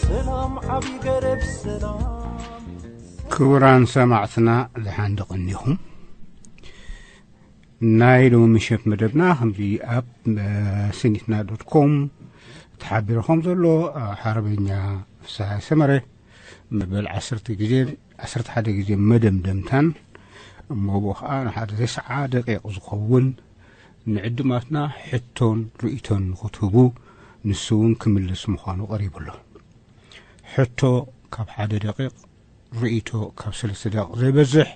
ሰላም ዓቢ ገረብ ሰላም። ክቡራን ሰማዕትና፣ ደሓን ዶ ቀኒኹም? ናይ ሎሚ ምሸት መደብና ከምዚ ኣብ ሲኒትና ዶት ኮም ተሓቢርኩም ዘሎ ሓርበኛ ፍስሃ ሰመረ መበል ዓሰርተ ግዜ፣ ዓሰርተ ሓደ ግዜ መደምደምታን፣ እሞ ብኡ ከዓ ንሓደ ተስዓ ደቂቕ ዝኸውን ንዕድማትና ሕቶን ርእይቶን ንክትህቡ፣ ንሱ እውን ክምልስ ምዃኑ ቀሪቡ ኣሎ። ሕቶ ካብ ሓደ ደቂቕ፣ ርእይቶ ካብ ሰለስተ ደቂቕ ዘይበዝሕ።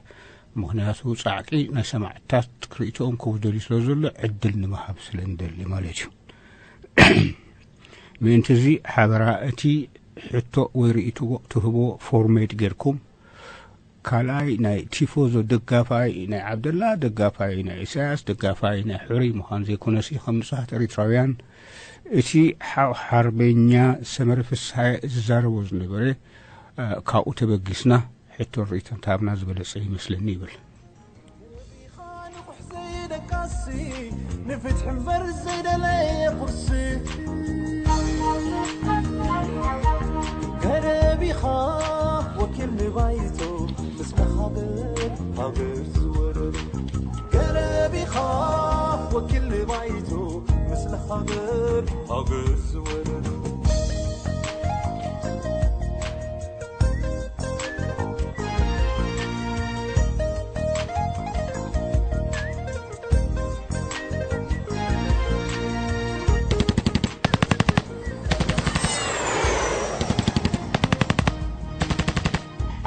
ምኽንያቱ ጻዕቂ ናይ ሰማዕታት ክርእይቶኦም ክህቡ ደልዩ ስለ ዘሎ ዕድል ንምሃብ ስለ ንደሊ ማለት እዩ። ምእንቲ እዚ ሓበራ እቲ ሕቶ ወይ ርእይቶ ትህቦ ፎርሜት ጌርኩም፣ ካልኣይ ናይ ቲፎዞ ደጋፋይ ናይ ዓብደላ፣ ደጋፋይ ናይ ኢሳያስ፣ ደጋፋይ ናይ ሕሩይ ምዃን ዘይኮነሲ፣ ከም ንጹሃት ኤሪትራውያን እቲ ሓው ሓርበኛ ሰመረ ፍስሃየ ዝዛረቦ ዝነበረ፣ እ፣ ካብኡ ተበጊስና ሕቶ ርእይቶ እንተሃብና ዝበለጸ ይመስለኒ ይብል። ዘይደቃሲ ንፍትሒ እምበር ዘይደለየ ቁርሲ። ገረብ ኢኻ ወኪል ንባይቶ፣ ምስለ ሃገር ሃገር ዝወረዶ። ገረብ ኢኻ ወኪል ንባይቶ፣ ምስለ ሃገር ሃገር ዝወረዶ።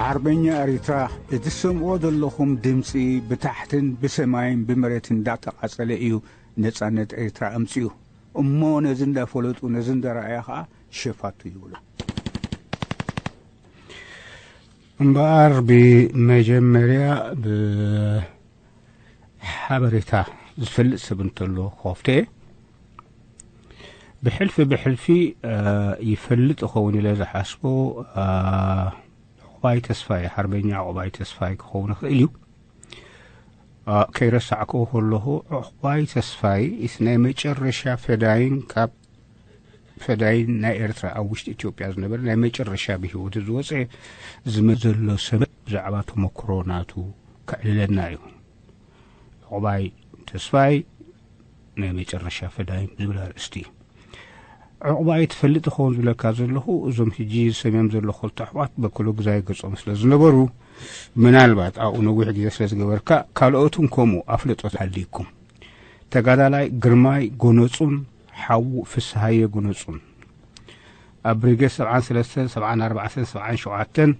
ዓርበኛ ኤሪትራ፣ እቲ ትሰምዕዎ ዘለኹም ድምፂ ብታሕትን ብሰማይን ብመሬትን እንዳተቓጸለ እዩ ነጻነት ኤሪትራ ኣምጺኡ። እሞ ነዚ እንዳፈለጡ፣ ነዚ እንዳረኣያ ኸዓ ሸፋቱ ይብሉ። እምበኣር ብመጀመርያ ብሓበሬታ ዝፈልጥ ሰብ እንተሎ ክኸፍቶ እየ። ብሕልፊ ብሕልፊ፣ እ፣ ይፈልጥ እኸውን ኢለ ዝሓስቦ፣ እ፣ ዕቑባይ ተስፋይ፣ ሓርበኛ ዕቑባይ ተስፋይ ክኸውን ይኽእል እዩ። እ፣ ከይረሳዕክዎ ከለኹ፣ ዕቑባይ ተስፋይ እቲ ናይ መጨረሻ ፈዳይን ካብ ፈዳይን ናይ ኤርትራ ኣብ ውሽጢ ኢትዮጵያ ዝነበረ ናይ መጨረሻ ብህይወቱ ዝወፀ ዝመ-፣ ዘሎ ሰብ ብዛዕባ ተመክሮ ናቱ ከዕልለና እዩ። ዕቑባይ ተስፋይ ናይ መጨረሻ ፈዳይን ዝብል ኣርእስቲ። ዕቑባይ ትፈልጥ ይኸውን ዝብለካ ዘለኹ፣ እዞም ሕጂ ዝሰምዮም ዘለኹ ክልተ ኣሕዋት በክሎ ግዛይ ገጾም ስለ ዝነበሩ፣ ምናልባት ኣብኡ ነዊሕ ግዜ ስለ ዝገበርካ፣ ካልኦትን ከምኡ ኣፍልጦ ሃልይኩም። ተጋዳላይ ግርማይ ጎነጹን ሓዉ ፍስሃየ ጎነጹን ኣብ ብሪጌድ ሰብዓን ሰለስተን፣ ሰብዓን ኣርባዕተን፣ ሰብዓን ሸውዓተን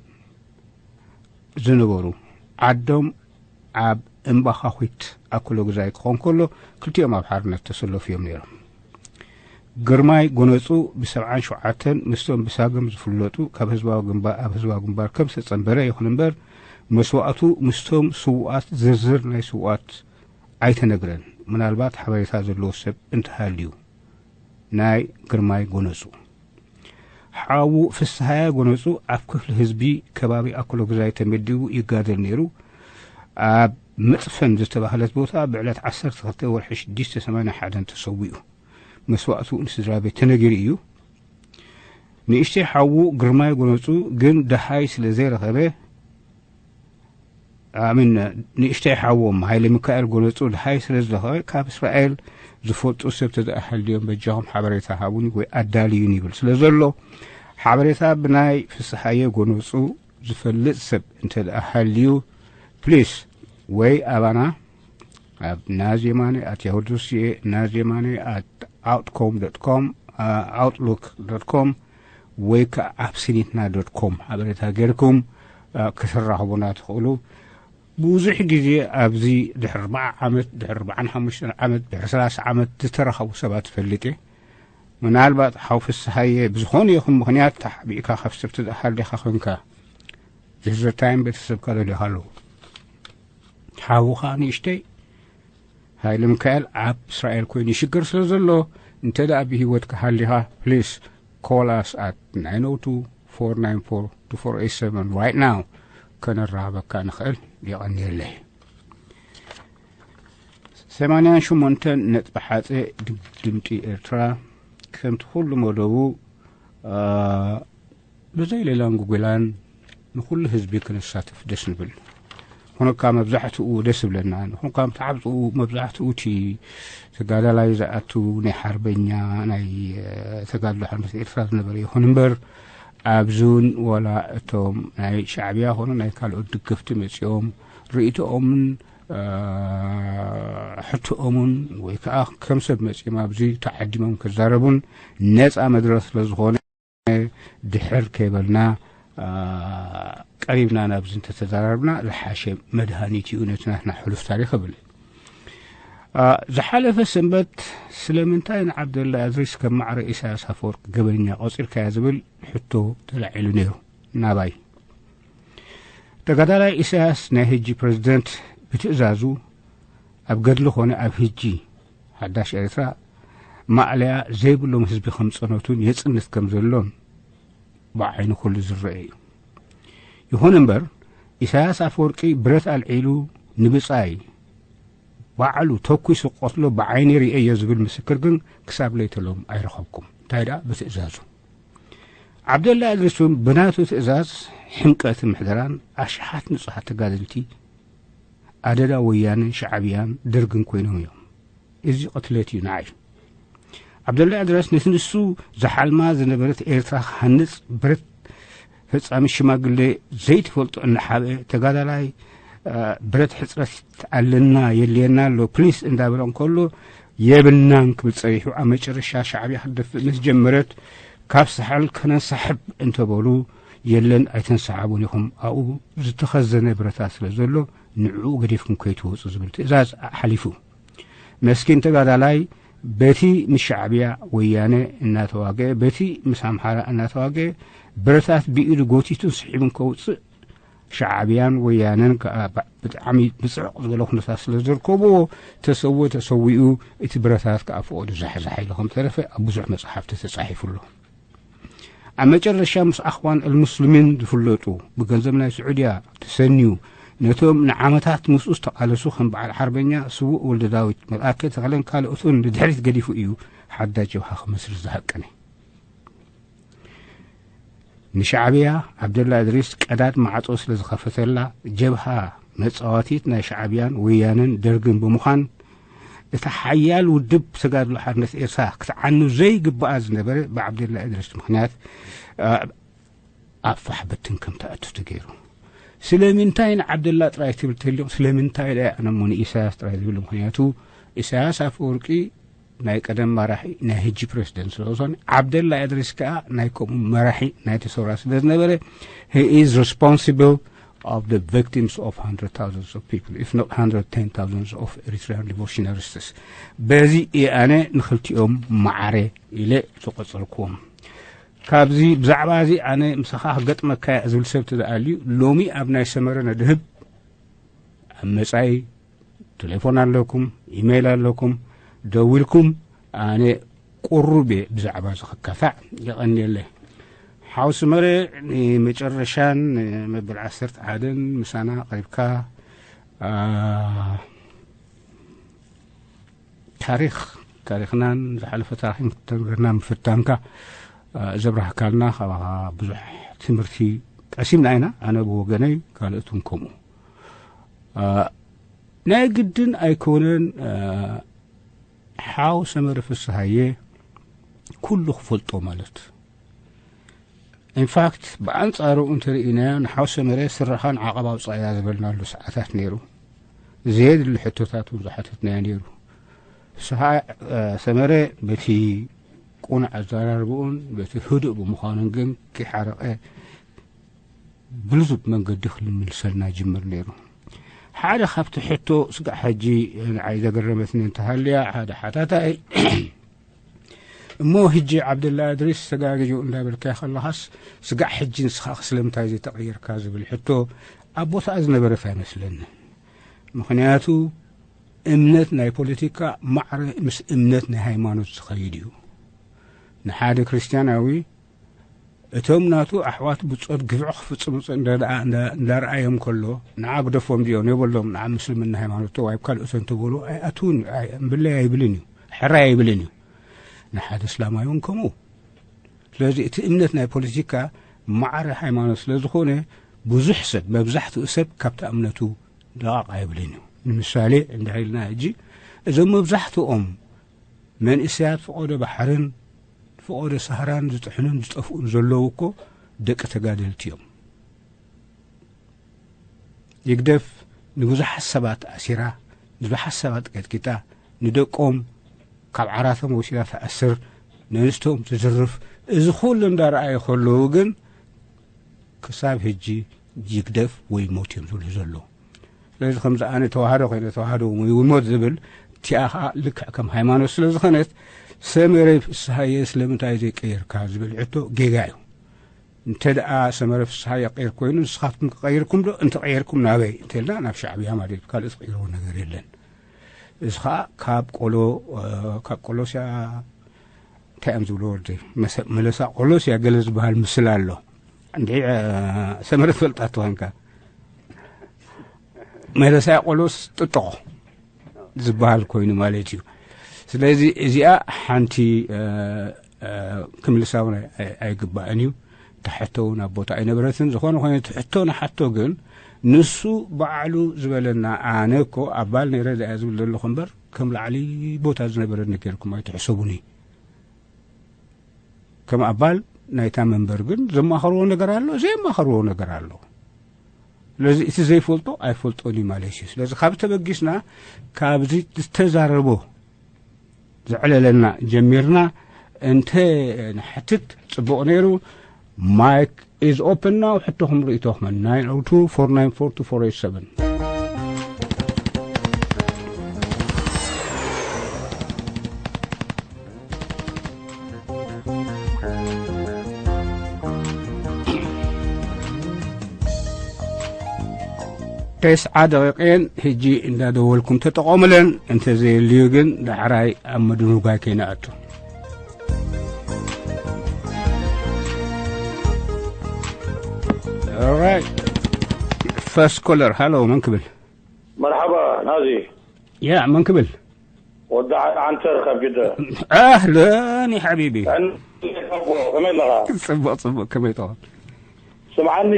ዝነበሩ፣ ዓዶም ኣብ እምባኻኺት ኣክሎ ግዛይ ክኾን ከሎ፣ ክልቲኦም ኣብ ሓርነት ተሰለፉ እዮም ነይሮም። ግርማይ ጎነጹ ብሰብዓን ሸውዓተን ምስቶም ብሳግም ዝፍለጡ ካብ ህዝባዊ ግንባር፣ ኣብ ህዝባዊ ግንባር ከም ዝተጸንበረ ይኹን እምበር፣ መስዋእቱ ምስቶም ስዉኣት ዝርዝር ናይ ስዉኣት ኣይተነግረን። ምናልባት ሓበሬታ ዘለዎ ሰብ እንተሃልዩ፣ ናይ ግርማይ ጎነጹ። ሓዉ ፍስሃየ ጎነጹ ኣብ ክፍሊ ህዝቢ ከባቢ ኣክሎ ግዛይ ተመዲቡ ይጋደል ነይሩ። ኣብ መጽፈን ዝተባህለት ቦታ ብዕለት ዓሰርተ ክልተ ወርሒ ሽዱሽተ ሰማንያ ሓደን ተሰዊኡ። መስዋእቱ ንስድራ ቤት ተነጊሩ እዩ። ንእሽተይ ሓዉ ግርማይ ጎነጹ ግን ደሃይ ስለ ዘይረኸበ፣ ኣሚን፣ ንእሽተይ ሓዎም ሃይለ ሚካኤል ጎነጹ ደሃይ ስለ ዝረኸበ፣ ካብ እስራኤል ዝፈልጡ ሰብ ተዝኣሃልዮም በጃኹም ሓበሬታ ሃቡኒ ወይ ኣዳልዩኒ ይብል ስለ ዘሎ፣ ሓበሬታ ብናይ ፍስሃየ ጎነጹ ዝፈልጥ ሰብ እንተ ደኣ ሃልዩ፣ ፕሊስ፣ ወይ ኣባና ኣብ ናዝየማነ ኣት ያሁ ዶት ሲኤ፣ ናዝየማነ ኣት ኣውትኮም ዶት ኮም፣ ኣውትሉክ ዶት ኮም፣ ወይ ከዓ ኣብ ሲኒትና ዶት ኮም ሓበሬታ ጌርኩም፣ እ፣ ክትራኸቡና ትኽእሉ። ብዙሕ ግዜ ኣብዚ ድሕሪ ኣርብዓ ዓመት፣ ድሕሪ ኣርብዓን ሓሙሽተን ዓመት፣ ድሕሪ ሰላሳ ዓመት ዝተራኸቡ ሰባት እፈልጥ እየ። ምናልባት ሓው ፍስሃየ ብዝኾነ ይኹን ምኽንያት ተሓቢእካ ካብ ሰብ ትዝኣሃል ዲኻ ኮንካ፣ ዝርዝር ታይም ቤተሰብካ ደልዮኻ ኣለዉ። ሓውኻ ንእሽተይ ሃይለ ሚካኤል ኣብ እስራኤል ኮይኑ ይሽገር ስለ ዘሎ፣ እንተ ደኣ ብህይወትካ ሃሊኻ፣ ፕሊስ ኮል ኣስ ኣት ናይን ኦ ቱ ፎር ናይን ፎር ቱ ፎር ኤይት ሰቨን right now፣ ከነራኽበካ ንኽእል። የቐንየለይ። ሰማንያን ሸሞንተን ነጥቢ ሓፀ ድምፂ ኤርትራ፣ ከምቲ ኩሉ መደቡ ብዘይ ሌላን ጉጉላን ንኹሉ ህዝቢ ክነሳትፍ ደስ ንብል። ንኹንካ መብዛሕትኡ ደስ ይብለና። ንኹንካ መብዛሕትኡ መብዛሕትኡ እቲ ተጋዳላይ ዝኣቱ ናይ ሓርበኛ ናይ ተጋድሎ ሓርነት ኤርትራ ዝነበረ ይኹን እምበር፣ ኣብዚ እውን ዋላ እቶም ናይ ሻዕብያ ኾኑ ናይ ካልኦት ድግፍቲ መጺኦም ርእይቶኦምን ሕቶኦምን ወይ ከዓ ከም ሰብ መጺኦም ኣብዚ ተዓዲሞም ክዛረቡን ነፃ መድረኽ ስለ ዝኾነ፣ ድሕር ከይበልና ቀሪብና ናብዚ እንተተዛራርብና ዝሓሸ መድሃኒት እዩ ነቲ ናትና ሕሉፍ ታሪኽ እብል። ዝሓለፈ ሰንበት ስለምንታይ ንዓብደላ እድሪስ ከም ማዕረ ኢሳያስ ኣፈወርቂ ገበነኛ ቆጺርካዮ ዝብል ሕቶ ተላዒሉ ነይሩ ናባይ። ተጋዳላይ ኢሳያስ ናይ ህጂ ፕረዚደንት ብትእዛዙ ኣብ ገድሊ ኾነ ኣብ ህጂ ሓዳሽ ኤርትራ ማእለያ ዘይብሎም ህዝቢ ከም ጸነቱን የጽንት ከም ዘሎን ብዓይኒ ኩሉ ዝረአ እዩ። ይኹን እምበር ኢሳያስ ኣፈወርቂ ብረት ኣልዒሉ ንብጻይ ባዕሉ ተኲሱ ክቐትሎ ብዓይኒ ርእየዮ ዝብል ምስክር ግን ክሳብ ለይተሎም ኣይረኸብኩም። እንታይ ደኣ ብትእዛዙ። ዓብደላ እድሪስ እውን ብናቱ ትእዛዝ ሕምቀት ምሕደራን ኣሽሓት ንጹሃት ተጋደልቲ ኣደዳ ወያነን ሻዕብያን ደርግን ኮይኖም እዮም። እዚ ቅትለት እዩ ንዓይ። ዓብደላ እድሪስ ነቲ ንሱ ዝሓልማ ዝነበረት ኤርትራ ክሃንጽ ብረት ፈጻሚ ሽማግሌ ዘይትፈልጦ እናሓበ ተጋዳላይ ብረት ሕጽረት ኣለና የድልየና ኣሎ ፕሊስ እንዳበለ እንከሎ የብልናን ክብል ጸኒሑ ኣብ መጨረሻ ሻዕብያ ክትደፍእ ምስ ጀመረት ካብ ሳሕል ከነንሳሕብ እንተበሉ የለን ኣይተንሳሓቡን ኢኹም ኣብኡ ዝተኸዘነ ብረታት ስለ ዘሎ ንዕኡ ገዲፍኩም ከይትወጹ ዝብል ትእዛዝ ሓሊፉ። መስኪን ተጋዳላይ በቲ ምስ ሻዕብያ ወያነ እናተዋገ በቲ ምስ ኣምሓራ እናተዋገ ብረታት ብኢዱ ጎቲቱን ስሒቡን ከውፅእ ሻዕብያን ወያነን ከዓ ብጣዕሚ ብፅዕቕ ዝበለ ኩነታት ስለ ዝርከብዎ ተሰወ ተሰዊኡ እቲ ብረታት ከዓ ፈቐዱ ዛሕዛሕ ኢሉ ከም ተረፈ ኣብ ብዙሕ መፅሓፍቲ ተፃሒፉ ኣሎ። ኣብ መጨረሻ ምስ ኣኽዋን ኣልሙስሊሚን ዝፍለጡ ብገንዘብ ናይ ስዑድያ ተሰንዩ ነቶም ንዓመታት ምስኡ ዝተቓለሱ ከም በዓል ሓርበኛ ስዉእ ወልደ ዳዊት መልኣከ ተኽለን ካልኦትን ንድሕሪት ገዲፉ እዩ ሓዳሽ ጀብሃ ክመስርት ዝሃቀነ። ንሻዕብያ ዓብደላ እድሪስ ቀዳድ ማዕጾ ስለ ዝኸፈተላ ጀብሃ መጻወቲት ናይ ሻዕብያን ወያነን ደርግን ብምዃን እቲ ሓያል ውድብ ተጋድሎ ሓርነት ኤርትራ ክትዓኑ ዘይግብኣ ዝነበረ ብዓብደላ እድሪስ ምኽንያት ኣብ ፋሕ ብትን ከም ትኣቱ ተገይሩ። ስለምንታይ ንዓብደላ ጥራይ ትብል ተልዮም ስለምንታይ ዳ ኣነ እሞ ንኢሳያስ ጥራይ ዝብል ምኽንያቱ ኢሳያስ ኣፈወርቂ ናይ ቀደም መራሒ ናይ ህጂ ፕሬዚደንት ስለ ዝኾነ ዓብደላ እድሪስ ከኣ ናይ ከምኡ መራሒ ናይ ተሰውራ ስለ ዝነበረ he is responsible of the victims of hundred thousands of people if not hundred ten thousands of Eritrean revolutionists። በዚ እየ ኣነ ንኽልቲኦም ማዕረ ኢለ ዝቆጸርክዎም። ካብዚ ብዛዕባ እዚ ኣነ ምሳኻ ክገጥመካ እየ ዝብል ሰብ ተደኣልዩ ሎሚ ኣብ ናይ ሰመረ ነድህብ ኣብ መጻኢ ቴሌፎን ኣለኩም፣ ኢሜይል ኣለኩም፣ ደዊልኩም ኣነ ቁሩብ እየ ብዛዕባ እዚ ክካታዕ። የቐንየለይ። ሓው ስመረ ንመጨረሻን መበል ዓሰርተ ሓደን ምሳና ቀሪብካ ታሪኽ ታሪኽናን ዝሓለፈ ታሪኽን ክትነግረና ምፍታንካ ዘብራህካልና ካባኻ ብዙሕ ትምህርቲ ቀሲምና ኢና። ኣነ ብወገነይ ካልኦትን ከምኡ። ናይ ግድን ኣይኮነን ሓው ሰመረ ፍስሃየ ኩሉ ክፈልጦ ማለት። ኢንፋክት ብኣንጻሩ እንተርኢናዮ ንሓው ሰመረ ስረኻን ዓቐብ ኣውጻእያ ዝበልናሉ ሰዓታት ነይሩ። ዘየድሊ ሕቶታት እውን ዝሓተትናዮ ነይሩ። ስሃ ሰመረ በቲ ቁኑዕ ኣዘራርብኡን በቲ ህዱእ ብምዃኑን ግን ከይሓረቐ ብልዙብ መንገዲ ክልምልሰልና ይጅምር ነይሩ። ሓደ ካብቲ ሕቶ ስጋዕ ሕጂ ንዓይ ዘገረመትኒ እንተሃልያ ሓደ ሓታታይ እሞ ህጂ ዓብደላ እድሪስ ተጋግዩ እንዳበልካዮ ከለኻስ ስጋዕ ሕጂ ንስኻ ስለምንታይ ዘይተቐየርካ ዝብል ሕቶ ኣብ ቦታኣ ዝነበረት ኣይመስለንን። ምኽንያቱ እምነት ናይ ፖለቲካ ማዕረ ምስ እምነት ናይ ሃይማኖት ዝኸይድ እዩ። ንሓደ ክርስትያናዊ እቶም ናቱ ኣሕዋት ብጾት ግፍዒ ክፍጽሙ እንዳረኣዮም ከሎ ንዓ ግደፎም ድዮም የበሎም። ንዓ ምስልምና ሃይማኖት ተዋሂብ ካልኦት እንተበሉ ኣይኣትውን እምብለይ ኣይብልን እዩ፣ ሕራይ ኣይብልን እዩ። ንሓደ እስላማይ እውን ከምኡ። ስለዚ እቲ እምነት ናይ ፖለቲካ ማዕረ ሃይማኖት ስለ ዝኾነ፣ ብዙሕ ሰብ፣ መብዛሕትኡ ሰብ ካብታ እምነቱ ለቓቕ ኣይብልን እዩ። ንምሳሌ እንድሕር ኢልና ሕጂ፣ እዞም መብዛሕትኦም መንእሰያት ፈቐዶ ባሕርን ፈቐዶ ሳህራን ዝጥሕኑን ዝጠፍኡን ዘለዉ እኮ ደቂ ተጋደልቲ እዮም። ይግደፍ ንብዙሓት ሰባት ኣሲራ፣ ንብዙሓት ሰባት ቀጥቂጣ፣ ንደቆም ካብ ዓራቶም ወሲዳ ትኣስር፣ ነንስቶም ትዝርፍ። እዚ ኩሉ እንዳረኣዩ ከለዉ ግን ክሳብ ሕጂ ይግደፍ ወይ ሞት እዮም ዝብሉ ዘለዉ። ስለዚ ከምዚ ኣነ ተዋህዶ ኮይነ ተዋህዶ ወይ ሞት ዝብል እቲኣ ኸዓ ልክዕ ከም ሃይማኖት ስለ ዝኾነት ሰመረ ፍስሃየ ስለምንታይ ዘይቀየርካ ዝብል ሕቶ ጌጋ እዩ። እንተ ደኣ ሰመረ ፍስሃየ ቀይር ኮይኑ ንስኻትኩም ክቐይርኩም ዶ? እንተቐየርኩም ናበይ? እንተልና ናብ ሻዕብያ ማለት እዩ። ካልእ ትቕይርዎ ነገር የለን። እዚ ኸዓ ካብ ቆሎ ካብ ቆሎስያ እንታይ እዮም ዝብሉ ወዲ መለሳ ቆሎስያ ገለ ዝበሃል ምስል ኣሎ። እንዲ ሰመረ ትፈልጣ ተኾንካ መለሳ ቆሎስ ጥጥቖ ዝበሃል ኮይኑ ማለት እዩ። ስለዚ እዚኣ ሓንቲ ክምልሳ እውን ኣይግባእን እዩ። ተሕቶ እውን ኣብ ቦታ ኣይነበረትን። ዝኾነ ኮይኑ ትሕቶ ንሓቶ ግን ንሱ ባዕሉ ዝበለና ኣነ እኮ ኣባል ነይረ ዳያ ዝብል ዘለኹ እምበር ከም ላዕሊ ቦታ ዝነበረኒ ገይርኩም ኣይትሕሰቡኒ። ከም ኣባል ናይታ መንበር ግን ዘማኸርዎ ነገር ኣሎ፣ ዘየማኸርዎ ነገር ኣሎ። ስለዚ እቲ ዘይፈልጦ ኣይፈልጦን እዩ ማለት እዩ። ስለዚ ካብ ተበጊስና ካብዚ ዝተዛረቦ ዘዕለለና ጀሚርና እንተ ንሓትት ጽቡቕ ነይሩ። ማይክ is open now። ሕቶኹም ርእይቶኹም nine oh two four nine four two four eight seven። ተስዓ ደቂቐን ሕጂ እንዳደወልኩም ተጠቐሙለን። እንተዘየልዩ ግን ዳዕራይ ኣብ ምድንጓይ ከይንኣቱ። Alright. First caller. ሃሎ፣ መን ክብል? መርሓባ ናዚ። ያ፣ መን ክብል? ወዲ ዓ-፣ ዓንተር ካብ ጅደ። ኣህለን ሓቢቢ። ከመይ ኣለኻ? ጽቡቕ፣ ጽቡቕ። ከመይ ትኾን? ስምዓኒ።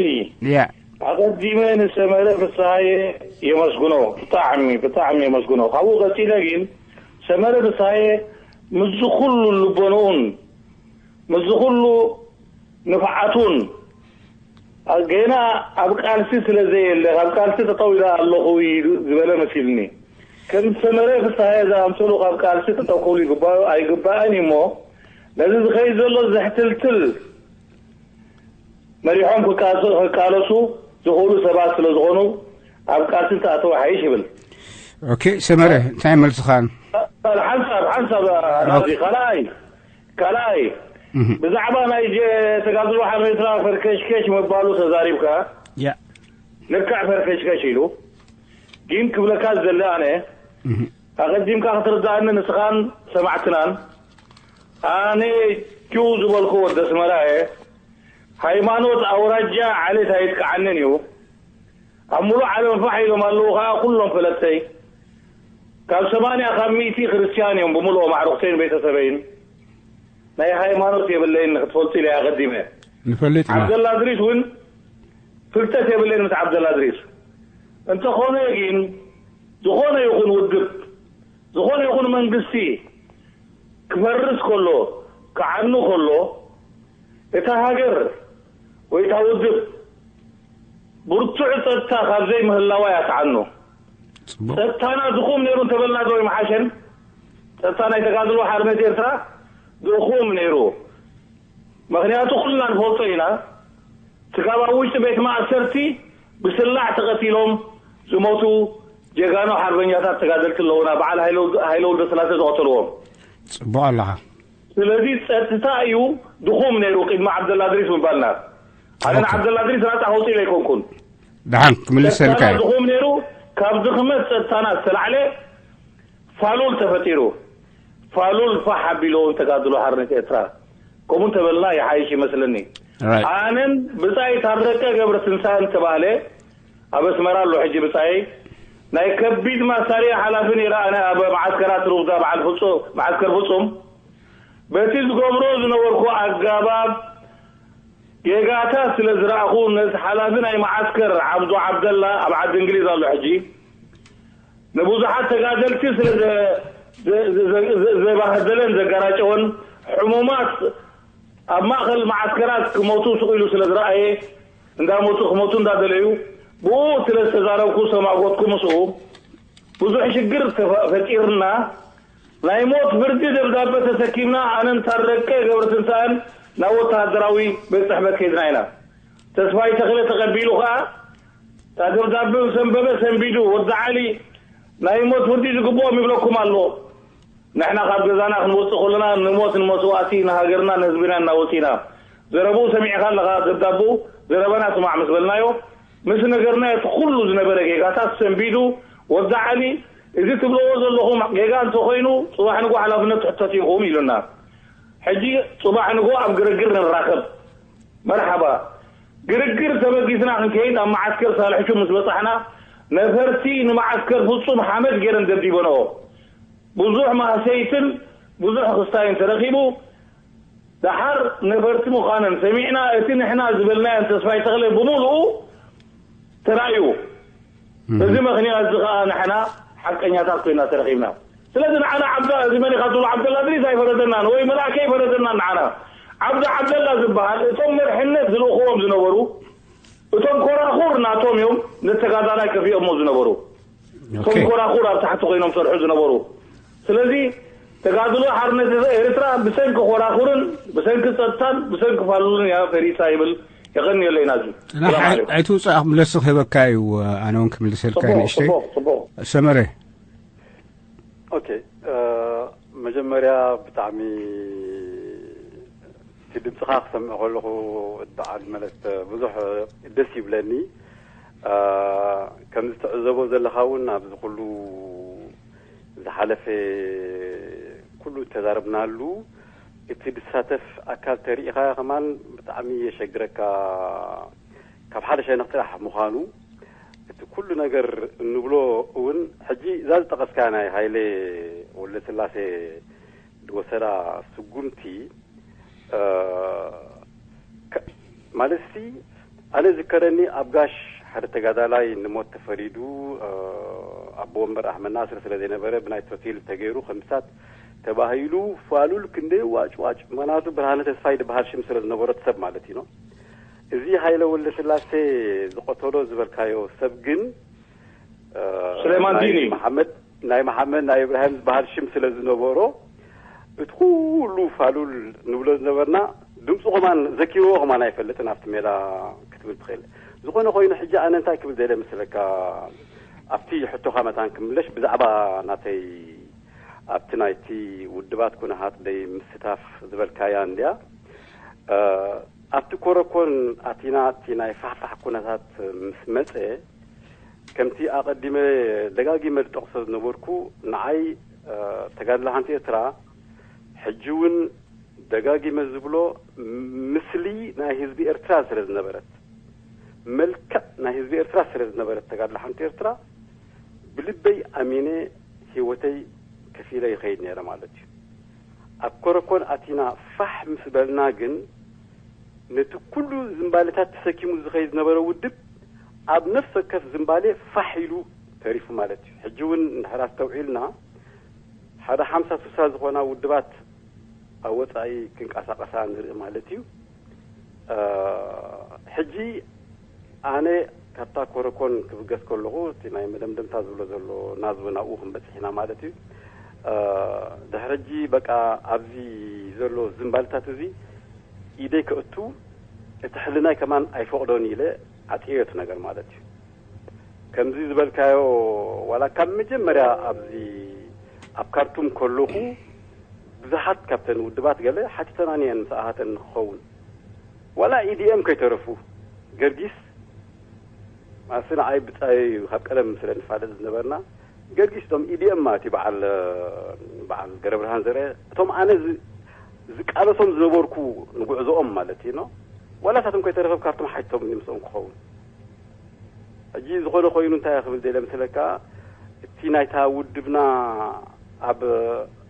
ያ። ኣቐዲመ ንሰመረ ፍስሃየ የመስግኖ። ብጣዕሚ፣ ብጣዕሚ የመስግኖ። ካብኡ ቀጺለ ግን ሰመረ ፍስሃየ ምስዚ ኩሉ ልቦንኡን ምስዚ ኩሉ ንፍዓቱን ጌና ኣብ ቃልሲ ስለ ዘየለ፣ ካብ ቃልሲ ጠጠው ኢለ ኣለኹ ኢሉ ዝበለ መሲልኒ። ከም ሰመረ ፍስሃየ ዝኣምሰሉ ካብ ቃልሲ ጠጠው ክብሉ ይግባእ ኣይግባእን እዩ እሞ፣ ነዚ ዝኸይድ ዘሎ ዘሕትልትል መሪሖም ክቃለሱ፣ ክቃለሱ ዝኽእሉ ሰባት ስለ ዝኾኑ፣ ኣብ ቃልሲ እንተኣተው ሓይሽ ይብል። ኦኬ፣ ሰመረ፣ እንታይ መልስኻን? ሓንሳብ፣ ሓንሳብ፣ ናዚ፣ ካልኣይ፣ ካልኣይ፣ እህ። ብዛዕባ ናይ ጀ-፣ ተጋድሎ ሓርነት ኤርትራ ፈርከሽከሽ ምባሉ ተዛሪብካ፣ ያ። ልክዕ ፈርከሽከሽ ኢሉ። ግን ክብለካ ዝደሊ ኣነ፣ እህ። ኣቐዲምካ ክትርድኣኒ ንስኻን ሰማዕትናን፣ ኣነ ጅው ዝበልኩ ወዲ ኣስመራ እየ። ሃይማኖት ኣውራጃ ዓሌት ኣይጥቅዓንን እዩ። ኣብ ሙሉእ ዓለም ፋሕ ኢሎም ኣለዉ ኸኣ ኩሎም ፈለጥተይ። ካብ ሰማንያ ካብ ሚእቲ ክርስትያን እዮም ብምሉኦም ኣዕሩኽተይን ቤተሰበይን። ናይ ሃይማኖት የብለይን ክትፈልጡ ኢለ ኣቐዲመ። ንፈልጥ ኢና። ዓብደላ እድሪስ እውን ፍልጠት የብለይን ምስ ዓብደላ እድሪስ። እንተኾነ ግን ዝኾነ ይኹን ውድብ፣ ዝኾነ ይኹን መንግስቲ ክፈርስ ከሎ፣ ክዓኑ ከሎ፣ እታ ሃገር ወይ እታ ውድብ ብርቱዕ ጸጥታ ካብ ዘይምህላዋ እያ ትዓኑ። ጽቡቕ። ጸጥታና ድኹም ነይሩ እንተበልና ዶ ይምሓሸን? ጸጥታ ናይ ተጋድሎ ሓርነት ኤርትራ ድኹም ነይሩ። ምኽንያቱ ኩልና ንፈልጦ ኢና። ስጋብ ኣብ ውሽጢ ቤት ማእሰርቲ ብስላዕ ተቐቲሎም ዝሞቱ ጀጋኑ ሓርበኛታት ተጋደልቲ ኣለዉና። በዓል ሃይለ ወልደ-፣ ሃይለ ወልደስላሴ ዝቐተልዎም። ጽቡቕ ኣለኻ። ስለዚ ጸጥታ እዩ ድኹም ነይሩ ቅድሚ ዓብደላ እድሪስ ምባልና። ኣነ ኦኬ። ንዓብደላ እድሪስ ናጻ ከውጽእ ኣይኮንኩን። ደሓን ክምልሰልካ ጸጥታና እዩ። ድኹም ነይሩ። ካብ ድኽመት ጸጥታና ዝተላዕለ ፋሉል ተፈጢሩ። ፋሉል ፋሕ ኣቢሉ ተጋድሎ ሓርነት ኤርትራ። ከምኡ እንተበልና ይሓይሽ ይመስለኒ። ራይት። ኣነን ብጻይ ታረቀ ገብረ ትንሳኤ እንተባህለ ኣብ ኣስመራ ኣሎ ሕጂ ብጻይ። ናይ ከቢድ ማሳርያ ሓላፊ ነይረ ኣነ ኣብ መዓስከራት ሩብዛ በዓል ፍጹ-፣ መዓስከር ፍጹም። በቲ ዝገብሮ ዝነበርኩ ኣገባብ ጌጋታት ስለ ዝረኣኹ፣ ነቲ ሓላፊ ናይ መዓስከር ዓብዱ ዓብደላ፣ ኣብ ዓዲ እንግሊዝ ኣሎ ሕጂ፣ ንብዙሓት ተጋደልቲ ስለ ዘ- ዘ- ዘ- ዘ- ዘባህደለን ዘጋራጨወን፣ ሕሙማት ኣብ ማእኸል መዓስከራት ክሞቱ ስቕ ኢሉ ስለ ዝረኣየ፣ እንዳሞቱ ክሞቱ እንዳደለዩ፣ ብኡ ስለ ዝተዛረብኩ ዝተማጎትኩ ምስኡ፣ ብዙሕ ሽግር ተፈ- ፈጢርና፣ ናይ ሞት ፍርዲ ደብዳበ ተሰኪምና፣ ኣነን ታረቀ ገብረትንሳኤን ናብ ወተሃደራዊ ቤት ጽሕፈት ከይድና ኢና። ተስፋይ ተኽለ ተቐቢሉ ከኣ፣ እታ ደብዳበ ምስ ኣንበበ፣ ሰንቢዱ፣ "ወዲ ዓሊ፣ ናይ ሞት ፍርዲ ዝግብኦም ይብለኩም ኣሎ። ንሕና ካብ ገዛና ክንወጽእ ከለና፣ ንሞት ንመስዋእቲ ንሃገርና ንህዝብና እናወጺና። ዘረብኡ ሰሚዕካ ኣለኻ፣ ደብዳብኡ ዘረባና ስማዕ" ምስ በልናዮ፣ ምስ ነገርናዮ፣ እቲ ኩሉ ዝነበረ ጌጋታት ሰንቢዱ፣ "ወዲ ዓሊ፣ እዚ ትብልዎ ዘለኹም ጌጋ እንተኾይኑ፣ ጽባሕ ንግሆ ሓላፍነት ትሕተቱ ኢኹም" ኢሉና። ሕጂ ጽባሕ ንግሆ ኣብ ግርግር ንራኸብ። መርሓባ። ግርግር ተበጊስና ክንከይድ፣ ኣብ መዓስከር ሳልሕሹ ምስ በጻሕና፣ ነፈርቲ ንመዓስከር ፍጹም ሓመድ ገይረን ደብዲበንኦ። ብዙሕ ማህሰይትን ብዙሕ ክስታይን ተረኺቡ። ደሓር ነፈርቲ ምዃነን ሰሚዕና፣ እቲ ንሕና ዝበልናዮን ተስፋይ ተኽለ ብምሉኡ ተራእዩ። በዚ ምኽንያት እዚ ኸኣ ንሕና ሓቀኛታት ኮይና ተረኺብና። ስለዚ ንዓና ዓብዳ፣ እዚ መን ኢኻ ትብሎ፣ ዓብደላ እድሪስ ኣይፈረደናን ወይ መልኣከ ኣይፈረደናን። ንዓና ዓብዲ ዓብደላ ዝበሃል፣ እቶም መርሕነት ዝልእኽዎም ዝነበሩ፣ እቶም ኮራኹር ናቶም እዮም ነተጋዳላይ ከፊኦሞ ዝነበሩ። ኦኬ። እቶም ኮራኹር ኣብ ታሕቲ ኮይኖም ሰርሑ ዝነበሩ። ስለዚ ተጋድሎ ሓርነት ኤርትራ ብሰንኪ ኮራኹርን ብሰንኪ ጸጥታን ብሰንኪ ፋሉልን እያ ፈሪሳ ይብል። የቐንየለይ ናዙ። ጽናሕ፣ ሰላም ኣይ- ዓለይኩም። ኣይትውጻእ፣ ክምለስ ክህበካ እዩ። ኣነ እውን ክምልሰልካ እዩ ጽቡቕ፣ ንእሽተይ። ጽቡቕ፣ ጽቡቕ። ሰመረ። ኦኬ፣ እ፣ መጀመርያ ብጣዕሚ እቲ ድምፅኻ ክሰምዕ ከለኹ፣ በዓል መለስ፣ ብዙሕ ደስ ይብለኒ። እ፣ ከም ዝትዕዘቦ ዘለኻ እውን ኣብዚ ኩሉ ዝሓለፈ ኩሉ ተዛረብናሉ፣ እቲ ዝሳተፍ ኣካል ተሪኢኻ ከማን ብጣዕሚ የሸግረካ። ካብ ሓደ ሸነኽ ጥራሕ ምዃኑ እቲ ኩሉ ነገር እንብሎ እውን፣ ሕጂ እዛ ዝጠቐስካያ ናይ ሃይለ ወልደስላሴ ዝወሰዳ ስጉምቲ፣ እ፣ ከ- ማለትሲ፣ ኣነ ዝከረኒ ኣብ ጋሽ ሓደ ተጋዳላይ ንሞት ተፈሪዱ፣ እ፣ ኣቦ ወንበር ኣሕመድ ናስር ስለ ዘይነበረ ብናይ ቶቲል ተገይሩ ከምሳት ተባሂሉ ፋሉል ክንደይ ዋጭ ዋጭ፣ ምኽንያቱ ብርሃነ ተስፋይ ዝበሃል ሽም ስለ ዝነበሮ እቲ ሰብ ማለት እዩ። እዚ ሃይለ ወልደስላሴ ዝቐተሎ ዝበልካዮ ሰብ ግን፣ እ፣ ሱሌማን ናይ ዲን እዩ። መሓመድ፣ ናይ መሓመድ፣ ናይ ኢብራሂም ዝበሃል ሽም ስለ ዝነበሮ፣ እቲ ኩሉ ፋሉል ንብሎ ዝነበርና፣ ድምፁ ከማን ዘኪርዎ ከማን ኣይፈልጥን ኣብቲ ሜዳ ክትብል ትኽእል። ዝኾነ ኮይኑ፣ ሕጂ ኣነ እንታይ ክብል ደለ መስለካ፣ ኣብቲ ሕቶኻ መታን ክምለሽ፣ ብዛዕባ ናተይ ኣብቲ ናይቲ ውድባት ኩነታት ደይ ምስታፍ ዝበልካያ እንድያ። እ፣ ኣብቲ ኮረኮን ኣቲና እቲ ናይ ፋሕፋሕ ኩነታት ምስ መጸ፣ ከምቲ ኣቐዲመ ደጋጊመ ዝጠቕሶ ዝነበርኩ፣ ንዓይ፣ እ፣ ተጋድሎ ሓንቲ ኤርትራ፣ ሕጂ እውን ደጋጊመ ዝብሎ፣ ም-፣ ምስሊ ናይ ህዝቢ ኤርትራ ስለ ዝነበረት፣ መልክዕ ናይ ህዝቢ ኤርትራ ስለ ዝነበረት፣ ተጋድሎ ሓንቲ ኤርትራ ብልበይ ኣሚነ ህይወተይ ከፊለ ይኸይድ ነይረ ማለት እዩ። ኣብ ኮረኮን ኣቲና ፋሕ ምስ በልና ግን፣ ነቲ ኩሉ ዝምባሌታት ተሰኪሙ ዝኸይድ ዝነበረ ውድብ፣ ኣብ ነፍሲ ወከፍ ዝምባሌ ፋሕ ኢሉ ተሪፉ ማለት እዩ። ሕጂ እውን እንድሕር ኣስተውዒልና፣ ሓደ ሓምሳ ስሳ ዝኾና ውድባት ኣብ ወጻኢ ክንቀሳቐሳ ንርኢ ማለት እዩ። እ፣ ሕጂ ኣነ ካብታ ኮረኮን ክብገስ ከለኹ፣ እቲ ናይ መደምደምታ ዝብሎ ዘሎ ናዝወ ናብኡ ክንበጽሕ ኢና ማለት እዩ። እ፣ ድሕሪ ሕጂ በቃ ኣብዚ ዘሎ ዝምባልታት እዚ ኢደይ ከእቱ እቲ ሕልናይ ከማን ኣይፈቕዶን ኢለ ዓጽዮ እቲ ነገር ማለት እዩ። ከምዚ ዝበልካዮ፣ ዋላ ካብ መጀመርያ ኣብዚ ኣብ ካርቱም ከለኹ ብዙሓት ካብተን ውድባት ገለ ሓቲተናኒ እየን፣ ምስ ኣሃተን ንክኸውን። ዋላ ኢዲኤም ከይተረፉ፣ ገርጊስ፣ ማለትሲ ንዓይ ብጻይ እዩ፣ ካብ ቀደም ስለ ንፋለጥ ዝነበርና፣ ገርጊስ እቶም ኢዲኤም ማለት እዩ፣ በዓል፣ በዓል ገረብርሃን ዘርአ፣ እቶም ኣነ ዝ-፣ ዝቃለሶም ዝነበርኩ ንጉዕዞኦም ማለት እዩ፣ ኖ? ዋላ እሳቶም ከይተረፈ ኣብ ካርቱም ሓቲቶም ምስኦም ክኸውን። ሕጂ ዝኾነ ኮይኑ እንታይ ክብል ደለ ምስለካ፣ እቲ ናይታ ውድብና ኣብ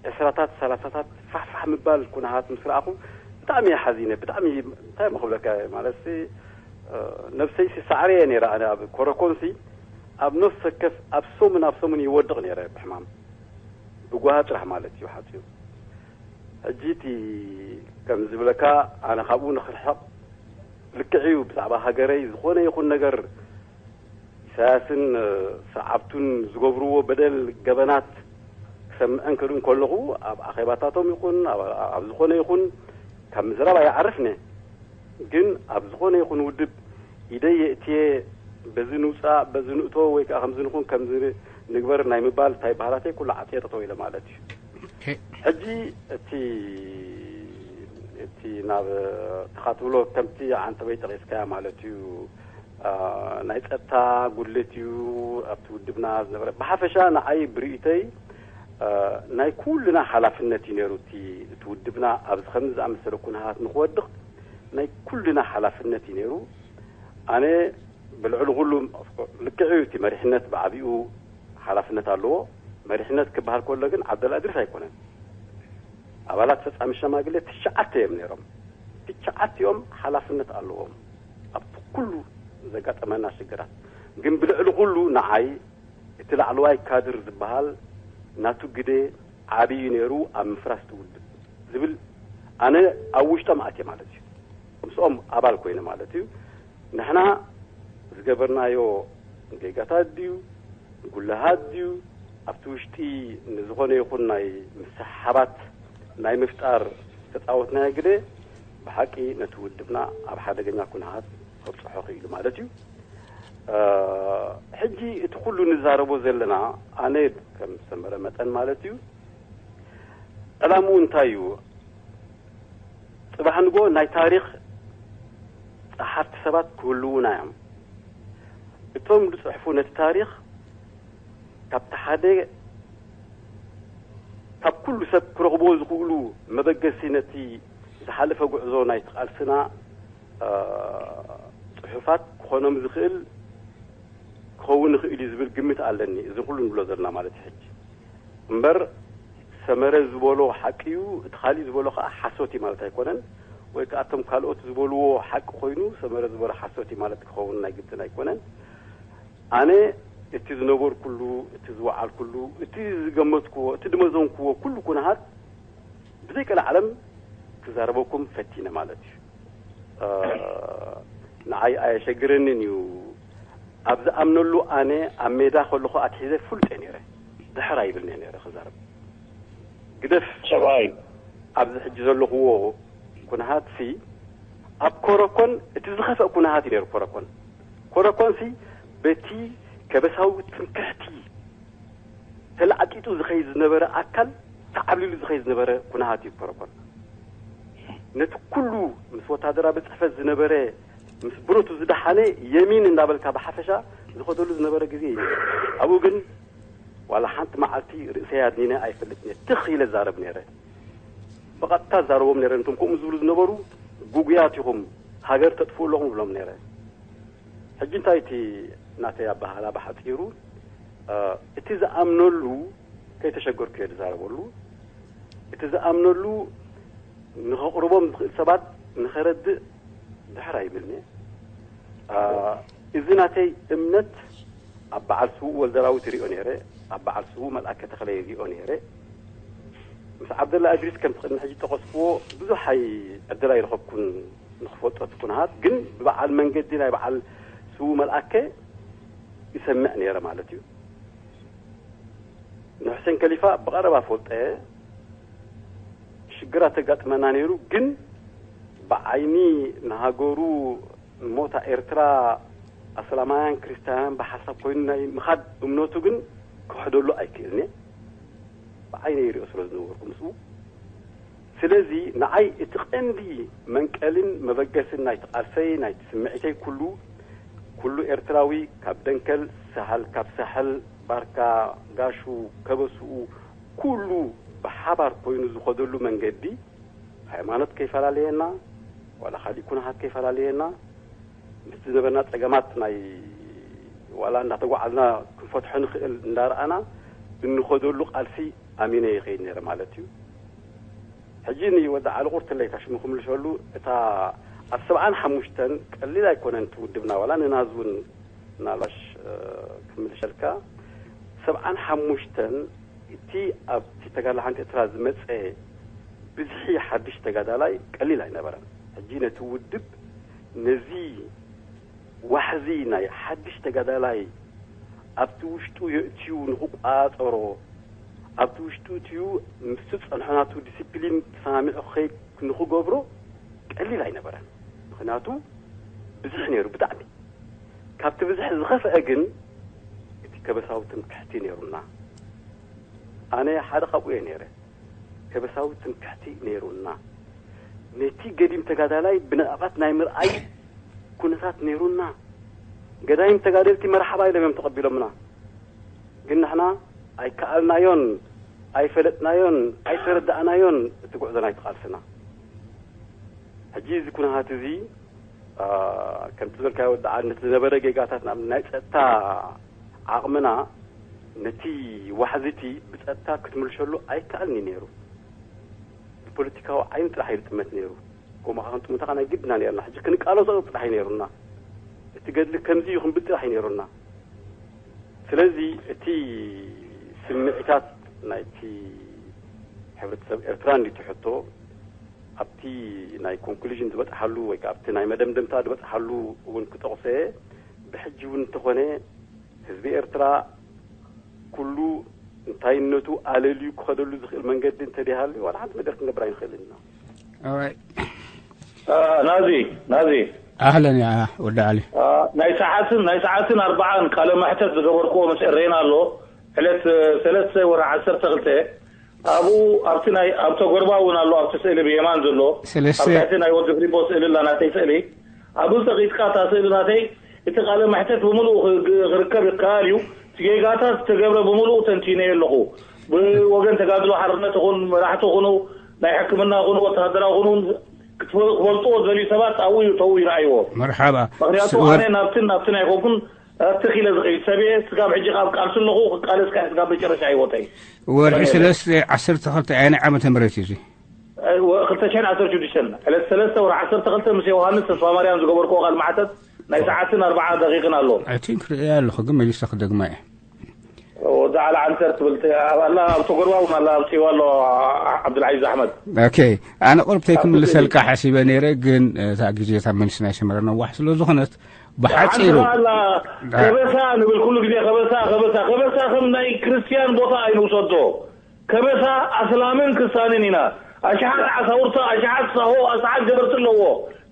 ዕስራታት ሰላሳታት ፋሕፋሕ ምባል ኩነታት ምስ ረኣኹ ብጣዕሚ እየ ሓዚነ። ብጣዕሚ እንታይ መኽብለካ ማለት ነብሰይሲ ሳዕረ እየ ነይረ። ኣነ ኣብ ኮረኮንሲ ኣብ ነፍሲ ወከፍ ኣብ ሰሙን ኣብ ሰሙን ይወድቕ ነይረ ብሕማም ብጓሃ ጥራሕ ማለት እዩ ሓፂሩ። ሕጂ እቲ ከም ዝብለካ ኣነ ካብኡ ንኽርሕቕ ልክዕ እዩ። ብዛዕባ ሃገረይ ዝኾነ ይኹን ነገር ኢሳያስን ሰዓብቱን ዝገብርዎ በደል ገበናት ክሰምዕን ክርእን ከለኹ ኣብ ኣኼባታቶም ይኹን ኣብ ዝኾነ ይኹን ካብ ምዝራብ ኣይዓርፍነ። ግን ኣብ ዝኾነ ይኹን ውድብ ኢደይ የእትየ በዚ ንውፃእ በዚ ንእቶ ወይ ከዓ ከምዚ ንኹን ከምዚ ንግበር ናይ ምባል እንታይ ባህላተይ ኩሉ ዓፅየ ጠጠው ኢለ ማለት እዩ። ሕጂ እቲ እቲ ናብ ትኻትብሎ ከምቲ ዓንተበይ ጠቂስካያ ማለት እዩ። ናይ ፀጥታ ጉድለት እዩ ኣብቲ ውድብና ዝነበረ። ብሓፈሻ ንዓይ ብርእይተይ ናይ ኩልና ሓላፍነት እዩ ነይሩ። እቲ ውድብና ኣብዚ ከምዚ ዝኣመሰለ ኩነታት ንክወድቕ ናይ ኩልና ሓላፍነት እዩ ነይሩ። ኣነ ብልዕሊ ኩሉ ልክዕ እዩ፣ እቲ መሪሕነት ብዓቢኡ ሓላፍነት ኣለዎ። መሪሕነት ክበሃል ከሎ ግን ዓብደላ እድሪስ ኣይኮነን። ኣባላት ፈፃሚ ሸማግሌ ትሽዓተ እዮም ነይሮም። ትሽዓቲኦም ሓላፍነት ኣለዎም ኣብቲ ኩሉ ዘጋጠመና ሽግራት። ግን ብልዕሊ ኩሉ ንዓይ እቲ ላዕለዋይ ካድር ዝበሃል ናቱ ግደ ዓብዪ ነይሩ ኣብ ምፍራስ ትውድብ ዝብል ኣነ ኣብ ውሽጦም ኣትየ ማለት እዩ። ምስኦም ኣባል ኮይነ ማለት እዩ። ንሕና ዝገበርናዮ ጌጋታት ድዩ ጉልሃት ድዩ ኣብቲ ውሽጢ ንዝኾነ ይኹን ናይ ምስሓባት ናይ ምፍጣር ዝተፃወትናዮ ግደ ብሓቂ ነቲ ውድብና ኣብ ሓደገኛ ኩነታት ከብፅሖ ክኢሉ ማለት እዩ። ሕጂ እቲ ኩሉ ንዛረቦ ዘለና ኣነ ከም ሰመረ መጠን ማለት እዩ ዕላምኡ እንታይ እዩ? ፅባሕ ንጎ ናይ ታሪኽ ፀሓፍቲ ሰባት ክህልዉና እዮም። እቶም ዝፅሕፉ ነቲ ታሪኽ ካብቲ ሓደ ካብ ኩሉ ሰብ ክረኽብዎ ዝኽእሉ መበገሲ ነቲ ዝሓለፈ ጉዕዞ ናይቲ ቃልስና ፅሑፋት ክኾኖም ዝኽእል ክኸውን ይኽእል እዩ ዝብል ግምት ኣለኒ። እዚ ኩሉ ንብሎ ዘለና ማለት እዩ። ሕጂ እምበር ሰመረ ዝበሎ ሓቂ እዩ፣ እቲ ካሊእ ዝበሎ ከዓ ሓሶት እዩ ማለት ኣይኮነን። ወይ ከዓ እቶም ካልኦት ዝበልዎ ሓቂ ኮይኑ ሰመረ ዝበሎ ሓሶት እዩ ማለት ክኸውን ናይ ግድን ኣይኮነን። ኣነ እቲ ዝነበርኩሉ፣ እቲ ዝወዓልኩሉ፣ እቲ ዝገመትኩዎ፣ እቲ ድመዘንኩዎ ኩሉ ኩነሃት ብዘይቀልዓለም ክዛረበኩም ፈቲነ ማለት እዩ። ንዓይ ኣየሸግረንን እዩ። ኣብ ዝኣምነሉ ኣነ ኣብ ሜዳ ከለኹ ኣትሒዘ ፍሉጥ እየ ነይረ። ድሕር ኣይብልን እየ ነይረ ክዛረብ። ግደፍ ሰብኣይ ኣብዚ ሕጂ ዘለኽዎ ኩነሃትሲ ኣብ ኮረኮን እቲ ዝኸፍአ ኩነሃት እዩ ነይሩ። ኮረኮን ኮረኮንሲ በቲ ከበሳዊ ትምክሕቲ ተላዕጢጡ ዝኸይድ ዝነበረ ኣካል ተዓብሊሉ ዝኸይድ ዝነበረ ኩነሃት እዩ ኮረኮን። ነቲ ኩሉ ምስ ወታደራዊ ፅሕፈት ዝነበረ ምስ ብረቱ ዝደሓነ የሚን እንዳበልካ ብሓፈሻ ዝኸደሉ ዝነበረ ግዜ እዩ። ኣብኡ ግን ዋላ ሓንቲ መዓልቲ ርእሰይ ኣድኒነ ኣይፈልጥን እየ። ትኽ ኢለ ዛረብ ነይረ። ብቐጥታ ዛረቦም ነይረ። ነቶም ከምኡ ዝብሉ ዝነበሩ ጉጉያት ኢኹም፣ ሃገር ተጥፍኡ ኣለኹም ብሎም ነይረ። ሕጂ እንታይ እቲ ናተይ ኣበሃህላ ብሓፂሩ እቲ ዝኣምነሉ ከይተሸገርኩ እየ ዝዛረበሉ። እቲ ዝኣምነሉ ንኸቕርቦም ዝኽእል ሰባት ንኸረድእ ድሕር ኣይብልኒ። እዚ ናተይ እምነት ኣብ በዓል ስዉእ ወልደራዊት ይሪኦ ነይረ፣ ኣብ በዓል ስዉእ መልኣከ ተኽለ ይሪኦ ነይረ። ምስ ዓብደላ እድሪስ ከምቲ ቅድሚ ሕጂ ጠቐስክዎ ብዙሕ ኣይ ዕድል ኣይረኸብኩን ንክፈልጦ እቲ ኩነታት፣ ግን ብበዓል መንገዲ ናይ በዓል ስዉእ መልኣከ ይሰምዕ ነይረ ማለት እዩ። ንሕሴን ከሊፋ ብቐረባ ፈልጠ ሽግራት ተጋጥመና ነይሩ፣ ግን ብዓይኒ ንሃገሩ ሞታ ኤርትራ ኣስላማውያን ክርስትያንን ብሓሳብ ኮይኑ ናይ ምኻድ እምነቱ ግን ክሕደሉ ኣይክእልን እየ። ብዓይነ ይሪኦ ስለ ዝነበርኩ ምስኡ። ስለዚ ንዓይ እቲ ቀንዲ መንቀልን መበገስን ናይቲ ቃልሰይ ናይቲ ስምዒተይ ኩሉ ኩሉ ኤርትራዊ ካብ ደንከል ሳሕል ካብ ሳሕል ባርካ ጋሹ ከበስኡ ኩሉ ብሓባር ኮይኑ ዝኸደሉ መንገዲ ሃይማኖት ከይፈላለየና ዋላ ካሊእ ኩነታት ከይፈላለየና ምስቲ ዝነበርና ፀገማት ናይ ዋላ እንዳተጓዓዝና ክንፈትሖ ንኽእል እንዳረኣና እንኸደሉ ቃልሲ ኣሚነ ይኸይድ ነይረ ማለት እዩ። ሕጂ ንወዲ ዓሊ ቁርትለይ ታሽሙ ክምልሰሉ፣ እታ ኣብ ሰብዓን ሓሙሽተን ቀሊል ኣይኮነን እቲ ውድብና፣ ዋላ ንናዝ እውን ምናልባሽ ክምልሸልካ፣ ሰብዓን ሓሙሽተን እቲ ኣብቲ ተጋድሎ ሓንቲ ኤርትራ ዝመፀ ብዝሒ ሓድሽ ተጋዳላይ ቀሊል ኣይነበረን። ሕጂ ነቲ ውድብ ነዚ ዋሕዚ ናይ ሓድሽ ተጋዳላይ ኣብቲ ውሽጡ የእትዩ ንክቋፀሮ፣ ኣብቲ ውሽጡ እትዩ ምስቲ ዝፀንሖ ናቱ ዲሲፕሊን ተሰማሚዑ ክኸይድ ንክገብሮ ቀሊል ኣይነበረን። ምክንያቱ ብዝሕ ነይሩ ብጣዕሚ። ካብቲ ብዝሕ ዝኸፍአ ግን እቲ ከበሳዊ ትምክሕቲ ነይሩና። ኣነ ሓደ ካብኡ እየ ነይረ። ከበሳዊ ትምክሕቲ ነይሩና። ነቲ ገዲም ተጋዳላይ ብንዕቐት ናይ ምርኣይ ኩነታት ነይሩና። ገዳይም ተጋደልቲ መርሓባ ኢሎም እዮም ተቐቢሎምና። ግን ንሕና ኣይከኣልናዮን፣ ኣይፈለጥናዮን፣ ኣይተረዳእናዮን እቲ ጉዕዞ ናይቲ ቃልስና። ሕጂ እዚ ኩነታት እዚ ከምቲ ዝበልካዮ ወዲ ዓሊ፣ ነቲ ዝነበረ ጌጋታት፣ ንኣብነት ናይ ጸጥታ ዓቕምና፣ ነቲ ዋሕዚ እቲ ብጸጥታ ክትምልሸሉ ኣይከኣልን እዩ ነይሩ። ብፖለቲካዊ ዓይኒ ጥራሕ እዩ ዝጥመት ነይሩ። ከምኡ ክንጥምታ ናይ ግድና ነይርና። ሕጂ ክንቃለሶ ጥራሕ እዩ ነይሩና። እቲ ገድሊ ከምዚ እዩ ክንብል ጥራሕ እዩ ነይሩና። ስለዚ እቲ ስምዒታት ናይቲ ሕብረተሰብ ኤርትራ እንዲ ትሕቶ ኣብቲ ናይ ኮንክሉዥን ዝበጽሓሉ ወይ ከዓ ኣብቲ ናይ መደምደምታ ዝበጽሓሉ እውን ክጠቕሶ እየ። ብሕጂ እውን እንተኾነ ህዝቢ ኤርትራ ኩሉ እንታይነቱ ኣለልዩ ክኸደሉ ዝኽእል መንገዲ እንተደይሃልዩ ዋላ ሓንቲ ነገር ክንገብር ኣይንኽእልን ኢና። Alright. ናዚ ናዚ ኣህለን ያ ወዲ ዓሊ። ናይ ሰዓትን ናይ ሰዓትን ኣርባዓን ቃለ መሕተት ዝገበርክዎ ምስ ኤረና ኣሎ። ዕለት ሰለስተ ወርሒ ዓሰርተ ክልተ ኣብኡ ኣብቲ ናይ ኣብ ተጎርባ እውን ኣሎ። ኣብቲ ስእሊ ብየማን ዘሎ ሰለስተ ኣብ ትሕቲ ናይ ወዲ ፍሊቦ ስእሊ ኣላ ናተይ ስእሊ። ኣብኡ ጸቂጥካ እታ ስእሊ ናተይ እቲ ቃለ መሕተት ብምሉኡ ክግ- ክርከብ ይከኣል እዩ። እቲ ጌጋታት ዝተገብረ ብምሉኡ ተንቲነዮ ኣለኹ። ብወገን ተጋድሎ ሓርነት ይኹን መራሕቲ ይኹኑ ናይ ሕክምና ይኹኑ ወተሃደራዊ ይኹኑ ክፈልጥዎ ዝደልዩ ሰባት ኣብኡ እዩ ተው ይረኣይዎ። መርሓባ ምክንያቱ ስወር- ኣነ ናብትን ናብትን ኣይኮንኩን። ኣብቲ ኪለ ዝኸይድ ሰብ እየ። ስጋብ ሕጂ ካብ ቃልሲ ኣለኹ ክቃለስ ካሕ ስጋብ መጨረሻ ህይወተይ። ወርሒ ሰለስተ ዓሰርተ ክልተ ኣየናይ ዓመተ ምህረት እዩ እዚ? ክልተ ሽሕን ዓሰርተ ሽዱሽተን ዕለት ሰለስተ ወርሒ ዓሰርተ ክልተ ምስ ዮሃንስ ተስፋ ማርያም ዝገበርክዎ ቃል ማዕተት ናይ ሰዓትን ኣርባዓ ደቂቅን ኣሎ። I think ርእያ ኣለኹ ግን መሊሰ ክደግማ እየ። ወዲ ዓሊ ዓንተር ትብል ተ- ኣላ ኣብ ተጎርባ እውን ኣላ ኣብ ቲዋ ኣሎ። ዓብዱልዓዚዝ ኣሕመድ ኦኬ ኣነ ቁርብተይ ክምልሰልካ ሓሲበ ነይረ ግን እታ ግዜ እታ መንግስቲ ናይ ሰመረ ነዋሕ ስለ ዝኾነት ብሓፂሩ ሓንቲ ኣላ ከበሳ ንብል ኩሉ ግዜ ከበሳ ከበሳ ከበሳ ከም ናይ ክርስትያን ቦታ ኣይንውሰዶ። ከበሳ ኣስላምን ክስታንን ኢና። ኣሽሓት ዓሳውርታ ኣሽሓት ሳሆ ኣስሓት ገበርቲ ኣለዎ።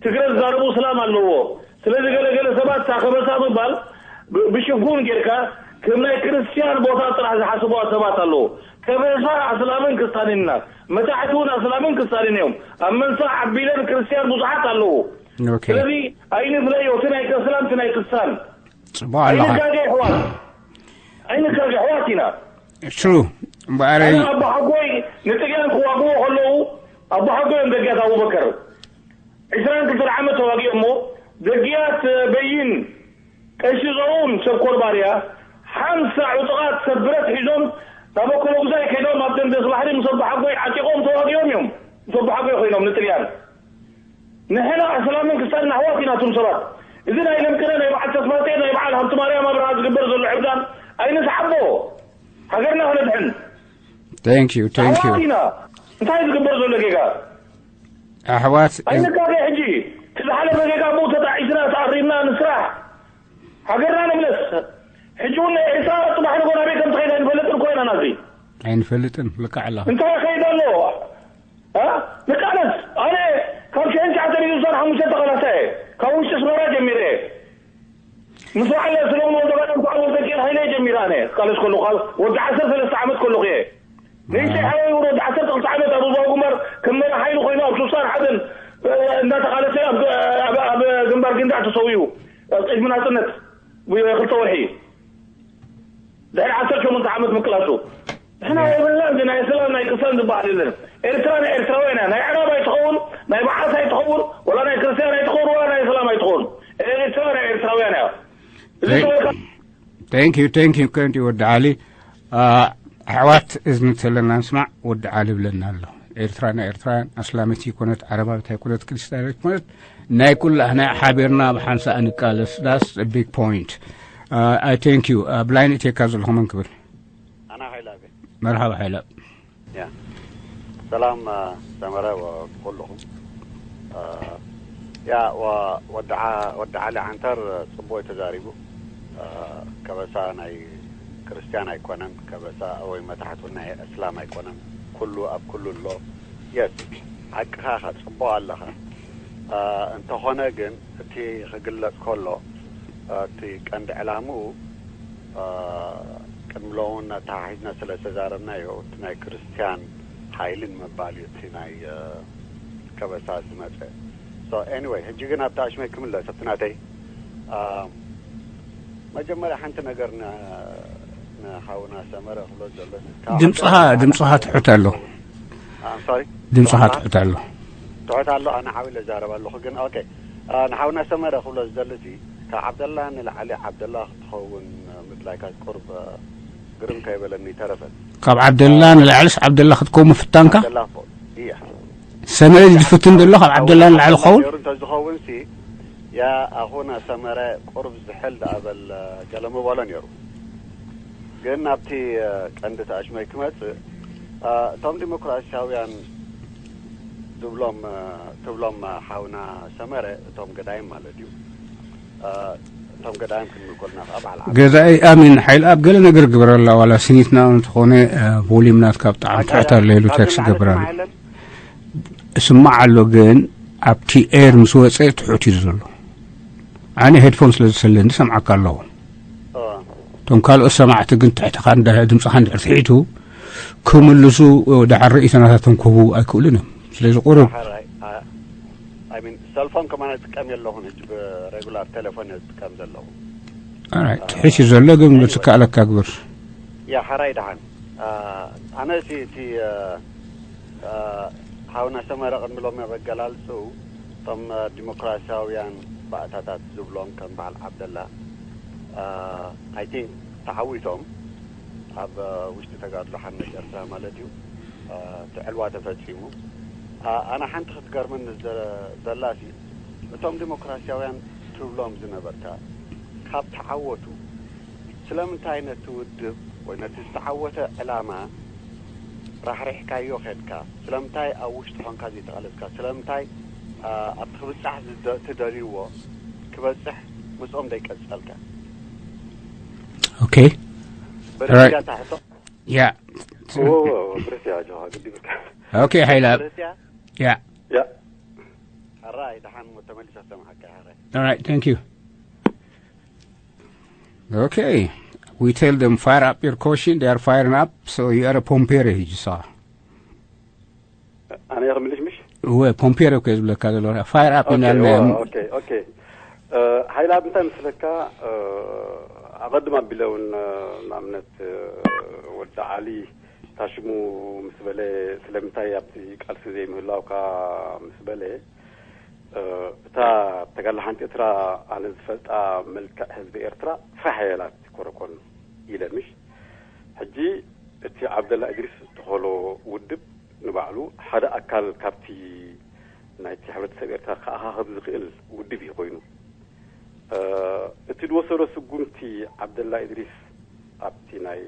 ትግረ ዝዛረቡ እስላም ኣለዎ። ስለዚ ገለገለ ሰባት እታ ከበሳ ምባል ብ- ብሽፉን ጌርካ ከም ናይ ክርስትያን ቦታ ጥራሕ ዝሓስቡዋ ሰባት ኣለዉ። ከበሳ ኣስላምን ክስታንን ኢና። መታሕቲ እውን ኣስላምን ክስታንን እዮም። ኣብ መንሳ ዓቢለን ክርስትያን ብዙሓት ኣለዉ። ኦኬ ስለዚ ኣይንፍለዮ እቲ ናይ ኣስላም እቲ ናይ ክስታን ፅቡቅ ኣለኻ ኣይንጋገ ኣሕዋት ኣይንጋገ ኣሕዋት ኢና። ትሩ እምበኣረይ ኣነ ኣቦሓጎይ ንጥልያን ክዋግኡ ከለዉ ኣቦሓጎይ እዮም ደግያት ኣቡበከር ዕስራን ክልተን ዓመት ተዋጊኦም እሞ ደግያት በይን ቀሺ ዘርኡን ሰብ ኮርባርያ ሓምሳ ዕጡቓት ሰብ ብረት ሒዞም ናብ ኣኮሎጉዛይ ከይዶም ኣብ ደንደስ ባሕሪ ምስ ኣቦሓጎይ ዓጢቖም ተዋጊኦም እዮም። ምስ ኣቦሓጎይ ኮይኖም ንጥልያን ንሕና ኣስላምን ክስታንን ኣሕዋት ኢና እቶም ሰባት። እዚ ናይ ለምቅነ ናይ በዓል ተስፋጼ ናይ በዓል ሃብቲ ማርያም ኣብርሃ ዝግበር ዘሎ ዕብዳን ኣይንስዓቦ። ሃገርና ክነድሕን thank you thank you ኣሕዋት ኢና። እንታይ ዝግበር ዘሎ ጌጋ ኣሕዋት ኣይንጋገ። ሕጂ እቲ ዝሓለፈ ጌጋ ብኡ ተጣዒስና ተኣሪምና ንስራሕ ሃገርና ንብለስ። ሕጂ እውን ናይ ኤርትራ ጽባሕ ንጎ ናበይ ከም ትኸይድ ኣይንፈልጥን እኮ ኢና ናዚ ኣይንፈልጥን ልክዕ ኣለኻ እንታይ ይኸይድ ኣሎ? እ? ንቃለስ ኣነ ካብ ሽሕን ትሽዓተ ሚእትን ስሳን ሓሙሽተ ተቓላሳይ እየ። ካብ ውሽጢ ኣስመራ ጀሚረ እየ። ምስ በዓል ሰለሙን ወልደማርያም በዓል ወልደሚካኤል ሃይለ ጀሚረ ኣነ ክቃለስ ከለኹ ካብ ወዲ ዓሰርተ ሰለስተ ዓመት ከለኹ እየ። ንእሽተይ ሓወይ እውን ወዲ ዓሰርተ ክልተ ዓመት ኣብ ህዝባዊ ግንባር ከም መራሒ ሓይሊ ኮይኑ ኣብ ስሳን ሓደን እንዳተቓለሰ ኣብ ኣብ- ኣብ ግንባር ግንዳዕ ተሰዊኡ ኣብ ቅድሚ ናጽነት ብክልተ ወርሒ ድሕሪ ዓሰርተ ሸሞንተ ዓመት ምቅላሱ ንሕና የብልና እዚ ናይ ሰላም ናይ ቅሳን ዝበሃል የለን። ኤርትራ ናይ ኤርትራውያን እያ። ናይ ኣዕራብ ኣይትኸውን ናይ በዓስ ኣይትኸውን ወላ ናይ ክርስትያን ኣይትኸውን ወላ ናይ ሰላም ኣይትኸውን። ኤርትራ ናይ ኤርትራውያን እያ። እዚ ዝበልካ thank you thank you ከምቲ ወዲ ዓሊ ኣ፣ ኣሕዋት እዝኒ ተለና ንስማዕ። ወዲ ዓሊ ብለና ኣሎ። ኤርትራ ናይ ኤርትራውያን፣ ኣስላመይቲ ይኮነት፣ ዓረባዊት ኣይኮነት፣ ክርስትያናዊት ይኮነት፣ ናይ ኩላህና ሓቢርና ብሓንሳእ ንቃለስ። That's a big point. I thank you. ኣብ ላይን እትየካ ዘለኹ መን ክብል? ኣና ሓይላቤ። መርሓባ ሓይላ። ያ ሰላም ሰመረ ወኩልኹም። ያ ወዲ ዓሊ ዓንተር ጽቡቅ ተዛሪቡ። ከበሳ ናይ ክርስቲያን ኣይኮነን፣ ከበሳ ወይ መታሕቱ ናይ እስላም ኣይኮነን። ኩሉ ኣብ ኩሉ ኣሎ። የስ ሓቅኻ ኢኻ፣ ጽቡቅ ኣለኻ። እንተኾነ ግን እቲ ክግለጽ ከሎ እቲ ቀንዲ ዕላምኡ ቅድሚ ሎውን ኣተሓሒዝና ስለ ዝተዛረብናዮ እቲ ናይ ክርስቲያን ሓይሊ ንምባል እዩ እቲ ናይ ከበሳ ዝመፀ። So anyway ሕጂ ግን ኣብቲ ኣሽመይ ክምለስ ኣብቲ ናተይ መጀመርያ ሓንቲ ነገር ንሓውና ሰመረ ክብሎ ዘሎ ድምፅኻ ድምፅኻ ትሑት ኣሎ። ድምፅኻ ትሑት ኣሎ። ትሑት ኣሎ። ኣነ ሓው ኢለ ዛረብ ኣለኹ ግን ኦኬ። ንሓውና ሰመረ ክብሎ ዝደሊ እዚ ካብ ዓብደላ ንላዕሊ ዓብደላ ክትኸውን ምድላይካ ቁርብ ግርም ከይበለኒ ተረፈን። ካብ ዓብደላ ንላዕልስ ዓብደላ ክትከው ምፍታንካ? ዓብደላ ፎ እያ ሰመረ ዝፍትን ዘሎ ካብ ዓብደላ ንላዕሊ ክኸውን? ነሩ እንተዝኸውን ሲ ያ ኣኹና ሰመረ ቁርብ ዝሕል ደኣ በል ገለ ምበሎ ነሩ። ግን ናብቲ ቀንዲ ተኣሽመይ ክመጽእ እቶም ዲሞክራሲያውያን ትብሎም ትብሎም ሓውና ሰመረ እቶም ገዳይም ማለት እዩ። እቶም ገዳይም ክንብል ኮልና ከዓ በዓል ዓቢ ገዛኢ ኣሚን ሓይል ኣብ ገለ ነገር ግበረላ ዋላ ስኒትና እንተኾነ ቮሊም ናትካ ብጣዕሚ ትሕት ኣሎ ኢሉ ቴክስት ገብራሉ። እስማዕ ኣሎ ግን ኣብቲ ኤር ምስ ወፀ ትሑት እዩ ዘሎ። ኣነ ሄድፎን ስለ ዝሰለኒ ሰምዓካ ኣለኹ። እቶም ካልኦት ሰማዕቲ ግን ትሕትኻ ድምፅኻ እንድሕር ትሒቱ ክምልሱ ድሓር ርእይቶናታቶም ክህቡ ኣይክእሉን እዮም። ስለዚ ቁሩብ ሰልፎን ከማን እጥቀም የለኹን ሕጂ ብሬጉላር ቴሌፎን እጥቀም ዘለኹ። ትሒት እዩ ዘሎ ግን ብትከኣለካ ግብር። ያ ሓራይ ደሓን ኣነ እቲ እቲ ሓውና ሰመረ ቅድሚ ሎሚ ኣብ ኣገላልፅኡ እቶም ዲሞክራሲያውያን ባእታታት ዝብሎም ከም በዓል ዓብደላ ኣይ ቲንክ ተዓዊቶም ኣብ ውሽጢ ተጋድሎ ሓርነት ኤርትራ ማለት እዩ እቲ ዕልዋ ተፈፂሙ። ኣነ ሓንቲ ክትገርመኒ ዘላ ሲ እቶም ዲሞክራሲያውያን ትብሎም ዝነበርካ ካብ ተዓወቱ ስለምንታይ ነቲ ውድብ ወይ ነቲ ዝተዓወተ ዕላማ ራሕሪሕካዮ ከድካ? ስለምንታይ ኣብ ውሽጢ ኾንካ ዘይተቐለስካ? ስለምንታይ ኣብቲ ክብጻሕ ትደልይዎ ክበጽሕ ምስኦም ዘይቀጸልካ? ኦኬ ብርግዳ ታሕቶ ያ ብርስ ያ ጆሃ ግዲ ብልካ ኦኬ ሓይላ ብርስ ያ ያ ያ ሕራይ ደሓን ሞ ተመሊሰ ሰምዓካ ሕራይ All right, thank you. Okay, we tell them fire up your question, they are firing up, so you are a pompere, you saw. ኣነ ክምልሽ ምሽ እወ ፖምፔረ እኮ ዝብለካ ዘሎ ፋየር ኣፕ ኢና ኦኬ ኢልና ኦ- ኦኬ ኦኬ እ፣ ሓይላ እንታይ ምስለካ እ፣ ኣቐድም ኣቢለ እውን እ፣ ንኣብነት እ፣ ወዲ ዓሊ ታሽሙ ምስ በለ ስለምንታይ ኣብቲ ቃልሲ ዘይምህላውካ ምስ በለ እ፣ እታ ተጋላ ሓንቲ ኤርትራ ኣነ ዝፈልጣ መልክዕ ህዝቢ ኤርትራ ፋሕ የላት ኮረኮን ኢለ ምሽ ሕጂ እቲ ዓብደላ እድሪስ ዝተኸሎ ውድብ ንባዕሉ ሓደ ኣካል ካብቲ ናይቲ ሕብረተሰብ ኤርትራ ክኣኻኽብ ዝኽእል ውድብ እዩ ኮይኑ እቲ ዝወሰዶ ስጉምቲ ዓብደላ ኢድሪስ ኣብቲ ናይ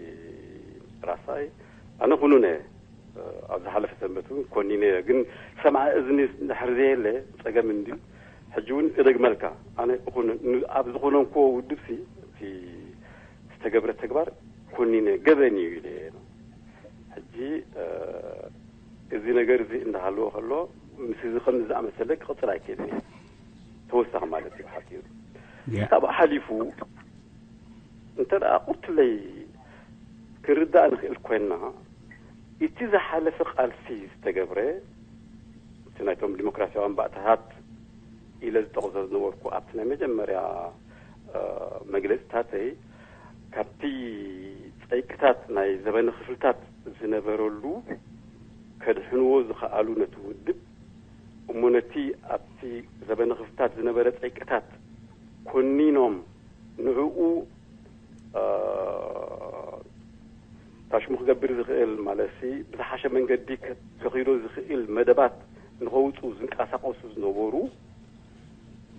ራሳይ ኣነ ኩኑነ ኣብ ዝሓለፈ ሰንበት እውን ኮኒነ ግን ሰምዓ እዝኒ ድሕር ዘየለ ፀገም እንድዩ ሕጂ እውን እደግመልካ ኣነ እኹን ኣብ ዝኾነንኮ ውድብሲ እቲ ዝተገብረ ተግባር ኮኒነ ገበን እዩ ኢለ ሕጂ እዚ ነገር እዚ እንዳሃለዎ ከሎ ምስ እዚ ከም ዝኣመሰለ ክቕፅል ኣይክእልን እየ ተወሳኺ ማለት እዩ ሓፂሩ ካብኡ ሓሊፉ እንተ ደኣ ቁርትለይ ክንርዳእ ንኽእል ኮይንና እቲ ዝሓለፈ ቃልሲ ዝተገብረ እቲ ናይቶም ዲሞክራሲያዊ ኣንባእታታት ኢለ ዝጠቕሶ ዝነበርኩ ኣብቲ ናይ መጀመርያ መግለፅታተይ ካብቲ ፀይቅታት ናይ ዘበነ ክፍልታት ዝነበረሉ ከድሕንዎ ዝኸኣሉ ነቲ ውድብ እሞ ነቲ ኣብቲ ዘበነ ክፍልታት ዝነበረ ፀይቅታት ኮኒኖም ንዕኡ ታሽሙ ክገብር ዝኽእል ማለት ሲ ብዝሓሸ መንገዲ ከ- ከኺዶ ዝኽእል መደባት ንኸውፁ ዝንቀሳቐሱ ዝነበሩ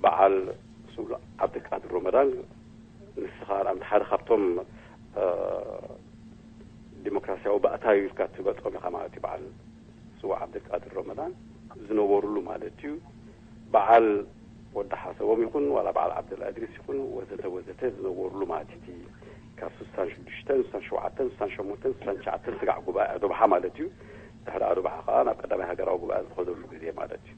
በዓል ስሉእ ዓብደልቃድር ረመዳን፣ ንስኻ ንኣብነት ሓደ ካብቶም ዲሞክራሲያዊ ባእታ እዩ ኢልካ ትገልፆም ኢኻ ማለት እዩ። በዓል ስሉእ ዓብደልቃድር ረመዳን ዝነበሩሉ ማለት እዩ። በዓል ወዲ ሓሰቦም ይኹን ዋላ በዓል ዓብደላ እድሪስ ይኹን ወዘተ ወዘተ ዝነበሩሉ ማለት እዩ። ካብ ስሳን ሽዱሽተን ስሳን ሸውዓተን ስሳን ሸሞንተን ስሳን ትሽዓተን ስጋዕ ጉባኤ ኣዶብሓ ማለት እዩ። ድሕሪ ኣዶብሓ ከዓ ናብ ቀዳማይ ሃገራዊ ጉባኤ ዝተኸደሉ ግዜ ማለት እዩ።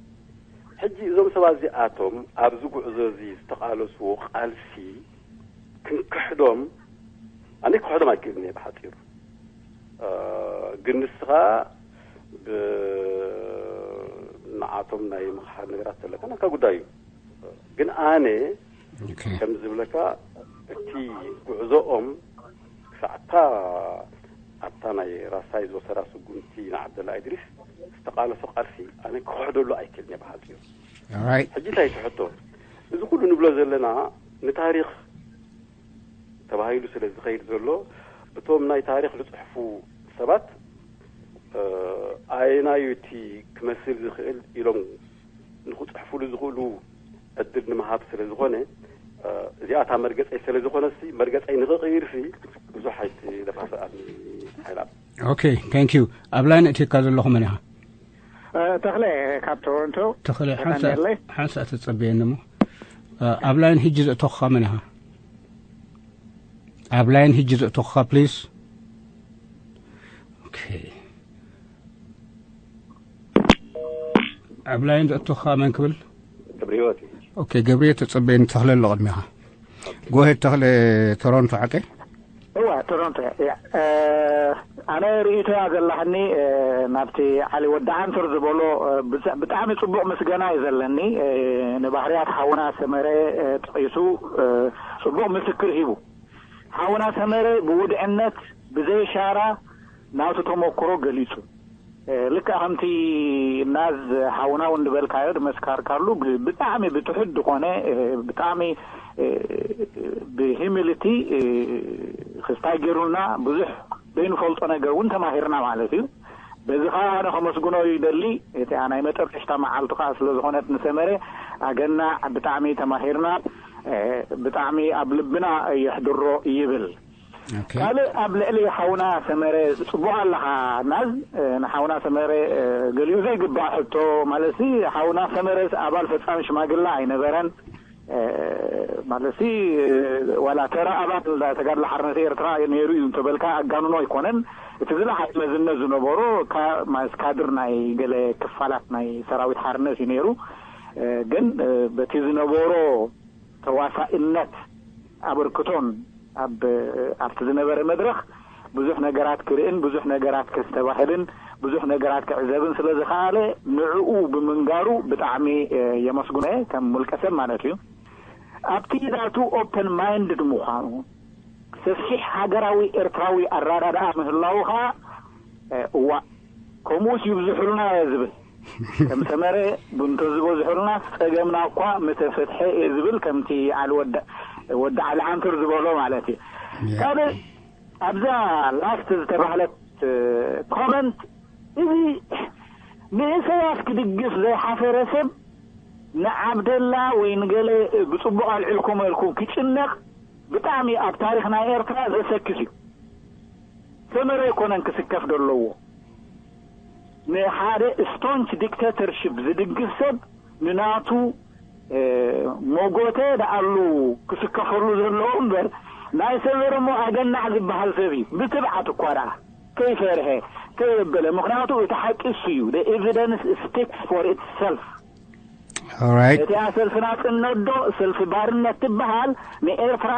ሕጂ እዞም ሰባት እዚኣቶም ኣብዚ ጉዕዞ እዚ ዝተቓለስዎ ቃልሲ ክንክሕዶም ኣነ ክሕዶም ኣይክእልን እየ ብሓፂሩ። ግን ንስኻ ንዓቶም ናይ ምኽሓድ ነገራት ዘለካ ናካ ጉዳይ እዩ። ግን ኣነ ከም ዝብለካ እቲ ጉዕዞኦም ክሳዕታ ኣብታ ናይ ራሳይ ዝወሰዳ ስጉምቲ ንዓብደላ እድሪስ ዝተቃለሶ ቃልሲ ኣነ ክሕደሉ ኣይክእልን እየ ብሓፂሩ። ሕጂ እንታይ ትሕቶ? እዚ ኩሉ ንብሎ ዘለና ንታሪክ ተባሂሉ ስለ ዝኸይድ ዘሎ እቶም ናይ ታሪክ ዝፅሕፉ ሰባት ኣየናዩ እቲ ክመስል ዝኽእል ኢሎም ንክፅሕፉሉ ዝኽእሉ ዕድል ንምሃብ ስለ ዝኾነ እዚኣታ መርገፀይ ስለ ዝኾነ ሲ መርገፀይ ንክቕይር ሲ ብዙሕ ኣይትለፋፍኣኒ ሓይላ። Okay, thank you. ኣብ ላይን እትካ ዘለኹ መን ኢኻ? ተኽለ ካብ ቶሮንቶ። ተኽለ ሓንሳ ተጸበየኒ እሞ ኣብ ላይን ሕጂ ዘእተኹኻ መን ኢኻ? ኣብ ላይን ሕጂ ዘእተኹኻ please። Okay. ኣብ ላይን ዘእተኹኻ መን ክብል? ገብረ ህይወት። Okay, ገብረ ተጸበየኒ ተኽለ ኣሎ ቅድሚኻ። ጎሄድ ተኽለ ቶሮንቶ ሓቀይ? እዋ ቶሮንቶ እያ። ኣነ ርእይቶያ ዘለኒ ናብቲ ዓሊ ወዲ ዓንትር ዝበሎ ብጣዕሚ ፅቡቅ ምስገና እዩ ዘለኒ። ንባህርያት ሓውና ሰመረ ጠቂሱ ፅቡቅ ምስክር ሂቡ። ሓውና ሰመረ ብውድዕነት ብዘይሻራ ናቱ ተመክሮ ገሊፁ። ልክዕ ከምቲ ናዝ ሓውና እውን ዝበልካዮ ድመስካርካሉ ብጣዕሚ ብትሑት ዝኾነ ብጣዕሚ ብሂሚሊቲ ክስታይ ገይሩልና ብዙሕ ዘይንፈልጦ ነገር እውን ተማሂርና ማለት እዩ። በዚ ከዓ ኣነ ከመስግኖ ይደሊ። እቲኣ ናይ መጠረሽታ መዓልቱ ከዓ ስለዝኾነት ንሰመረ ኣገና ብጣዕሚ ተማሂርና ብጣዕሚ ኣብ ልብና የሕድሮ ይብል። ካልእ ኣብ ልዕሊ ሓውና ሰመረ ፅቡቅ ኣለኻ ናዝ ንሓውና ሰመረ ገሊኡ ዘይግባእ ሕቶ ማለት ሓውና ሰመረስ ኣባል ፈፃሚ ሽማግላ ኣይነበረን ማለት ዋላ ተራ ኣባል ተጋድሎ ሓርነት ኤርትራ ነይሩ እዩ እንተበልካ ኣጋንኖ ኣይኮነን። እቲ ዝለዓለ መዝነት ዝነበሮ ካድር ናይ ገለ ክፋላት ናይ ሰራዊት ሓርነት እዩ ነይሩ። ግን በቲ ዝነበሮ ተዋሳእነት ኣበርክቶን ኣብ ኣብቲ ዝነበረ መድረኽ ብዙሕ ነገራት ክርእን ብዙሕ ነገራት ከስተባህልን ብዙሕ ነገራት ክዕዘብን ስለ ዝኸኣለ ንዕኡ ብምንጋሩ ብጣዕሚ የመስግኖ እየ ከም ውልቀ ሰብ ማለት እዩ። ኣብቲ ዛቱ ኦፐን ማይንድድ ምዃኑ ሰፊሕ ሃገራዊ ኤርትራዊ ኣራዳድኣ ምህላዉ ኸኣ እዋእ ከምኡስ ይብዝሑልና እየ ዝብል። ከም ሰመረ ብንቶ ዝበዝሑልና ጸገምና እኳ ምተፈትሐ እየ ዝብል ከምቲ ዓሊ ወዲ ዓሊ ዓንተር ዝበሎ ማለት እዩ። ካልእ ኣብዛ ላስት ዝተባህለት ኮመንት እዚ ንእሰያስ ክድግፍ ዘይሓፈረ ሰብ ንዓብደላ ወይ ንገለ ብጽቡቕ ኣልዕልኩም ኢልኩም ክጭነቕ ብጣዕሚ ኣብ ታሪኽ ናይ ኤርትራ ዘሰክፍ እዩ። ሰመረ ኣይኮነን ክስከፍ ደለዎ። ንሓደ ስቶንች ዲክተተርሽፕ ዝድግፍ ሰብ ንናቱ ሞጎተ ደኣሉ ክስከፈሉ ዘለዎ እምበር ናይ ሰመረ እሞ ኣገናዕ ዝበሃል ሰብ እዩ። ብትብዓት እኳ ደኣ ከይፈርሀ ከየበለ ምኽንያቱ እቲ ሓቂ እሱ እዩ። The evidence speaks for itself። እቲኣ ሰልፊ ናጽነት ዶ ሰልፊ ባርነት ትበሃል ንኤርትራ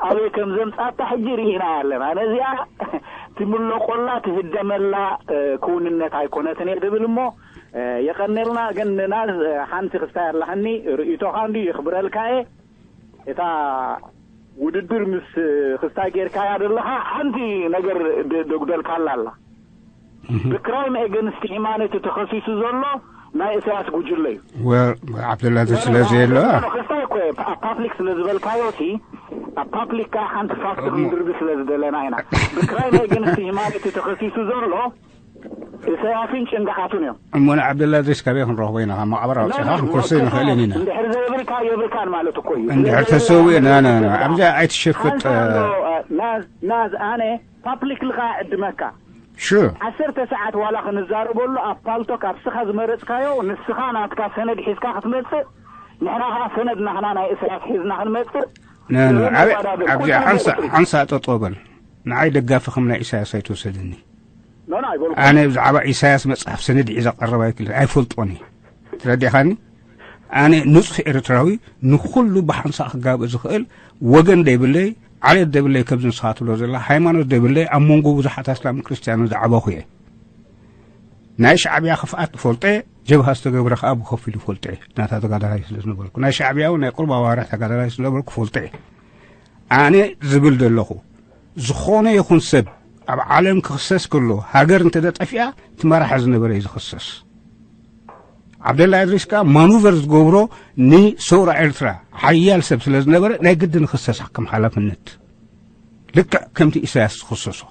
ኣበይ ከም ዘምጻታ ሕጂ ርኢና ኣለና። ነዚኣ ትምለቆላ ትህደመላ ክውንነት ኣይኮነትን እየ ድብል እሞ የቀኔልና ግን ንና ሓንቲ ክስታይ ኣለሃኒ ርእይቶኻ እንዲ ይኽብረልካ እየ። እታ ውድድር ምስ ክስታይ ጌርካያ ዘለኻ ሓንቲ ነገር ደጉደልካላ ኣላ። ብክራይም ኤገንስት ሂማኒቲ ተኸሲሱ ዘሎ ናይ እሳያስ ጉጅለ እዩ። ዓብደላ ስለ ዘየሎ ክስታይ እኮ ኣብ ፓብሊክ ስለ ዝበልካዮ እቲ ኣብ ፓብሊክ ከዓ ሓንቲ ፋክት እሞ ክንድርቢ ስለ ዝደለና ኢና። ብክራይም ኤገንስት ሂማኒቲ ተኸሲሱ ዘሎ ኢሳያስን ጭንጋሓቱን እዮም። እሞ ንዓብደላ እድሪስ ካበይ ክንረኽቦ ኢና? ካብ መቓብር ኣውፂኻ ክንኮርሶ ይንኽእልን ኢና። እንድሕር ዘይብልካ የብልካን ማለት እኮ እዩ። እንድሕር ተሰዊኡ፣ ና፣ ና፣ ና፣ ኣብዚኣ ኣይትሸፍጥ። ኣንታ ኣሎ፣ ናዝ፣ ናዝ፣ ኣነ ፓብሊክ ልካ ዕድመካ ሹር። ዓሰርተ ሰዓት ዋላ ክንዛረበሉ ኣብ ፓልቶክ ኣብ ስኻ ዝመረጽካዮ፣ ንስኻ ናትካ ሰነድ ሒዝካ ክትመጽእ፣ ንሕና ኸዓ ሰነድ ናህና ናይ ኢሳያስ ሒዝና ክንመጽእ። ኖ፣ ኖ፣ ዓብ-፣ ንወዳደር። ኣብዚ ኩሉ ሓንሳ-፣ ነገር ሓንሳ ጠጠው በል። ንዓይ ደጋፊ ከም ናይ ኢሳያስ ኣይትወሰድኒ። ኖ፣ ኖ፣ ኣይበልኩ። ኣነ ብዛዕባ ኢሳያስ መጽሓፍ ሰነድ ሒዘ ቀረብ ኣይክል-፣ ኣይፈልጦን እየ። ተረዲኻኒ? ኣነ ንጹህ ኤርትራዊ፣ ንኹሉ ብሓንሳእ ክጋብእ ዝኽእል፣ ወገን ደይብለይ፣ ዓሌት ደይብለይ፣ ከምዚ ንስኻ ትብሎ ዘላ፣ ሃይማኖት ደይብለይ፣ ኣብ መንጎ ብዙሓት ኣስላምን ክርስትያንን ዝዓበኹ እየ። ናይ ሻዕብያ ክፍኣት እፈልጦ እየ፣ ጀብሃ ዝተገብረ ከኣ ብኸፊሉ እፈልጦ እየ። ናታ ተጋዳላይ ስለ ዝነበርኩ፣ ናይ ሻዕብያ እውን ናይ ቁሩብ ኣዋርሕ ተጋዳላይ ስለ ዝነበርኩ እፈልጦ እየ። ኣነ ዝብል ዘለኹ፣ ዝኾነ ይኹን ሰብ ኣብ ዓለም ክኽሰስ ከሎ፣ ሃገር እንተ ጠፊኣ፣ እቲ መራሒ ዝነበረ እዩ ዝኽሰስ። ዓብደላ እድሪስ ከኣ ማኑቨር ዝገብሮ ንሰውራ ኤርትራ ሓያል ሰብ ስለ ዝነበረ፣ ናይ ግድን ክኽሰስ ከም ሓላፍነት። ልክዕ ከምቲ ኢሳያስ ዝኽሰሶ።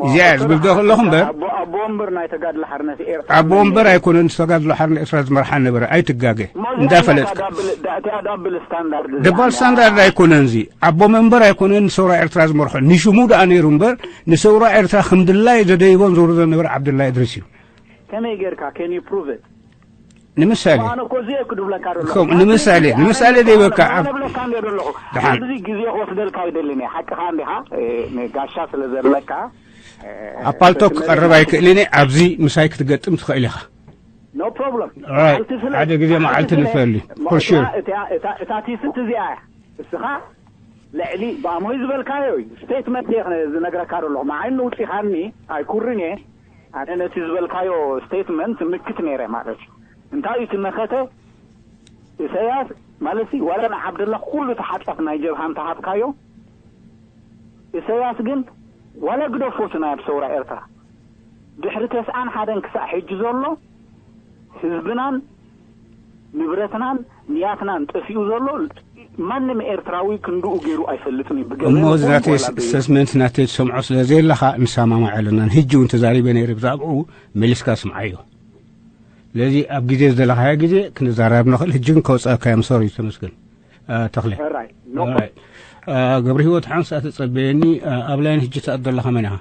እዚኣ እየ ዝብል ዶ ከለኹ እምበር፣ ኣቦ፣ ኣቦ ወንበር ናይ ተጋድሎ ሓርነት ኤርትራ ኣቦ ወንበር ኣይኮነን፣ ተጋድሎ ሓርነት ኤርትራ ዝመርሓ ነበረ፣ ኣይትጋገ። እሞ እዚኣ እንዳፈለጥካ። እያ ዳብል፣ ዳ-፣ እቲኣ ዳብል ስታንዳርድ እዚኣ ደባል እያ። ስታንዳርድ ኣይኮነን፣ እዚ ኣቦ መንበር ኣይኮነን፣ ንሰውራ ኤርትራ ዝመርሖ። ንሽሙ ደኣ ነይሩ እምበር፣ ንሰውራ ኤርትራ ከም ድላዩ ዘደይቦን ዘውርዶ ነበረ ዓብደላ እድሪስ እዩ። ከመይ ጌርካ? Can you prove it? ንምሳሌ፣ ኣነ እኮ እዚ እየ ክድብለካ ዘለኹ። ከም ንምሳሌ፣ ኣነ ንምሳሌ ዘይበካ ኣነ ኣብ ብለካ እንደ ዘለኹ። ደሓን። ኣብዚ ግዜ ክወስደልካ ኣይደልን እየ። ሓቅኻ እንዲኻ፣ እ፣ ንጋሻ ስለ ዘለካ፣ እ፣ ኣብ ፓልቶክ ስለ ክቐርብ ኣይክእልን እየ። ኣብዚ ምሳይ ክትገጥም ትኽእል ኢኻ። No problem። ኦራይት። መዓልቲ ስለ ሓደ ግዜ መዓልቲ ስለ ንፈልዩ። For sure። እታ፣ እታ፣ እታ ቲስት እዚኣ እያ። እስኻ ልዕሊ ብኣሞይ ዝበልካዮ እዩ። ስቴትመንት እየ ክነ-፣ ዝነግረካ ዘለኹ። መዓይ ንውፂኻኒ ኣይኩርን እየ። ኣነ ነቲ ዝበልካዮ ስቴትመንት ምክት ነይረ ማለት እዩ። እንታይ እዩ እቲ መኸተ? ኢሳያስ ማለት እዩ፣ ዋላ ንዓብደላ ኩሉ ተሓጻፍ ናይ ጀብሃ እንተሃብካዮ፣ ኢሳያስ ግን ዋላ ግደፎ እቲ ናይ ኣብ ሰውራ ኤርትራ ድሕሪ ተስዓን ሓደን ክሳዕ ሕጂ ዘሎ ህዝብናን ንብረትናን ንያትናን ጠፊኡ ዘሎ ማንም ኤርትራዊ ክንድኡ ገይሩ ኣይፈልጥን እዩ። ብገንዘብ እሞ እዚ ይኹን ናተይ ወላ ስ-፣ ብ-፣ ሰስመንት ናተይ ትሰምዖ ስለ ዘየለኻ ንሰማማዕ ኣለና። ንህጂ እውን ተዛሪበ ነይረ ብዛዕባኡ፣ መሊስካ ስምዓዮ። ስለዚ ኣብ ግዜ ዝደለኻዮ ግዜ ክንዛረብ ንኽእል። ህጂ ግን ከውጻእካ እዮም። ሶሪ፣ ተመስገን። አ፣ ተኽለ። ኦራይት፣ ኖ ኦራይት። አ፣ ገብረ ህይወት ሓንሳ ተጸበየኒ። አ፣ ኣብ ላይን ህጂ ትኣቱ ዘለኻ መን ኢኻ?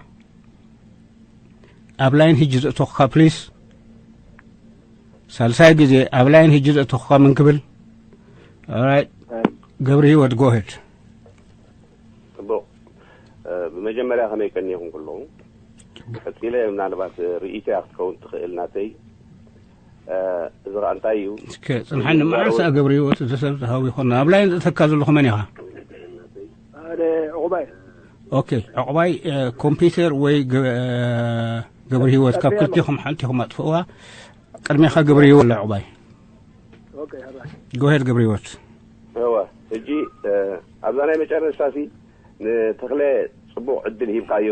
ኣብ ላይን ህጂ ዘእተኹካ ፕሊስ። ሳልሳይ ግዜ ኣብ ላይን ህጂ ዘእተኹካ ምን ክብል? ኦራይት። ኦራይት። ገብረ ህይወት፣ ጎ ሄድ። ጽቡቕ። እ፣ ብመጀመርያ ከመይ ቀኒኹም ከለኹም? ቀጺለ ምናልባት ርእይቶያ ክትከውን ትኽእል ናተይ። እ፣ እዚ ኸኣ እንታይ እዩ? እስከ ጽንሓኒ፣ መዓስ ገብረ ህይወት እዚ ሰብ ዝሃው ይኾን? ኣብ ላይን ዘእተካ ዘለኹ መን ኢኻ? ኣነ ዑቕባይ። ኦኬ፣ ዑቕባይ፣ እ፣ ኮምፒውተር ወይ ገ-፣ እ፣ ገብረ ህይወት ካብ ቀጥታ ክልቲኹም ሓንቲ ኢኹም ኣጥፍእዋ። ቅድሜኻ ገብረ ህይወት ኣሎ ዑቕባይ። ኦኬ፣ ሕራይ። ጎ ሄድ ገብረ ህይወት። እወ፣ ሕጂ፣ እ፣ ኣብዛ ናይ መጨረሻ ሲ ንተኽለ ጽቡቕ ዕድል ሂብካዮ።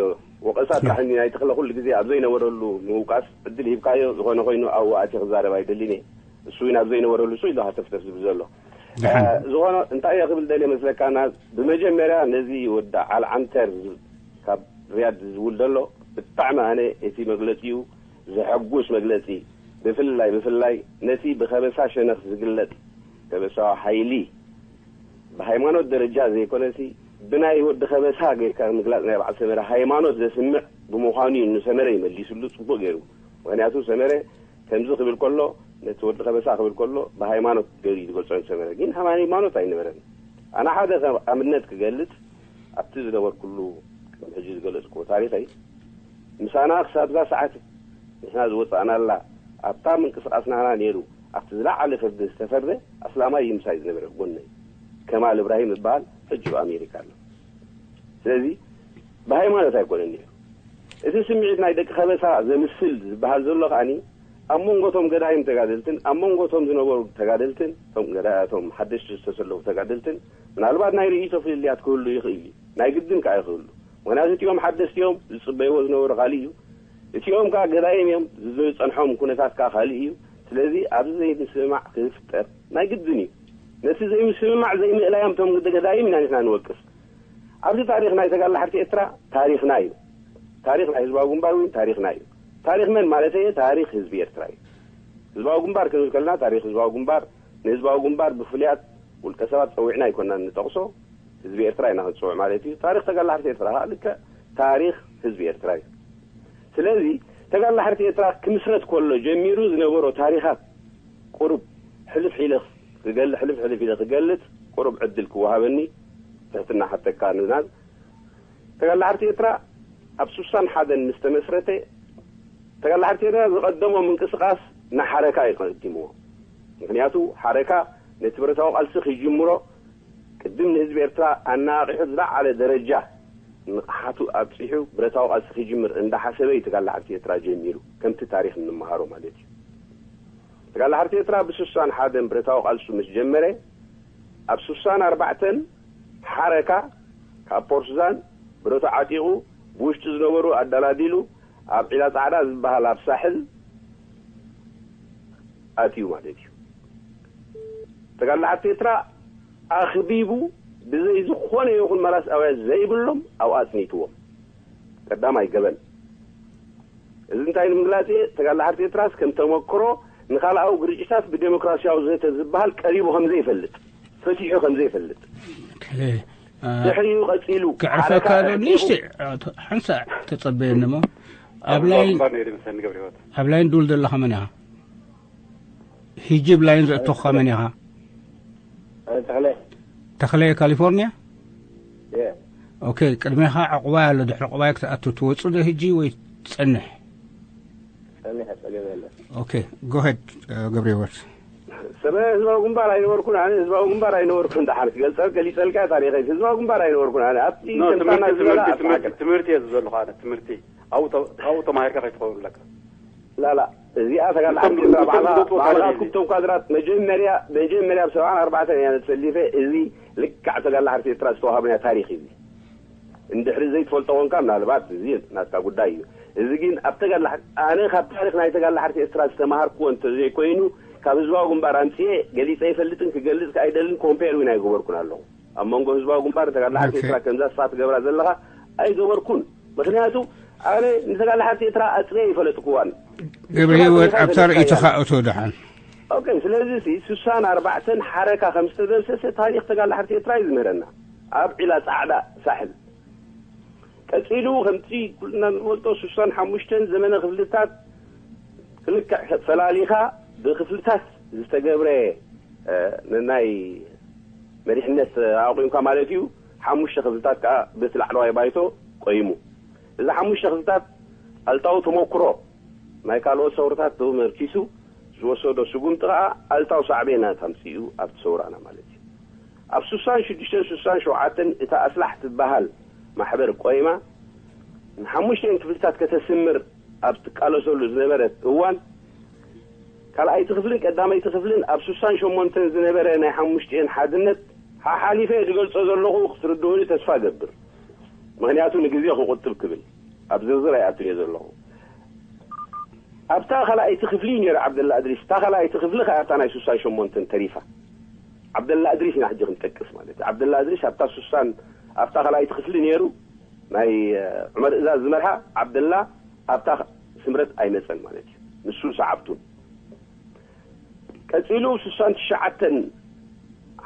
ወቐሳ ያ። ጥራሕ እንዲ ናይ ተኽለ ኩሉ ግዜ ኣብ ዘይነበረሉ ምውቃስ ዕድል ሂብካዮ። ዝኾነ ኮይኑ ኣብኡ ኣትየ ክዛረብ ኣይደልን እየ። እሱ እውን ኣብ ዘይነበረሉ እሱ ኢሉ ሃተፍተፍ ዝብል ዘሎ። ደሓን። እ፣ ዝኾነ እንታይ እየ ክብል ደልየ መስለካ? ና-፣ ብመጀመርያ ነዚ ወዲ ዓል ዓንተር ካብ ሪያድ ዝውል ዘሎ ብጣዕሚ ኣነ እቲ መግለጺኡ ዘሐጉስ መግለጺ፣ ብፍላይ፣ ብፍላይ ነቲ ብኸበሳ ሸነኽ ዝግለጽ ከበሳዊ ሓይሊ ብሃይማኖት ደረጃ ዘይኮነሲ ብናይ ወዲ ከበሳ ጌርካ ምግላጽ ናይ በዓል ሰመረ ሃይማኖት ዘስምዕ ብምዃኑ እዩ ንሰመረ ይመሊስሉ ጽቡቕ ገይሩ። ምኽንያቱ ሰመረ ከምዚ ክብል ከሎ፣ ነቲ ወዲ ከበሳ ክብል ከሎ ብሃይማኖት ገይሩ እዩ ዝገልጾ ንሰመረ። ግን ሃይማኖት ኣይነበረን። ኣነ ሓደ ከም ኣብነት ክገልጽ፣ ኣብቲ ዝነበርኩሉ ቅድሚ ሕጂ ዝገለጽክዎ ታሪኸይ፣ ምሳና ክሳብ እዛ ሰዓት ንሕና ዝወጻእናላ፣ ኣብታ ምንቅስቓስ ናህና ነይሩ፣ ኣብቲ ዝለዓለ ፍርዲ ዝተፈርደ ኣስላማይ እዩ ምሳይ ዝነበረ ጎነይ። ከማል እብራሂም ዝበሃል ሕጂ ኣብ ኣሜሪካ ኣሎ። ስለዚ ብሃይማኖት ኣይኮነን ነይሩ። እቲ ስምዒት ናይ ደቂ ከበሳ ዘምስል ዝበሃል ዘሎ ከኣኒ ኣብ መንጎ እቶም ገዳይም ተጋደልትን ኣብ መንጎ እቶም ዝነበሩ ተጋደልትን፣ እቶም ገዳ-፣ እቶም ሓደሽቲ ዝተሰለፉ ተጋደልትን ምናልባት ናይ ርእይቶ ፍልልያት ክህሉ ይኽእል እዩ። ናይ ግድን ከኣ ይኽህሉ። ምኽንያቱ እቲኦም ሓደስቲ እዮም፣ ዝጽበይዎ ዝነበሩ ካልእ እዩ። እቲኦም ከኣ ገዳይም እዮም፣ ዝጸንሖም ኩነታት ከኣ ካልእ እዩ። ስለዚ ኣብዚ ዘይምስምማዕ ክፍጠር ናይ ግድን እዩ። ነቲ ዘይምስምማዕ ዘይምእላዮም እቶም ገዳይም ኢና ንሕና ንወቅስ። ኣብዚ ታሪኽ ናይ ተጋድሎ ሓርቲ ኤርትራ ታሪኽና እዩ። ታሪኽ ናይ ህዝባዊ ግንባር እውን ታሪኽና እዩ። ታሪኽ መን ማለት እየ? ታሪኽ ህዝቢ ኤርትራ እዩ። ህዝባዊ ግንባር ክንብል ከለና ታሪኽ ህዝባዊ ግንባር ንህዝባዊ ግንባር ብፍሉያት ውልቀ ሰባት ጸዊዕና ኣይኮናን ንጠቕሶ፣ ህዝቢ ኤርትራ ኢና ክንጽውዕ ማለት እዩ። ታሪኽ ተጋድሎ ሓርቲ ኤርትራ ከዓ ልክዕ ታሪኽ ህዝቢ ኤርትራ እዩ። ስለዚ ተጋድሎ ሓርቲ ኤርትራ ክምስረት ከሎ ጀሚሩ ዝነበሮ ታሪኻት ቁሩብ ሕልፍ ኢለ ክገል ሕልፍ ሕልፍ ኢለ ክገልጽ ቁሩብ ዕድል ክወሃበኒ ትሕትና ሓተካ ንናል። ተጋድሎ ሓርቲ ኤርትራ ኣብ ስሳን ሓደን ምስ ተመስረተ፣ ተጋድሎ ሓርቲ ኤርትራ ዝቐደሞ ምንቅስቓስ ንሓረካ እዩ ቀዲምዎ። ምክንያቱ ሓረካ ነቲ ብረታዊ ቃልሲ ክጅምሮ፣ ቅድም ንህዝቢ ኤርትራ ኣነቓቒሑ ዝለዓለ ደረጃ ንቕሓቱ ኣብጺሑ ብረታዊ ቃልሲ ክጅምር እንዳሓሰበ እዩ ተጋድሎ ሓርቲ ኤርትራ ጀሚሩ፣ ከምቲ ታሪኽ እንመሃሮ ማለት እዩ። ተጋድሎ ሓርቲ ኤርትራ ብስሳን ሓደን ብረታዊ ቃልሱ ምስ ጀመረ፣ ኣብ ስሳን ኣርባዕተን ሓረካ ካብ ፖርትሱዳን ብረቱ ዓጢቑ፣ ብውሽጢ ዝነበሩ ኣደላዲሉ፣ ኣብ ዒላ ጻዕዳ ዝበሃል ኣብ ሳሕል ኣትዩ ማለት እዩ። ተጋድሎ ሓርቲ ኤርትራ ኣኽቢቡ፣ ብዘይ ዝኾነ ይኹን መላስ ኣውያት ዘይብሎም ኣብኡ ኣጽኒትዎም። ቀዳማይ ገበን። እዚ እንታይ ንምግላጽ እየ? ተጋድሎ ሓርቲ ኤርትራስ ከም ተመክሮ ንኻልኣዊ ግርጭታት ብዴሞክራሲያዊ ዘተ ዝበሃል ቀሪቡ ከም ዘይፈልጥ፣ ፈቲሑ ከም ዘይፈልጥ። ኦኬ። አ፣ ድሕሪኡ ቀጺሉ ክዕርፈካ ሓረካ ዶ? ንእሽተይ፣ አ፣ ተ-፣ ሓንሳእ ተጸበየኒ እሞ፣ ኣብ ኣብ ላይን፣ ግንባር ነይሩ ይመስለኒ ገብረ ህይወት። ኣብ ላይን ዱል ዘለኻ መን ኢኻ? ሂጂ ኣብ ላይን ዘእቶኻ መን ኢኻ? ኣነ ተኽለ። ተኽለ ካሊፎርኒያ? የ። ኦኬ፣ ቅድሜኻ ዕቑባይ ኣሎ፣ ድሕሪ ዕቑባይ ክትኣቱ ትወጽእ ዶ ሂጂ ወይ ትጸንሕ? ጸኒሐ፣ ጸገም የለን። ኦኬ፣ go ahead፣ ገብረ ህይወት። ሰበ ህዝባዊ ግንባር ኣይነበርኩን ኣነ፣ ህዝባዊ ግንባር ኣይነበርኩን። ደሓር ክገልጸል-፣ ገሊጸልካ ታሪኸይ። ህዝባዊ ግንባር ኣይነበርኩን ኣነ። ኣብቲ ኖ፣ ከምታና ትምህርቲ፣ ዝበላ ትምህርቲ፣ ኣፍራቅን። ትምህርቲ፣ ትምህርቲ እየ ዝብለካ ኣነ፣ ትምህርቲ። ኣብኡ ተ-፣ ኣብኡ ተማሂርካ ከይትኸውን ኣለካ። ላላ፣ እዚኣ ተጋድሎ እቶም ሓርቲ ኤርትራ፣ እቶም ባዕላ፣ ዝመጡ ባዕላ ወታደር ካብቶም ካድራት መጀመርያ፣ መጀመርያ ኣብ ሰብዓን ኣርባዕተን እያ ተሰሊፈ። እዚ ልክዕ ተጋድሎ ሓርቲ ኤርትራ ዝተዋሃበና ታሪኽ እዩ። እንድሕሪ ዘይትፈልጦ ኮንካ፣ ምናልባት እዚ ናትካ ጉዳይ እዩ። እዚ ግን ኣብ ተጋድሎ ሓ-፣ ኣነ ካብ ታሪኽ ናይ ተጋድሎ ሓርቲ ኤርትራ ዝተማሃርኩዎ እንተዘይኮይኑ፣ ካብ ህዝባዊ ግንባር ኣምጽኤ ገሊጸ ኣይፈልጥን፣ ክገልጽ ከኣ ኣይደልን፣ ኮምፔር እውን ኣይገበርኩን ኣለኹ። ኣብ መንጎ ህዝባዊ ግንባር ተጋድሎ ሓርቲ ኦኬ። ኤርትራ ከምዛ ስኻ ትገብራ ዘለኻ ኣይገበርኩን። ምኽንያቱ ኣነ ንተጋድሎ ሓርቲ ኤርትራ ኣጽሬ ይፈለጥኩዋን። ገብረ ህይወት፣ ኣብታ ርእይቶኻ እቶ ደሓን። ኦኬ፣ ስለዚ ሲ ስሳን ኣርባዕተን ሓረካ ከም ዝተደምሰሰ ታሪኽ ተጋድሎ ሓርቲ ኤርትራ እዩ ዝምህረና። ኣብ ዒላ ጻዕዳ ሳሕል። ቀጺሉ ከምቲ ኩልና ንፈልጦ ስሳን ሓሙሽተን ዘመነ ክፍልታት ክልክዕ ፈላሊኻ ብክፍልታት ዝተገብረ፣ እ፣ ንናይ መሪሕነት ኣቑምካ ማለት እዩ። ሓሙሽተ ክፍልታት ከኣ በቲ ላዕለዋይ ባይቶ ቆይሙ። እዚ ሓሙሽተ ክፍልታት ኣሉታዊ ተመኩሮ ናይ ካልኦት ሰውርታት ተመርኪሱ ዝወሰዶ ስጉምቲ ከኣ ኣሉታዊ ሳዕቤናት ኣምጺኡ ኣብቲ ሰውራና ማለት እዩ። ኣብ ስሳን ሽዱሽተን ስሳን ሸውዓተን እታ ኣስላሕ ትበሃል ማሕበር ቆይማ ንሓሙሽተን ክፍልታት ከተስምር ኣብ ትቃለሰሉ ዝነበረት እዋን፣ ካልኣይቲ ክፍልን ቀዳመይቲ ክፍልን ኣብ ስሳን ሸሞንተን ዝነበረ ናይ ሓሙሽቲኤን ሓድነት ሓሓሊፈ ዝገልጾ ዘለኹ ክትርድኡኒ ተስፋ እገብር። ምኽንያቱ ንግዜ ክቑጥብ ክብል ኣብ ዝርዝር ኣይኣቱን እየ ዘለኹ። ኣብታ ካልኣይቲ ክፍሊ እዩ ነይሩ ዓብደላ እድሪስ። እታ ካልኣይቲ ክፍሊ ከኣ ኣብታ ናይ ስሳን ሸሞንተን ተሪፋ። ዓብደላ እድሪስ ኢና ሕጂ ክንጠቅስ ማለት እዩ። ዓብደላ እድሪስ ኣብታ ስሳን፣ ኣብታ ካልኣይቲ ክፍሊ ነይሩ። ናይ፣ እ፣ ዑመር እዛዝ ዝመርሓ ዓብደላ ኣብታ ስምረት ኣይመጸን ማለት እዩ። ንሱን ሰዓብቱን። ቀጺሉ ስሳን ትሽዓተን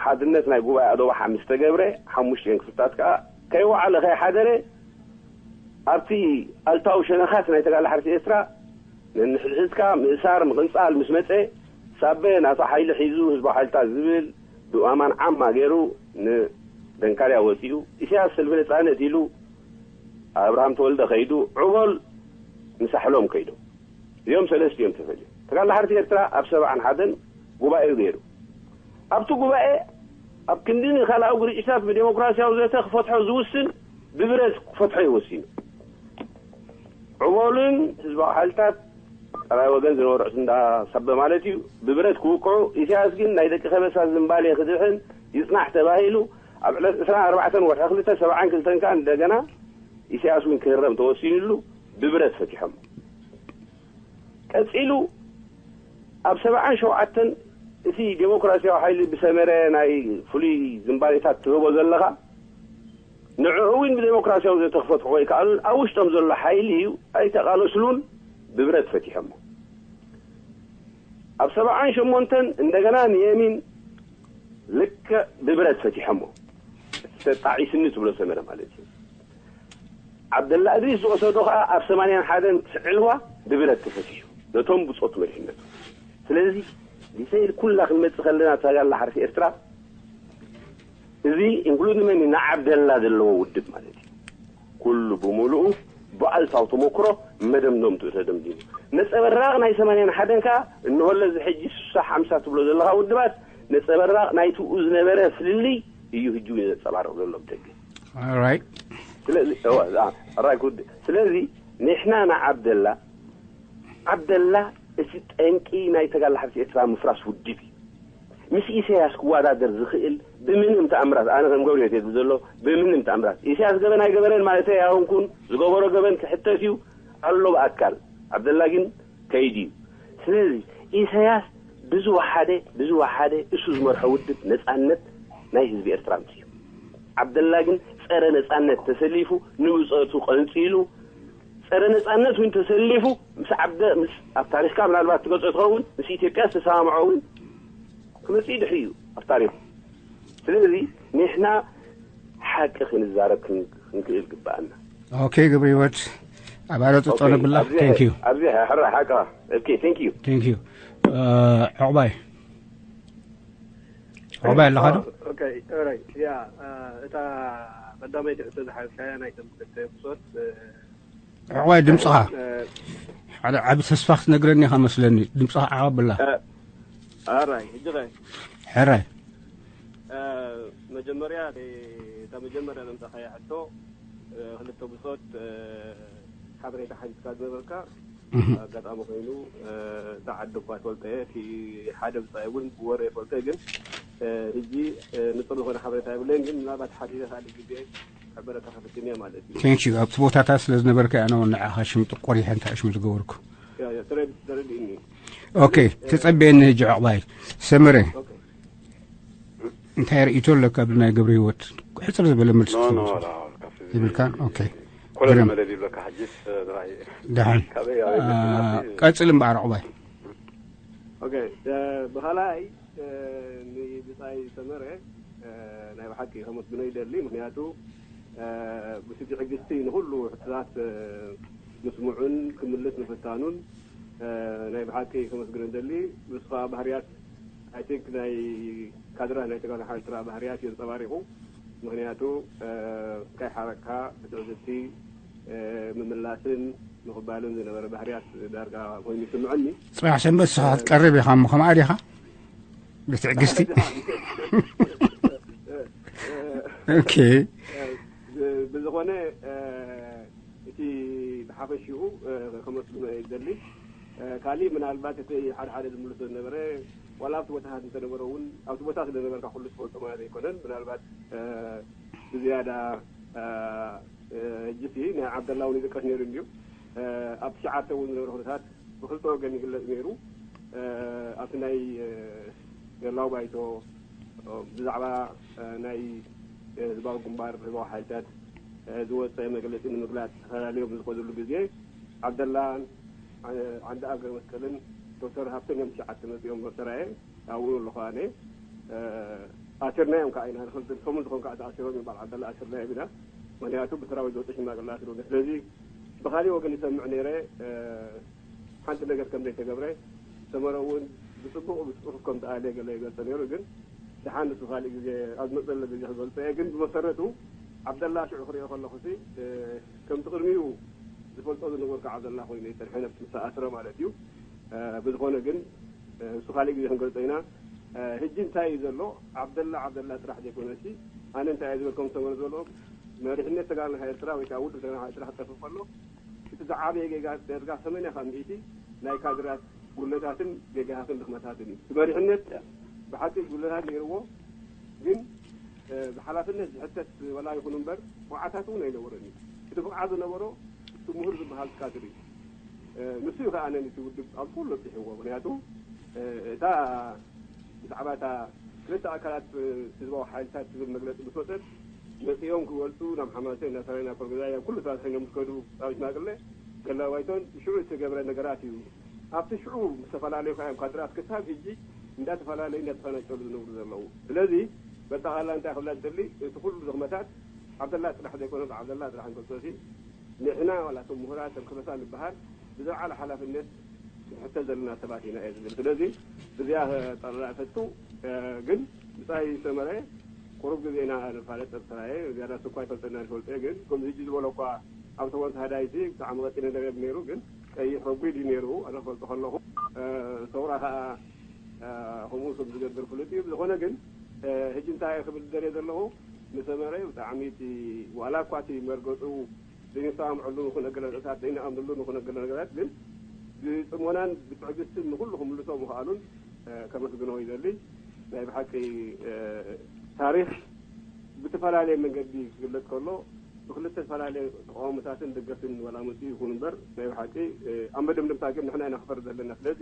ሓድነት ናይ ጉባኤ ኣዶባሓ ምስ ተገብረ፣ ሓሙሽቲኤን ክፍልታት ከኣ ከይወዓለ ከይሓደረ ኣብቲ ኣሉታዊ ሸነኻት ናይ ተጋድሎ ሓርነት ኤርትራ ነንሕድሕድካ ምእሳር፣ ምቕንጻል ምስ መጸ፣ ሳበ ናቱ ሓይሊ ሒዙ ህዝባዊ ሓይልታት ዝብል ብኣማን ዓማ ገይሩ ንደንካርያ ወጺኡ፣ ኢሳያስ ሰልፊ ነጻነት ኢሉ ኣብርሃም ተወልደ ከይዱ፣ ዑቦል ንሳሕሎም ከይዶም። እዚኦም ሰለስቲኦም ተፈልዮም። ተጋድሎ ሓርነት ኤርትራ ኣብ ሰብዓን ሓደን ጉባኤኡ ገይሩ። ኣብቲ ጉባኤ ኣብ ክንዲ ንካልኣዊ ግርጭታት ብዴሞክራሲያዊ ዘተ ክፈትሖ ዝውስን ብብረት ክፈትሖ እዩ ወሲኑ። ዑቦልን ህዝባዊ ሓይልታት ካልኣይ ወገን ዝነበሩ ዕስንዳ ሳበ ማለት እዩ፣ ብብረት ክውቅዑ፣ ኢሳያስ ግን ናይ ደቂ ከበሳ ዝምባሌ ክድሕን ይጽናሕ ተባሂሉ ኣብ ዕለት ዕስራን ኣርባዕተን ወርሒ ክልተ ሰብዓን ክልተን ከኣ እንደገና ኢሳያስ እውን ክህረም ተወሲኑሉ ብብረት ፈቲሖም። ቀጺሉ ኣብ ሰብዓን ሸውዓተን እቲ ዴሞክራሲያዊ ሓይሊ ብሰመረ ናይ ፍሉይ ዝንባሌታት ትህቦ ዘለኻ፣ ንዕኡ እውን ብዴሞክራሲያዊ ዘይተኽፈትኩ ወይ ከኣ ኣብ ውሽጦም ዘሎ ሓይሊ እዩ፣ ኣይተቓለስሉን፣ ብብረት ፈቲሖሞ። ኣብ ሰብዓን ሸሞንተን እንደገና ንየሚን ልክዕ ብብረት ፈቲሖሞ። ተጣዒስኒ ትብሎ ሰመረ ማለት እዩ። ዓብደላ እድሪስ ዝወሰዶ ከኣ ኣብ ሰማንያን ሓደን ትዕልዋ ብብረት ተፈቲሑ፣ ነቶም ብጾት መሪሕነቱ። ስለዚ ዲተይል ኩላ ክንመጽእ ከለና፣ ተጋድሎ ሓርሲ ኤርትራ፣ እዚ ኢንክሉድ መኒ ንዓብደላ ዘለዎ ውድብ ማለት እዩ። ኩሉ ብምሉኡ ብኣልታዊ ተመክሮ መደምደምቱ ተደምዲሙ። ነጸበራቕ ናይ ሰማንያን ሓደን ከኣ እንሆለ እዚ ሕጂ ስሳ ሓምሳ ትብሎ ዘለኻ ውድባት፣ ነጸበራቕ ናይትኡ ዝነበረ ፍልልይ እዩ ህጂ እውን ዘንጸባርቕ ዘሎ ብደገ። All right. ስለዚ እዋ፣ አ፣ ራይ ጉድ። ስለዚ ንሕና ንዓብደላ፣ ዓብደላ እቲ ጠንቂ ናይ ተጋድሎ ሓርነት ኤርትራ ምፍራስ ውድብ እዩ። ምስ ኢሳያስ ክወዳደር ዝኽእል ብምንም ተኣምራት፣ ኣነ ከም ገብርዮት የድል ዘሎ፣ ብምንም ተኣምራት። ኢሳያስ ገበን ኣይገበረን ማለት ኣይኮንኩን፣ ዝገበሮ ገበን ክሕተት እዩ፣ ኣሎ ብኣካል። ዓብደላ ግን ከይዱ እዩ። ስለዚ ኢሳያስ ብዝወሓደ፣ ብዝወሓደ እሱ ዝመርሖ ውድብ ነጻነት ናይ ህዝቢ ኤርትራ ኣምጽኡ። ዓብደላ ግን ጸረ ነጻነት ተሰሊፉ፣ ንብጸቱ ቀንጺሉ፣ ጸረ ነጻነት እውን ተሰሊፉ፣ ምስ ዓብደ-፣ ምስ፣ ኣብ ታሪኽካ ምናልባት ትገልጾ ትኸውን፣ ምስ ኢትዮጵያ ዝተሰማምዖ እውን ክመጽእ ይድሕር እዩ ኣብ ታሪኹ። ስለዚ ንሕና ሓቂ ክንዛረብ ክን-፣ ክንክእል ግብኣና። ኦኬ፣ ገብረ ህይወት፣ ኣባላት ኦኬ፣ ጸነብላ። ኣብዚ Thank you. ኣብዚ ሕራ ሓቃ። ኦኬ፣ thank you። Thank you. እ፣ ዕቑባይ። ዕቑባይ ኣለኻ ዶ? ኦኬ፣ ኦራይት። ያ፣ እ፣ እታ ቀዳመይቲ ሕቶ ዝሓዝካያ ናይቶም ክልተ ብጾት፣ እ፣ ዕቑባይ፣ ድምፅኻ እ፣ ሓደ ዓቢ ተስፋ ክትነግረኒ ኢኻ መስለኒ። ድምፅኻ ዓቕብላ። እ፣ ኣራይ፣ ሕጂ ኸ? ሕራይ። እ፣ መጀመርያ፣ እታ መጀመርያ ዘምጻኻያ ሕቶ፣ እ፣ ክልተ ብጾት፣ እ፣ ሓበሬታ ሓቲትካ ዝነበርካ፣ እህ። ኣጋጣሚ ኮይኑ፣ እ፣ እዛ ዓዲ እኳ ትፈልጦ እየ፣ እቲ ሓደ ብጻይ እውን ብወረ ይፈልጦ እየ፣ ግን፣ እ፣ ሕጂ፣ እ፣ ንጹር ዝኾነ ሓበሬታ የብለይን፣ ግን ምናልባት ሓቲተ ካልእ ግዜ ክሕበረካ ክፍትን እየ ማለት እዩ። Thank you። ኣብቲ ቦታታት ስለ ዝነበርካ ኣነ እውን ንዓኻ ሽምጢ ቆሪሐ እንታይ ሽም ዝገበርኩ። ያ፣ ያ፣ ተረድ-፣ ተረዲእኒ። ኦኬ፣ ተጸበየኒ ሕጂ ዕቑባይ። ሰመረ፣ ኦኬ። እንታይ ርእይቶ ኣለካ ብናይ ገብረ ህይወት? ሕጽር ዝበለ መልሲ ኖ፣ ኖ፣ ትህቦ። ላ፣ ካብቲ የብልካን? ኦኬ። ኮለል ግርም። መለል ይብለካ፣ ሕጂስ፣ እ፣ ንራእይ። ደሓን። ካበይ፣ ኣበይ አ፣ መጺና፣ እቲ ቀጽል እምበኣር ዕቑባይ። ኦኬ፣ እ፣ ብኻልኣይ፣ እ፣ ንብጻይ ሰመረ፣ እ፣ ናይ ብሓቂ ከመስግኖ ይደሊ። ምኽንያቱ፣ እ፣ ብትዕግስቲ ንኹሉ ሕቶታት፣ እ፣ ምስምዑን ክምልስ ምፍታኑን፣ እ፣ ናይ ብሓቂ ከመስግኖ ይደሊ። ንሱ ኸኣ ባህርያት፣ I think፣ ናይ ካድራት ናይ ተጋሩ ሓይሊ ኤርትራ ባህርያት እዩ ኣንጸባሪቑ። ምኽንያቱ፣ እ፣ ከይሓረቕካ ብትዕዝብቲ፣ እ፣ ምምላስን ምቕባልን ዝነበረ ባህርያት ዳርጋ ኮይኑ ይስምዐኒ። ጽባሕ ሰንበት ንስኻ ክትቀርብ ኢኻ እሞ፣ ከምኣ ዲኻ? ብትዕግስቲ። ኦኬ። ብ-፣ ብዝኾነ፣ እ፣ እቲ ብሓፈሽኡ፣ እ፣ ከመስግኖ እየ ዝደሊ። እ፣ ካሊእ ምናልባት እቲ ሓደ ሓደ ዝምልሶ ዝነበረ፣ ዋላ ኣብቲ ቦታታት እንተነበረ እውን፣ ኣብቲ ቦታ ስለ ነበርካ ኩሉ ትፈልጦ ማለት ኣይኮነን። ምናልባት፣ እ፣ ብዝያዳ፣ እ፣ እ፣ ሕጂሲ ናይ ዓብደላ እውን ይጥቀስ ነይሩ እንድዩ። እ፣ ኣብ ትሽዓተ እውን ዝነበረ ኩነታት ብክልተ ወገን ይግለጽ ነይሩ። እ፣ ኣብቲ ናይ፣ እ፣ ፌደራላዊ ባይቶ፣ እ፣ ብዛዕባ፣ እ፣ ናይ፣ እ፣ ህዝባዊ ግንባር ህዝባዊ ሓይልታት፣ እ፣ ዝወጸ መግለጺ ንምግላጽ ተፈላለዮም ዝኸድሉ ግዜ ዓብደላን፣ ዓ-፣ ዓንደ ኣብ ገብረመስቀልን ዶክተር ሃብተን እዮም ትሽዓተ መጺኦም ተራእየ። ኣብኡ ኣለኹ ኣነ። እ፣ ኣሲርናዮም ከኣ ኢና፣ ንኽልተ ሰሙን ዝኾን ከኣ ተኣሲሮም ይበሃል፣ ዓብደላ ኣሲርናዮም ኢና። ምኽንያቱ ብሰራዊት ዝወጸ ሽማግለታት ስለሆነ። ስለዚ ብኻሊእ ወገን ይሰምዕ ነይረ፣ እ፣ ሓንቲ ነገር ከም ዘይተገብረ፣ ሰመረ እውን ብጽቡቕ ብጽሑፍ ከም ተኣልየ ገለ ይገልጸ ነይሩ፣ ግን ደሓን ንሱ ካልእ ግዜ ኣብ ዝመጸለ ግዜ ክገልጸ እየ። ግን ብመሰረቱ ዓብደላ ሽዑ ክሪኦ ከለኹሲ፣ እ፣ ከምቲ ቅድሚኡ ዝፈልጦ ዝነበርኩ ዓብደላ ኮይኑ እዩ ጸኒሐ፣ ነብቲ ምስ ተኣስረ ማለት እዩ። እ፣ ብዝኾነ ግን፣ እ፣ ንሱ ካልእ ግዜ ክንገልጾ ኢና። እ፣ ሕጂ እንታይ እዩ ዘሎ? ዓብደላ ዓብደላ ጥራሕ ዘይኮነሲ፣ ኣነ እንታይ እየ ዝበልኩም ሰመረ ዝበልኦ፣ መሪሕነት ተጋድሎ ኤርትራ ወይ ከዓ ውድብ ተጋድሎ ኤርትራ ክጠፍእ ከሎ፣ እቲ ዝዓበየ ጌጋ ደርጋ ሰማንያ ካብ ሚእቲ ናይ ካድራት ጉድለታትን ጌጋታትን ድኽመታትን እዩ። እቲ መሪሕነት ብሓቂ ጉድለታት ነይርዎ፣ ግን፣ እ፣ ብሓላፍነት ዝሕተት ወላ ይኹን እምበር፣ ብቕዓታት እውን ኣይነበሮን እዩ። እቲ ብቕዓት ዝነበሮ እቲ ምሁር ዝበሃል ካድር እዩ። እ፣ ንሱ እዩ ከኣ ነቲ ውድብ ኣብ ኩሉ ኣብጺሕዎ። ምኽንያቱ፣ እ፣ እታ ብዛዕባ እታ ክልተ ኣካላት ህዝባዊ ሓይልታት ዝብል መግለፂ ምስ ወፀት መፂኦም ክገልፁ ናብ ሓማሴን፣ ናብ ሰራይ፣ ናብ ኮርጎዛይ፣ ኣብ ኩሉ ተባፅሖም ምስ ከዱ ኣብ ሽማግለ ገላባይቶን ሽዑ ዝተገብረ ነገራት እዩ። ኣብቲ ሽዑ ምስ ተፈላለዩ ከዓ እዮም ካድራት ክሳብ ሕጂ እንዳተፈላለዩ እንዳተፈናጨሉ ዝነብሩ ዘለዉ። ስለዚ በጠቓላ እንታይ ክብላ ዝደሊ፣ እቲ ኩሉ ድኽመታት ዓብደላ ጥራሕ ዘይኮነ ብዓብደላ ጥራሕ ንገልፆ ሲ ንሕና ዋላ እቶም ምሁራት ከም ከበሳ ንበሃል ብዝለዓለ ሓላፍነት ክንሕተት ዘለና ሰባት ኢና እየ ዝብል። ስለዚ ብዚኣ ጠቕላላ ፈቱ ግን ብጻይ ሰመረ ቁሩብ ግዜ ኢና ንፋለጥ ኣብ ስራየ ዝያዳ ስኳ ይፈልጠና ንፈልጦ እየ። ግን ከምዚ ሕጂ ዝበሎ እኳ ኣብ ተወንት ሃዳይቲ ብጣዕሚ ቀጢነ ነገር ነይሩ። ግን ቀይሕ ረጒድ እዩ ነይሩ ኣነ ክፈልጦ ከለኹ። ሰውራ ከዓ ከምኡ ከም ዝገብር ፍሉጥ እዩ። ብዝኾነ ግን ሕጂ እንታይ ክብል ዝደልየ ዘለኹ ንሰመረ ብጣዕሚ እቲ ዋላ እኳ እቲ መርገፁ ዘይንሰማምዐሉ ንኹን ገለ ርእሳት ዘይንኣምነሉ ንኹን ገለ ነገራት ግን ብፅሞናን ብትዕግስትን ንኹሉ ክምልሶ ምኽኣሉን ከመስግኖ ይደሊ። ናይ ብሓቂ ታሪኽ ብተፈላለየ መንገዲ ክግለፅ ከሎ ብክልተ ዝተፈላለየ ተቃውሞታትን ደገፍትን ዋላ መፅኡ ይኹን እምበር ናይ ብሓቂ ኣብ መደምደምታ ግን ንሕና ኢና ክፈርድ ዘለና። ስለዚ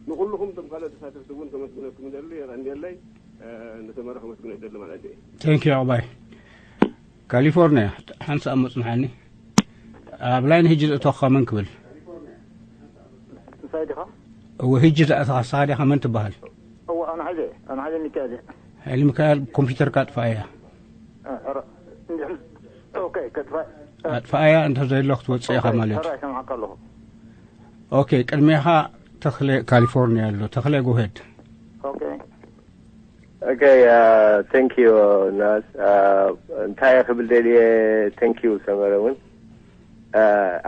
ንኹልኹም እቶም ካልኦት ተሳተፍቲ እውን ከመስግነኩም ይደሊ። የቐንየለይ። ንሰመረ ከመስግኖ ይደሊ ማለት እዩ። ቴንክ ዩ ኣባይ። ካሊፎርኒያ ሓንሳእ መፅንሓኒ ኣብ ላይን ህጂ ዘእተወካ መን ክብል እንታይ ዲኻ እወ ህጂ ዘእተኻ ንስኻ ዲኻ መን ትበሃል እወ ኣነ ሓይለ ኣነ ሓይለ ሚካኤል እየ ሓይሊ ሚካኤል ኮምፒውተርካ ኣጥፋኣያ ኦኬ ከጥፋ ኣጥፋኣያ እንተ ዘይሎ ክትወፅእ ኢኻ ማለት እዩ ሰምዓካ ኣለኹ ኦኬ ቅድሜኻ ተኽለ ካሊፎርኒያ ኣሎ ተኽለ ጎሄድ ኦኬ Okay, uh, thank you, Nas. Uh, እንታይ ክብል ደልየ thank you ሰመረ እውን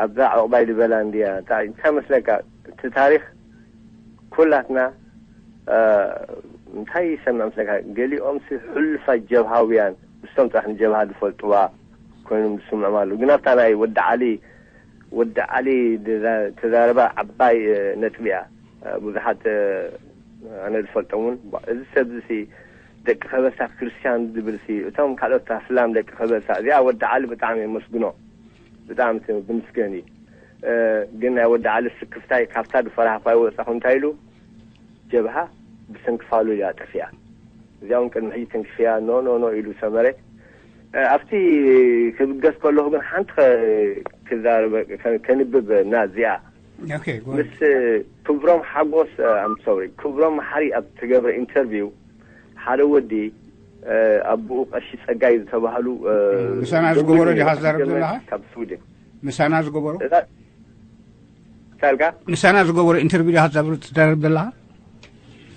ኣብዛ ዕቑባይ ዝበላ እንድያ እንታይ መስለካ እቲ ታሪክ ኩላትና እንታይ ይሰምዕ መስለካ ገሊኦም ሕሉፋት ጀብሃውያን ምስቶም ጥራሕ ንጀብሃ ዝፈልጥዋ ኮይኖም ዝስምዖም ኣለዉ ግን ኣብታ ናይ ወዲ ዓሊ ወዲ ዓሊ ተዛረባ ዓባይ ነጥቢ እያ ብዙሓት ኣነ ዝፈልጦም እውን እዚ ሰብ እዚ ደቂ ከበሳ ክርስቲያን ዝብል ሲ እቶም ካልኦት ኣስላም ደቂ ከበሳ እዚኣ ወዲ ዓሊ ብጣዕሚ የመስግኖ ብጣዕሚ ብምስገን እዩ ግን ናይ ወዲ ዓሊ ስክፍታይ ካብታ ዝፈራህኳ ይወፃኹ እንታይ ኢሉ ጀብሃ ብሰንኪ ፋሉል እያ ጠፊኣ እዚኣ እውን ቅድሚ ሕጂ ተንኪፍያ ኖ ኖ ኖ ኢሉ ሰመረ ኣብቲ ክብገስ ከለኹ ግን ሓንቲ ክዛረበ ከንብብ እና እዚኣ Okay, go ahead. ምስ ክብሮም ሓጎስ ኣም ሶሪ ክብሮም መሓሪ ኣብ ትገብረ ኢንተርቪው ሓደ ወዲ ኣቦኡ ቀሺ ጸጋይ ዝተባህሉ ምሳና ዝገበሮ ዲኻ ትዛረብ ዘለኻ? ካብ ስዊድን ምሳና ዝገበሮ ታልካ ምሳና ዝገበሮ ኢንተርቪው ዲኻ ትዛረብ ዘለኻ?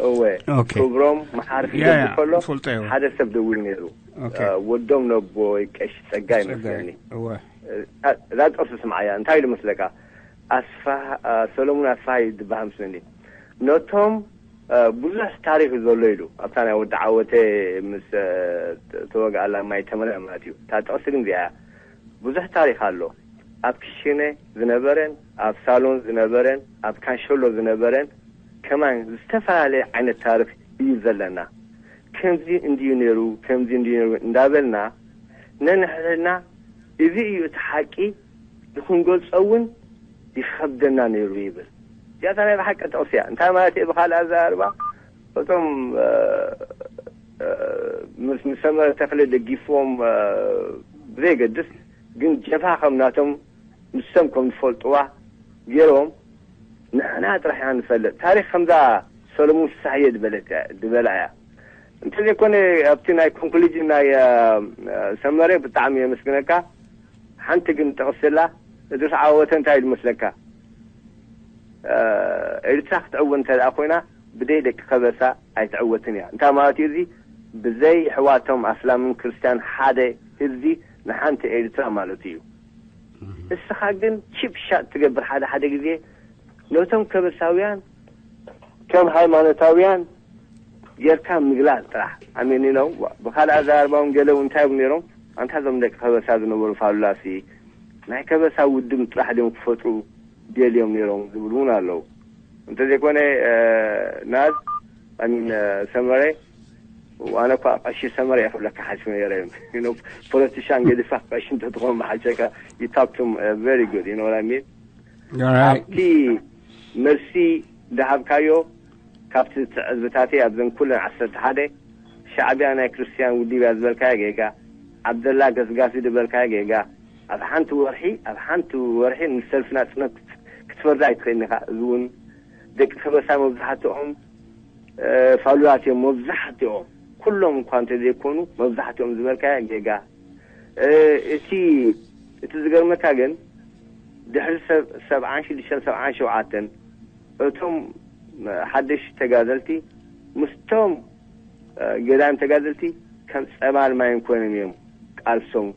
እወ Okay. ክብሮም መሓሪ Yeah, yeah. ክገብር ከሎ ፈልጦ እየ። ሓደ ሰብ ደዊሉ ነይሩ Okay. ወዶም ነቦ ወይ ቀሺ ጸጋይ መስለኒ እወ እዛ ጥቕሲ ስምዓያ እንታይ ኢሉ መስለካ ኣስፋ ሰሎሙን ኣስፋሃ እዩ ዝበሃል መስለኒ ነቶም ብዙሕ ታሪክ ዘሎ ኢሉ ኣብታ ናይ ወዲ ዓወተ ምስ ተወግኣላ ማይ ተመልያ ማለት እዩ እታ ጥቕሲ ግን እዚኣ ብዙሕ ታሪክ ኣሎ ኣብ ክሽነ ዝነበረን ኣብ ሳሎን ዝነበረን ኣብ ካንሸሎ ዝነበረን ከማን ዝተፈላለየ ዓይነት ታሪክ እዩ ዘለና ከምዚ እንድዩ ነይሩ ከምዚ እንድዩ ነይሩ እንዳበልና ነንሕድሕድና እዚ እዩ እቲ ሓቂ ንክንገልፆ እውን ይኸብደና ነይሩ ይብል እዚኣታ ናይ ብሓቂ ጥቕሲ እያ እንታይ ማለት እየ ብካልእ ኣዘራርባ እቶም ምስ ምሰመረ ተክለ ደጊፍዎም ብዘየገድስ ግን ጀብሃ ከም ናቶም ንሶም ከም ዝፈልጥዋ ገይሮም ንሕና ጥራሕ ኢና ንፈልጥ ታሪክ ከምዛ ሰሎሙን ፍሳሕየ ዝበለት እያ- ዝበላ እያ እንተዘይኮነ ኣብቲ ናይ ኮንክሉጅን ናይ አ፣ ሰመረ ብጣዕሚ የመስግነካ ሓንቲ ግን ጥቕስላ እድሪስ ዓወተ እንታይ ኢሉ መስለካ አ፣ ኤርትራ ክትዕወት እንተ ደኣ ኮይና ብደይ ደቂ ከበሳ ኣይትዕወትን እያ እንታይ ማለት እዩ እዚ ብዘይ ኣሕዋቶም ኣስላምን ክርስትያን ሓደ ህዝቢ ንሓንቲ ኤርትራ ማለት እዩ እስኻ ግን ቺፕ ሻት ትገብር ሓደ ሓደ ግዜ ነቶም ከበሳውያን ከም ሃይማኖታውያን ጌርካ ምግላጽ ጥራሕ ኣሜኒኖም ብካልእ ኣዘራርባውን ገለ እውን እንታይ ይብሉ ነይሮም ኣንታ እዞም ደቂ ከበሳ ዝነበሩ ፋሉላሲ ናይ ከበሳ ውድብ ጥራሕ ድዮም ክፈጥሩ ደልዮም ነይሮም ዝብሉ እውን ኣለዉ እንተዘይኮነ ናዝ ሰመረ ኣነ እኳ ቀሺ ሰመረ እየ ክብለካ ሓሲበ ነይረ ፖለቲሻን ገዲፍካ ቀሺ እንተትኾን ብሓጨካ you talk to very good you know what I mean ኣብቲ መልሲ ዝሃብካዮ ካብቲ ትዕዝብታተይ ኣብዘን ኩለን ዓሰርተ ሓደ ሻዕብያ ናይ ክርስትያን ውድብ እያ ዝበልካዮ ጌጋ፣ ዓብደላ ገስጋሲ ዝበልካዮ ጌጋ፣ ኣብ ሓንቲ ወርሒ፣ ኣብ ሓንቲ ወርሒ ንሰልፊ ናጽነት ክት-፣ ክትፈርዳ ኣይትኽእልን ኢኻ። እዚ እውን ደቂ ከበሳ መብዛሕትኦም፣ እ፣ ፋሉላት እዮም መብዛሕትኦም። ኩሎም እኳ እንተዘይኮኑ መብዛሕትኦም ዝበልካዮ ጌጋ። እ፣ እቲ፣ እቲ ዝገርመካ ግን ድሕሪ ሰብ-፣ ሰብዓን ሽዱሽተን ሰብዓን ሸውዓተን እቶም ሓደሽቲ ተጋደልቲ ምስቶም፣ እ፣ ገዳይም ተጋደልቲ ከም ጸባን ማይን ኮይኖም እዮም ቃልሶም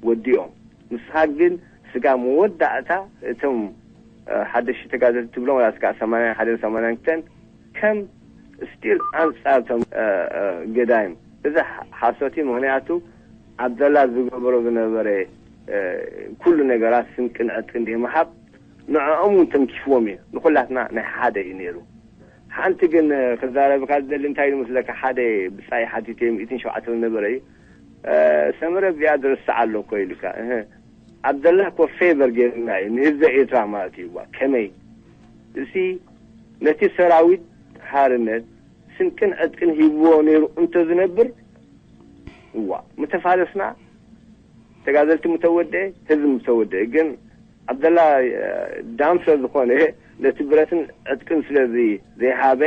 ወዲኦም። ንስኻ ግን ስጋ መወዳእታ እቶም፣ እ፣ ሓደሽቲ ተጋደልቲ ትብሎም፣ ወላ ስጋ ሰማንያን ሓደን ሰማንያን ክልተን ከም ስቲል ኣንጻር እቶም፣ እ፣ እ፣ ገዳይም። እዚ ሓ-፣ ሓሶት እዩ። ምኽንያቱ ዓብደላ ዝገበሮ ዝነበረ፣ እ፣ ኩሉ ነገራት ስንቅን ዕጥቅን ዘይምሃብ ንዕኦም እውን ተንኪፍዎም እዩ። ንኹላትና ናይ ሓደ እዩ ነይሩ። ሓንቲ ግን፣ እ፣ ክዛረብካ ዝደሊ እንታይ እዩ መስለካ? ሓደ ብጻይ ሓቲተ ሚእትን ሸውዓተን ዝነበረ እዩ። እ፣ ሰመረ እዚኣ ዝርስዓ ኣሎ እኮ ኢሉካ። እህ። ዓብደላ እኮ ፌቨር ገይሩና እዩ ንህዝቢ ኤርትራ ማለት እዩ። እዋ፣ ከመይ? እሲ ነቲ ሰራዊት ሓርነት ስንቅን ዕጥቅን ሂብዎ ነይሩ እንተዝነብር፣ እዋ፣ ምተፋለስና፣ ተጋደልቲ ምተወደአ፣ ህዝቢ ምተወደአ። ግን ዓብደላ፣ እ፣ ዳም ስለ ዝኾነ፣ ነቲ ብረትን ዕጥቅን ስለዚ ዘይሃበ፣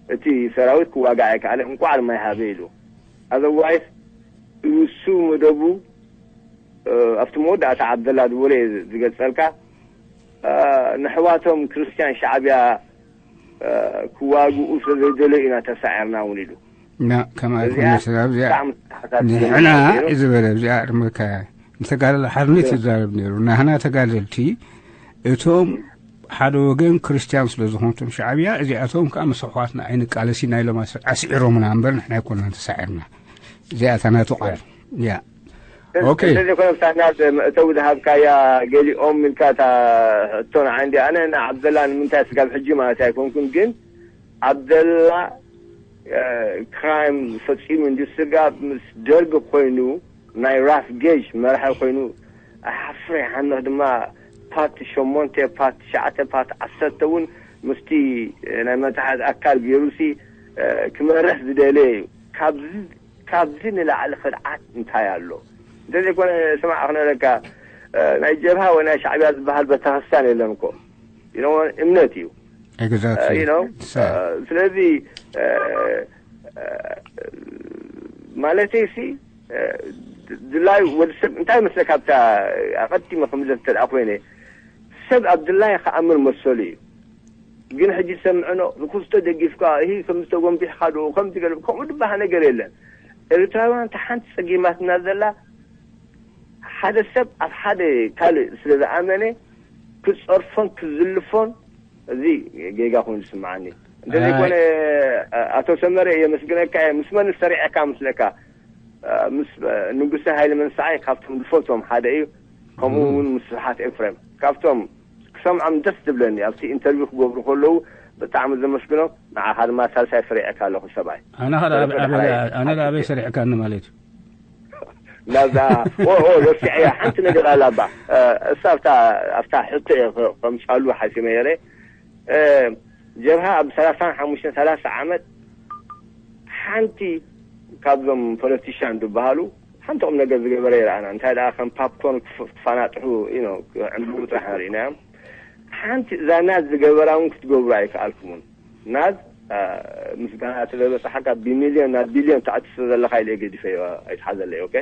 እቲ ሰራዊት ክዋጋዕ ኣይከኣለ፣ እንቋዕ ድማ ይሃበ ኢሉ። ኣዘርዋይስ፣ ንሱ መደቡ፣ እ፣ ኣብቲ መወዳእታ ዓብደላ ዝበሎ እየ ዝገልጸልካ፣ እ፣ ንሕዋቶም ክርስትያን ሻዕብያ፣ እ፣ ክዋግኡ ስለ ዘይደለዩ ኢና ተሳዒርና እውን ኢሉ። ና፣ ከምኣ እዚኣ ኣይኮነስ፣ ኣብዚኣ ብጣዕሚ ተሓታቲ ንሕና ነይሩ። ዝበለ ኣብዚኣ እርምካ ንተጋደልቲ ሓርነት ይዛረብ ነይሩ። ናህና ተጋደልቲ እቶም ሓደ ወገን ክርስትያን ስለ ዝኾኑ እቶም ሻዕብያ፣ እዚኣቶም ከኣ ምስ ኣሕዋትና ኣይንቃለስ ኢና ኢሎም ኣስ-፣ ኣስዒሮምና እምበር ንሕና ኣይኮናን ተሳዒርና። እዚኣ እታ ናቱ ቃል። ያ። ኦኬ። ስለዚ ኮነ ብሳና መእተዊ ዝሃብካያ ገሊኦም ኢልካ እታ ሕቶ ንዓይ እንዲ ኣነ ንዓብደላ ንምንታይ ስጋብ ሕጂ ማለት ኣይኮንኩን፣ ግን ዓብደላ፣ እ፣ ክራይም ፈጺሙ እንዲ ስጋብ ምስ ደርግ ኮይኑ ናይ ራፍ ጌጅ መራሒ ኮይኑ ኣይሓፍረ ይሓንኽ ድማ ፓርት ሸሞንተ፣ ፓርት ትሽዓተ፣ ፓርት ዓሰርተ እውን ምስቲ፣ እ፣ ናይ መታሕት ኣካል ገይሩሲ፣ እ፣ ክመርሕ ዝደለየ እዩ። ካብዚ፣ ካብዚ ንላዕሊ ክድዓት እንታይ ኣሎ? እንተዘይኮነ ስማዕ ክነግረካ፣ እ፣ ናይ ጀብሃ ወይ ናይ ሻዕብያ ዝበሃል ቤተክርስትያን የለን እኮ። You know፣ እምነት እዩ። Exactly። You know፣ ሳ- እ፣ ስለዚ፣ እ፣ እ፣ ማለተይ ሲ፣ እ፣ ድ-፣ ድላይ ወዲ ሰብ እንታይ መስለካ ኣብታ ኣቐዲመ ክምለስ እንተ ደኣ ኮይነ፣ ሰብ ኣብ ድላይ ክኣምን መሰሉ እዩ። ግን ሕጂ ዝሰምዕኖ ንክስቶ ደጊፍካ፣ እሂ፣ ከምዚ ተጎንቢሕካ ዶ፣ ከምዚ ገለ፣ ከምኡ ዝበሃል ነገር የለን። ኤርትራውያን እታ ሓንቲ ጸጊማትና ዘላ፣ ሓደ ሰብ ኣብ ሓደ ካልእ ስለ ዝኣመነ ክጸርፎን ክዝልፎን፣ እዚ ጌጋ ኮይኑ ዝስምዓኒ። እንተዘይኮነ፣ ኣይ። ኣቶ ሰመረ፣ የመስግነካ እየ። ምስ መን ሰሪዕካ ምስለካ? ምስ ንጉሰ ሃይለ መንሰዓይ ካብቶም ዝፈትዎም ሓደ እዩ። ከምኡ እውን ምስ ስብሓት ኤፍሬም፣ ካብቶም ክሰምዖም ደስ ዝብለኒ፣ ኣብቲ ኢንተርቪው ክገብሩ ከለዉ ብጣዕሚ ዘመስግኖም። ንዓኻ ድማ ሳልሳይ ሰሪዐካ ኣለኹ ሰብኣይ። ኣነ ኸ ኣበ-፣ ኣበ-፣ ኣነ ኸ ኣበይ ሰሪዕካኒ ማለት እዩ? ናብዛ፣ ኦ፣ ኦ፣ ረሲዐያ። ሓንቲ ነገር ኣላ እባ። እ፣ እሳ ኣብታ፣ ኣብታ ሕቶ እየ ከ-፣ ከምጻሉ ሓሲመ ነይረ። እ፣ ጀብሃ ኣብ ሰላሳን ሓሙሽተን፣ ሰላሳ ዓመት ሓንቲ ካብዞም ፖለቲሻን ዝበሃሉ ሓንቲ ቁም ነገር ዝገበረ ይረኣና። እንታይ ደኣ ከም ፓፕኮርን ክፍ-፣ ክፈናጥሑ፣ you know፣ ክዕምብቡ ጥራሕ ርኢናዮም። ሓንቲ እዛ ናዝ ዝገበራ እውን ክትገብሩ ኣይከኣልኩምን። ናዝ፣ አ፣ ምስጋና ስለ ዝበጽሓካ ብሚልዮን ናብ ቢልዮን ተዕትሶ ዘለኻ ኢለ ገዲፈዮ፣ ኣይትሓዘለይ፣ ኦኬ?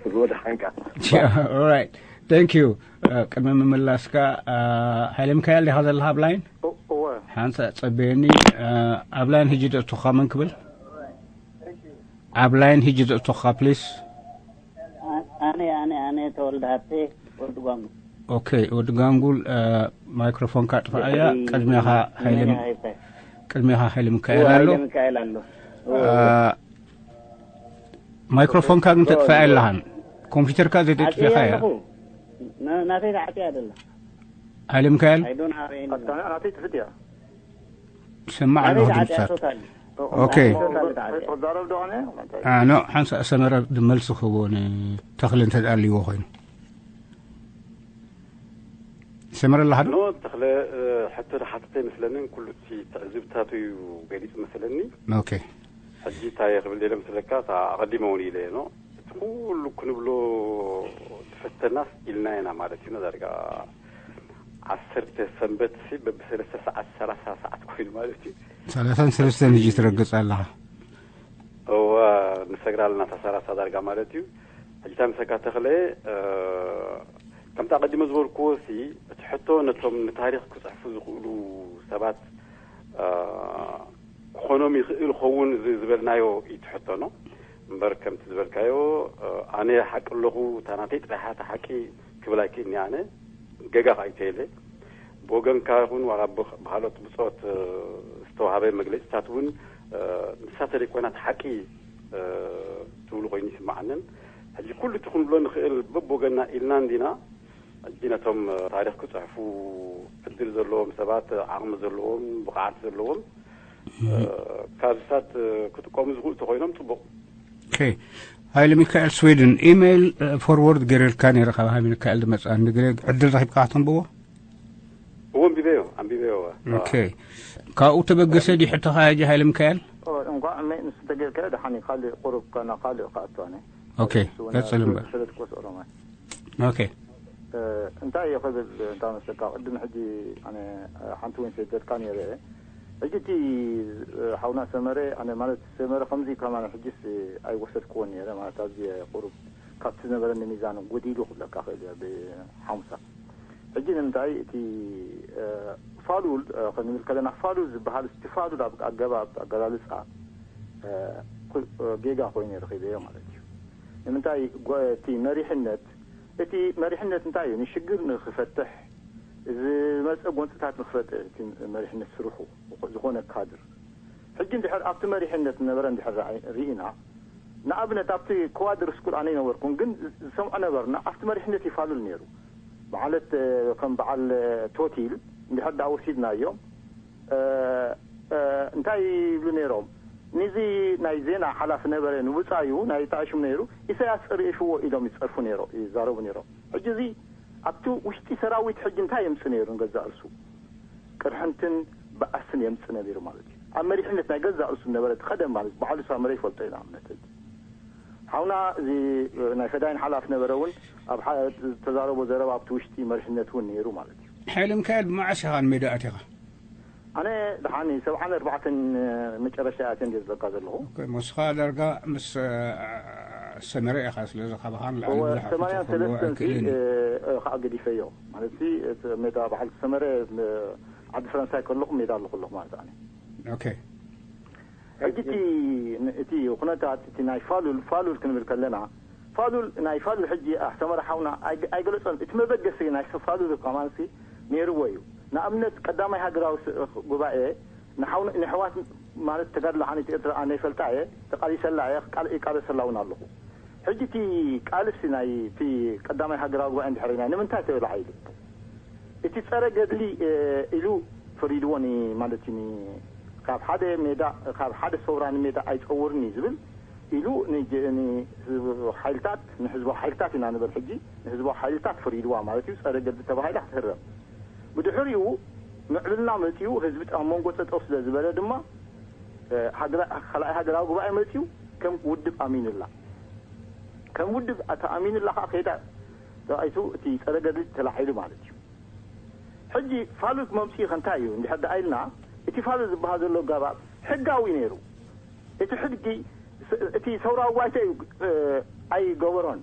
ክወድሓንካ። Yeah, all right. Thank you. አ፣ ቅድሚ ምምላስካ፣ አ፣ ሃይለ ሚካኤል ዲኻ ዘለኻ ኣብ ላይን? እወ። ሓንሳእ ጸበየኒ። አ፣ ኣብ ላይን ሕጂ ደእቱኻ መን ክብል? ኣብ ላይን ሕጂ ደእቱኻ ፕሊስ። ኣነ፣ ኣነ፣ ኣነ ተወልደ ሃብቴ ወዲ ጓንጉል። ኦኬ፣ ወዲ ጓንጉል፣ እ፣ ማይክሮፎንካ ጥፋኣያ። ድሕሪ ቅድሜኻ ሃይለ፣ መን ሃይፈ? ቅድሜኻ ሃይለ ሚካኤል እወ፣ ኣሎ። ሃይለ ሚካኤል ኣሎ። እወ፣ እ፣ እወ። ማይክሮፎንካ ግን እወ፣ ተጥፋእ እወ። ኣለኻን። ኮምፒውተርካ ዓጽየ ዘይተጥፊኻ እያ። ኣለኹ። ና-፣ ናተይ ተዓጽየ ኣይደላ። ሃይለ ሚካኤል? I don't have any. ኣታ፣ ናተይ ትፍት እያ። ሰማዕ ናተይ ኣለኹ ተዓጽያ ድምፅታት። ቶታሊ። ኦኬ። ናተይ ቶታሊ ተዓጽያ። ክዛረብ ዶ ኣነ? ኣኖ፣ ሓንሳእ ሰመረ መልሲ ክህቦ ንተኽሊ እንተ ደኣ ኣልይዎ ኮይኑ። ሰመረ ኣለኻ ዶ? ኖ ተኽለ፣ ሕቶ ዝሓተተ ኣይመስለንን። ኩሉ እቲ ትዕዝብታቱ እዩ ገሊጹ መስለኒ። ኦኬ። ሕጂ እንታይ ክብል ደለ መስለካ፣ እታ ኣቐዲመ እውን ኢለ ኖ፣ እቲ ኩሉ ክንብሎ ዝፈተናስ ኢልና ኢና ማለት እዩ። ዳርጋ ዓሰርተ ሰንበት ሲ በብሰለስተ ሰዓት ሰላሳ ሰዓት ኮይኑ ማለት እዩ። ሰላሳን ሰለስተን ሕጂ ትረግጽ ኣለኻ። እወ፣ ንሰግራ ኣለና እታ ሰላሳ ዳርጋ ማለት እዩ። ሕጂ እንታይ መሰካ ተኽለ፣ ከምቲ ኣቐዲመ ዝበልክዎ ሲ፣ እቲ ሕቶ ነቶም ንታሪኽ ክጽሕፉ ዝኽእሉ ሰባት ክኾኖም ይኽእል ኸውን ዝበልናዮ እዩ እቲ ሕቶ ኖ። እምበር ከምቲ ዝበልካዮ፣ ኣነ ሓቂ ኣለኹ፣ እታ ናተይ ጥራይ እታ ሓቂ ክብል ኣይክእልኒ ኣነ። ገጋ ከኣ ይተየለ ብወገንካ ይኹን ዋላ ብኻልኦት ብጾት ዝተዋሃበ መግለጺታት እውን ንሳ ተደይ ኮይና እቲ ሓቂ ትብሉ ኮይኑ ይስምዓንን። ሕጂ ኩሉ እቲ ክንብሎ ንኽእል በብወገንና ኢልና እንዲና። ሕጂ ነቶም ታሪኽ ክጽሕፉ ዕድል ዘለዎም ሰባት፣ ዓቕሚ ዘለዎም፣ ብቕዓት ዘለዎም ካብዚታት ክጥቀሙ ዝኽእሉ ተኮይኖም ጽቡቕ። ኦኬ። ሃይለ ሚካኤል ስዊድን፣ ኢሜይል ፎርወርድ ገይረልካ ነይረ፣ ካብ ሃይለ ሚካኤል ዝመፅኣኒ። ገለ ዕድል ረኺብካ ከተንብቦ? እዎ፣ ኣንቢበዮ፣ ኣንቢበዮ። እወ። ኦኬ። ካብኡ ተበገሰ ድዩ ሕቶኻ ሕጂ ሃይለ ሚካኤል? እንኳዕ መይ ምስ ተገርካ ደሓን እዩ። ካልእ ቁሩብ ከና ካልእ ከኣትዋኒ። ኦኬ፣ ቀጽል እምበር። ሰለት ኮስ ኦሮማይ። ኦኬ። እንታይ እየ ክብል እንታ መሰካ፣ ቅድም ሕጂ ኣነ ሓንቲ ወይን ሰደድካ ነይረ። ሕጂ እቲ ሓውና ሰመረ፣ ኣነ ማለት ሰመረ ከምዚ ከማን ሕጂስ ኣይወሰድክዎን ነይረ ማለት፣ ኣብዚ ቁሩብ ካብቲ ዝነበረኒ ሚዛን ጎዲሉ ክብለካ ክእል እየ ብሓሙሳ። ሕጂ ንምንታይ እቲ ፋሉል ክንብል ከለና፣ ፋሉል ዝበሃል፣ እቲ ፋሉል ኣብ ኣገባብ ኣገላልፃ ጌጋ ኮይኑ ረኺበዮ ማለት እዩ። ንምንታይ እቲ መሪሕነት፣ እቲ መሪሕነት እንታይ እዩ? ንሽግር ንክፈትሕ፣ ዝመፀ ጎንፅታት ንክፈጥር እቲ መሪሕነት ስርሑ ዝኾነ ካድር። ሕጂ እንድሕር ኣብቲ መሪሕነት ዝነበረ እንድሕር ርኢና፣ ንኣብነት ኣብቲ ክዋድር ስኩል ኣነ ይነበርኩን፣ ግን ዝሰምዖ ነበርና ኣብቲ መሪሕነት ይፋሉል ነይሩ። ማለት ከም በዓል ቶቲል እንድሕር ደኣ ወሲድናዮም፣ እንታይ ይብሉ ነይሮም? ንዚ ናይ ዜና ሓላፊ ነበረ ንብጻዩ ናይ ጣሽም ነይሩ፣ ኢሳያስ ርእሽዎ ኢሎም ይጸርፉ ነይሮም፣ ይዛረቡ ነይሮም። ሕጂ እዚ ኣብቲ ውሽጢ ሰራዊት ሕጂ እንታይ የምጽእ ነይሩ ንገዛእ ርእሱ? ቅርሕንትን በኣስን የምጽእ ነቢሩ ማለት እዩ። ኣብ መሪሕነት ናይ ገዛእ ርእሱ ነበረ እቲ ቀደም ማለት በዓሉ ሳመረ ይፈልጦ ኢና ኣብነት ሕጂ። ሓውና እዚ ናይ ፈዳይን ሓላፍ ነበረ እውን ኣብ ዝተዛረቦ ዘረባ ኣብቲ ውሽጢ መሪሕነት እውን ነይሩ ማለት እዩ። ሓይለ ሚካኤል ብመዓስ ኢኻ ንሜዳ ኣቲኻ? ኣነ ደሓኒ ሰብዓን ኣርባዕተን መጨረሻ ኣትየ እንደ ዝብለካ ዘለኹ። ሞስኻ ዳርጋ ምስ ሰመረ ኢኻ፣ ስለዚ ካባኻ ንላዕሊ ብዙሕ ሰማንያን ክኸውን ሰለስተን ኣይክእልን እዩ። ከዓ ገዲፈዮ ማለት እቲ ሜዳ በዓል ሰመረ ዓዲ ፈረንሳይ ከለኹ ሜዳ ኣለኹ ኣለኹ ማለት ኣነ። ኦኬ። ሕጂ እቲ እቲ ኩነታት እቲ ናይ ፋሉል ፋሉል ክንብል ከለና ፋሉል ናይ ፋሉል ሕጂ ኣሕተመረ ሓውና ኣይገለፀን። እቲ መበገሲ ናይ ፋሉል ከማንሲ ነይርዎ እዩ። ንኣብነት ቀዳማይ ሃገራዊ ጉባኤ ንሕዋት ማለት ተጋድሎ ሓንቲ ኤርትራ ኣነ ይፈልጣ እየ፣ ተቃሊሰላ እየ፣ ይቃለሰላ እውን ኣለኹ። ሕጂ እቲ ቃልሲ ናይ እቲ ቀዳማይ ሃገራዊ ጉባኤ እንድሕር ኢና ንምንታይ ተበላዓ ኢሉ እቲ ጸረ ገድሊ ኢሉ ፈሪድዎ ማለት እዩ። ካብ ሓደ ሜዳ ካብ ሓደ ሰውራ ንሜዳ ኣይጸውርን እዩ ዝብል ኢሉ ንሓይልታት ንህዝባዊ ሓይልታት ኢና ንብል ሕጂ ንህዝባዊ ሓይልታት ፈሪድዋ ማለት እዩ። ጸረ ገድሊ ተባሂላ ክትህረም ብድሕሪኡ ምዕብልና መጺኡ ህዝቢ ኣብ መንጎ ጠጠው ስለ ዝበለ ድማ ካልኣይ ሃገራዊ ጉባኤ መጺኡ ከም ውድብ ኣሚኑላ ከም ውድብ ተኣሚኑላ ከዓ ከይዳ ተባኢቱ እቲ ጸረ ገድሊ ተላዒሉ ማለት እዩ። ሕጂ ፋሉል መምፅኢ ከንታይ እዩ እንድሕር ደኣ ኢልና እቲ ፋሉል ዝበሃል ዘሎ ኣገባብ ሕጋዊ ነይሩ። እቲ ሕጊ እቲ ሰውራዊ ባይቶ እዩ ኣይገበሮን።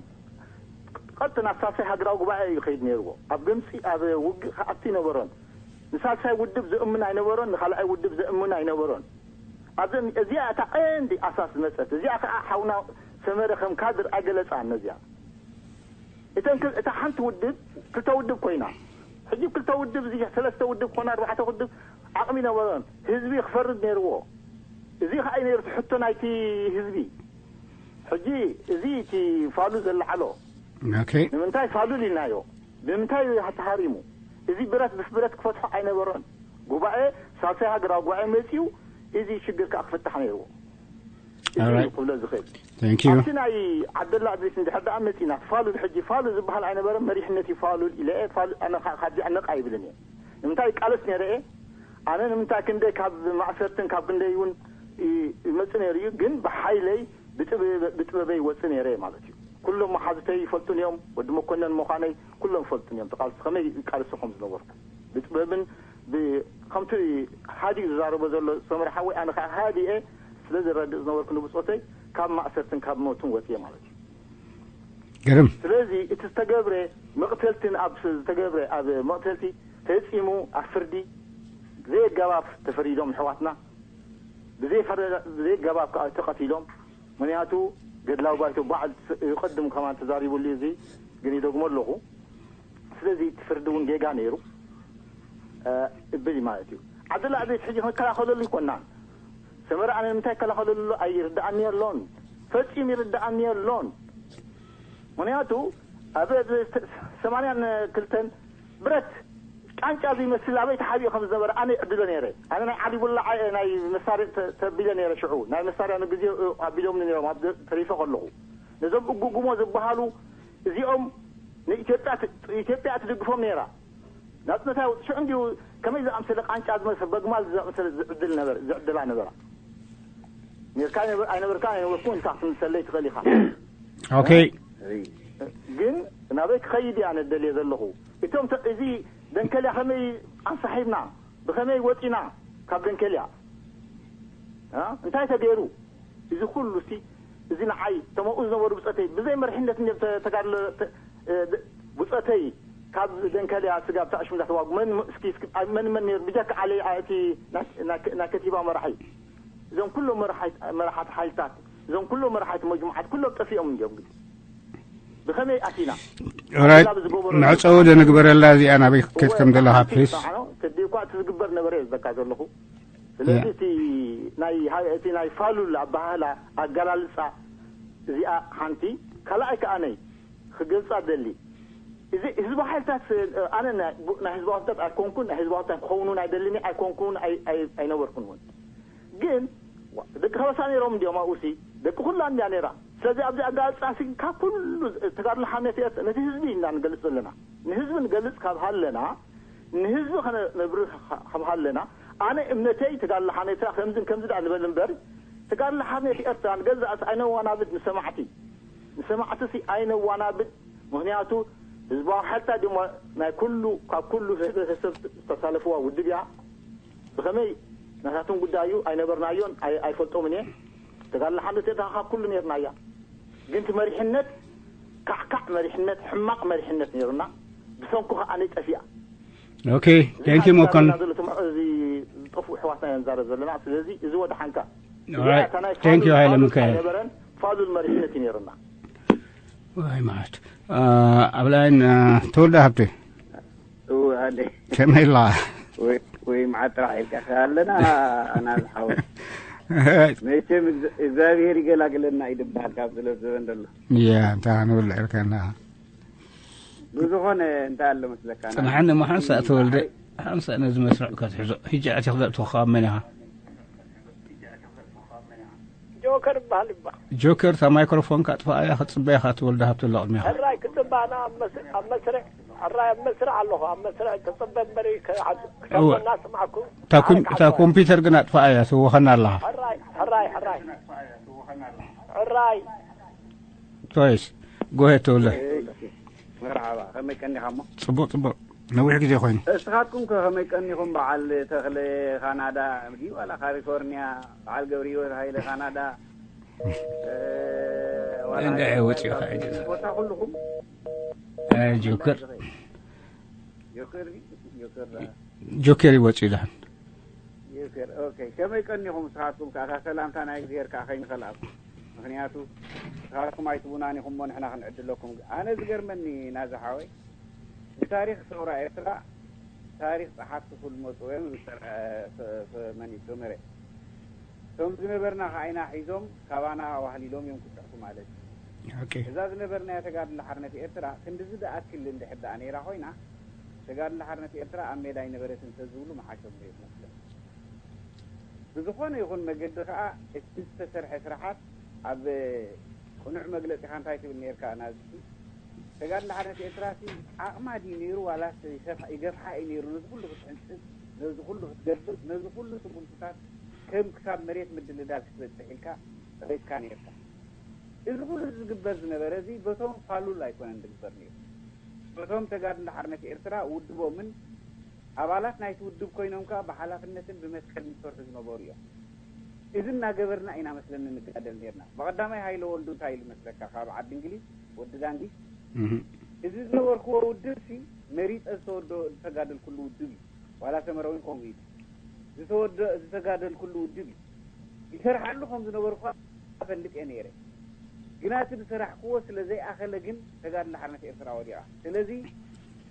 ቀጥታ ናብ ሳልሳይ ሃገራዊ ጉባኤ እዩ ከይድ ነይርዎ። ኣብ ግምፂ ኣብ ውግእ ከኣቱ ኣይነበሮን። ንሳልሳይ ውድብ ዘእምን ኣይነበሮን፣ ንካልኣይ ውድብ ዘእምን ኣይነበሮን። ኣብዚ እዚኣ እታ ቀንዲ ኣሳስ ዝመፀት እዚኣ ከዓ ሓውና ሰመረ ከም ካድር ኣይገለፃን ነዚኣ እተን ክል- እታ ሓንቲ ውድብ ክልተ ውድብ ኮይና ሕጂ ክልተ ውድብ እዚ ሰለስተ ውድብ ክኾና ኣርባዕተ ውድብ ዓቕሚ ነበሮን ህዝቢ ክፈርድ ነይርዎ። እዚ ከዓ እዩ ነይሩ እቲ ሕቶ ናይቲ ህዝቢ። ሕጂ እዚ እቲ ፋሉል ዘለዓሎ ኦኬ። ንምንታይ ፋሉል ኢልናዮ? ብምንታይ እዩ ተሃሪሙ? እዚ ብረት ምስ ብረት ክፈትሖ ኣይነበሮን። ጉባኤ ሳልሳይ ሃገራዊ ጉባኤ መፂኡ እዚ ሽግር ከዓ ክፍታሕ ነይርዎ። እዚ እዩ ክብሎ ዝኽእል። Thank you። ኣብቲ ናይ ዓብደላ እድሪስ እንድሕር ደኣ መፂና ፋሉል ሕጂ ፋሉል ዝበሃል ኣይነበረን መሪሕነት እዩ ፋሉል ኢለ እየ ፋሉል ኣነ ካብ ነቃ ይብልን እየ ንምንታይ ይቃለስ ነይረ እየ ኣነ ንምንታይ ክንደይ ካብ ማእሰርትን ካብ ክንደይ እውን ይመፅ ነይሩ እዩ ግን ብሓይለይ ብጥበበይ ይወፅእ ነይረ ማለት እዩ። ኩሎም መሓዙተይ ይፈልጡን እዮም። ወዲ መኮነን ምዃነይ ኩሎም ይፈልጡን እዮም። ተቃልሲ ከመይ ይቃልሱ ከም ዝነበርኩ ብጥበብን ከምቲ ሃዲኡ ዝዛረቦ ዘሎ ሰመረ ሓወይ ኣነ ከዓ ሃዲኤ ስለ ዝረድእ ዝነበርኩ ንብፆተይ ካብ ማእሰርትን ካብ ሞትን ወፅየ ማለት እዩ። ግርም። ስለዚ እቲ ዝተገብረ መቕተልትን ኣብ ዝተገብረ ኣብ መቕተልቲ ፈፂሙ ኣብ ፍርዲ ብዘየገባብ ተፈሪዶም ኣሕዋትና ብዘየገባብ ከዓ ተቐቲሎም ምኽንያቱ ገድላዊ ባይቶ ባዕል ይቐድም ከማን ተዛሪቡሉ እዩ እዚ ግን ይደግሞ ኣለኹ ስለዚ እቲ ፍርዲ እውን ጌጋ ነይሩ እብል ማለት እዩ ዓብደላ ዕቤት ሕጂ ክንከላኸለሉ ይኮናን ሰመረ ኣነ ንምንታይ ይከላኸለሉ ኣይርድኣኒ የሎን ፈፂም ይርድኣኒ የሎን ምኽንያቱ ኣብ ሰማንያን ክልተን ብረት ቃንጫ ዝመስል ኣበይ ተሓቢኡ ከም ዝነበረ ኣነ ይዕድሎ ነይረ። ኣነ ናይ ዓሊ ቡላዓ ናይ መሳርያ ተቢለ ነይረ ሽዑ ናይ መሳርያ ንግዜኡ ኣቢሎምኒ ነይሮም ኣብ ተሪፈ ከለኹ ነዞም እጉጉሞ ዝበሃሉ እዚኦም ንኢትዮጵያ ኢትዮጵያ ትድግፎም ነይራ ናጽነታ ሽዑ እንዲሁ ከመይ ዝኣምሰለ ቃንጫ ዝመስል በግማል ዝኣምሰለ ዝዕድል ነበር ዝዕድላ ነበራ ነርካ ኣይነበርካ ኣይነበርኩ እንታ ክትምልሰለይ ትኽእል ኢኻ ኦኬ ግን ናበይ ክኸይድ እያ ነደልየ ዘለኹ እቶም እዚ ደንከልያ ከመይ ኣንሳሒብና ብኸመይ ወፂና ካብ ደንከልያ እንታይ ተገይሩ እዚ ኩሉ ሲ እዚ ንዓይ ተመኡ ዝነበሩ ብፀተይ ብዘይ መርሕነት ተጋድሎ ብፀተይ ካብ ደንከልያ ስጋብ ታእሽም እንዳተዋጉ መን እስኪ እስኪ መን መን ነይሩ ብጃካ ዓለይ እቲ ናይ ከቲባ መራሒ እዞም ኩሎም መራሓት ሓይልታት እዞም ኩሎም መራሓት መጅሙዓት ኩሎም ጠፊኦም እንዲዮም ግዲ ብኸመይ ኣቲና ኦራይት መዕፀዊ ዶ ንግበረላ እዚኣ ናበይ ክትከድ ከም ዘለኻ ፕሊስ ተዲኳ እቲ ዝግበር ነበረ እየ ዝበካ ዘለኹ ስለዚ እቲ ናይ እቲ ናይ ፋሉል ኣበሃህላ ኣገላልፃ እዚኣ ሓንቲ ካልኣይ ከዓነይ ክገልፃ ደሊ እዚ ህዝባዊ ሓይልታት ኣነ ናይ ህዝባዊ ሓይልታት ኣይኮንኩን ናይ ህዝባዊ ሓይልታት ክኸውን ኣይደልን ኣይኮንኩን ኣይነበርኩን እውን ግን ደቂ ከበሳ ነይሮም እንዲኦም ኣብኡ ሲ ደቂ ኩላ እንዲያ ነይራ ስለዚ ኣብዚ ኣጋልፃ ሲ ካብ ኩሉ ተጋድሎ ሓምነት ነቲ ህዝቢ ኢና ንገልፅ ዘለና ንህዝቢ ንገልፅ ካብ ሃለና ንህዝቢ ከነብሪ ከም ሃለና ኣነ እምነተይ ተጋድሎ ሓምነት ኤርትራ ከምዝን ከምዚ ደኣ ንበል እምበር ተጋድሎ ሓምነት ኤርትራ ንገዛእስ ኣይነዋናብድ ንሰማዕቲ ንሰማዕቲ ሲ ኣይነዋናብድ ምኽንያቱ ህዝባዊ ሓይልታት ድማ ናይ ኩሉ ካብ ኩሉ ህብረተሰብ ዝተሳለፍዋ ውድብ እያ ብኸመይ ናታቶም ጉዳይ እዩ ኣይነበርናዮን ኣይፈልጦምን እየ ተጋድሎ ሓምነት ኤርትራ ካብ ኩሉ ነርና እያ ግን እቲ መሪሕነት ካዕካዕ መሪሕነት ሕማቕ መሪሕነት ነይሩና ብሰንኩ ከዓ ነይ ጠፊኣ ኦኬ ቴንኪ ሞኮን እዚ ዝጠፍኡ ሕዋትና ኢና ንዛረብ ዘለና ስለዚ እዚ ወደ ሓንካ ቴንኪ ሃይለ ምካኤል ነበረን ፋሉል መሪሕነት እዩ ነይሩና ዋይ ማለት ኣብ ላይን ተወልደ ሃብቲ እወ ኣለ ከመይ ኢላ ወይ ወይ መዓት ጥራሕ ኢልካ ኣለና ኣና ዝሓወ መቸም እግዚኣብሔር ይገላግለና ይድበሃል ካብ ዝለብ ዘበን ዘሎ ያ እንታይ ንብል ዕርከና ብዝኾነ እንታይ ኣሎ መስለካ ጽንሓኒ እሞ ሓንሳእ ተወልደ ሓንሳእ ነዚ መስርዕ ክትሕዞ ሕጂ ኣቲ ክዘእትወካ ኣብ መን ኢኻ ጆከር ይበሃል ይባ ጆከር እታ ማይክሮፎንካ ኣጥፍኣያ ክጽበየኻ ትወልደ ሃብቲ ኣሎ ቅድሜኻ ሕራይ ክጽባ ኣና ኣብ መስርዕ ሕራይ ኣብ መስርዕ ኣለኹ ኣብ መስርዕ ክጽበ እምበሪ ክሰምና ስማዕኩ እታ ኮምፒውተር ግን ኣጥፍኣያ ትወኸና ኣለኻ ሕራይ ሕራይ ሕራይ ሕራይ ኮይስ ጎሄ ተወልደ መርሓባ ከመይ ቀኒኻ እሞ ጽቡቅ ጽቡቅ ነዊሕ ግዜ ኮይኑ እስኻትኩም ከ ከመይ ቀኒኹም በዓል ተኽለ ካናዳ ድዩ ዋላ ካሊፎርኒያ በዓል ገብርሂወት ሃይለ ካናዳ እንደ ወፂኡ ከ ቦታ ኩልኹም ጆከር ጆከር ጆከር ጆከር ይወፅኡ ይልሃል ዮሴር ኦኬ ከመይ ቀኒኹም ንስኻትኩም ከኣ እታ ሰላምታ ናይ እግዚኣብሔር ከኣ ከይንኸልኣኩም ምኽንያቱ ንስኻትኩም ኣይትቡናን ኢኹም እሞ ንሕና ክንዕድለኩም ኣነ ዝገርመኒ ናዚ ሓወይ ንታሪኽ ሰውራ ኤርትራ ታሪኽ ጸሓፍቲ ኩሉ መጽኡ እዮም ዝጸርሐ መን እዩ ሰመረ እቶም ዝነበርና ከዓይና ሒዞም ካባና ዋህሊሎም እዮም ክጽሕፉ ማለት እዩ ኦኬ እዛ ዝነበርናያ ተጋድሎ ሓርነት ኤርትራ ክንድዚ ዝኣክል እንድሕር ደኣ ነይራ ኮይና ተጋድሎ ሓርነት ኤርትራ ኣብ ሜዳ ኣይነበረትን ተዝብሉ መሓሾም ዶ ይመስለኩም ብዝኾነ ይኹን መገዲ ከኣ እቲ ዝተሰርሐ ስራሓት ኣብ ቅኑዕ መግለጺኻ እንታይ ትብል ነርካ ናዚ ተጋድሎ ሓርነት ኤርትራ ሲ ዓቕማ ድዩ ነይሩ ዋላስ ይሰፍ- ይገፍሓ እዩ ነይሩ ነዚ ኩሉ ክትሕንጽብ ነዚ ኩሉ ክትገብር ነዚ ኩሉ ስጉምትታት ከም ክሳብ መሬት ምድልዳል ክትበጽሕ ኢልካ ሬትካ ነርካ። እዚ ኩሉ ዝግበር ዝነበረ እዚ በቶም ፋሉል ኣይኮነን ዝግበር ነይሩ። በቶም ተጋድሎ ሓርነት ኤርትራ ውድቦምን ኣባላት ናይቲ ውድብ ኮይኖም ከኣ ብሓላፍነትን ብመትከልን ዝሰርሑ ዝነበሩ እዮም። እዚ እናገበርና ኢና መስለኒ ንጋደል ነርና። ብቐዳማይ ሃይለ ወልዱ እንታይ ኢሉ መስለካ ካብ ዓዲ እንግሊዝ ወዲ ዳንዲ እዚ ዝነበርክዎ ውድብ ሲ መሪፀ ዝተወደኦ ዝተጋደልኩሉ ውድብ እዩ። ዋላ ሰመራዊን ከምኡ ኢሉ ዝተወደ ዝተጋደልኩሉ ውድብ እዩ። ይሰርሓሉ ከም ዝነበርኩ እፈልጥ እየ ነይረ። ግና እቲ ዝሰራሕክዎ ስለ ዘይኣኸለ ግን ተጋድሎ ሓርነት ኤርትራ ወዲቓ። ስለዚ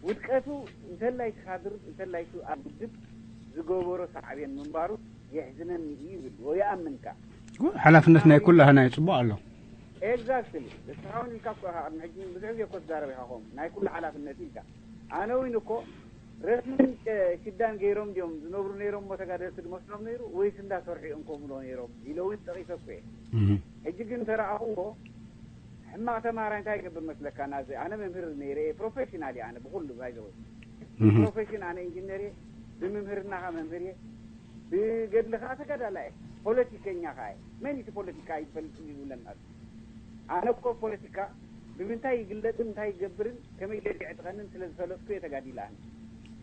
ውድቀቱ እንተላይ እቲ ካድር እንተላይ እቲ ኣብ ውድብ ዝገበሮ ሳዕቤን ምንባሩ የሕዝነኒ እዩ ይብል ወይ ይኣምን ከኣ። ሓላፍነት ናይ ኩላህና እዩ፣ ጽቡቕ ኣሎ። ኤግዛክትሊ። እስኻ እውን ኢልካ እኮ ኢኻ ቅድሚ ሕጂ ብዙሕ ግዜ እኮ ትዛረብ ኢኻ ከምኡ። ናይ ኩሉ ሓላፍነት እዩ ኢልካ። ኣነ እውን እኮ ረስምን ሽዳን ገይሮም ድዮም ዝነብሩ ነይሮም እሞ ተጋደልቲ ዝመስሎም ነይሩ ወይስ እንዳሰርሑ እዮም ከምኡ ነይሮም ኢለ እውን ጠቒሰ እኮ እየ። ሕጂ ግን ተረኣኽዎ ሕማቕ ተማሃራይ እንታይ ይገብር መስለካ ናዚ ኣነ መምህር ነይረ እየ ፕሮፌሽናል እየ ኣነ ብኩሉ ባይዘወይ ፕሮፌሽን ኣነ ኢንጂነር እየ ብምምህርና ከ መምህር እየ ብገድሊ ከኣ ተጋዳላይ እየ ፖለቲከኛ ከኣ እየ መን እቲ ፖለቲካ ይፈልጥ ዝብለና ኣሎ ኣነ እኮ ፖለቲካ ብምንታይ ይግለጽን እንታይ ይገብርን ከመይ ገይረ ይዕጥቀንን ስለ ዝፈለጥኩ እየ ተጋዲለ ኣነ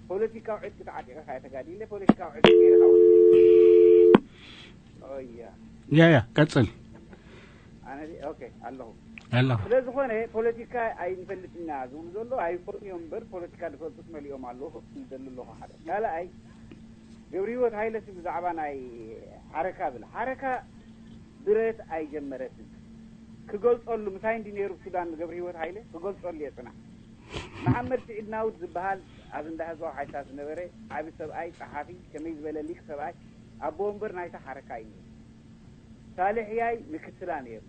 ፖለቲካዊ ዕጥቂ ተዓጢቐ ከኣ ተጋዲለ ፖለቲካዊ ዕጥቂ ገይረ ከኣ ኦያ ያ ያ ቀጽል ኣነ ኦኬ ኣለኹ ኣለኹ ስለ ዝኾነ ፖለቲካ ኣይንፈልጥና ዝብሉ ዘሎ ኣይኮኑ እዮም እምበር ፖለቲካ ዝፈልጡስ መሊኦም ኣለዉ ክብል ደሊ ኣለኹ ሓደ ካልኣይ ገብረ ህይወት ሃይለሲ ብዛዕባ ናይ ሓረካ ብል ሓረካ ብረት ኣይጀመረትን ክገልጸሉ ምሳይ እንዲ ነይሩ ሱዳን ገብረ ህይወት ሃይለ ክገልጸሉ እየ ጽናሕ መሓመድ ስዒድ ናውድ ዝበሃል ኣብ እንዳ ህዝባዊ ሓይልታት ዝነበረ ዓቢ ሰብኣይ ጸሓፊ ከመይ ዝበለ ሊቅ ሰብኣይ ኣቦ ወንበር ናይታ ሓረካ እዩ ነይሩ ሳልሕ ያይ ምክትላ ነይሩ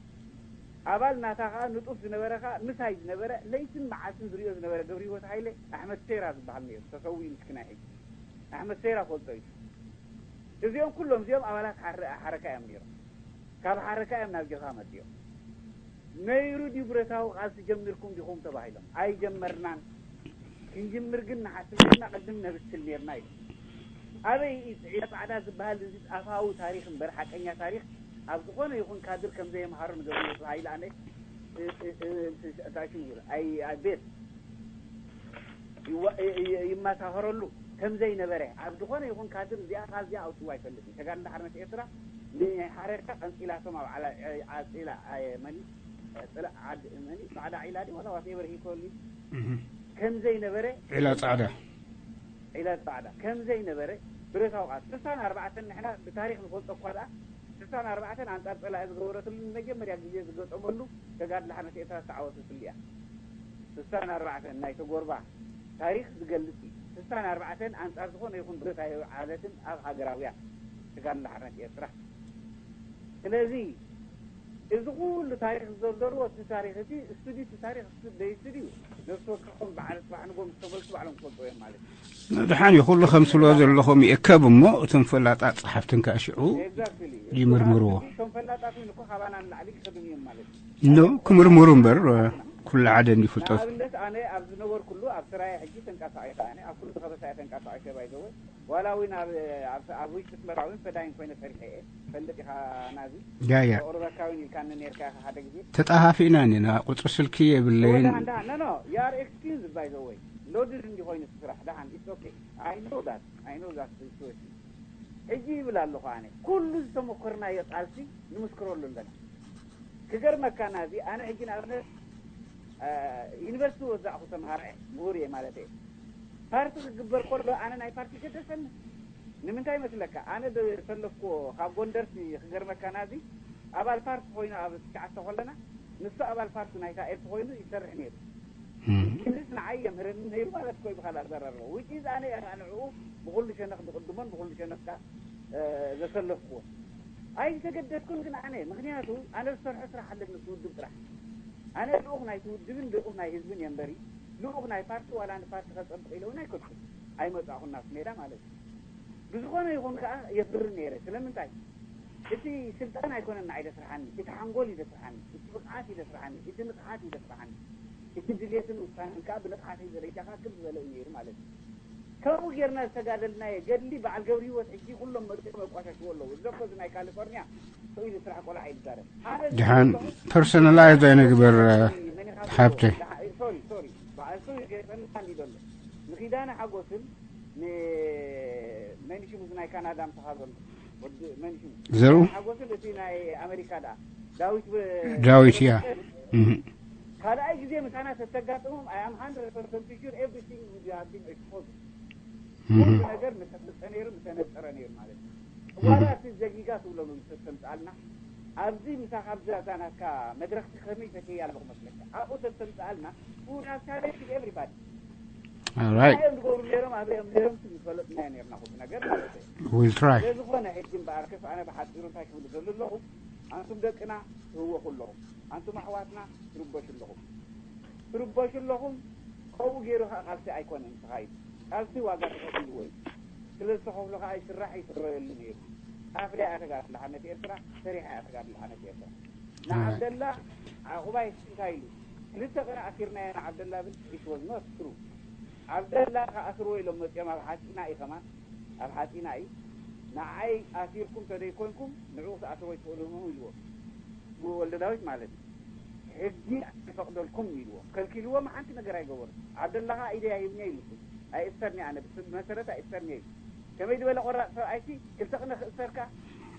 ኣባል ናታ ከዓ ንጡፍ ዝነበረ ከዓ ምሳይ ዝነበረ ለይትን መዓልትን ዝሪኦ ዝነበረ ገብረ ህይወት ሃይለ ኣሕመድ ሴራ ዝበሃል ነይሩ ተሰዊኡ ምስክናይ ሕጂ ኣሕመድ ሴራ ፈልጦ እዩ እዚኦም ኩሎም እዚኦም ኣባላት ሓረ- ሓረካ እዮም ነይሮም ካብ ሓረካ እዮም ናብ ጀብሃ መፅኦም ነይሩ ድዩ ብረታዊ ቃልሲ ጀሚርኩም ዲኹም ተባሂሎም ኣይጀመርናን ክንጅምር ግን ንሓስብ ኔርና ቅድም ነብስል ኔርና ኢሉ ኣበይ እዩ ዒላ ፃዕዳ ዝበሃል እዚ ፃፋዊ ታሪክ እምበር ሓቀኛ ታሪክ ኣብ ዝኾነ ይኹን ካድር ከም ዘየምሃሮ ንገብሩ ይኽእል ሃይለ ኣነ እንታይ ሽሙ ይብሎ ኣይ ኣይ ቤት ይዋ- ይ- ይ- ይመሳኸረሉ ከም ዘይነበረ ኣብ ዝኾነ ይኹን ካድር እዚኣ ካብ እዚኣ ኣውፅዋ ኣይፈልጥ እዩ ተጋድሎ ሓርነት ኤርትራ ንሓረርካ ቀንፂላቶም ኣብ ዓላ- ዓፂላ ኣየ- መን እዩ? ፅላ ዓድ መን እዩ? ፃዕዳ ዒላ ድዩ ዋላ ዋቴቨር ሂኮል እዩ ከም ዘይነበረ ዒላ ፃዕዳ ዒላ ፃዕዳ ከም ዘይነበረ ብረታዊ ቃል ስሳን ኣርባዕተን ንሕና ብታሪክ ንፈልጦ እኳ ደኣ ስሳን ኣርባዕተን ኣንፃር ፀላኢ ዝገበረትሉ ንመጀመርያ ግዜ ዝገጠመሉ ተጋድሎ ሓርነት ኤርትራ ዝተዓወተትሉ እያ ስሳን ኣርባዕተን ናይ ተጎርባ ታሪክ ዝገልፅ እዩ ስሳን ኣርባዕተን ኣንፃር ዝኾነ ይኹን ብረታዊ ዓለትን ኣብ ሃገራውያን ተጋድሎ ሓርነት ኤርትራ ስለዚ እዚ ኩሉ ታሪክ ዝዘርዘርዎ እቲ ታሪክ እቲ ስቱዲ እቲ ታሪክ ስቱዲ ደይ ስቱዲ እዩ ነፍሲ ወከፎም በዓል ፅባሕ ንጎ ምስ ተመልሱ ባዕሎም ክፈልጡ እዮም ማለት እዩ ድሓን ይኹሉ ከምስሎ ዘለኹም ይእከብ እሞ እቶም ፈላጣት ጸሓፍትን ከዓ ሽዑ ኤግዛክትሊ ይምርምርዎ እቶም ፈላጣት እውን እኮ ካባና ንላዕሊ ክኸዱም እዮም ማለት እዩ ኖ ክምርምሩ እምበር ኩሉ ሓደ እንዲ ፍልጠት ንኣብነት ኣነ ኣብ ዝነበርኩሉ ኣብ ስራየ ሕጂ ተንቀሳቒሰ ኣነ ኣብ ኩሉ ከበሳየ ተንቀሳቒሰ ባይዘወ ዋላ እውን ኣብ ኣብ- ኣብ ውሽጢ ስመራ እውን ፈዳይን ኮይነ ሰሪሐ እየ ፈልጥ ኢኻ ናዚ ያያ ቁርበካ እውን ኢልካኒ ነርካ ኢኻ ሓደ ግዜ ተጣፋፊእና ኢና ቁፅሪ ስልኪ የብለይን ወደ አንዳ no no you are excused by the way loaded እንዲ ኮይኑ ስራሕ ደሓን it's okay I know that I know that situation ሕጂ ይብል ኣለኹ ኣነ ኩሉ ዝተመኮርናዮ ቃልሲ ንምስክረሉ ኣለና ክገርመካ ናዚ ኣነ ሕጂ ንኣብነት ዩኒቨርሲቲ ወዛእኹ ተምሃረ ምሁር እየ ማለት እየ ፓርቲ ክግበር ከሎ ኣነ ናይ ፓርቲ ገደሰኒ ንምንታይ ይመስለካ ኣነ ዝሰለፍክዎ ካብ ጎንደርሲ ክገርመካ ናዚ ኣባል ፓርቲ ኮይኑ ኣብ ትሽዓተ ከለና ንሱ ኣባል ፓርቲ ናይታ ኤርት ኮይኑ ይሰርሕ ነይሩ እንግሊዝ ንዓይ የምህረኒ ነይሩ ማለት ኮይ ብኻል ኣዘራርበ which is ኣነ እየ ንዕኡ ብኩሉ ሸነኽ ዝቅድሞን ብኩሉ ሸነኽ ከኣ ዘሰለፍክዎ ኣይተገደድኩን ግን ኣነ ምክንያቱ ኣነ ዝሰርሖ ስራሕ ኣለኒ ምስ ውድብ ጥራሕ ኣነ ልኡኽ ናይቲ ውድብን ልኡኽ ናይ ህዝብን እየ እምበሪ ልኡኽ ናይ ፓርቲ ዋላ ንፓርቲ ከፀብቕ ኢለ እውን ኣይከድኩን ኣይመፃእኹን ናብቲ ሜዳ ማለት እዩ ብዝኾነ ይኹን ከዓ የፍሪ ነይረ። ስለምንታይ? እቲ ስልጣን ኣይኮነን ንዓይ ዘስርሓኒ፣ እቲ ሓንጎል እዩ ዘስርሓኒ፣ እቲ ብቕዓት እዩ ዘስርሓኒ፣ እቲ ንቕሓት እዩ ዘስርሓኒ፣ እቲ ድሌትን ውሳነን ከዓ ብንቕሓተይ ደረጃ ከዓ ክብ ዝበለ እዩ ነይሩ ማለት እዩ። ከምኡ ጌርና ዝተጋደልናዮ ገድሊ በዓል ገብረ ህይወት ሕጂ ኩሎም መፅኦም የቋሸሽዎ ኣለዉ። እዚ እኮ እዚ ናይ ካሊፎርኒያ ስቕ ኢሉ ስራሕ ቆልዓ እዩ ዝዛረብ። ኣነ እዚ ደሓን ዘለኹ ፐርሰናላይዝ ኣይንግበር። መን ኢኻ ሓብተይ። ሶሪ ሶሪ በዓል ሰው ይገርመና እንዲ ዘሎ ንኺዳነ ሓጎስን ንመን ሽሙ እዚ ናይ ካናዳ ምሳኻ ዘሎ ወዲ መን ሽሙ ዘሩ ሓጎስን እቲ ናይ ኣሜሪካ ደኣ ዳዊት ብ- ዳዊት እያ። እህ። ካልኣይ ግዜ ምሳና ተተጋጥሞም I am hundred percent sure everything would have been exposed። እህ። ኩሉ ነገር ምተፍልጠ ነይሩ ምተነፀረ ነይሩ ማለት እዩ። ዋላ እቲ ዘጊጋ ትብሎ ተምፅኣልና ኣብዚ ምሳኻ ኣብዚ ኣብዛ ናትካ መድረኽቲ ከመይ ፈትየ ኣለኹ መስለካ ኣብኡ ተተምፅኣልና would have challenged everybody። All right. እዮም ዝገብሩ ነይሮም ኣብኦም ነይሮም ዝፈለጥናዮ ነርና ኩሉ ነገር ማለት እዩ። We'll try. ስለዝኾነ ሕጂ እምበኣርከስ ኣነ ብሓፂሩ እንታይ ክብል ዘሉ ኣለኹ? ኣንቱም ደቅና ትህወኹ ኣለኹም፣ ኣንቱም ኣሕዋትና ትርበሹ ኣለኹም፣ ትርበሹ ኣለኹም። ከምኡ ገይሩ ከዓ ቃልሲ ኣይኮነን ዝኻይድ። ቃልሲ ዋጋ ተኸፊልዎ እዩ። ስለ ዝተኸፍሎ ከዓ ይስራሕ ይስረየሉ ነይሩ። ኣፍርያ እያ ተጋድል ሓነት ኤርትራ፣ ሰሪሓ እያ ተጋድል ሓነት ኤርትራ። ንዓብደላ ዓቑባይ እንታይ ኢሉ ክልተ ቅነ ኣሲርናዮ ንዓብደላ ብል it was not true። ዓብደላ ክኣስርዎ ኢሎም መፅኦም ኣብ ሓፂና እዩ ከማን ኣብ ሓፂና እዩ ንዓይ ኣሲርኩም ተደይኮንኩም ንዕኡ ክትኣስርዎ ይትኽእሉ ኢኹም ኢልዎ ወልደ ዳዊት ማለት እዩ። ሕጊ ኣይፈቕደልኩም ኢልዎ ከልኪልዎም ሓንቲ ነገር ኣይገበሩ። ዓብደላ ከዓ ኢደይ ኣይብኒ ኢሉ ኣይእሰርን ኣነ ብመሰረት ኣይእሰርን ኢሉ ከመይ ዝበለ ቆራፅ ሰብኣይሲ ክልተ ቅነ ክእሰርካ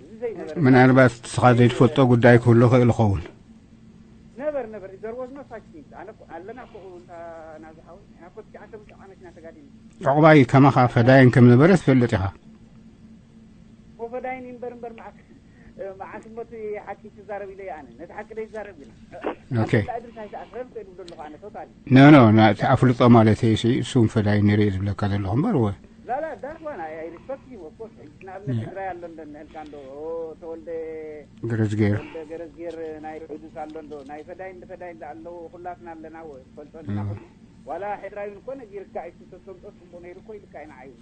እዚ ዘይነበረ ምናልባት ንስኻ ዘይትፈልጦ ጉዳይ ክህሉ ኽእል ኸውን። ነበር ነበር there was no such thing ኣነ እኮ ኣለና እኮ እንታ ናዚ ሓወይ ንሕና እኮ ትሽዓተ ሙሉእ ዓመት ኢና ተጋዲልና። ዕቑባይ ከማኻ ፈዳይን ከም ነበረ ትፈልጥ ኢኻ። እሞ ፈዳይን እምበር እምበር መዓስ መዓስ እሞ እቲ ሓቂ ትዛረብ ኢለ ኣነ ነቲ ሓቂ ደይ ትዛረብ ኢና። Okay. ኣድርስ ኣይተኣስረን ከይዱ ዘለኹ ኣነ ቶታሊ ኖ ኖ ናቲ ኣፍልጦ ማለት እዩ እሱ ፈዳይን ነይሩ እየ ዝብለካ ዘለኹ እምበር ወ ላላ that's one I respect him of course። ንኣብነት ትግራይ ኣሎ እንዶ ንህልካ እንዶ ተወልደ ገረዝጌር ተወልደ ገረዝጌር ናይ ዑዱስ ኣሎ እንዶ ናይ ፈዳይን ፈዳይን ኣለዎ ኩላትና ኣለና ወ ፈልጦ ኣለና ኩሉ ዋላ ሕድራዊ እኮ ነጊርካ እዩ ተሰምጦ ጽቡቅ ነይሩ እኮ ኢልካ ኢና ዓዩ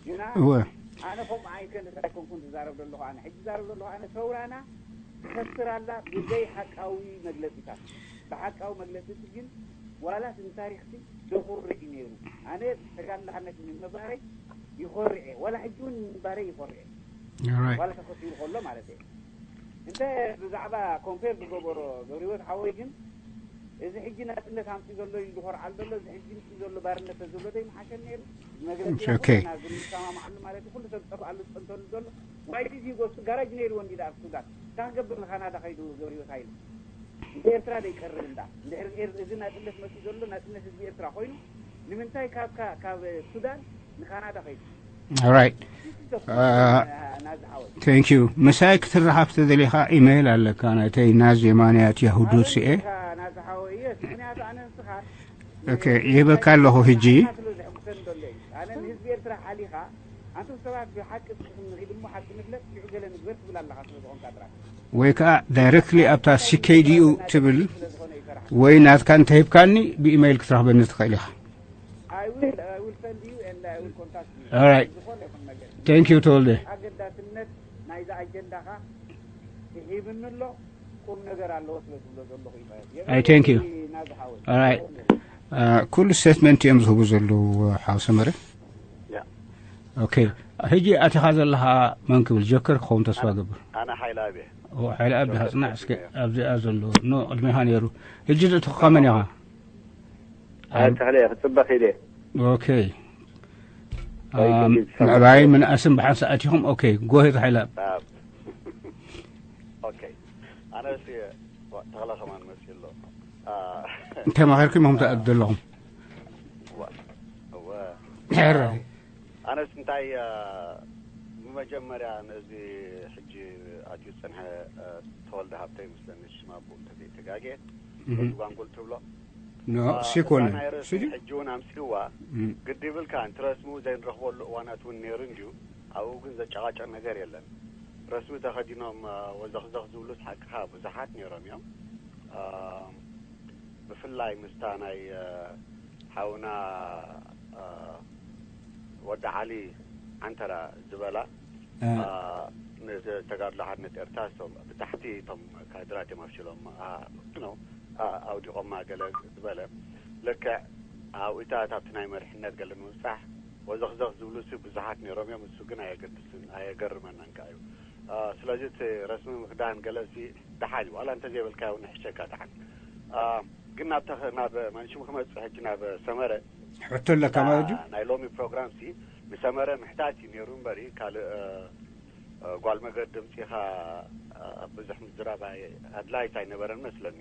ግና እወ ኣነ ከምኡ ዓይነት ኣይኮንኩን ዝዛረብ ዘለኹ ኣነ ሕጂ ዝዛረብ ዘለኹ ኣነ ሰውራና ትኸስር ኣላ ብዘይ ሓቃዊ መግለፂታት ብሓቃዊ መግለፂ ግን ዋላስ ንታሪኽቲ ዘኹርዕ እዩ ነይሩ ኣነ ተጋድሎ ሓነት ንምንባረይ ይኾርዕ እየ ዋላ ሕጂ እውን ንምንባረይ ይኾርዕ እየ All right. ዋላ ተኸሲሩ ከሎ ማለት እየ እንተ ብዛዕባ ኮምፔር ዝገበሮ ገብረህይወት ሓወይ ግን እዚ ሕጂ ናፅነት ኣምፅኡ ዘሎ ኢሉ ዝኮርዓል ዘሎ እዚ ሕጂ ምፅኡ ዘሎ ባርነት ተዝብሎ ዘይምሓሸን ነይሩ መግለፂ It's okay. ዝሰማማዓሉ ማለት እዩ ኩሉ ሰብ ዝጠፍኣሉ ዝፀንተሉ ዘሎ ዋይዲ ዚጎ እሱ ጋራጅ ነይርዎ እንዲ ኣብ ሱዳን እንታይ ክገብር ንካናዳ ከይዱ ገብረህይወት ሃይለ ንኤርትራ ዘይቀርብ እንዳ እንድሕር ኤር- እዚ ናፅነት መፅኡ ዘሎ ናፅነት ህዝቢ ኤርትራ ኮይኑ ንምንታይ ካብ ካ- ካብ ሱዳን ንካናዳ ከይዱ All right. እዚ ተፍ- Uh, ናዚ ሓወይ Thank you. ምሳይ ክትራሓፍ ተደሊኻ ኢሜይል ኣለካ ናይተይ ናዚ የማንያት ያሁ ዶት ሲኤ ናዚ ሓወይ እየ ምክንያቱ ኣነ ንስኻ Okay. ይህበካ ኣለኹ ሕጂ ስለ ዘሕጉሰኒ ዘሎ እዩ ኣነ ንህዝቢ ኤርትራ ሓሊኻ ኣንቱም ሰባት ብሓቂ ንኺድ እሞ ሓቂ ንፍለጥ ሽዑ ገለ ንግበር ትብል ኣለኻ ስለ ዝኾንካ ጥራሕ ወይ ከዓ ዳይረክትሊ ኣብታ ሲኬዲኡ ትብል ወይ ናትካ እንተሂብካኒ ብኢሜይል ክትረኽበኒ ትኽእል ኢኻ I will, I will send you and I will contact you. All right. ዝኾነ ይኹን ነገር Thank you ተወልደ ኣገዳስነት ናይዚ ኣጀንዳኻ ይሂብኒ ኣሎ ቁም ነገር ኣለዎ ስለ ዝብሎ ዘለኹ እዩ ማለት እዩ። I thank you. ናዚ ሓወይ All right. Uh, ኩሉ ስቴትመንት እዮም ዝህቡ ዘለዉ ሓው ሰመረ ያ ኦኬ ሕጂ ኣቲኻ ዘለኻ መን ክብል ጆከር ክኸውን ተስፋ ገብር ኣነ ሓይለ ኣብየ ሓይለ ኣብ ድሃፅና እስከ ኣብዚኣ ዘሎ ኖ ቅድሚኻ ነይሩ ሕጂ ዝእትኻ መን ኢኻ ተኽለ ክፅበ ኺደ ኦኬ ምዕባይ ምንኣስን ብሓንሳእ ኣቲኹም ኦኬ ጎሄት ሓይለ ኣብ ኦኬ ኣነስ ተኽለ ከማን መፅኡ ኣሎ እንታይ መኸርኩም ኢኹም ትኣቱ ዘለኹም እወ ሕራይ ኣነስ እንታይ ብመጀመርያ ነዚ ሕጂ ኣትዩ ዝፀንሐ ተወልደ ሃብተይ ምስለኒ ሽማ ብኡ እንተዘይተጋግየ ጓንጉል ትብሎ ኖ ሲኮነ ሕጂ እውን ኣምፅዋ ግዲ ይብልካ እንት ረስሙ ዘይንረኽበሉ እዋናት እውን ነይሩ እንድዩ ኣብኡ ግን ዘጨቃጨቅ ነገር የለን ረስሚ ተኸዲኖም ወዘኽዘኽ ዝብሉስ ሓቅኻ ብዙሓት ነይሮም እዮም ብፍላይ ምስታ ናይ ሓውና ወዲ ዓሊ ዓንተራ ዝበላ ንተጋድሎ ሓርነት ኤርትራ ብታሕቲ እቶም ካድራት እዮም ኣፍሽሎም ኣውዲቖማ ገለ ዝበለ ልክዕ ኣብኡታት ኣብቲ ናይ መሪሕነት ገለ ንምብፃሕ ወዘኽዘኽ ዝብሉ ሲ ብዙሓት ነይሮም እዮም። እሱ ግን ኣየገድስን ኣየገርመናን ከዓ እዩ። ስለዚ እቲ ረስሚ ምክዳን ገለ ሲ ደሓን እዩ። ዋላ እንተዘይበልካዮ እውን ይሕሸካ ደሓን። ግን ናብ ናብ መንሽሙ ክመፅእ ሕጂ ናብ ሰመረ ሕቶ ኣለካ ማለት እዩ። ናይ ሎሚ ፕሮግራም ሲ ንሰመረ ምሕታት እዩ ነይሩ እምበሪ ካልእ ጓል መገድ ድምፂኻ ብዙሕ ምዝራብ ኣድላይት ኣይነበረን መስለኒ።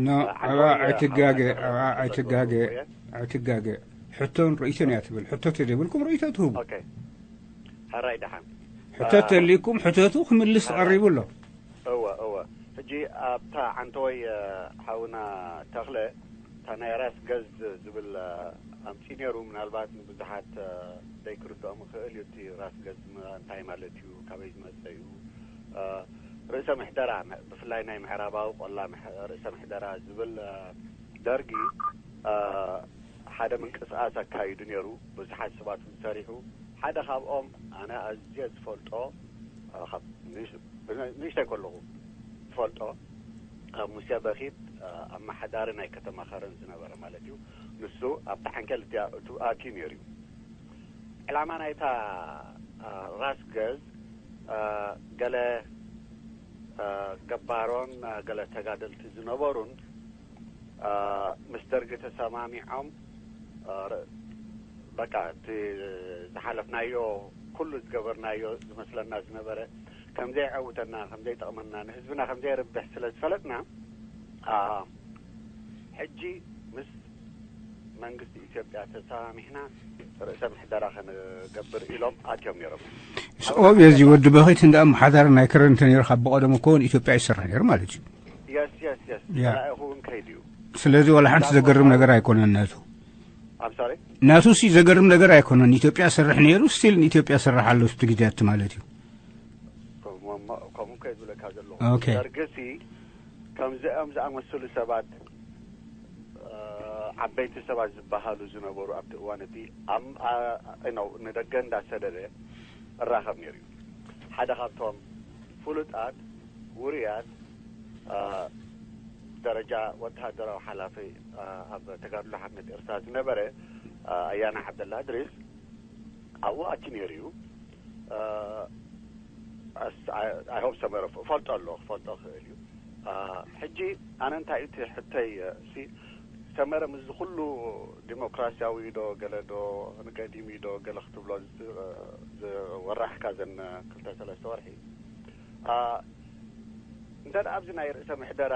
ኖ፣ ኣብኣ ኣይትጋገ፣ ኣብኣ ኣይትጋገ፣ ኣይትጋገ። ሕቶን ርእይቶን እያ ትብል። ሕቶ ተዘይብልኩም ርእይቶ ትህቡ። ኦኬ፣ ሕራይ ደሓን። ሕቶ ተልይኩም ሕተቱ ክምልስ ቀሪቡ ኣሎ። እወ፣ እወ። ሕጂ ኣብታ ዓንተወይ ሓውና ተኽለ እታ ናይ ራስ ገዝ ዝብል ኣምፂ ነይሩ። ምናልባት ንብዙሓት ዘይክርድኦም ይኽእል እዩ። እቲ ራስ ገዝ እንታይ ማለት እዩ፣ ካበይ ዝመፀ እዩ፣ ርእሰ ምሕደራ ብፍላይ ናይ ምዕራባዊ ቆላ ርእሰ ምሕደራ ዝብል ደርጊ ሓደ ምንቅስቃስ ኣካይዱ ነይሩ። ብዙሓት ሰባት እውን ሰሪሑ። ሓደ ካብኦም ኣነ ኣዝየ ዝፈልጦ ንእሽተይ ከለኹ ዝፈልጦ ሙሴ በኺት ኣመሓዳሪ ናይ ከተማ ከረን ዝነበረ ማለት እዩ። ንሱ ኣብታ ዓንኬል እቲኣ እቱ ኣትዩ ነይሩ እዩ። ዕላማ ናይታ ራስ ገዝ ገለ ገባሮን ገለ ተጋደልቲ ዝነበሩን ምስ ደርጊ ተሰማሚዖም በቃ እቲ ዝሓለፍናዮ ኩሉ ዝገበርናዮ ዝመስለና ዝነበረ ከምዘይዐውተና ከምዘይጠቕመና ንህዝብና ከምዘይርብሕ ስለ ዝፈለጥና ሕጂ ምስ መንግስቲ ኢትዮጵያ ተሰማሚሕና ርእሰ ምሕደራ ክንገብር ኢሎም ኣትዮም ነይሮም። ኦብየዚ ወዲ በኺት እንዳ ኣመሓዳሪ ናይ ከረን እንተነይሩ ካብ ብቐደሙ እኮ እውን ኢትዮጵያ ይሰርሕ ነይሩ ማለት እዩ። የስ የስ የስ ያ። ጸላኢኹ እውን ከይዱ እዩ። ስለዚ ዋላ ሓንቲ ዘገርም ነገር ኣይኮነን ናቱ። ኣም ሶሪ ናቱ ሲ ዘገርም ነገር ኣይኮነን። ኢትዮጵያ ሰርሕ ነይሩ ስቲል ንኢትዮጵያ ሰርሕ ኣሎ ስቲ ግዜያት ማለት እዩ። ከምኡ እኮ ዝብለካ ዘለኹ ኦኬ። ደርግሲ ከምዚኦም ዝኣመሰሉ ሰባት ዓበይቲ ሰባት ዝበሃሉ ዝነበሩ ኣብቲ እዋን እቲ ንደገ እንዳሰደደ እራኸብ ነይሩ እዩ። ሓደ ካብቶም ፍሉጣት ውሩያት ደረጃ ወተሃደራዊ ሓላፊ ኣብ ተጋድሎ ሓርነት ኤርትራ ዝነበረ ኣያና ዓብደላ እድሪስ ኣብኡ ኣቲ ነይሩ እዩ። ኣይሆፕ ሰመረ ፈልጦ ኣሎ ክፈልጦ ክእል እዩ። ሕጂ ኣነ እንታይ እቲ ሕተይ ሲ ሰመረ ምስዚ ኩሉ ዲሞክራሲያዊ ዶ ገለ ዶ ንገዲም ዶ ገለ ክትብሎ ዝወራሕካ ዘን ክልተ ሰለስተ ወርሒ እንተ ደኣ ኣብዚ ናይ ርእሰ ምሕደራ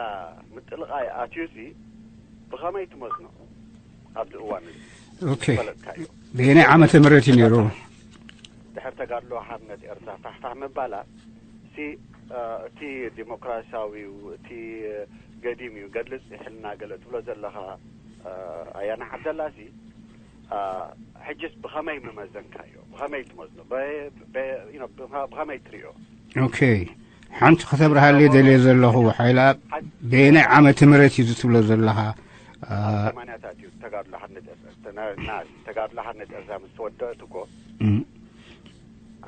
ምጥልቓይ ኣትዩ ሲ ብኸመይ ትመዝኖ? ኣብዚ እዋን እዚ ኦኬ። ዝፈለጥካዮ ብየናይ ዓመተ ምህረት እዩ ነይሩ? ድሕር ተጋድሎ ሓርነት ኤርትራ ፋሕፋሕ ምባላ ሲ እቲ ዲሞክራሲያዊ እቲ ገዲም እዩ ገድሊ ጽሒልና ገለ ትብሎ ዘለኻ ኣያና ዓብደላ ሲ ሕጅስ ብኸመይ ምመዘንካዮ? ብኸመይ ትመዝኖ? ብኸመይ ትሪኦ? ኦኬ። ሓንቲ ከተብርሃለይ ደልየ ዘለኹ ሓይልኣብ በየናይ ዓመተ ምህረት እዩ ዝትብሎ ዘለኻ? ሰማንያታት እዩ ተጋድሎ ሓርነት ኤርትራ ምስ ተወደእት እኮ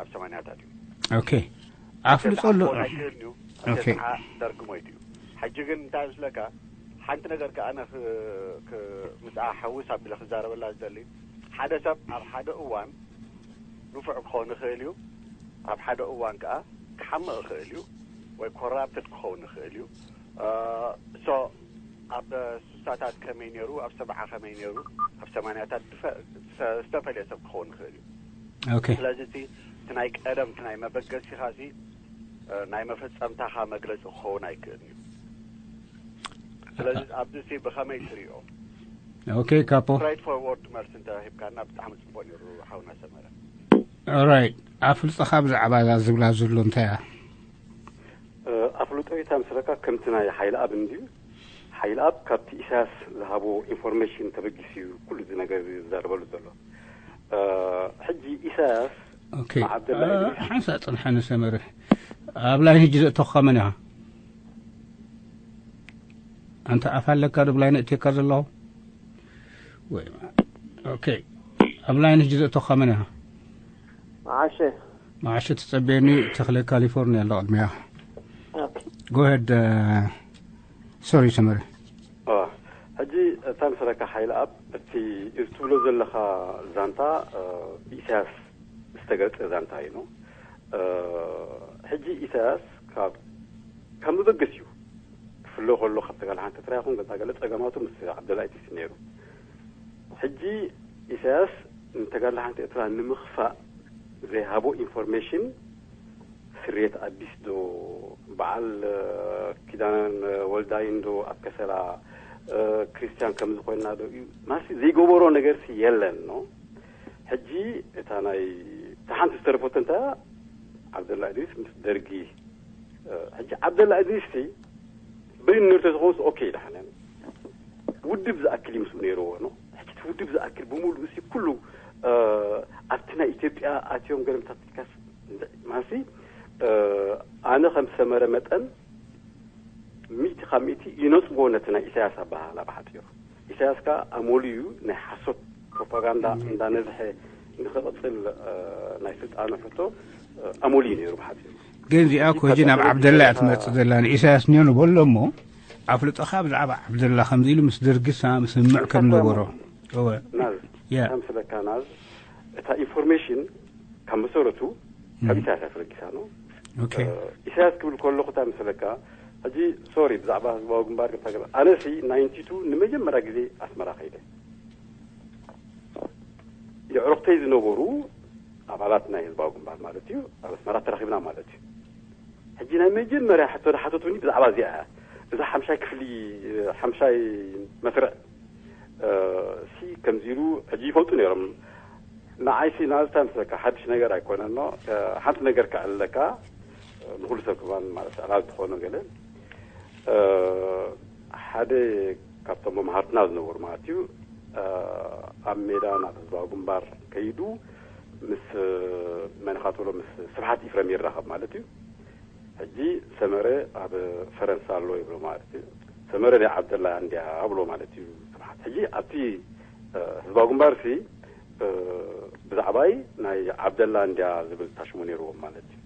ኣብ ሰማንያታት እዩ። ኦኬ። ኣፍልጦ ኣሎ። ኣይክእልን እዩ። ኦኬ። ደርጊ ሞይቱ እዩ። ሕጂ ግን እንታይ ምስለካ ሓንቲ ነገር ከኣ ኣነ ምስኣ ሓውስ ኣቢለ ክዛረበላ ዝደሊ ሓደ ሰብ ኣብ ሓደ እዋን ንፉዕ ክኸውን ይኽእል እዩ። ኣብ ሓደ እዋን ከኣ ክሓምቕ ይኽእል እዩ ወይ ኮራፕትድ ክኸውን ይኽእል እዩ። ሶ ኣብ ስሳታት ከመይ ነይሩ፣ ኣብ ሰብዓ ከመይ ነይሩ፣ ኣብ ሰማንያታት ዝተፈለየ ሰብ ክኸውን ይኽእል እዩ። ኦኬ። ስለዚ እቲ ናይ ቀደም እቲ ናይ መበገሲኻ ሲ ናይ መፈጸምታኻ መግለጺ ክኸውን ኣይክእልን እዩ። ስለዚ ኣብዚ ሲ ብኸመይ ትሪኦ? ኦኬ ካፖ። ስትሬት ፎርወርድ መልሲ እንተ ሂብካና ብጣዕሚ ጽቡቕ ነይሩ ሓውና ሰመረ። ኦራይት። ኣፍልጦኻ ብዛዕባ እዛ ዝብላ ዘሎ እንታይ እያ? ኣፍልጦ እታ ምስለካ ከምቲ ናይ ሓይልኣብ እንድዩ። ሓይልኣብ ካብቲ ኢሳያስ ዝሃቦ ኢንፎርሜሽን ተበጊሱ እዩ ኩሉ እዚ ነገር ዝዛረበሉ ዘሎ። ሕጂ ኢሳያስ ኦኬ። ንዓብደላ ኢድሪስ ሓንሳ ጽንሓኒ ሰመረ። ኣብ ላይን ሕጂ ዘእተኹኻ መን ኢኻ? ኣንታ ኣፍ ኣለካ ዶ ብላይን እትየካ ዘለኹ? ወይ ኦኬ። ኣብ ላይን ሕጂ ዘእተኹኻ መን ኢኻ? መዓሸ። መዓሸ ተጸበየኒ። ተኽለ ካሊፎርኒያ ኣሎ ቅድሚያ። ጎሄድ። ሶሪ ሰመረ። ሕጂ እታ ምሰለካ ሓይለ ኣብ እቲ ትብሎ ዘለኻ ዛንታ ብኢሳያስ ዝተገልጸ ዛንታ እዩ። ሕጂ ኢሳያስ ካብ ካብ መበገሲኡ ክፍለ ከሎ ካብ ተጋል ሓንቲ ኤርትራ ይኹን ገለ ጸገማቱ ምስ ዓብደላ ኢድሪስ ነይሩ። ሕጂ ኢሳያስ ንተጋል ሓንቲ ኤርትራ ንምኽፋእ ዘይሃቦ ኢንፎርሜሽን ስርየት ኣዲስ ዶ በዓል ኪዳነ ወልዳይን ዶ ኣብ ከሰላ ክርስቲያን ከም ዝኾንና ዶ እዩ ማሲ ዘይገበሮ ነገርሲ የለን ነው። ሕጂ እታ ናይ እታ ሓንቲ ዝተረፈቶ እንታይ እያ? ዓብደላ ኢድሪስ ምስ ደርጊ ሕጂ ዓብደላ ኢድሪስ በይኑ ነርተ ዝኾንስ ኦኬ ይድሓነን ውድብ ዝኣክል ይምስኡ ነይርዎ ነው። ሕጂ እቲ ውድብ ዝኣክል ብምሉእ ሲ ኩሉ ኣብቲ ናይ ኢትዮጵያ ኣትዮም ገለምታት ቲካስ ማሲ ኣነ ከም ሰመረ መጠን ሚእቲ ካብ ሚእቲ ይነጽጎ ነቲ ናይ ኢሳያስ ኣባሃላ ብሓፂሩ። ኢሳያስ ከኣ ኣሞልዩ ናይ ሓሶት ፕሮፓጋንዳ እንዳነዝሐ ንክቕፅል ናይ ስልጣኑ ሕቶ ኣሞልዩ ነይሩ ብሓፂሩ። ግን እዚኣ እኮ ሕጂ ናብ ዓብደላ እያ ትመፅእ ዘላ። ንኢሳያስ እኒኦ ንበሎ እሞ ኣፍልጦኻ ብዛዕባ ዓብደላ ከምዚ ኢሉ ምስ ደርጊ ሰ- ስምምዕ ከም ነበሮ። እወ። ናዝ ያ። ከም ስለካ ናዝ እታ ኢንፎርሜሽን ካብ መሰረቱ ካብ ኢሳያስ ኣፈረጊሳ ነው። ኦኬ። ኢሳያስ ክብል ከለኹ እንታይ መሰለካ፣ ሕጂ ሶሪ ብዛዕባ ህዝባዊ ግንባር ገብታ ገለ ኣነሲ ናይንቲ ቱ ንመጀመርያ ግዜ ኣስመራ ከይደ። የዕሩኽተይ ዝነበሩ ኣባላት ናይ ህዝባዊ ግንባር ማለት እዩ ኣብ ኣስመራ ተራኺብና ማለት እዩ። ሕጂ ናይ መጀመርያ ሕቶ ዝሓተቱኒ ብዛዕባ እዚኣ እያ። እዛ ሓምሻይ ክፍሊ ሓምሻይ መስርዕ ሲ ከምዚ ኢሉ ሕጂ ይፈልጡ ነይሮም። ንዓይሲ ናዝታ ምስለካ ሓድሽ ነገር ኣይኮነን። ሓንቲ ነገር ከዕልለካ ንኩሉ ሰብ ክማን ማለት ዕላል ትኾኖ ገለ ሓደ ካብቶም መምሃርትና ዝነበሩ ማለት እዩ ኣብ ሜዳ ናብ ህዝባዊ ግንባር ከይዱ ምስ መነኻትሎ ምስ ስብሓት ኢፍረም ይራኸብ ማለት እዩ። ሕጂ ሰመረ ኣብ ፈረንሳ ኣሎ ይብሎ ማለት እዩ። ሰመረ ናይ ዓብደላ እንዲያ ኣብሎ ማለት እዩ ስብሓት። ሕጂ ኣብቲ ህዝባዊ ግንባር ሲ ብዛዕባይ ናይ ዓብደላ እንዲያ ዝብል ታሽሙ ነይርዎም ማለት እዩ።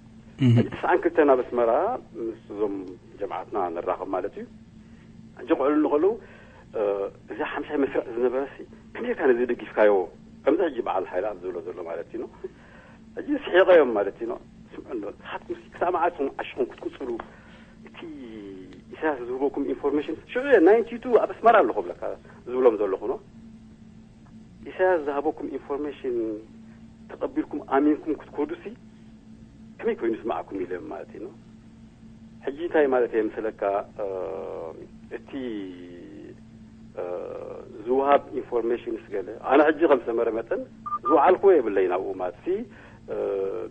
ሕጂ ተስዓን ክልተን ኣብ ኣስመራ ምስ እዞም ጀምዓትና ንራኸብ ማለት እዩ። ሕጂ ክዕሉ እንከለዉ እዚ ሓምሻይ መስርዕ ዝነበረ ሲ ከመይ ጌርካ ነዚ ደጊፍካዮ? ከምዚ ሕጂ በዓል ሓይለ ኣብ ዝብሎ ዘሎ ማለት እዩ። ሕጂ ስሒቐዮም ማለት እዩ። ስምዑ እንዶ ንስኻትኩም ሲ ክሳብ መዓስ ኢኹም ዓሽኹም ክትቅፅሉ? እቲ ኢሳያስ ዝህበኩም ኢንፎርሜሽን ሽዑ ናይንቲ ቱ ኣብ ኣስመራ ኣለኹ ብለካ ዝብሎም ዘለኹ ነው። ኢሳያስ ዝሃበኩም ኢንፎርሜሽን ተቐቢልኩም ኣሚንኩም ክትኮዱ ሲ ከመይ ኮይኑ ስማዕኩም ኢለ ማለት እዩ። ሕጂ እንታይ ማለት እየ ምስለካ እቲ ዝውሃብ ኢንፎርሜሽን ስገለ ኣነ ሕጂ ከም ሰመረ መጠን ዝውዓልኩዎ የብለይ ናብኡ ማለት ሲ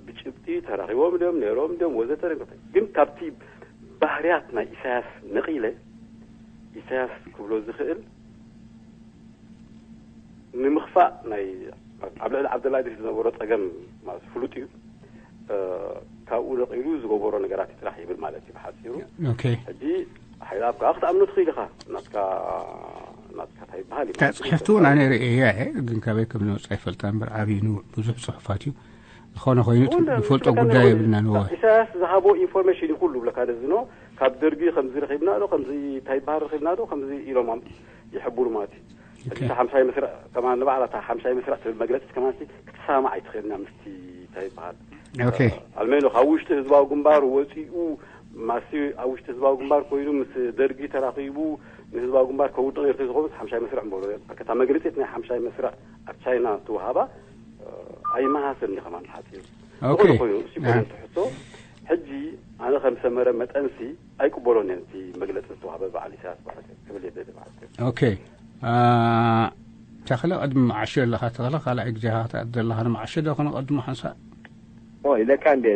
ብጭብጢ ተራኺቦም ድዮም ነይሮም ድዮም ወዘተ ግን ካብቲ ባህርያት ናይ ኢሳያስ ነቒለ ኢሳያስ ክብሎ ዝኽእል ንምኽፋእ ናይ ኣብ ልዕሊ ዓብደላ ኢድሪስ ዝነበሮ ጸገም ማለት ፍሉጥ እዩ። ካብኡ ነቒሉ ዝገበሮ ነገራት ጥራሕ ይብል ማለት እዩ ብሓፂሩ። ኦኬ። ሕጂ ሓይላብ ከዓ ክትኣምኖ ትኽእል ኢኻ። ናትካ ናትካ እንታይ ይበሃል እዩ ማለት እዩ። ተፅሒፍቲ እውን ኣነ ርእየ እየ፣ ግን ካበይ ከም ዝመፅእ ኣይፈልጣ እምበር ዓብዪ ንውዕ ብዙሕ ፅሑፋት እዩ። ዝኾነ ኮይኑ ንፈልጦ ጉዳይ የብልና ንወ ኢሳያስ ዝሃቦ ኢንፎርሜሽን ይኩሉ ብለካ ደዝኖ ካብ ደርጊ ከምዚ ረኺብና ዶ ከምዚ እንታይ ይበሃል ረኺብና ዶ ከምዚ ኢሎም ይሕብሩ ማለት እዩ። እቲ ሓምሻይ መስርዕ ከማን ንባዕላ እታ ሓምሻይ መስርዕ ትብል መግለፂት ከማን ክትሰማማዕ ኣይትኽእልና ምስቲ እንታይ ይበሃል ኦኬ። ኣልሜኖ ካብ ውሽጢ ህዝባዊ ግንባር ወፂኡ ማሲ ኣብ ውሽጢ ህዝባዊ ግንባር ኮይኑ ምስ ደርጊ ተራኺቡ ንህዝባዊ ግንባር ከውድቕ ነርተ ዝኾኑት ሓምሻይ መስርዕ እምበሮ እታ መግለፂት ናይ ሓምሻይ መስርዕ ኣብ ቻይና ትወሃባ ኣይመሃሰን ከማን ሓፂሩ ኦኬ። ዝኾነ ኮይኑ እሱ ኮይኑ ትሕቶ ሕጂ ኣነ ከም ሰመረ መጠንሲ ኣይቅበሎን እየ ነቲ መግለፂ ዝተዋህበ በዓል ኢሳያስ በዓል ክብል እየ ደሊ ማለት እዩ። ኦኬ። ተኽለ ቅድሚ መዓሾ ኣለኻ ተኽለ ካልኣይ ግዜኻ ክትኣት ዘለኻ ንመዓሾ ዶ ክነቐድሞ ሓንሳእ ኦ ኢለካ እንደ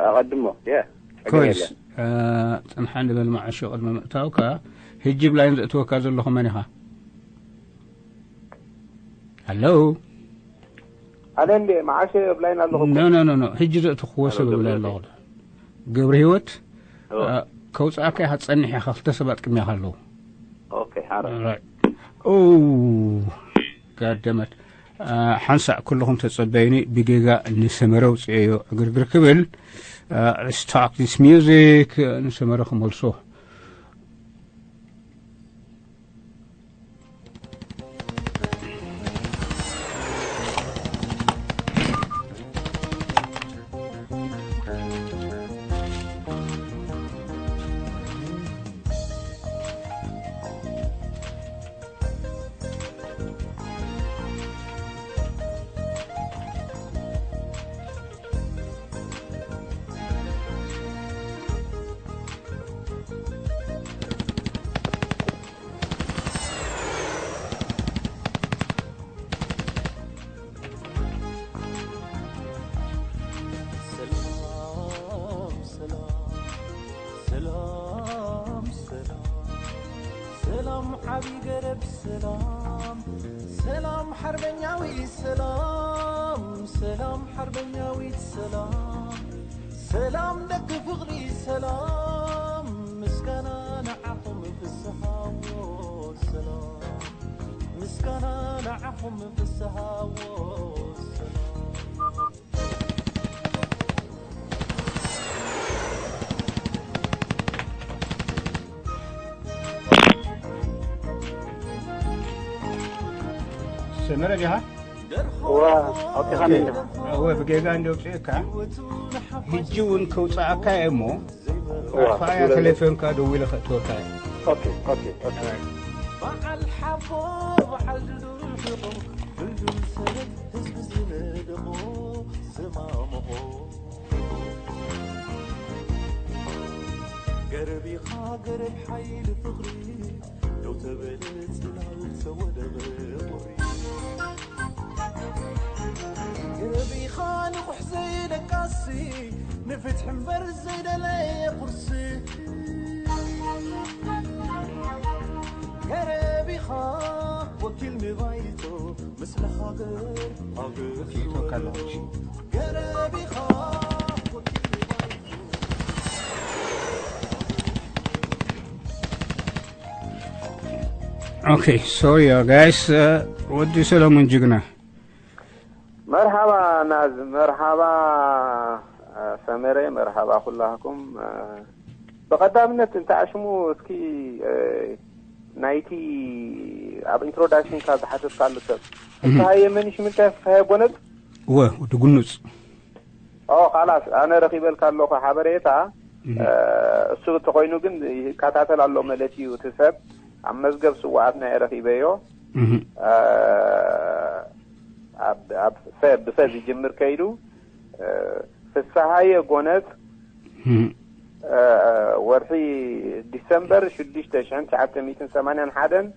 ኣቐድሞ የ ኮይስ። ፅንሓ ንበል መዓሾ ቅድሚ ምእታውካ ህጂ ብላይን ዘእትወካ ዘለኹ መን ኢኻ? ሃሎ ኣነ እንደ መዓሸ ብላይን ኣለኹ እኮ። ኖ ኖ ኖ ኖ ህጂ ዘእትኽዎ ሰብ እብለ ኣለኹ። ገብረ ህይወት ከውፅኣካ ኢኻ ትፀንሕ ኢኻ ክልተ ሰባት ቅድሚኻ ኣለዉ። ኦኬ ሓራ ኦ ጋደመት ሓንሳእ ኩልኹም ተጸበዩኒ፣ ብጌጋ ንሰመረ ውጽኤዮ ዕግርግር ክብል። Let's talk this music፣ ንሰመረ ክመልሶ። ሰላም ሰላም ሰላም ሰላም ዓቢ ገረብ ሰላም ሰላም ሓርበኛዊ ሰላም ሰላም ሓርበኛዊት ሰላም ሰላም ደቂ ፍቕሪ ሰላም ምስጋና ንዓኹም ፍስሃዎ ሰላም ምስጋና ንዓኹም ፍስሃዎ ሰላም ሰመረ ዲኻ? እወ፣ ኣውጺኻኒ እንዲኻ። እወ፣ ብጌጋ እንዲ ኣውጺኤካ። ሕጂ እውን ከውጽኣካ እየ እሞ፣ ዋ፣ ኣጥፋእያ፣ ተሌፎንካ ደዊለ ከእትወካ እየ። ኦኬ፣ ኦኬ፣ ኦኬ። በዓል ሓቦ፣ በዓል ድዱር ሕቖ፣ ድልዱል ሰረት ህዝቢ ዝነደቖ፣ ዝማምቖ። ገረብ ኢኻ፣ ገረብ ሓይሊ ፍቕሪ፣ ደው ተበለ ጽላል ተወደበ ቁሪ። ገረብ ኢኻ ንቑሕ ዘይደቃሲ፣ ንፍትሒ እምበር ዘይደለየ ቁርሲ። ገረብ ኢኻ ወኪል ንባይቶ፣ ምስለ ሃገር ሃገር ኦኬ፣ ይተወካል። ገረብ ኢኻ ወኪል ንባይቶ። ኦኬ፣ ሶሪ ጋይስ፣ ወዲ ሰለሙን ጅግና። መርሓባ ናዝ፣ መርሓባ፣ እ፣ ሰመረ፣ መርሓባ ኩላህኩም። እ፣ ብቐዳምነት እንተ ኣሽሙ እስኪ፣ እ፣ ናይቲ ኣብ ኢንትሮዳክሽንካ ዝሓተትካሉ ሰብ። እህ። ፍስሃየ መን እዩ ሽምካ? ፍስሃየ ጎነጽ? እወ፣ ወዲ ጉኑጽ። ኦ፣ ኻላስ፣ ኣነ ረኺበልካ ኣለኹ ሓበሬታ። እህ። እ፣ እሱ እንተኾይኑ ግን ይከታተል ኣሎ ማለት እዩ። እቲ ሰብ ኣብ መዝገብ ስውኣት ናይ ረኺበዮ። እህ። እ፣ ኣብ፣ ኣብ ፈ-፣ ብፈ ዝጅምር ከይዱ፣ እ፣ ፍስሃየ ጎነጽ፣ እህ። እ፣ ወርሒ ዲሰምበር ሽዱሽተ ሽሕን ትሽዓተ ሚእትን ሰማንያን ሓደን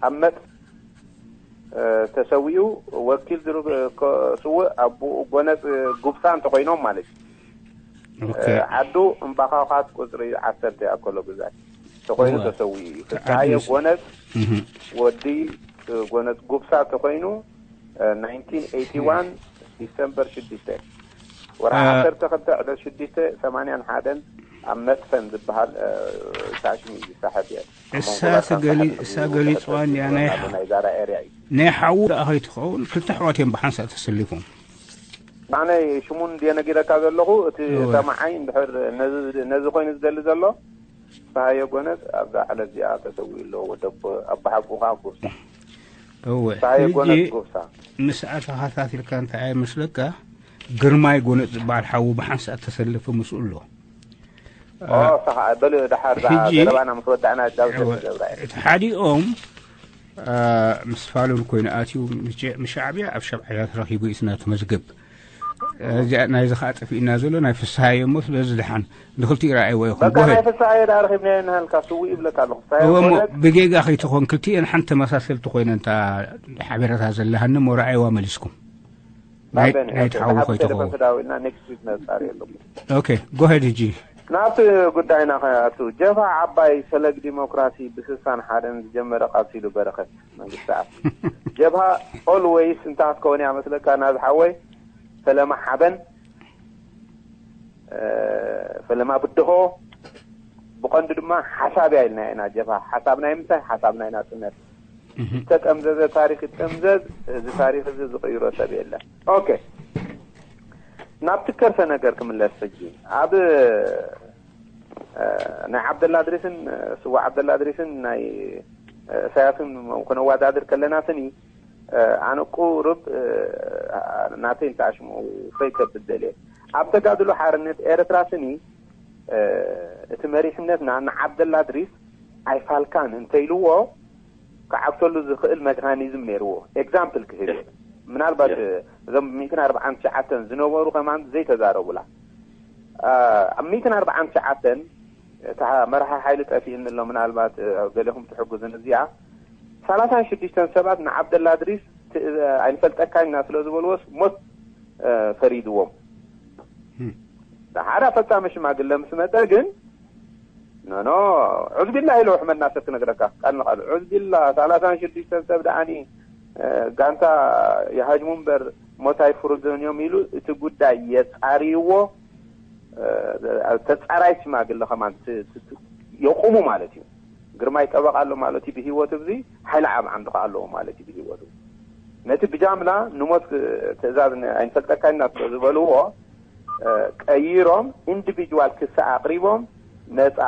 ኣብ መጥ፣ እ፣ ተሰዊኡ፣ ወኪል ዝሩ-፣ ከ-፣ ስውእ ኣቦኡ ጎነጽ ጉብሳ እንተኾይኖም ማለት እዩ። ኦኬ። እ፣ ዓዱ እምባኻኻት ቁጽሪ ዓሰርተ ኣከሎ ግዛት ተኾይኑ እወ። ተሰዊኡ እዩ። ፍስሃየ ተዓዲሉ። ጎነጽ እህ። ወዲ፣ እ፣ ጎነጽ ጉብሳ ተኾይኑ፣ እ፣ ናይንቲን ኤይቲ ዋን ዲሰምበር ሽዱሽተ፣ ወርሒ እ፣ ዓሰርተ ክልተ ዕለት ሽዱሽተ ሰማንያን ሓደን ኣብ መጥፈን ዝበሃል፣ እ፣ ሳሽሚ እዩ ዝሳሓብ እየ። ኣብ እሳ መንጎ ባርካ ተገሊ-፣ ዝሳሓብ እሳ እዩ ገሊጽዋ ዝሳሓብ እንድያ ናይ እዩ። ሓ-፣ ናይ ዛራ ኤርያ እዩ። ናይ ሓዉ ደኣ ከይትኸውን ክልተ ኣሕዋት እዮም ብሓንሳእ ተሰሊፎም። ኣነ ሽሙን ድየ ነጊረካ ዘለኹ፣ እቲ እወ። ሰማዓይ እንድሕር ነዚ፣ ነዚ ኮይኑ ዝደሊ ዘሎ፣ ፍስሃየ ጎነጽ ኣብዛ ዕለት እዚኣ ተሰዊኡ ኣሎ። ወዲ ኣቦ-፣ ኣቦሓጎ ኸኣ ጉብሳ። እወ፣ ፍስሃየ ሕጂ ጎነጽ ጉብሳ። ምስኣ ተኸታቲልካ እንታይ ኣይመስለካ? ግርማይ ጎነጽ ዝበሃል ሓዉ ብሓንሳእ ተሰለፈ ምስኡ ኣሎ። ኦ፣ እ፣ ሳኻ፣ በሉ፣ ደሓር፣ እዛ ሕጂ፣ ዘረባና ምስ ወዳእና፣ ዳውሰ እወ፣ ትገብራ እየ። እቲ ሓዲኦም፣ እ፣ ምስ ፋሉል ኮይኑ ኣትዩ፣ ምስ ጀ-፣ ምስ ሻዕብያ ኣብ ሸብዓያ ተረኺቡ እዩ እቲ ናቱ መዝገብ። እዚኣ ናይዚ ኸኣ ጠፊእና ዘሎ ናይ ፍስሃየ እሞ፣ ስለዚ ደሓን ንኽልቲኡ ረኣይዎ ኢኹም። በቃ፣ ጎሄድ። ናይ ፍስሃየ ደኣ ረኺብናዮ እናሃልካ ስዉእ ይብለካ ኣለኹ። ፍስሃየ እወ እሞ፣ ኮነት ብጌጋ ከይትኾን ክልቲኤን ሓንቲ ተመሳሰልቲ ኮይነን እታ ሓበሬታ ዘለሃኒ እሞ ረኣይዋ መሊስኩም። ናይ፣ ናበን? ናይ ኦኬ፣ ተሓዊ ብሓቂ ከይትኾን። ቴሌፎን ተዳዊልና ኔክስት ዊክ ነጻሪ ኣለኹ። ኦኬ፣ ጎሄድ ሕጂ። ናብቲ ጉዳይና ከኣቱ፣ ጀብሃ ዓባይ ፈለግ ዲሞክራሲ ብስሳን ሓደን ዝጀመረ ቃልሲ ኢሉ በረኸት መንግስትኣብ። ጀብሃ ኦልዌይስ እንታይ ክትከውን እያ መስለካ ናዝ ሓወይ? ፈለማ ሓበን፣ እ፣ ፈለማ ብድሆ፣ ብቐንዱ ድማ ሓሳብ እያ ኢልና ኢና። ጀብሃ ሓሳብ ናይ ምንታይ? ሓሳብ ናይ ናጽነት። ዝተጠምዘዘ ታሪክ ይጠምዘዝ። እዚ ታሪክ እዚ ዝቅይሮ ሰብ የለን። ኦኬ፣ ናብቲ ከርሰ ነገር ክምለስ ሕጂ። ኣብ ናይ ዓብደላ ድሪስን ስዋ ዓብደላ ድሪስን ናይ እሳያስን ክነዋዳድር ከለና ስኒ ኣነ ቁርብ ናተይ ንታሽሙ ፈይ ከብል ደልየ። ኣብ ተጋድሎ ሓርነት ኤርትራ ስኒ እቲ መሪሕነትና ንዓብደላ ድሪስ ኣይፋልካን እንተይልዎ ክዓግተሉ ዝኽእል መካኒዝም ነይርዎ። ኤግዛምፕል ክህብ እየ። ምናልባት እዞም ሚእትን ኣርባዓን ትሽዓተን ዝነበሩ ከማን ዘይተዛረቡላ። ኣብ ሚእትን ኣርባዓን ትሽዓተን እታ መራሒ ሓይሊ ጠፊእኒ ኣሎ፣ ምናልባት ገሌኹም ትሕግዙን እዚኣ። ሰላሳን ሽዱሽተን ሰባት ንዓብደላ ድሪስ ኣይንፈልጠካን ኢና ስለ ዝበልዎስ ሞት ፈሪድዎም። ሓደ ፈጻሚ ሽማግለ ምስ መጸ ግን ኖኖ ዑዝቢላ ኢለ ኣሕመድ ናስር ክነግረካ ቃል ንቃል ዑዝቢላ ሰላሳን ሽዱሽተን ሰብ ደኣኒ ጋንታ ይሃጅሙ እምበር ሞት ኣይፍርዱን እዮም ኢሉ እቲ ጉዳይ የጻርይዎ። ተጻራይ ሽማግለ ከማን የቁሙ ማለት እዩ። ግርማይ ጠበቃ ኣሎ ማለት እዩ ብህይወት፣ እዚ ሓይሊ ዓብ ዓንዲ ከኣ ኣለዎ ማለት እዩ ብህይወቱ። ነቲ ብጃምላ ንሞት ትእዛዝ ኣይንፈልጠካን ኢና ዝበልዎ ቀይሮም ኢንዲቪጁዋል ክሲ ኣቕሪቦም ነፃ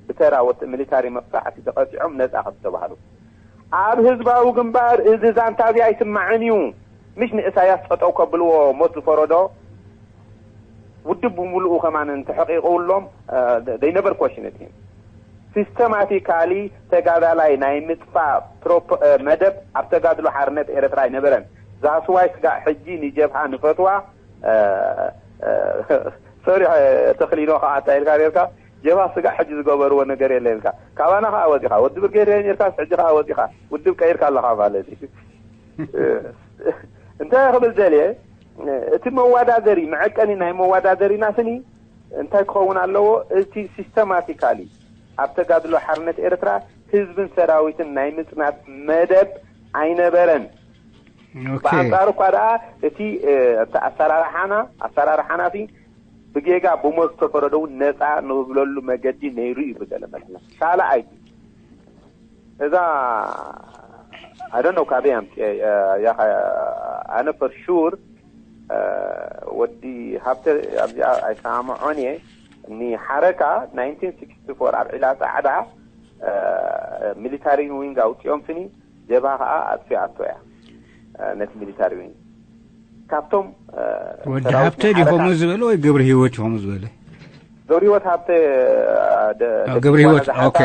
ብተራ ወጥ ሚሊታሪ መቕፃዕቲ ተቐፂዖም ነፃ ከም ዝተባህሉ ኣብ ህዝባዊ ግንባር እዚ ዛንታ እዚ ኣይስማዕን እዩ። ምሽ ንእሳያስ ጠጠው ከብልዎ ሞት ዝፈረዶ ውድብ ብምሉኡ ከማን እንተሐቂቁሎም they never question it him። ሲስተማቲካሊ ተጋዳላይ ናይ ምጥፋእ መደብ ኣብ ተጋድሎ ሓርነት ኤርትራ ኣይነበረን። ዛስዋይ ስጋዕ ሕጂ ንጀብሃ ንፈትዋ ሶሪ ተኽሊኖ ከዓ እንታይ ኢልካ ነርካ? ጀብሃ ስጋዕ ሕጂ ዝገበርዎ ነገር የለ ኢልካ። ካባና ከዓ ወፂኻ ወዲ ብርጌድ ኔርካስ ሕጂ ከዓ ወፂኻ ውድብ ቀይርካ ኣለኻ ማለት እዩ። እንታይ ክብል ደልየ እቲ መዋዳደሪ መዐቀኒ ናይ መዋዳደሪና ስኒ እንታይ ክኸውን ኣለዎ? እቲ ሲስተማቲካሊ ኣብ ተጋድሎ ሓርነት ኤርትራ ህዝብን ሰራዊትን ናይ ምጽናት መደብ ኣይነበረን። ብኣንጻሩ እኳ ደኣ እቲ ኣሰራርሓና ኣሰራርሓና ሲ ብጌጋ ብሞት ዝተፈረደ እውን ነፃ ንብለሉ መገዲ ነይሩ እዩ ብገለ መልክና ካልኣይ እዛ ኣደነው ካበይ ኣምፅኤ ያኻ ኣነ ፈር ሹር ወዲ ሃብተ ኣብዚኣ ኣይሰማምዖን እየ። እኒ ሓረካ ናይንቲን ሲክስቲ ፎር ኣብ ዒላ ፃዕዳ ሚሊታሪ ዊንግ ኣውፅኦም ስኒ ጀብሃ ከዓ ኣጥፊኣቶ እያ። ነቲ ሚሊታሪ ዊንግ ካብቶም ወዲ ሃብተ ድዩ ከምኡ ዝበለ ወይ ገብረ ህይወት እዩ ከምኡ ዝበለ? ገብረ ህይወት ሃብተ ገብረ ህይወት ኦኬ።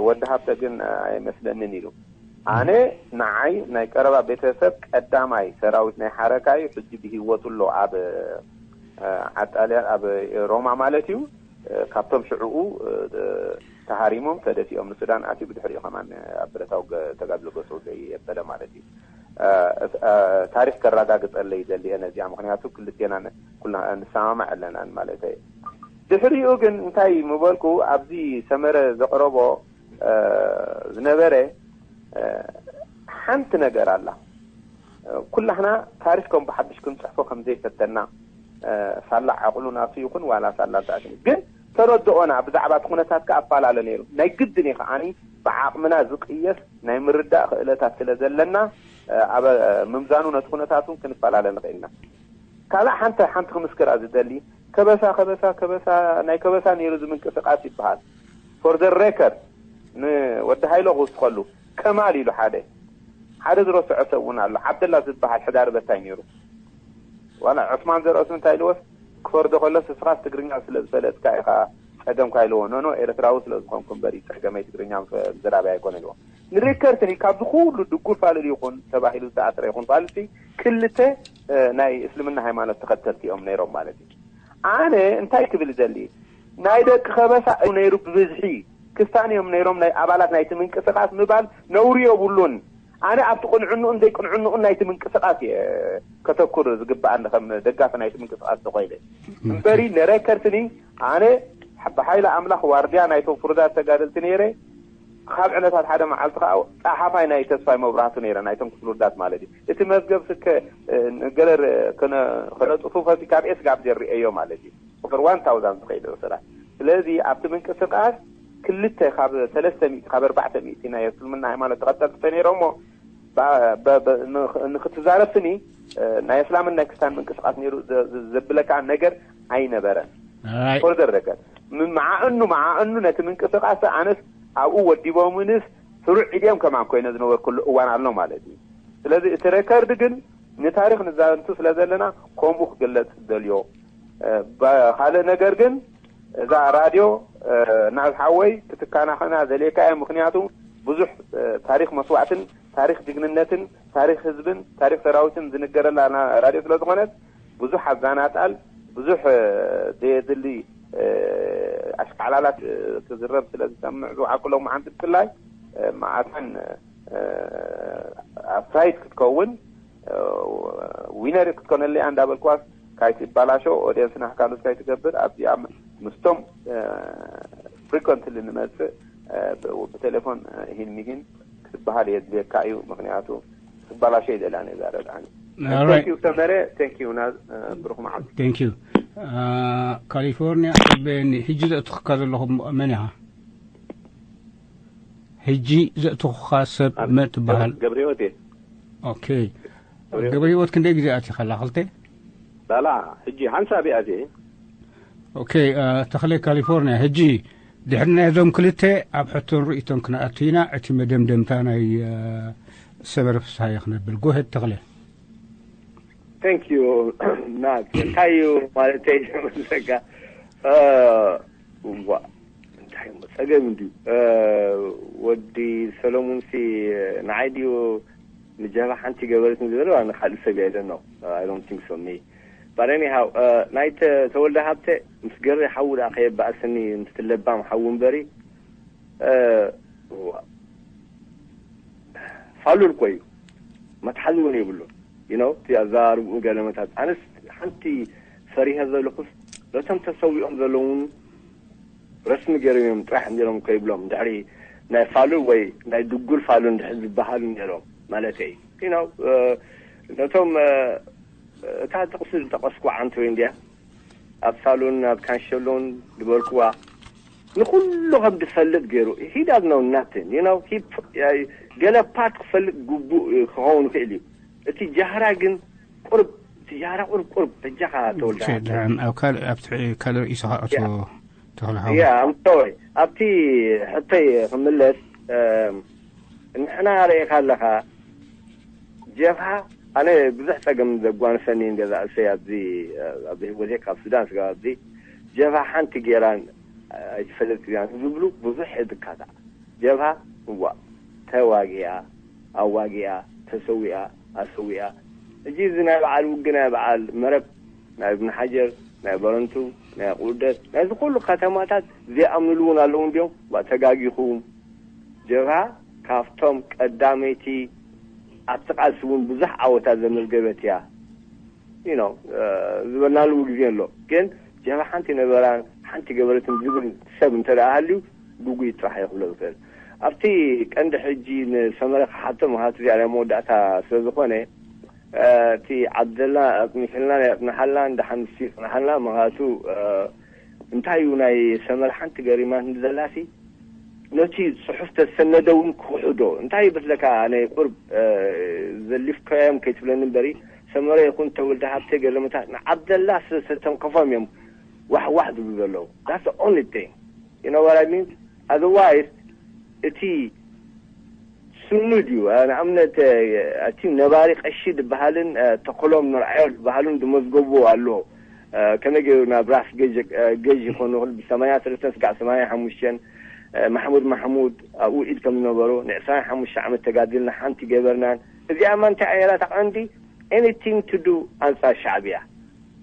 ወዲ ሃብተ ግን ኣይመስለንን ኢሉ። ኣነ ንዓይ ናይ ቀረባ ቤተሰብ ቀዳማይ ሰራዊት ናይ ሓረካ እዩ። ሕጂ ብህይወቱ ኣሎ ኣብ ዓጣልያን ኣብ ሮማ ማለት እዩ። ካብቶም ሽዕኡ ተሃሪሞም ተደፊኦም ንሱዳን ኣትዩ ብድሕሪኡ ከማን ኣብ ብረታዊ ተጋድሎ ገፁ ዘየበለ ማለት እዩ። ታሪክ ከረጋግፀለይ ደሊየ ነዚኣ ምክንያቱ ክልቴና ኩልና ንሰማማዕ ኣለናን ማለት እዩ። ድሕሪኡ ግን እንታይ ምበልኩ ኣብዚ ሰመረ ዘቅረቦ ዝነበረ ሓንቲ ነገር ኣላ። ኩላህና ታሪክ ከም ብሓድሽ ክንፅሕፎ ከም ዘይፈተና ሳላ ዓቕሉ ናቱ ይኹን ዋላ ሳላ ዛዕግኒ ግን ተረድኦና ብዛዕባ እቲ ኩነታት ከኣ ኣፈላለ ነይሩ። ናይ ግድን እዩ ከዓኒ ብዓቕምና ዝቅየስ ናይ ምርዳእ ክእለታት ስለ ዘለና ኣብ ምምዛኑ ነቲ ኩነታት እውን ክንፈላለ ንኽእልና። ካልእ ሓንቲ ሓንቲ ክምስክራ ዝደሊ ከበሳ ከበሳ ከበሳ ናይ ከበሳ ነይሩ እዚ ምንቅስቃስ ይበሃል። ፎር ዘ ሬከርድ ንወዲ ሃይሎ ክውስኸሉ ከማል ኢሉ ሓደ ሓደ ዝረስዖ ሰብ እውን ኣሎ። ዓብደላ ዝበሃል ሕዳር በታይ ነይሩ። ዋላ ዑስማን ዘርኦስ እንታይ ኢልዎስ ክፈርዶ ከሎስ እስኻስ ትግርኛ ስለ ዝፈለጥካ ኢኻ ጸገምካ ኢልዎ። ኖኖ ኤርትራዊ ስለ ዝኾንኩ እምበር እዩ ጸገመይ ትግርኛ ምዝራበይ ኣይኮነን ኢልዎ። ንሪከርትኒ ካብዚ ኩሉ ድጉል ፋልል ይኹን ተባሂሉ ዝተኣስረ ይኹን ፋልልቲ ክልተ ናይ እስልምና ሃይማኖት ተኸተልቲ እዮም ነይሮም ማለት እዩ። ኣነ እንታይ ክብል ይደሊ ናይ ደቂ ከበሳ ነይሩ ብብዝሒ ክስታን እዮም ነይሮም ናይ ኣባላት ናይቲ ምንቅስቃስ ምባል ነውሪ የብሉን። ኣነ ኣብቲ ቅንዕንኡን ዘይቅንዕንኡን ናይቲ ምንቅስቃስ እየ ከተኩር ዝግብኣኒ ከም ደጋፊ ናይቲ ምንቅስቃስ ተኮይነ እምበሪ ንሬከርትኒ ኣነ ብሓይሊ ኣምላኽ ዋርድያ ናይቶም ፍሩዳት ተጋደልቲ ነይረ። ካብ ዕለታት ሓደ መዓልቲ ከዓ ፀሓፋይ ናይ ተስፋይ መብራህቱ ነይረ ናይቶም ክፍሉዳት ማለት እዩ። እቲ መዝገብ ስከ ገለ ከነፅፉ ፈቲ ካብ ኤስ ጋብ ዘሪአዮ ማለት እዩ። ቁፅር ዋን ታውዛንድ ዝኸይደ ስራሕ ስለዚ ኣብቲ ምንቅስቃስ ክልተ ካብ ሰለስተ ሚእቲ ካብ ኣርባዕተ ሚእቲ ናይ እስልምና ሃይማኖት ተኸተልቲ ተነይሮሞ ንክትዛረብ ስኒ ናይ እስላምን ናይ ክርስቲያን ምንቅስቃስ ነይሩ ዘብለካ ነገር ኣይነበረን። ፎርደር ነገር ምዓእኑ መዓእኑ ነቲ ምንቅስቃስ ኣነስ ኣብኡ ወዲቦምንስ ስሩዕ ኢድዮም ከማን ኮይነ ዝነበርኩሉ እዋን ኣሎ ማለት እዩ። ስለዚ እቲ ሬከርድ ግን ንታሪክ ንዛንቱ ስለ ዘለና ከምኡ ክግለጽ ደልዮ። ካልእ ነገር ግን እዛ ራድዮ ናብ ሓወይ ክትከናኸና ዘልየካ እየ። ምክንያቱ ብዙሕ ታሪክ መስዋዕትን ታሪክ ጅግንነትን ታሪክ ህዝብን ታሪክ ሰራዊትን ዝንገረላ ራድዮ ስለ ዝኾነት ብዙሕ ኣዛናጣል ብዙሕ ዘየድሊ ኣሽካዕላላት ክዝረብ ስለ ዝሰምዕ ዝውዓኩሎም ሓንቲ ብፍላይ መዓታን ኣፍራይት ክትከውን ዊነር ክትኮነለያ እንዳበልኳስ ካይትባላሾ ኦዲየንስ ናሕካሉስ ካይትገብር ኣብዚኣ ምስቶም ፍሪኮንትሊ ንመፅእ ብቴሌፎን ይህን ሚሂን ክትበሃል የድልየካ እዩ። ምክንያቱ ክትበላሾ ይደላ ነዛ ረድዓኒ። Thank you ሰመረ። Thank you ናዝ። ብሩክ መዓልቲ። Thank you። ካሊፎርኒያ ጽበየኒ። ሕጂ ዘእትኽካ ዘለኹ መን ኢኻ? ሕጂ ዘእትኹኻ ሰብ መን ትበሃል? ገብረህይወት እየ። ኦኬ። ገብረህይወት ክንደይ ግዜ ኣቲኻላ? ክልተ? ላላ ሕጂ ሓንሳብ እየ ኣትየ። ኦኬ። ተኽለ ካሊፎርኒያ። ሕጂ ድሕሪ ናይዞም ክልተ ኣብ ሕቶን ርእይቶን ክንኣቱ ኢና። እቲ መደምደምታ ናይ ሰመረ ፍስሃየ ክነብል። ጎሄድ ተኽለ። Thank you ናት። እንታይ እዩ ማለተይ መስለካ? ዋ እንታይ እሞ ጸገም እንድዩ። ወዲ ሰለሙን ሲ ንዓይ ድዩ ንጀብሃ ሓንቲ ገበረትን ዝበለ ዋ ንካልእ ሰብ እያ ኢለኖ። I don't think so me. But anyhow ናይ ተወልደ ሃብተ ምስ ገሬ ሓዉ ደኣ ከየባእስኒ ምስቲ ለባም ሓዉ እምበሪ ፋሉል እኮ እዩ። መትሓዚ እውን የብሉን። You know እቲ ኣዘራርብኡ ገለመታት ኣነስ ሓንቲ ፈሪሀ ዘለኹስ ነቶም ተሰዊኦም ዘለውን ረስሚ ገይሮም እዮም ጥራሕ ነይሮም ከይብሎም ድሕሪ ናይ ፋሉል ወይ ናይ ድጉል ፋሉል እንድሕር ዝበሃሉ ነይሮም ማለት እዩ። You know ነቶም እታ ጥቕሲ ዝጠቐስኩ ዓንቶ እንድያ ኣብ ሳሎን ኣብ ካንሸሎን ዝበልኩዋ ንኩሉ ከም ዝፈልጥ ገይሩ he does know nothing you know ገለ ፓርት ክፈልጥ ግቡእ ክኸውን ይኽእል እዩ። እቲ ጃህራ ግን ቁርብ እቲ ጃህራ ቁርብ ቁርብ በጃኻ ተወልደ ኣብ ካልእ ኣብቲ ካልእ ርእይስኻ ኣቶ ተኽለ ሓወይ። Yeah I'm sorry ኣብቲ ሕቶይ ክምለስ ንሕና ርእኻ ኣለኻ ጀብሃ ኣነ ብዙሕ ጸገም ዘጓንፈኒ ገዛ እሰይ ኣብዚ ኣብዚ ህይወቴ ካብ ሱዳን ስጋ ኣብዚ ጀብሃ ሓንቲ ጌራን ኣይትፈልጥ እያ ዝብሉ ብዙሕ የድካታ ጀብሃ እዋ ተዋጊኣ ኣዋጊኣ ተሰዊኣ ኣሰዊኣ እጂ እዚ ናይ በዓል ውግ ናይ በዓል መረብ ናይ እብን ሓጀር ናይ በረንቱ ናይ ቁርደት ናይዚ ኩሉ ከተማታት ዘይኣምንሉ እውን ኣለዉ እንዲዮም ተጋጊኹም ጀብሃ ካብቶም ቀዳመይቲ ኣብቲ ቃልሲ እውን ብዙሕ ዓወታት ዘመዝገበት እያ you know ዝበልናሉ ግዜ ኣሎ ግን ጀብሃ ሓንቲ ነበራን ሓንቲ ገበረትን ዝብል ሰብ እንተ ደኣ ሃልዩ ግጉይ ጥራሕ እየ ክብሎ ዝኽእል ኣብቲ ቀንዲ ሕጂ ንሰመረ ክሓቶ ምክንያቱ እዚኣ ናይ መወዳእታ ስለ ዝኾነ እቲ ዓብደላ ኣፅኒሕልና ናይ ኣፅንሓልና እንዳሓምስ ይፅንሓልና ምክንያቱ እንታይ እዩ ናይ ሰመረ ሓንቲ ገሪማትኒ ዘላሲ ነቲ ፅሑፍ ተሰነደ እውን ክኽሕዶ እንታይ ይመስለካ ናይ ቁርብ ዘሊፍካዮም ከይትብለኒ እምበሪ ሰመረ ይኹን ተወልደ ሃብተ ገለመታት ንዓብደላ ስለዝተተንከፎም እዮም ዋሕዋሕ ዝብሉ ዘለዉ that's the only thing you know what I mean otherwise እቲ ስኑድ እዩ ንኣብነት እቲ ነባሪ ቀሺ ዝበሃልን ተኽሎም ንርዓዮ ዝበሃሉን ዝመዝገብዎ ኣሎ ከመይ ገይሩ ናብ ራስ ገዥ ይኾኑ ብ ሰማንያ ሰለስተን ስጋዕ ሰማንያ ሓሙሽተን ማሕሙድ ማሕሙድ ኣብኡ ኢድ ከም ዝነበሩ ንዕስራን ሓሙሽተ ዓመት ተጋዲልና ሓንቲ ገበርናን እዚኣማ እንታይ ዓይነታ ቀንዲ anything to do ኣንፃር ሻዕብያ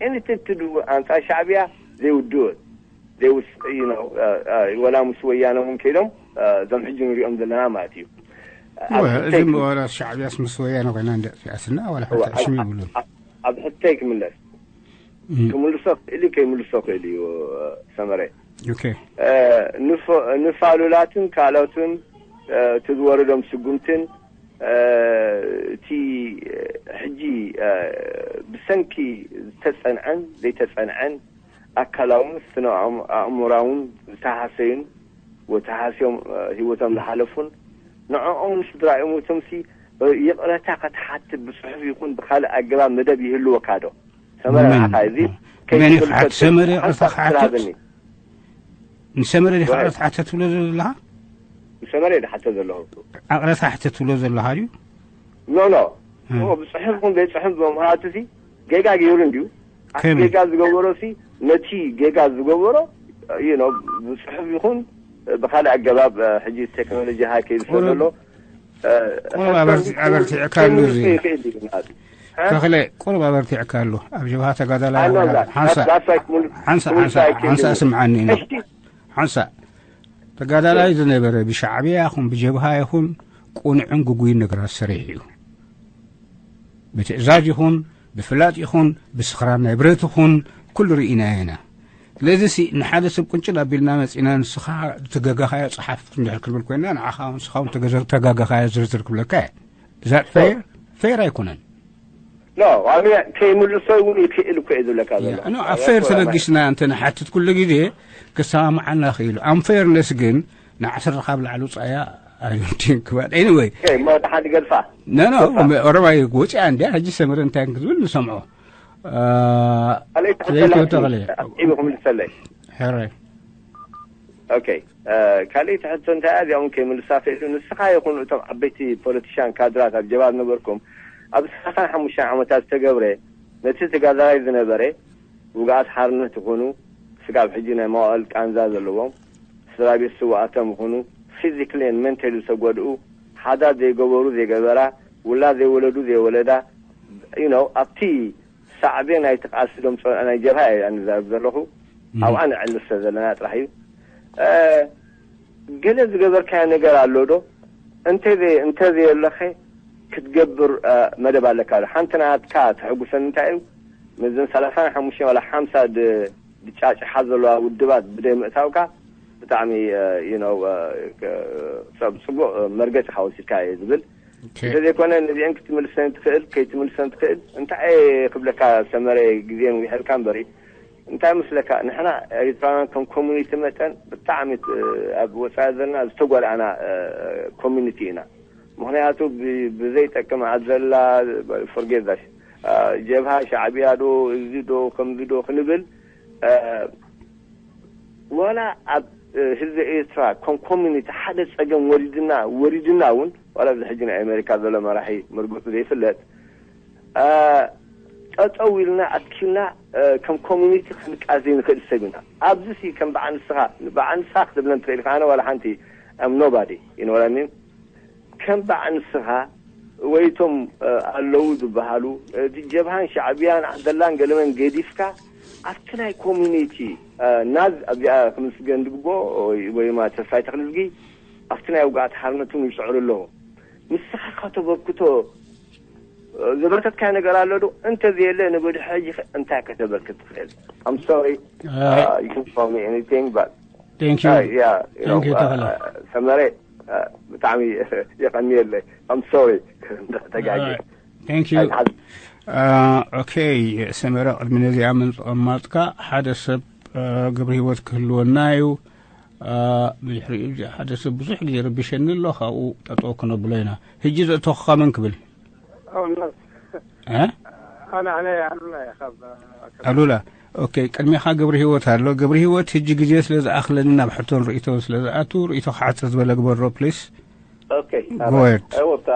anything to do ኣንፃር ሻዕብያ they would do it they would you know ወላ ምስ ወያነ እውን ከይዶም እዞም ሕጂ ንሪኦም ዘለና ማለት እዩ እዚ ወላ ሻዕብያስ ምስ ወያነ ኮይና እንደ ፊያስና ወላ ሓንቲ ዕሽም ይብሉን ኣብ ሕተይ ክምለስ ክምልሶ ክእል ከይምልሶ ክእል እዩ ሰመረ ንፋሉላትን ካልኦትን እቲ ዝወረዶም ስጉምትን እቲ ሕጂ ብሰንኪ ዝተፀንዐን ዘይተፀንዐን ኣካላውን ስነ ኣእምራውን ዝተሃሰዩን ወተሃስዮም እ፣ ህይወቶም ዝሓለፉን ንዕኦም ንስድራኦም እቶምሲ እ፣ ይቕረታ ክትሓትት ብጽሑፍ ይኹን ብኻልእ ኣገባብ መደብ ይህልወካ ዶ? ሰመረ መን ንዓኻ እዚ መን እዩ ከይትምልከት ክሓት ሰመረ ሓንሳብ ይቕረታ ክሓትት? ትራዘኒ። ንሰመረ ዲኻ ጎሄድ። ይቕረታ ሓተት ትብሎ ዘለኻ? ንሰመረ ድሓተ ዘለኹ። ይቕረታ ሓተት ትብሎ ዘለኻ ድዩ? ኖ ኖ እ። ኦ፣ ብጽሑፍ ይኹን ዘይጽሑፍ ብምኽንያቱ ሲ ጌጋ ገይሩ እንድዩ። ኣቲ ከመይ? ጌጋ ዝገበሮ ሲ ነቲ ጌጋ ዝገበሮ ዩ ኖ ብጽሑፍ ይኹን ብኻልእ ኣገባብ እ፣ ሕጂ ቴክኖሎጂ ሃይ ከይዱ ስለ ቁሩብ ዘሎ እ፣ ቁሩብ ኣበርቲ- ኣበርቲዕካ ኣሎ እዚ። ይኽእል እዩ ናቲ። እ? ተኽለ ቁሩብ ኣበርቲዕካ ኣሎ። ኣብ ጀብሃ ተጋዳላይ ኣኖ፣ ዛ- ሓንሳ ዛስ ዋይ ክሙል- ሓንሳ ክሙል ሓንሳ ሳይ ሓንሳ ክሙል። ስምዓኒ ነው። እሺ። ሓንሳ ተጋዳላይ ዝነበረ ብሻዕብያ ይኹን ብጀብሃ ይኹን ቁኑዕን ግጉይን ነገራት ሰሪሑ እዩ። ብትእዛዝ ይኹን ብፍላጥ ይኹን ብስኽራን ናይ ብረት ይኹን ኩሉ ርኢናዮ ኢና። ስለዚ ሲ ንሓደ ሰብ ቁንጭል ኣቢልና መጺና ንስኻ ትገጋኻዮ ጸሓፍ እንድሕር ክብል ኮይና ንዓኻ እውን ንስኻ እውን ተገዘ- ተጋጋኻዮ ዝርዝር ክብለካ እየ። እዛ ፌር ፌር ኣይኮነን። ኖ ኣነ ከይምልሶ እውን ይክእል እኮ እዩ ዝብለካ ዘሎ። ኖ ኣፌር ተበጊስና እንተ ንሓትት ኩሉ ግዜ ክሰማማዓና ክኢሉ ኣንፌርነስ ግን ንዓሰርተ ካብ ላዕሊ ውፃያ ኣይንቲን ክባል ኤኒወይ ኦኬ፣ እሞ ደሓን ገድፋ። ኖ ኖ ገድፋ። ኦሮማይ ወፅያ እንዲያ ሕጂ ሰመረ እንታይ ክትብል ንሰምዖ። አ፣ ካልኣይ ትሕተላ ዘይተወተኸለ። ኣስዒቡ ክምልሰለይ። ሕራይ። ኦኬ፣ እ፣ ካልኣይ ትሕቶ እንታይ እያ? እዚኦም ከይምልሳ ክእሉ ንስኻ ይኹን እቶም ዓበይቲ ፖለቲሻን ካድራት ኣብ ጀብሃ ዝነበርኩም ኣብ ሰላሳን ሓሙሽተን ዓመታት ዝተገብረ ነቲ ተጋዳላይ ዝነበረ ውግኣት ሓርነት ይኹኑ ስጋብ ሕጂ ናይ መዋእል ቃንዛ ዘለዎም ስድራ ቤት ስውኣቶም ይኹኑ ፊዚክሊን ሜንታሊ ዝተጎድኡ ሓዳር ዘይገበሩ ዘይገበራ ውላድ ዘይወለዱ ዘይወለዳ you know ኣብቲ ሳዕቤን ናይቲ ቃልሲ ዶም ጸ ናይ ጀብሃ እየ ኣነ ዝዛረብ ዘለኹ ኣብኣ ንዕልል ስለ ዘለና ጥራሕ እዩ። እ፣ ገለ ዝገበርካዮ ነገር ኣሎ ዶ? እንተ ዘየ- እንተ ዘየለኸ ክትገብር እ፣ መደብ ኣለካ ዶ? ሓንቲ ናትካ ተሐጉሰኒ እንታይ እዩ ምስዘን ሰላሳን ሓሙሽተ ዋላ ሓምሳ ድ- ድጫጭሓ ዘለዋ ውድባት ብደይ ምእታውካ ብጣዕሚ እ፣ you know እ፣ ክ- ሰብ ጽቡቕ እ፣ መርገጺ ኢኻ ወሲድካዮ እየ ዝብል። ኦኬ። እንተዘይኮነ ነዚአን ክትምልሰን ትኽእል ከይትምልሰን ትኽእል እንታይ እየ ክብለካ ሰመረ ግዜን ውሒድካ እምበሪ እንታይ መስለካ ንሕና ኤርትራውያን ከም ኮሚኒቲ መጠን ብጣዕሚ እ፣ ኣብ ወፃኢ ዘለና ዝተጎዳእና እ፣ ኮሚኒቲ ኢና። ምኽንያቱ ብ- ብዘይጠቅም ኣዘላ ፎርጌት ዛሽ ጀብሃ ሻዕብያ ዶ እዚ ዶ ከምዚ ዶ ክንብል እ፣ ዋላ ኣብ እ፣ ህዝቢ ኤርትራ ከም ኮሚኒቲ ሓደ ጸገም ወሪድና ወሪድና እውን ዋላ እዚ ሕጂ ናይ ኣሜሪካ ዘሎ መራሒ መርገጹ ዘይፍለጥ እ፣ ጠጠው ኢልና ኣትኪልና እ፣ ከም ኮሚኒቲ ክንቃዝ ዘይንኽእል ሰብ ኢና። ኣብዚ ሲ ከም በዓል ንስኻ በዓል ንስኻ ክትብለን ትኽእል ኢኻ። ኣነ ዋላ ሓንቲ ኣም ኖባዲ ኢንወላኒን ከም በዓል ንስኻ ወይ እቶም እ፣ ኣለዉ ዝበሃሉ እቲ ጀብሃን ሻዕብያን ዓብደላን ገለመን ገዲፍካ ኣብቲ ናይ ኮሚኒቲ እ፣ ናዝ ኣብዚኣ ክምስገን ዝግብኦ ወይ- ወይማ ተስፋይ ተኽልዝጊ ኣብቲ ናይ ውግኣት ሓርነቱን ይስዕሩ ኣለዉ። ንስኻ ከተበርክቶ እ፣ ዘበርከትካዮ ነገር ኣሎ ዶ? እንተዘየለ ንብድሕጂ እንታይ ከተበርክት ትኽእል? I'm sorry. Alright. Uh, you can call me anything, but Thank you. Uh, yeah, you Thank know, you, uh, ተኽለ። Uh, ሰመረ uh, ብጣዕሚ የቐንየለይ። I'm sorry ተጋጊ። Alright. Thank you. Uh, okay ሰመረ ቅድሚ ነዚኣ ምንፅቕማጥካ ሓደ ሰብ uh, ግብሪ ህይወት ክህልወና እዩ። Uh, ብድሕሪኡ ሓደ ሰብ ብዙሕ ግዜ ረቢሸኒ ኣሎ ካብኡ ጠጠው ክነብሎ ኢና። ሕጂ ዘእተኹኻ መን ክብል? ኣነ ኣነ ኣሉላ እየ ካብ ኣሉላ። ኦኬ ቅድሜኻ ገብረ ህይወት ኣሎ። ገብረ ህይወት ሕጂ ግዜ ስለ ዝኣኽለኒ ናብ ሕቶን ርእይቶን ስለ ዝኣቱ ርእይቶ ክሓፅር ዝበለ ግበሮ ፕሊስ። ኦኬ ጎየድ። ወብታ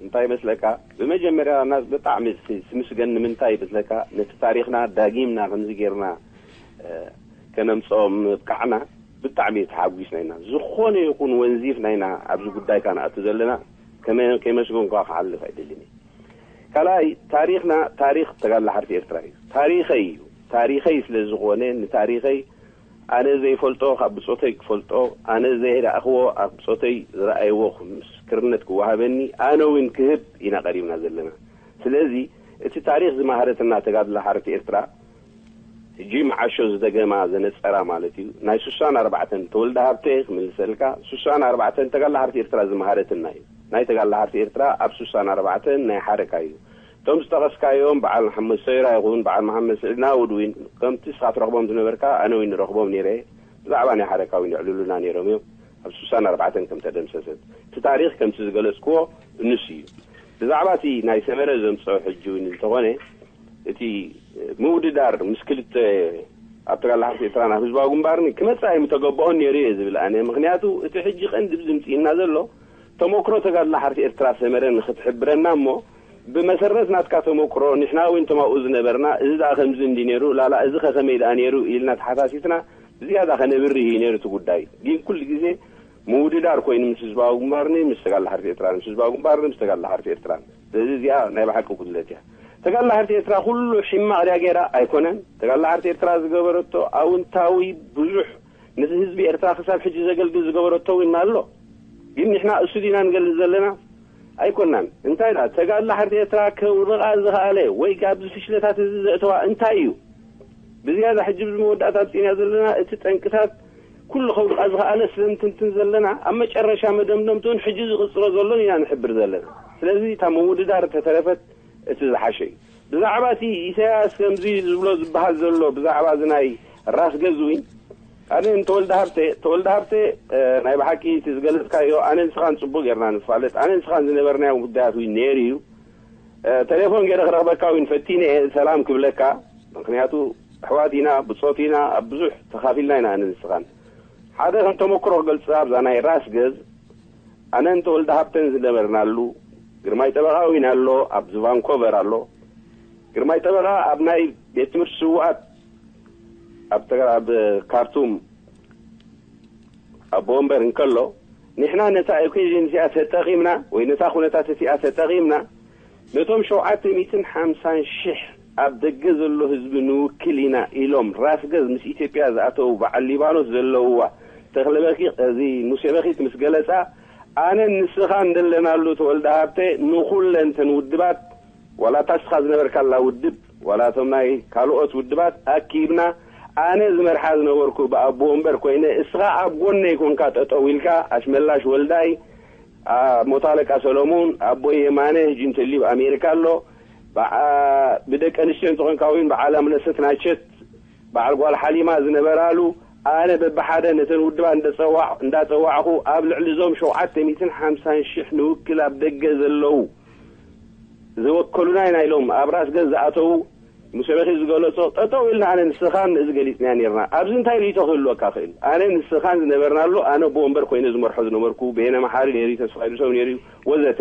እንታይ ይመስለካ? ብመጀመርያ ና ብጣዕሚ ስምስገን ንምንታይ ይመስለካ? ነቲ ታሪኽና ዳጊምና ከምዚ ጌርና ከነምፅኦም ምብቃዕና ብጣዕሚ ተሓጒስና ኢና። ዝኾነ ይኹን ወንዚፍና ኢና ኣብዚ ጉዳይ ከነኣቱ ዘለና። ከመ- ከይመስገንኳ ክሓልፍ ኣይደልን እየ። ካልኣይ ታሪኽና ታሪኽ ተጋድሎ ሓርቲ ኤርትራ እዩ። ታሪኸይ እዩ። ታሪኸይ ስለ ዝኾነ ንታሪኸይ ኣነ ዘይፈልጦ ካብ ብፆተይ ክፈልጦ፣ ኣነ ዘይረኣኽዎ ኣብ ብፆተይ ዝረኣይዎ ምስክርነት ክወሃበኒ ኣነ እውን ክህብ ኢና ቀሪብና ዘለና። ስለዚ እቲ ታሪኽ ዝመሃረትና ተጋድሎ ሓርቲ ኤርትራ ሕጂ መዓሾ ዝደገማ ዘነጸራ ማለት እዩ። ናይ ሱሳን ኣርባዕተን ተወልደ ሃብተ ክምልሰልካ ሱሳን ኣርባዕተን ተጋላ ሓርቲ ኤርትራ ዝመሃረትና እዩ። ናይ ተጋላ ሓርቲ ኤርትራ ኣብ ሱሳን ኣርባዕተን ናይ ሓረካ እዩ። እቶም ዝጠቐስካዮም በዓል መሓመድ ሰይራ ይኹን በዓል መሓመድ ስዒድ ናውድ ዊን ከምቲ እስኻ ትረኽቦም ዝነበርካ ኣነ ዊን ንረኽቦም ነይረ። ብዛዕባ ናይ ሓረካ ዊን የዕልሉና ነይሮም እዮም። ስሳን ኣርባዕተን ከም ተደምሰሰት እቲ ታሪኽ ከምቲ ዝገለጽክዎ ንሱ እዩ። ብዛዕባ እቲ ናይ ሰመረ ዘምጽኦ ሕጂ እውን እንተኾነ እቲ ምውድዳር ምስ ክልተ ኣብ ተጋድሎ ሓርነት ኤርትራን ኣብ ህዝባዊ ግንባርን ክመጽእ ኣይምተገበኦን ነይሩ እየ ዝብል ኣነ። ምኽንያቱ እቲ ሕጂ ቀንዲ ዝምጽእና ዘሎ ተመክሮ ተጋድሎ ሓርነት ኤርትራ ሰመረ ንኽትሕብረና እሞ ብመሰረት ናትካ ተመክሮ ንሕና እውን እቶም ኣብኡ ዝነበርና እዚ ደኣ ከምዚ እንዲ ነይሩ ላላ እዚ ከ ከመይ ደኣ ነይሩ ኢልና ተሓሳሲትና ብዝያዳ ከነብርህ እዩ ነይሩ እቲ ጉዳይ። ግን ኩሉ ግዜ ምውድዳር ኮይኑ ምስ ህዝባዊ ግንባርኒ ምስ ተጋድሎ ሓርነት ኤርትራን ምስ ህዝባዊ ግንባርኒ ምስ ተጋድሎ ሓርነት ኤርትራን። ስለዚ እዚኣ ናይ ብሓቂ ጉድለት እያ። ተጋድሎ ሓርነት ኤርትራ ኩሉ ሕማቕ ድያ ገይራ ኣይኮነን። ተጋድሎ ሓርነት ኤርትራ ዝገበረቶ ኣውንታዊ ብዙሕ ነቲ ህዝቢ ኤርትራ ክሳብ ሕጂ ዘገልግል ዝገበረቶ እውን ኣሎ። ግን ንሕና እሱ ዲና ንገልጽ ዘለና ኣይኮናን። እንታይ ደኣ ተጋድሎ ሓርነት ኤርትራ ከውድቓ ዝኸኣለ ወይ ኣብዚ ፍሽለታት እዚ ዘእተዋ እንታይ እዩ? ብዝያዳ ሕጂ ኣብዚ መወዳእታ ኣብጺእና ዘለና እቲ ጠንቅታት ኩሉ ከውድቓ ዝኸኣለ ስለ እንትንትን ዘለና ኣብ መጨረሻ መደምደምትኡን ሕጂ ዝቕጽሎ ዘሎን ኢና ንሕብር ዘለና። ስለዚ እታ ምውድዳር ተተረፈት እቲ ዝሓሸ እዩ። ብዛዕባ እቲ ኢሳያስ ከምዚ ዝብሎ ዝበሃል ዘሎ ብዛዕባ እዚ ናይ ራስ ገዝ እውን ኣነ ንተወልደ ሃብተ ተወልደ ሃብተ እ፣ ናይ ብሓቂ እቲ ዝገለጽካዮ ኣነ ንስኻን ጽቡቕ ጌርና ንፋለጥ ኣነ ንስኻን ዝነበርናዮ ጉዳያት እውን ነይሩ እዩ። እ፣ ቴሌፎን ገይረ ክረኽበካ እውን ፈቲነ እየ ሰላም ክብለካ። ምክንያቱ ኣሕዋት ኢና ብጾት ኢና ኣብ ብዙሕ ተኻፊልና ኢና ኣነ ንስኻን ሓደ ከም ተመክሮ ክገልጽ ኣብዛ ናይ ራስ ገዝ ኣነን ተወልደ ሃብተን ዝነበርናሉ ግርማይ ጠበቓ እውን ኣሎ ኣብዚ ቫንኮቨር ኣሎ። ግርማይ ጠበቓ ኣብ ናይ ቤት ትምህርቲ ስውኣት ኣብ ተጋ- ኣብ ካርቱም ኣቦ ወንበር እንከሎ ንሕና ነታ ኦኬዥን እዚኣ ተጠቒምና ወይ ነታ ኩነታት እቲኣ ተጠቒምና ነቶም ሸውዓተ ሚእትን ሓምሳን ሽሕ ኣብ ደገ ዘሎ ህዝቢ ንውክል ኢና ኢሎም ራስ ገዝ ምስ ኢትዮጵያ ዝኣተዉ በዓል ሊባኖስ ዘለውዋ ተኽለ በኪ እዚ ሙሴ በኺት ምስ ገለጻ ኣነን ንስኻን ዘለናሉ ተወልደ ሃብተ ንኹለን ተን ውድባት ዋላ እታ ንስኻ ዝነበርካላ ውድብ ዋላ እቶም ናይ ካልኦት ውድባት ኣኪብና ኣነ ዝመርሓ ዝነበርኩ ብኣቦ ወንበር ኮይነ እስኻ ኣብ ጎነይ ኮንካ ጠጠው ኢልካ ኣሽመላሽ ወልዳይ ሞቶ ኣለቃ ሰሎሙን ኣቦይ የማነ ሕጂ እንተልዩ ኣብ ኣሜሪካ ኣሎ። ብደቂ ኣንስትዮ እንተኾንካ እውን በዓል ኣምለሰት ናቸት በዓል ጓል ሓሊማ ዝነበራሉ ኣነ በብሓደ ነተን ውድባት እንዳፀዋዕኹ ኣብ ልዕሊ እዞም ሸውዓተ ሚእትን ሓምሳን ሽሕ ንውክል ኣብ ደገ ዘለዉ ዝወከሉና ኢና ኢሎም ኣብ ራስ ገዝ ዝኣተዉ ሙሴ በኺ ዝገለጾ ጠጠው ኢልና ኣነ ንስኻን እዚ ገሊጽናዮ ኔርና። ኣብዚ እንታይ ርእይቶ ክህልወካ ክእል? ኣነ ንስኻን ዝነበርናሉ ኣነ ኣቦ ወንበር ኮይነ ዝመርሖ ዝነበርኩ በየነ መሓሪ ነይሩ ተስፋይ ብሰው ነይሩ ወዘተ።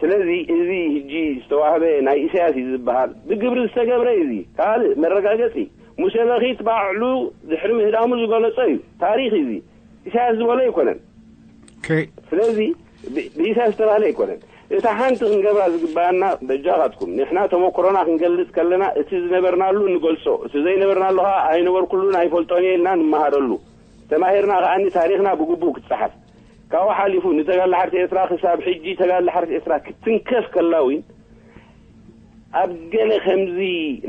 ስለዚ እዚ ሕጂ ዝተዋህበ ናይ ኢሳያስ እዩ ዝበሃል ብግብሪ ዝተገብረ እዩ። እዚ ካልእ መረጋገጺ ሙሴ በኺት ባዕሉ ድሕሪ ምህዳሙ ዝገለጾ እዩ። ታሪኽ እዩ። ኢሳያስ ዝበሎ ኣይኮነን። ስለዚ ብኢሳያስ ዝተባህለ ኣይኮነን። እታ ሓንቲ ክንገብራ ዝግባኣና በጃኻትኩም ንሕና ተመክሮና ክንገልጽ ከለና እቲ ዝነበርናሉ ንገልጾ፣ እቲ ዘይነበርናሉ ከዓ ኣይነበርኩሉን ኣይፈልጦን እየ ኢልና ንመሃረሉ። ተማሂርና ከዓኒ ታሪኽና ብግቡእ ክጸሓፍ። ካብኡ ሓሊፉ ንተጋድሎ ሓርነት ኤርትራ ክሳብ ሕጂ ተጋድሎ ሓርነት ኤርትራ ክትንከፍ ከላ እውን ኣብ ገለ ከምዚ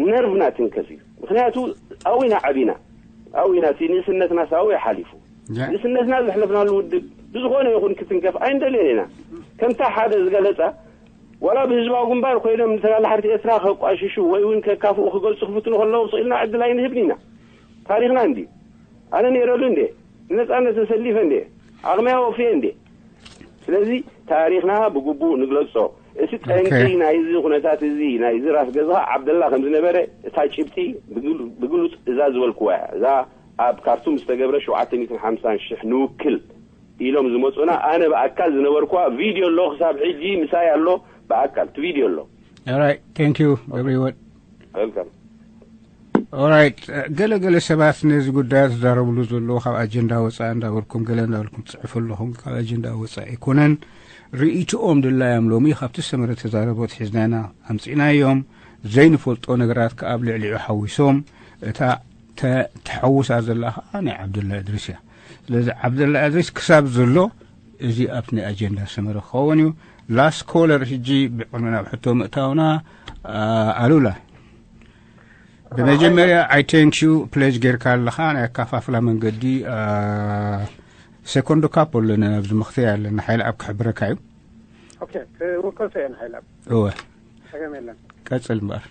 ነርቭና ትንከፍ እዩ። ምክንያቱ ኣብኡ ኢና ዓቢና፣ ኣብኡ ኢና እቲ ንእስነትና ሳዊ ሓሊፉ ንእስነትና ዘሕለፍናሉ ውድብ ብዝኾነ ይኹን ክትንከፍ ኣይንደልዮን ኢና። ከምታ ሓደ ዝገለጻ ዋላ ብህዝባዊ ግንባር ኮይኖም ንተጋድሎ ሓርነት ኤርትራ ከቋሽሹ ወይ እውን ከካፍኡ ክገልጹ ክፍትኑ ከለዉ ስቕ ኢልና ዕድል ኣይንህብን ኢና። ታሪኽና እንድዩ። ኣነ ነይረሉ እንዴ ንነጻነት ተሰሊፈ እንዴ ዓቕመይ ኣወፍየ እንዴ። ስለዚ ታሪኽና ብግቡእ ንግለጾ። እቲ ጠንቂ ናይዚ ኩነታት እዚ ናይዚ ራስ ገዝኻ ዓብደላ ከም ዝነበረ እታ ጭብጢ ብግሉጽ እዛ ዝበልክዋ እያ። እዛ ኣብ ካርቱም ዝተገብረ ሸውዓተ ሚእትን ሓምሳን ሽሕ ንውክል ኢሎም ዝመፁና ኣነ ብኣካል ዝነበርኩዋ ቪድዮ ኣሎ ክሳብ ሕጂ ምሳይ ኣሎ ብኣካል እቲ ቪድዮ ኣሎ። Alright, thank you everyone. Welcome. Alright, ገለ ገለ ሰባት ነዚ ጉዳያት ዝዛረብሉ ዘለዉ ካብ ኣጀንዳ ወፃኢ እንዳበልኩም ገለ እንዳበልኩም ትፅሕፉ ኣለኹም። ካብ ኣጀንዳ ወፃኢ ኣይኮነን። ርእይትኦም ድላዮም ሎሚ ካብቲ ሰመረ ተዛረቦ ትሒዝናና ኣምፂእናዮም። ዘይንፈልጦ ነገራት ከኣ ኣብ ልዕሊዑ ሓዊሶም እታ ተሓውሳ ዘላ ከኣ ናይ ዓብደላ እድሪስ እያ። ስለዚ ዓብደላ እድሪስ ክሳብ ዘሎ እዚ ኣብቲ ናይ ኣጀንዳ ሰመረ ክኸውን እዩ። ላስት ኮለር ሕጂ ብቅድሚ ናብ ሕቶ ምእታውና ኣሉላ ብመጀመርያ I thank you pledge ጌርካ ኣለኻ ናይ ኣካፋፍላ መንገዲ ሰኮንዶ ካፕ ኣለና ኣብዚ መኽተያ ኣለና ሓይል ኣብ ክሕብረካ እዩ። ኦኬ ክውከሶ እየ ንሓይል ኣብ እወ ጸገም የለን። ቀጽል እምበኣር።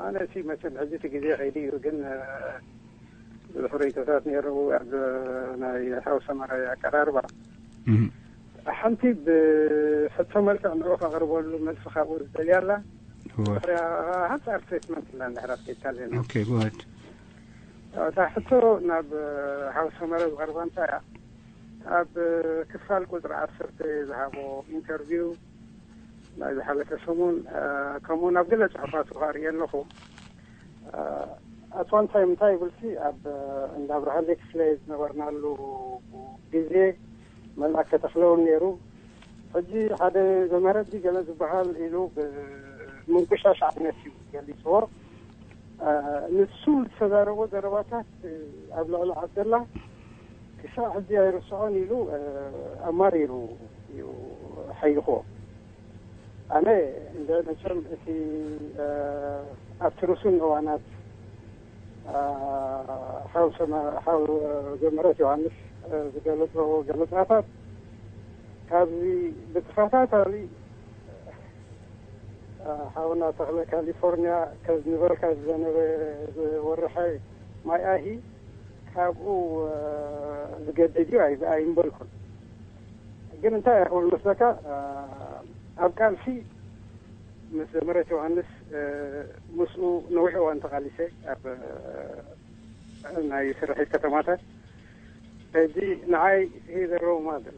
ኣነ ሲ መቸም ሕጂ እቲ ግዜ ከይዲ እዩ ግን ብዙሕ ርእይቶታት ነይሩ ኣብ ናይ ሓው ሰመረ ኣቀራርባ። ሓንቲ ብሕቶ መልክዕ ንዑ ከቕርበሉ መልሲ ካብኡ ዝደልያ ኣላ። ድሕሪያ ሓንጻር ትሪትመንት ኢላ እንድሕር ኣፍቂድካለና። ኦኬ፣ ጎ ኣሄድ። እታ ሕቶ ናብ ሓው ሰመረ ዝቐርባ እንታይ እያ? ኣብ ክፋል ቁጽሪ ዓሰርተ ዝሃቦ ኢንተርቪው ናይ ዝሓለፈ ሰሙን፣ ከምኡ ናብ ገለ ጽሑፋቱ ከርእየ ኣለኹ። ኣት ዋን ታይም እንታይ ይብልሲ ኣብ እንዳ ብርሃነ ክፍለ ዝነበርናሉ ግዜ መልኣከ ተኽለውን ነይሩ። ሕጂ ሓደ ዘመረዲ ገለ ዝበሃል ኢሉ ብምንቁሻሽ ዓይነት እዩ ገሊፅዎ። ንሱ ዝተዛረቦ ዘረባታት ኣብ ልዕሊ ዓብደላ ክሳብ ሕጂ ኣይርስዖን ኢሉ ኣማሪሩ እዩ ሓይልክዎ። ኣነ እንደ መቸም እቲ ኣብቲ ርሱን እዋናት ሓው ሰማ ሓው ዘመረት ዮሃንስ ዝገለጾ ገለጻታት ካብዚ ብተኸታታሊ ሓውና ተኽለ ካሊፎርኒያ ከዝንበልካ ዝዘነበ ዝወርሐ ማይ ኣሂ ካብኡ ዝገድድ እዩ ኣይምበልኩን። ግን እንታይ ይኸውን መስለካ፣ ኣብ ቃልሲ ምስ ዘመረት ዮሃንስ ምስኡ ነዊሕ እዋን ተቓሊሰ ኣብ ናይ ስርሒት ከተማታት። ሕጂ ንዓይ ሂዘረው ማለት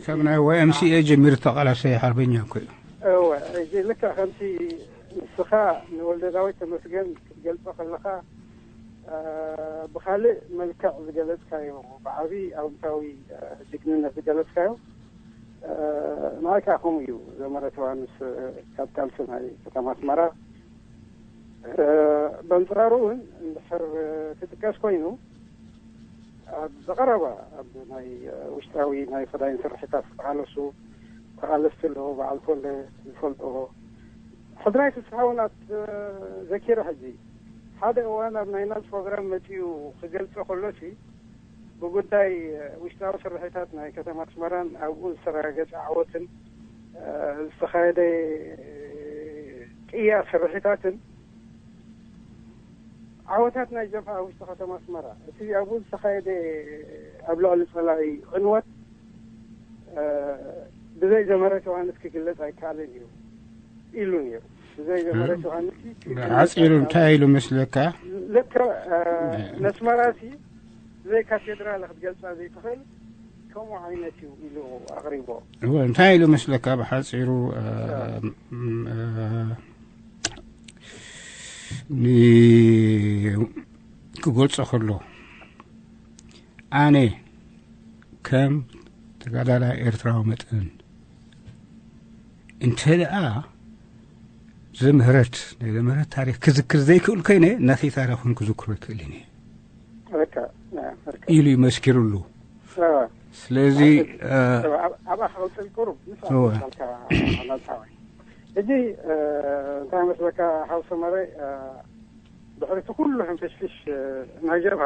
ካብ ናይ ዋይ ኤም ሲ ኤ ጀሚሩ ተቓላሳይ ሓርበኛ እኮ እዩ። እወ፣ ሕጂ ልክዕ ከምቲ ንስኻ ንወልደ ዳዊት ተመስገን ክትገልጾ ከለኻ ብኻልእ መልክዕ ዝገለጽካዮ፣ ብዓብዪ ኣውንታዊ ጅግንነት ዝገለጽካዮ፣ ንዓይ ከዓ ከምኡ እዩ። ዘመረት ዮሃንስ ካብ ቃልሲ ናይ ከተማ ኣስመራ፣ በንፅራሩ እውን እንድሕር ክጥቀስ ኮይኑ፣ ኣብ ብቐረባ ኣብ ናይ ውሽጣዊ ናይ ፈዳይን ስርሒታት ዝተቓለሱ ተቓለስቲ ኣለዎ። በዓል ኮለ ዝፈልጥዎ ሕድራይ ፍስሓ እውን ኣብ ዘኪረ። ሕጂ ሓደ እዋን ኣብ ናይ ናዝ ፕሮግራም መፂኡ ክገልፆ ከሎሲ ብጉዳይ ውሽጣዊ ስርሒታት ናይ ከተማ ኣስመራን ኣብኡ ዝተረጋገፀ ዓወትን ዝተኻየደ ቅያ ስርሒታትን ዓወታት ናይ ጀብሃ ኣብ ውሽጢ ከተማ ኣስመራ እቲ ኣብኡ ዝተኻየደ ኣብ ልዕሊ ፀላኢ ዕንወት ብዘይ ዘመረት ዮሃንስ ክግለፅ ኣይከኣልን እዩ ኢሉ ነይሩ። ብዘይ ዘመረት ዮሃንስ ሓፂሩ እንታይ ኢሉ መስለካ? ልክዕ ነስመራ ሲ ብዘይ ካቴድራል ክትገልፃ ዘይትኽእል ከምኡ ዓይነት እዩ ኢሉ ኣቕሪቦ። እንታይ ኢሉ መስለካ? ብሓፂሩ ክገልፆ ከሎ ኣነ ከም ተጋዳላይ ኤርትራዊ መጠን እንተ ደኣ ዘምህረት ናይ ዘምህረት ታሪክ ክዝክር ዘይክእል ኮይነ ነቲ ታሪክን ክዝክሮ ይክእል እየ ኢሉ ይመስኪርሉ። ስለዚ ኣብኣ ክቕፅል ቁሩብ ምስ ኣልካ ናፃወይ ሕጂ እንታይ መስለካ ሓው ሰመረ ድሕሪ እቲ ኩሉ ሕንፍሽፍሽ ናይ ጀብሃ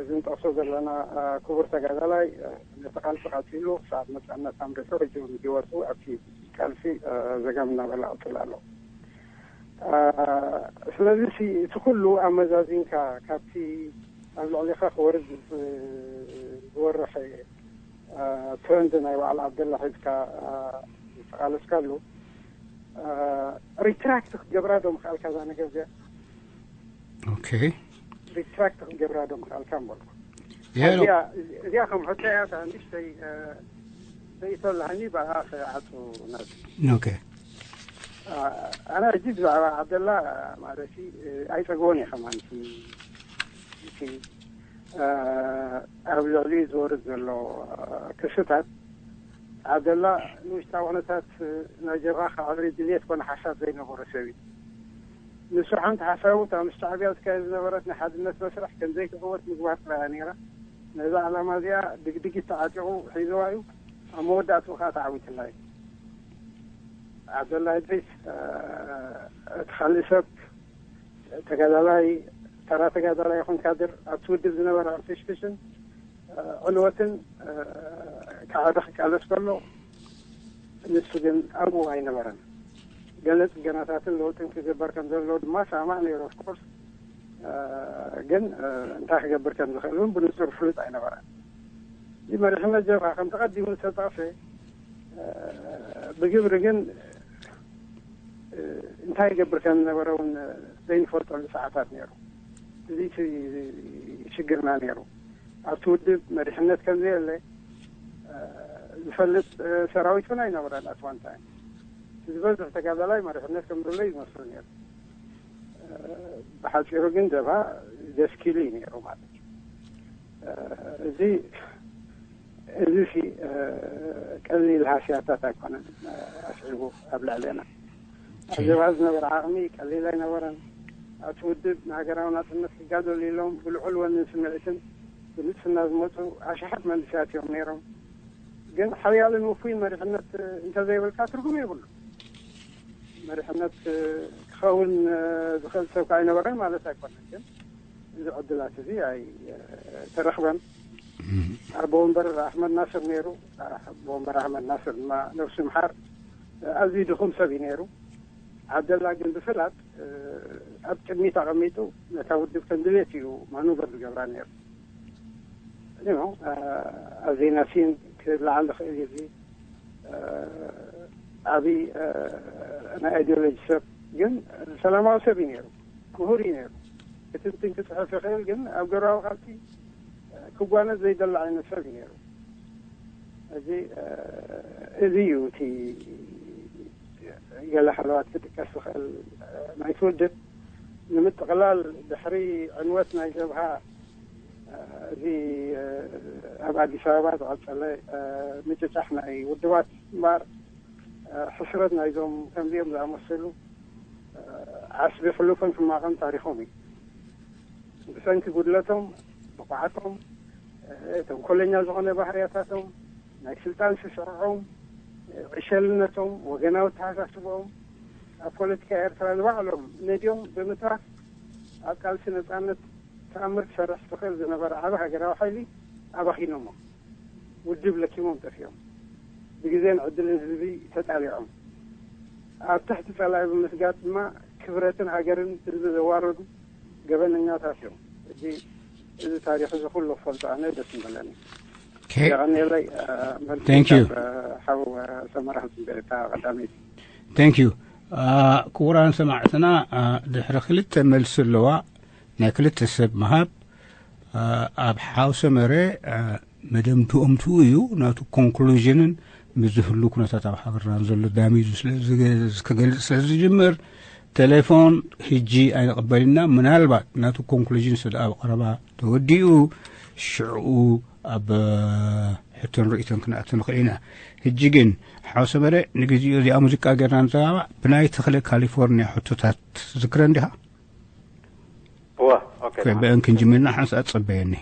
እዚ ንጠቕሶ ዘለና ክቡር ተጋዳላይ ነቲ ቃልሲ ቀፂሉ ክሳብ ነፃነት ኣምሪሑ ሕጂ እውን ህይወቱ ኣብቲ ቃልሲ ዘጋም እናበላ ቀፅሉ ኣሎ። ስለዚ እቲ ኩሉ ኣመዛዚንካ ካብቲ ኣብ ልዕሊኻ ክወርድ ዝወረሐ ትረንድ ናይ በዓል ዓብደላ ሒዝካ ዝተቃለስካሉ ሪትራክት ክትገብራ ዶ ምክኣልካ እዛ ነገር እዚኣ? ኦኬ ሪትራክት ክትገብራ ዶ ምክኣልካ እምበልኩ። እዚኣ ከም ሕቶ እያ። እታ ንእሽተይ ርእይቶ ኣለሃኒ ብኣ ክዓፁ ናዚ። ኦኬ ኣነ ሕጂ ብዛዕባ ዓብደላ ማለት ኣይፀግቦን እየ ከማን እቲ ኣብ ልዕሊ ዝወርድ ዘሎ ክስታት ዓብደላ ንውሽጣዊ ኩነታት ናይ ጀብሃ ክዕብሪ ድልየት ኮነ ሓሳብ ዘይነበሮ ሰብ እዩ። ንሱ ሓንቲ ሓሳቡ እታ ምስ ሻዕብያ ዝካየድ ዝነበረት ናይ ሓድነት መስርሕ ከም ዘይትዕወት ምግባር ጥራይ እያ ነይራ። ነዛ ዕላማ እዚኣ ድግድጊት ተዓጢቑ ሒዝዋ እዩ። ኣብ መወዳእትኡ ከዓ ተዓዊትላ እዩ። ዓብደላ እድሪስ እቲ ካልእ ሰብ ተጋዳላይ ተራ ተጋዳላይ ይኹን ካድር ኣብቲ ውድብ ዝነበረ ሕንፍሽፍሽን ዕንወትን ክዓቢ ክቃለስ ከሎ ንሱ ግን ኣብኡ ኣይነበረን። ገለ ፅገናታትን ለውጥን ክግበር ከም ዘለዎ ድማ ሰማዕ ነይሩ። ኦፍኮርስ ግን እንታይ ክገብር ከም ዝኽእል እውን ብንጹር ፍሉጥ ኣይነበረን። እዚ መሪሕነት ጀብሃ ከም ተቐዲሙ ዝተጠቕሰ፣ ብግብሪ ግን እንታይ ይገብር ከም ዝነበረ እውን ዘይንፈልጠሉ ሰዓታት ነይሩ። እዚ እቲ ሽግርና ነይሩ። ኣብቲ ውድብ መሪሕነት ከም ዘየለ ዝፈልጥ ሰራዊት እውን ኣይነበረን። ኣት ዋን ታይም ዝበዝሕ ተጋዳላይ መሪሕነት ከም ዘሎ ይመስሉ ነይሩ። ብሓፂሩ ግን ጀብሃ ዘስኪሉ እዩ ነይሩ ማለት እዩ። እዚ እዚ ሲ ቀሊል ሃስያታት ኣይኮነን ኣስዒቡ ኣብ ልዕሌና። ኣብ ጀብሃ ዝነበረ ዓቕሚ ቀሊል ኣይነበረን። ኣብቲ ውድብ ንሃገራዊ ናፅነት ክጋደሉ ኢሎም ብልዑል ወንን ስምዒትን ብንፅህና ዝመፁ ኣሽሓት መንእሰያት እዮም ነይሮም። ግን ሓያልን ውፉይን መሪሕነት እንተዘይብልካ ትርጉም የብሉ። መሪሕነት ክኸውን ዝኽእል ሰብ ከዓ ኣይነበረን ማለት ኣይኮነን። ግን እዚ ዕድላት እዚ ኣይተረኽበን። ኣቦ ወንበር ኣሕመድ ናስር ነይሩ። ኣቦ ወንበር ኣሕመድ ናስር ድማ ነብሱ ይምሓር ኣዝዩ ድኹም ሰብ እዩ ነይሩ። ዓብደላ ግን ብፍላጥ ኣብ ቅድሚት ኣቐሚጡ ነታ ውድብ ከም ድሌት እዩ ማኑቨር ዝገብራ ነይሩ። ኣብ ዜና ሲን ክለዓል ዝኽእል እዩ። እዚ ዓብዪ ናይ ኣይዲዮሎጂ ሰብ ግን ሰላማዊ ሰብ እዩ ነይሩ። ምሁር እዩ ነይሩ። ክትንትን ክፅሕፍ ይኽእል፣ ግን ኣብ ገርባዊ ቃልሲ ክጓነዝ ዘይደሊ ዓይነት ሰብ እዩ ነይሩ። እዚ እዚ እዩ እቲ ገለ ሓለዋት ክጥቀስ ዝኽእል ናይቲ ውድብ። ንምጥቕላል ድሕሪ ዕንወት ናይ ጀብሃ እዚ ኣብ ኣዲስ ኣበባ ዝቐጸለ ምጭጫሕ ናይ ውድባት እምበር ሕስረት ናይዞም ከምዚኦም ዝኣመሰሉ ዓስቢ ሕሉፍን ሕማቕን ታሪኾም እዩ። ብሰንኪ ጉድለቶም፣ ብቑዓቶም፣ ተንኮለኛ ዝኾነ ባህርያታቶም፣ ናይ ስልጣን ስስዐዖም፣ ዕሸልነቶም፣ ወገናዊ ኣተሓሳስብኦም ኣብ ፖለቲካ ኤርትራ ንባዕሎም ነድዮም ብምትራፍ ኣብ ቃልሲ ነጻነት ተኣምር ክሰርሕ ዝኽእል ዝነበረ ዓቢ ሃገራዊ ሓይሊ ኣባኺኖሞ። ውድብ ለኪሞም ጠፊኦም። ብግዜን ዕድልን ህዝቢ ተጣሊዖም። ኣብ ትሕቲ ጸላኢ ብምስጋጥ ድማ ክብረትን ሃገርን ህዝቢ ዘዋረዱ ገበነኛታት እዮም። እዚ እዚ ታሪኽ እዚ ኩሉ ክፈልጦ ኣነ ደስ ምበለኒ። የቐንየለይ። መልሲ ካብ ሓው ሰመራ ህዝቢ ኤርትራ ቀዳመይቲ። Thank you። ክቡራን ሰማዕትና፣ ድሕሪ ክልተ መልሲ ኣለዋ ናይ ክልተ ሰብ ምሃብ። ኣብ ሓው ሰመረ መደምድኦምትኡ እዩ። ናቱ ኮንክሉዥንን ምስ ዝህሉ ኩነታት ኣብ ሃገርና ዘሎ ዳሚዙ ክገልጽ ስለ ዝጅምር፣ ቴሌፎን ህጂ ኣይንቕበልና። ምናልባት ናቱ ኮንክሉዥን ስለ ኣብ ቀረባ ተወዲኡ ሽዕኡ ኣብ ሕቶን ርእይቶን ክንኣቱ ንኽእል ኢና። ህጂ ግን ሓው ሰመረ፣ ንግዜኡ እዚኣ ሙዚቃ ጌርና ንዘጋባእ። ብናይ ተኽለ ካሊፎርኒያ ሕቶታት ዝክረን ዲኻ? እወ። ኦኬ። ብአን ክንጅምርና ሓንሳእ ጸበየኒ።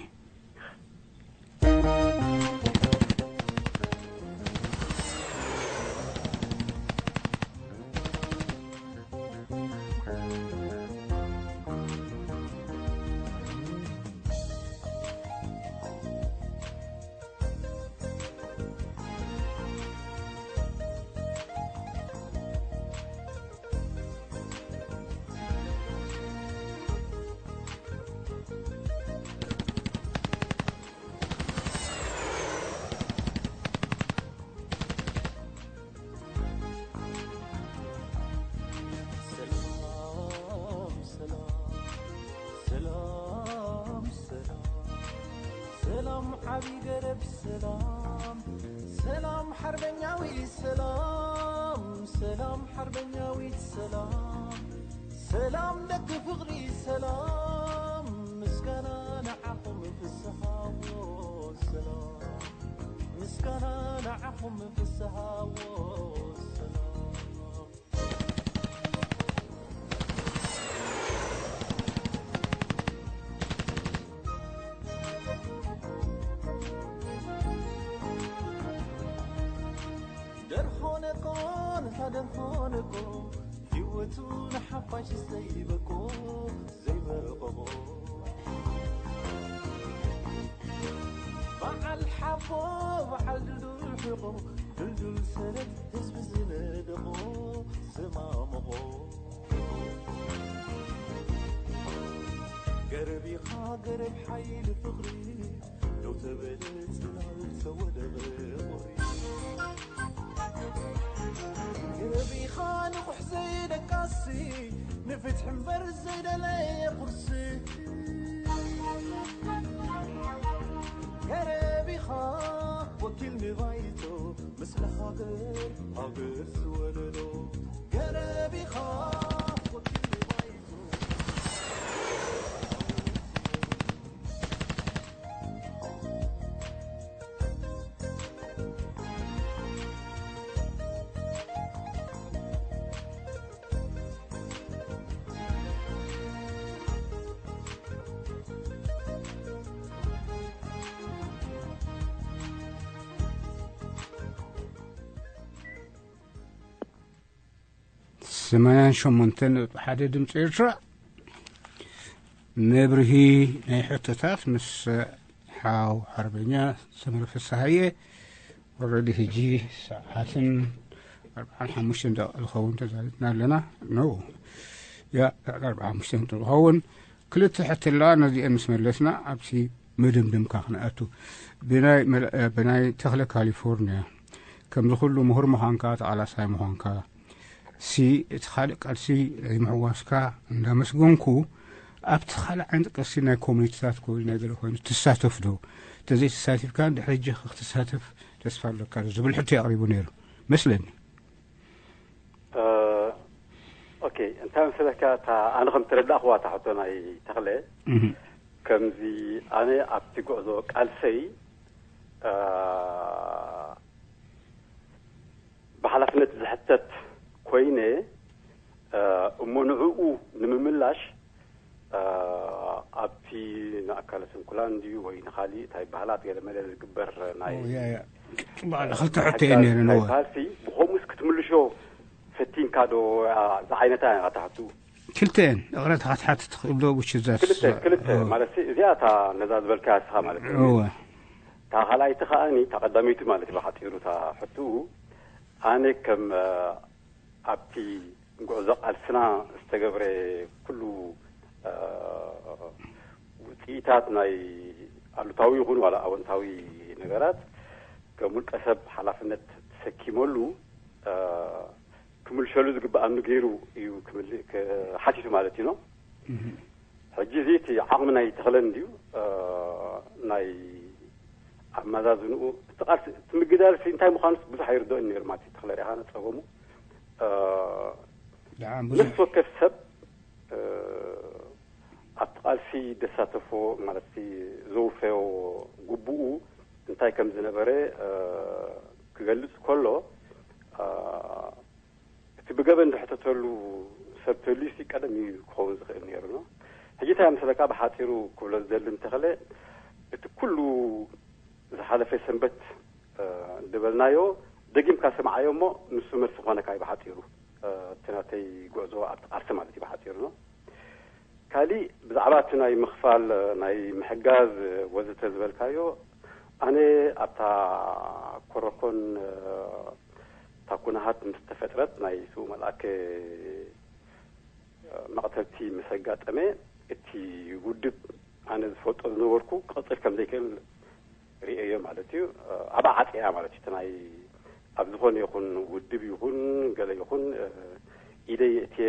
ሰላም ዓቢ ገረብ ሰላም ሰላም ሓርበኛዊ ሰላም ሰላም ሓርበኛዊት ሰላም ሰላም ደቂ ፍቕሪ ሰላም ምስጋና ንዓኹም ፍስሃዎ ሰላም ምስጋና ንዓኹም ፍስሃዎ ሰላም ደርሆነቆ ንታ ደርሆነቆ ህይወቱ ንሓፋሽ ዘይበቆ ዘይበቆ በዓል ሓቦ በዓል ድልዱል ሕቆ ድልዱል ሰረት ህዝቢ ዝነደቆ ዝማምቆ ገረብ ኢኻ ገረብ ሓይሊ ፍቕሪ፣ ደው ተበለ ጽላል ተወደበ ቁሪ። ገረብ ኢኻ ንቑሕ ዘይደቃሲ፣ ንፍትሒ እምበር ዘይደለየ ቁርሲ። ገረብ ኢኻ ወኪል ንባይቶ፣ ምስሊ ሃገር ሃገር ዝወለዶ። ገረብ ኢኻ ወኪል ንባይቶ። ሰማንያን ሸሞንተን ነጥቢ ሓደ ድምፂ ኤርትራ። መብርሂ ናይ ሕቶታት ምስ ሓው ሓርበኛ ሰመረ ፍስሃየ። ወረዲ ሕጂ ሰዓትን ኣርብዓን ሓሙሽተን ደቂቕ ዝኸውን ተዛሪብና ኣለና። ኖ፣ ያ፣ ልዕሊ ኣርብዓ ሓሙሽተ ዝኸውን ክልተ ሕቶ ኣለዋ። ነዚአን ምስ መለስና ኣብቲ መደምደምካ ክንኣቱ። ብናይ መል-፣ ብናይ ተኽለ ካሊፎርኒያ፣ ከምዚ ኩሉ ምሁር ምዃንካ፣ ተቓላሳይ ምዃንካ፣ ሲ እቲ ካልእ ቃልሲ ዘይምሕዋስካ እንዳመስገንኩ፣ ኣብቲ ካልእ ዓይነት ቅርሲ ናይ ኮሚኒቲታት ኮይኑ ናይ ገለ ኮይኑ ትሳተፍ ዶ? ተዘይተሳቲፍካ እንድሕሪ ሕጂ ክትሳተፍ ተስፋ ኣለካ ዶ? ዝብል ሕቶ የቕሪቡ ነይሩ መስለኒ። እ፣ ኦኬ፣ እንታይ መሰለካ፣ እታ ኣነ ከም ተረዳእኽዋ እታ ሕቶ ናይ ተኽለ፣ እህ። ከምዚ ኣነ ኣብቲ ጉዕዞ ቃልሰይ፣ እ፣ ብሓላፍነት ዝሕተት ኮይነ፣ እ፣ እሞ ንዕኡ ንምምላሽ፣ እ፣ ኣብቲ ንኣካለ ስንኩላን ድዩ ወይ ንኻሊእ እንታይ በሃላት ገለ መለ ዝግበር ናይ ኦ፣ ያ፣ ያ። ጽቡቕ፣ ክልተ ሕቶ እየን ነይረን፣ እወ። በሃልሲ ብኸምኡስ ክትምልሾ ፈቲንካ ዶ? ኣ፣ ዝዓይነታ እያ እታ ሕቱ። ክልተ እየን። እቕረታ ክትሓትት ትኽእል ዶ? ብሽዛስ ክልተ፣ ክልተ ኦ። ማለት ሲ፣ እዚኣ እታ ነዛ ዝበልካ ንስኻ ማለት እዩ። እወ። እታ ካልኣይቲ ከኣኒ፣ እታ ቀዳመይቲ ማለት እዩ፣ ብሓጺሩ እታ ሕቱ፣ ኣነ ከም፣ እ፣ ኣብቲ ጉዕዞ ቃልስና ዝተገብረ ኩሉ፣ እ፣ ውጽኢታት ናይ ኣሉታዊ ይኹን ዋላ ኣወንታዊ ነገራት ከም ውልቀ ሰብ ሓላፍነት ተሰኪመሉ፣ እ፣ ክምልሸሉ ዝግበኣኒ ገይሩ እዩ ክምል-፣ ክ-፣ ሓቲቱ ማለት እዩ ነው። እህ። ሕጂ እዚ እቲ ዓቕሚ ናይ ተኽለን ድዩ፣ እ፣ ናይ ኣመዛዝንኡ፣ እቲ ቃልሲ፣ እቲ ምግዳል ሲ እንታይ ምዃኑስ ብዙሕ ኣይርድኦን ነይሩ ማለት እዩ። ተኽለ ሪኢኻ ጸገሙ፣ እ፣ ደሓን ብዙሕ ነፍሲ ወከፍ ሰብ፣ እ፣ ኣብቲ ቃልሲ ደሳተፎ ማለት እቲ ዘውፈዮ ግቡኡ እንታይ ከም ዝነበረ፣ እ፣ ክገልጽ ከሎ፣ እ፣ እቲ ብገበን ዝሕተተሉ ሰብ ተልዩሲ ቀደም እዩ ክኸውን ዝኽእል ነይሩ ነው። ሕጂ እንታይ ምስለካ ብሓፂሩ ክብሎ ዝደሊ እንተኽለ፣ እቲ ኩሉ ዝሓለፈ ሰንበት፣ እ፣ ዝበልናዮ ደጊምካ ስምዓዮ እሞ ንሱ መልሲ ክኾነካ እዩ ብሓፂሩ። እ፣ እቲ ናተይ ጉዕዞ ኣብቲ ቃልሲ ማለት እዩ ብሓፂሩ ነው። ካሊእ ብዛዕባ እቲ ናይ ምኽፋል፣ ናይ ምሕጋዝ ወዘተ ዝበልካዮ፣ ኣነ ኣብታ ኮረኮን፣ እታ ኩነሃት ምስ ተፈጥረት ናይ ስዉእ መልኣከ መቕተልቲ ምስ ኣጋጠመ፣ እቲ ውድብ ኣነ ዝፈልጦ ዝነበርኩ ክቕጽል ከም ዘይክእል ርእየዮ ማለት እዩ። ኣብ ዓጽያ ማለት እዩ። እቲ ናይ ኣብ ዝኾነ ይኹን ውድብ ይኹን ገለ ይኹን፣ እ፣ ኢደይ የእትየ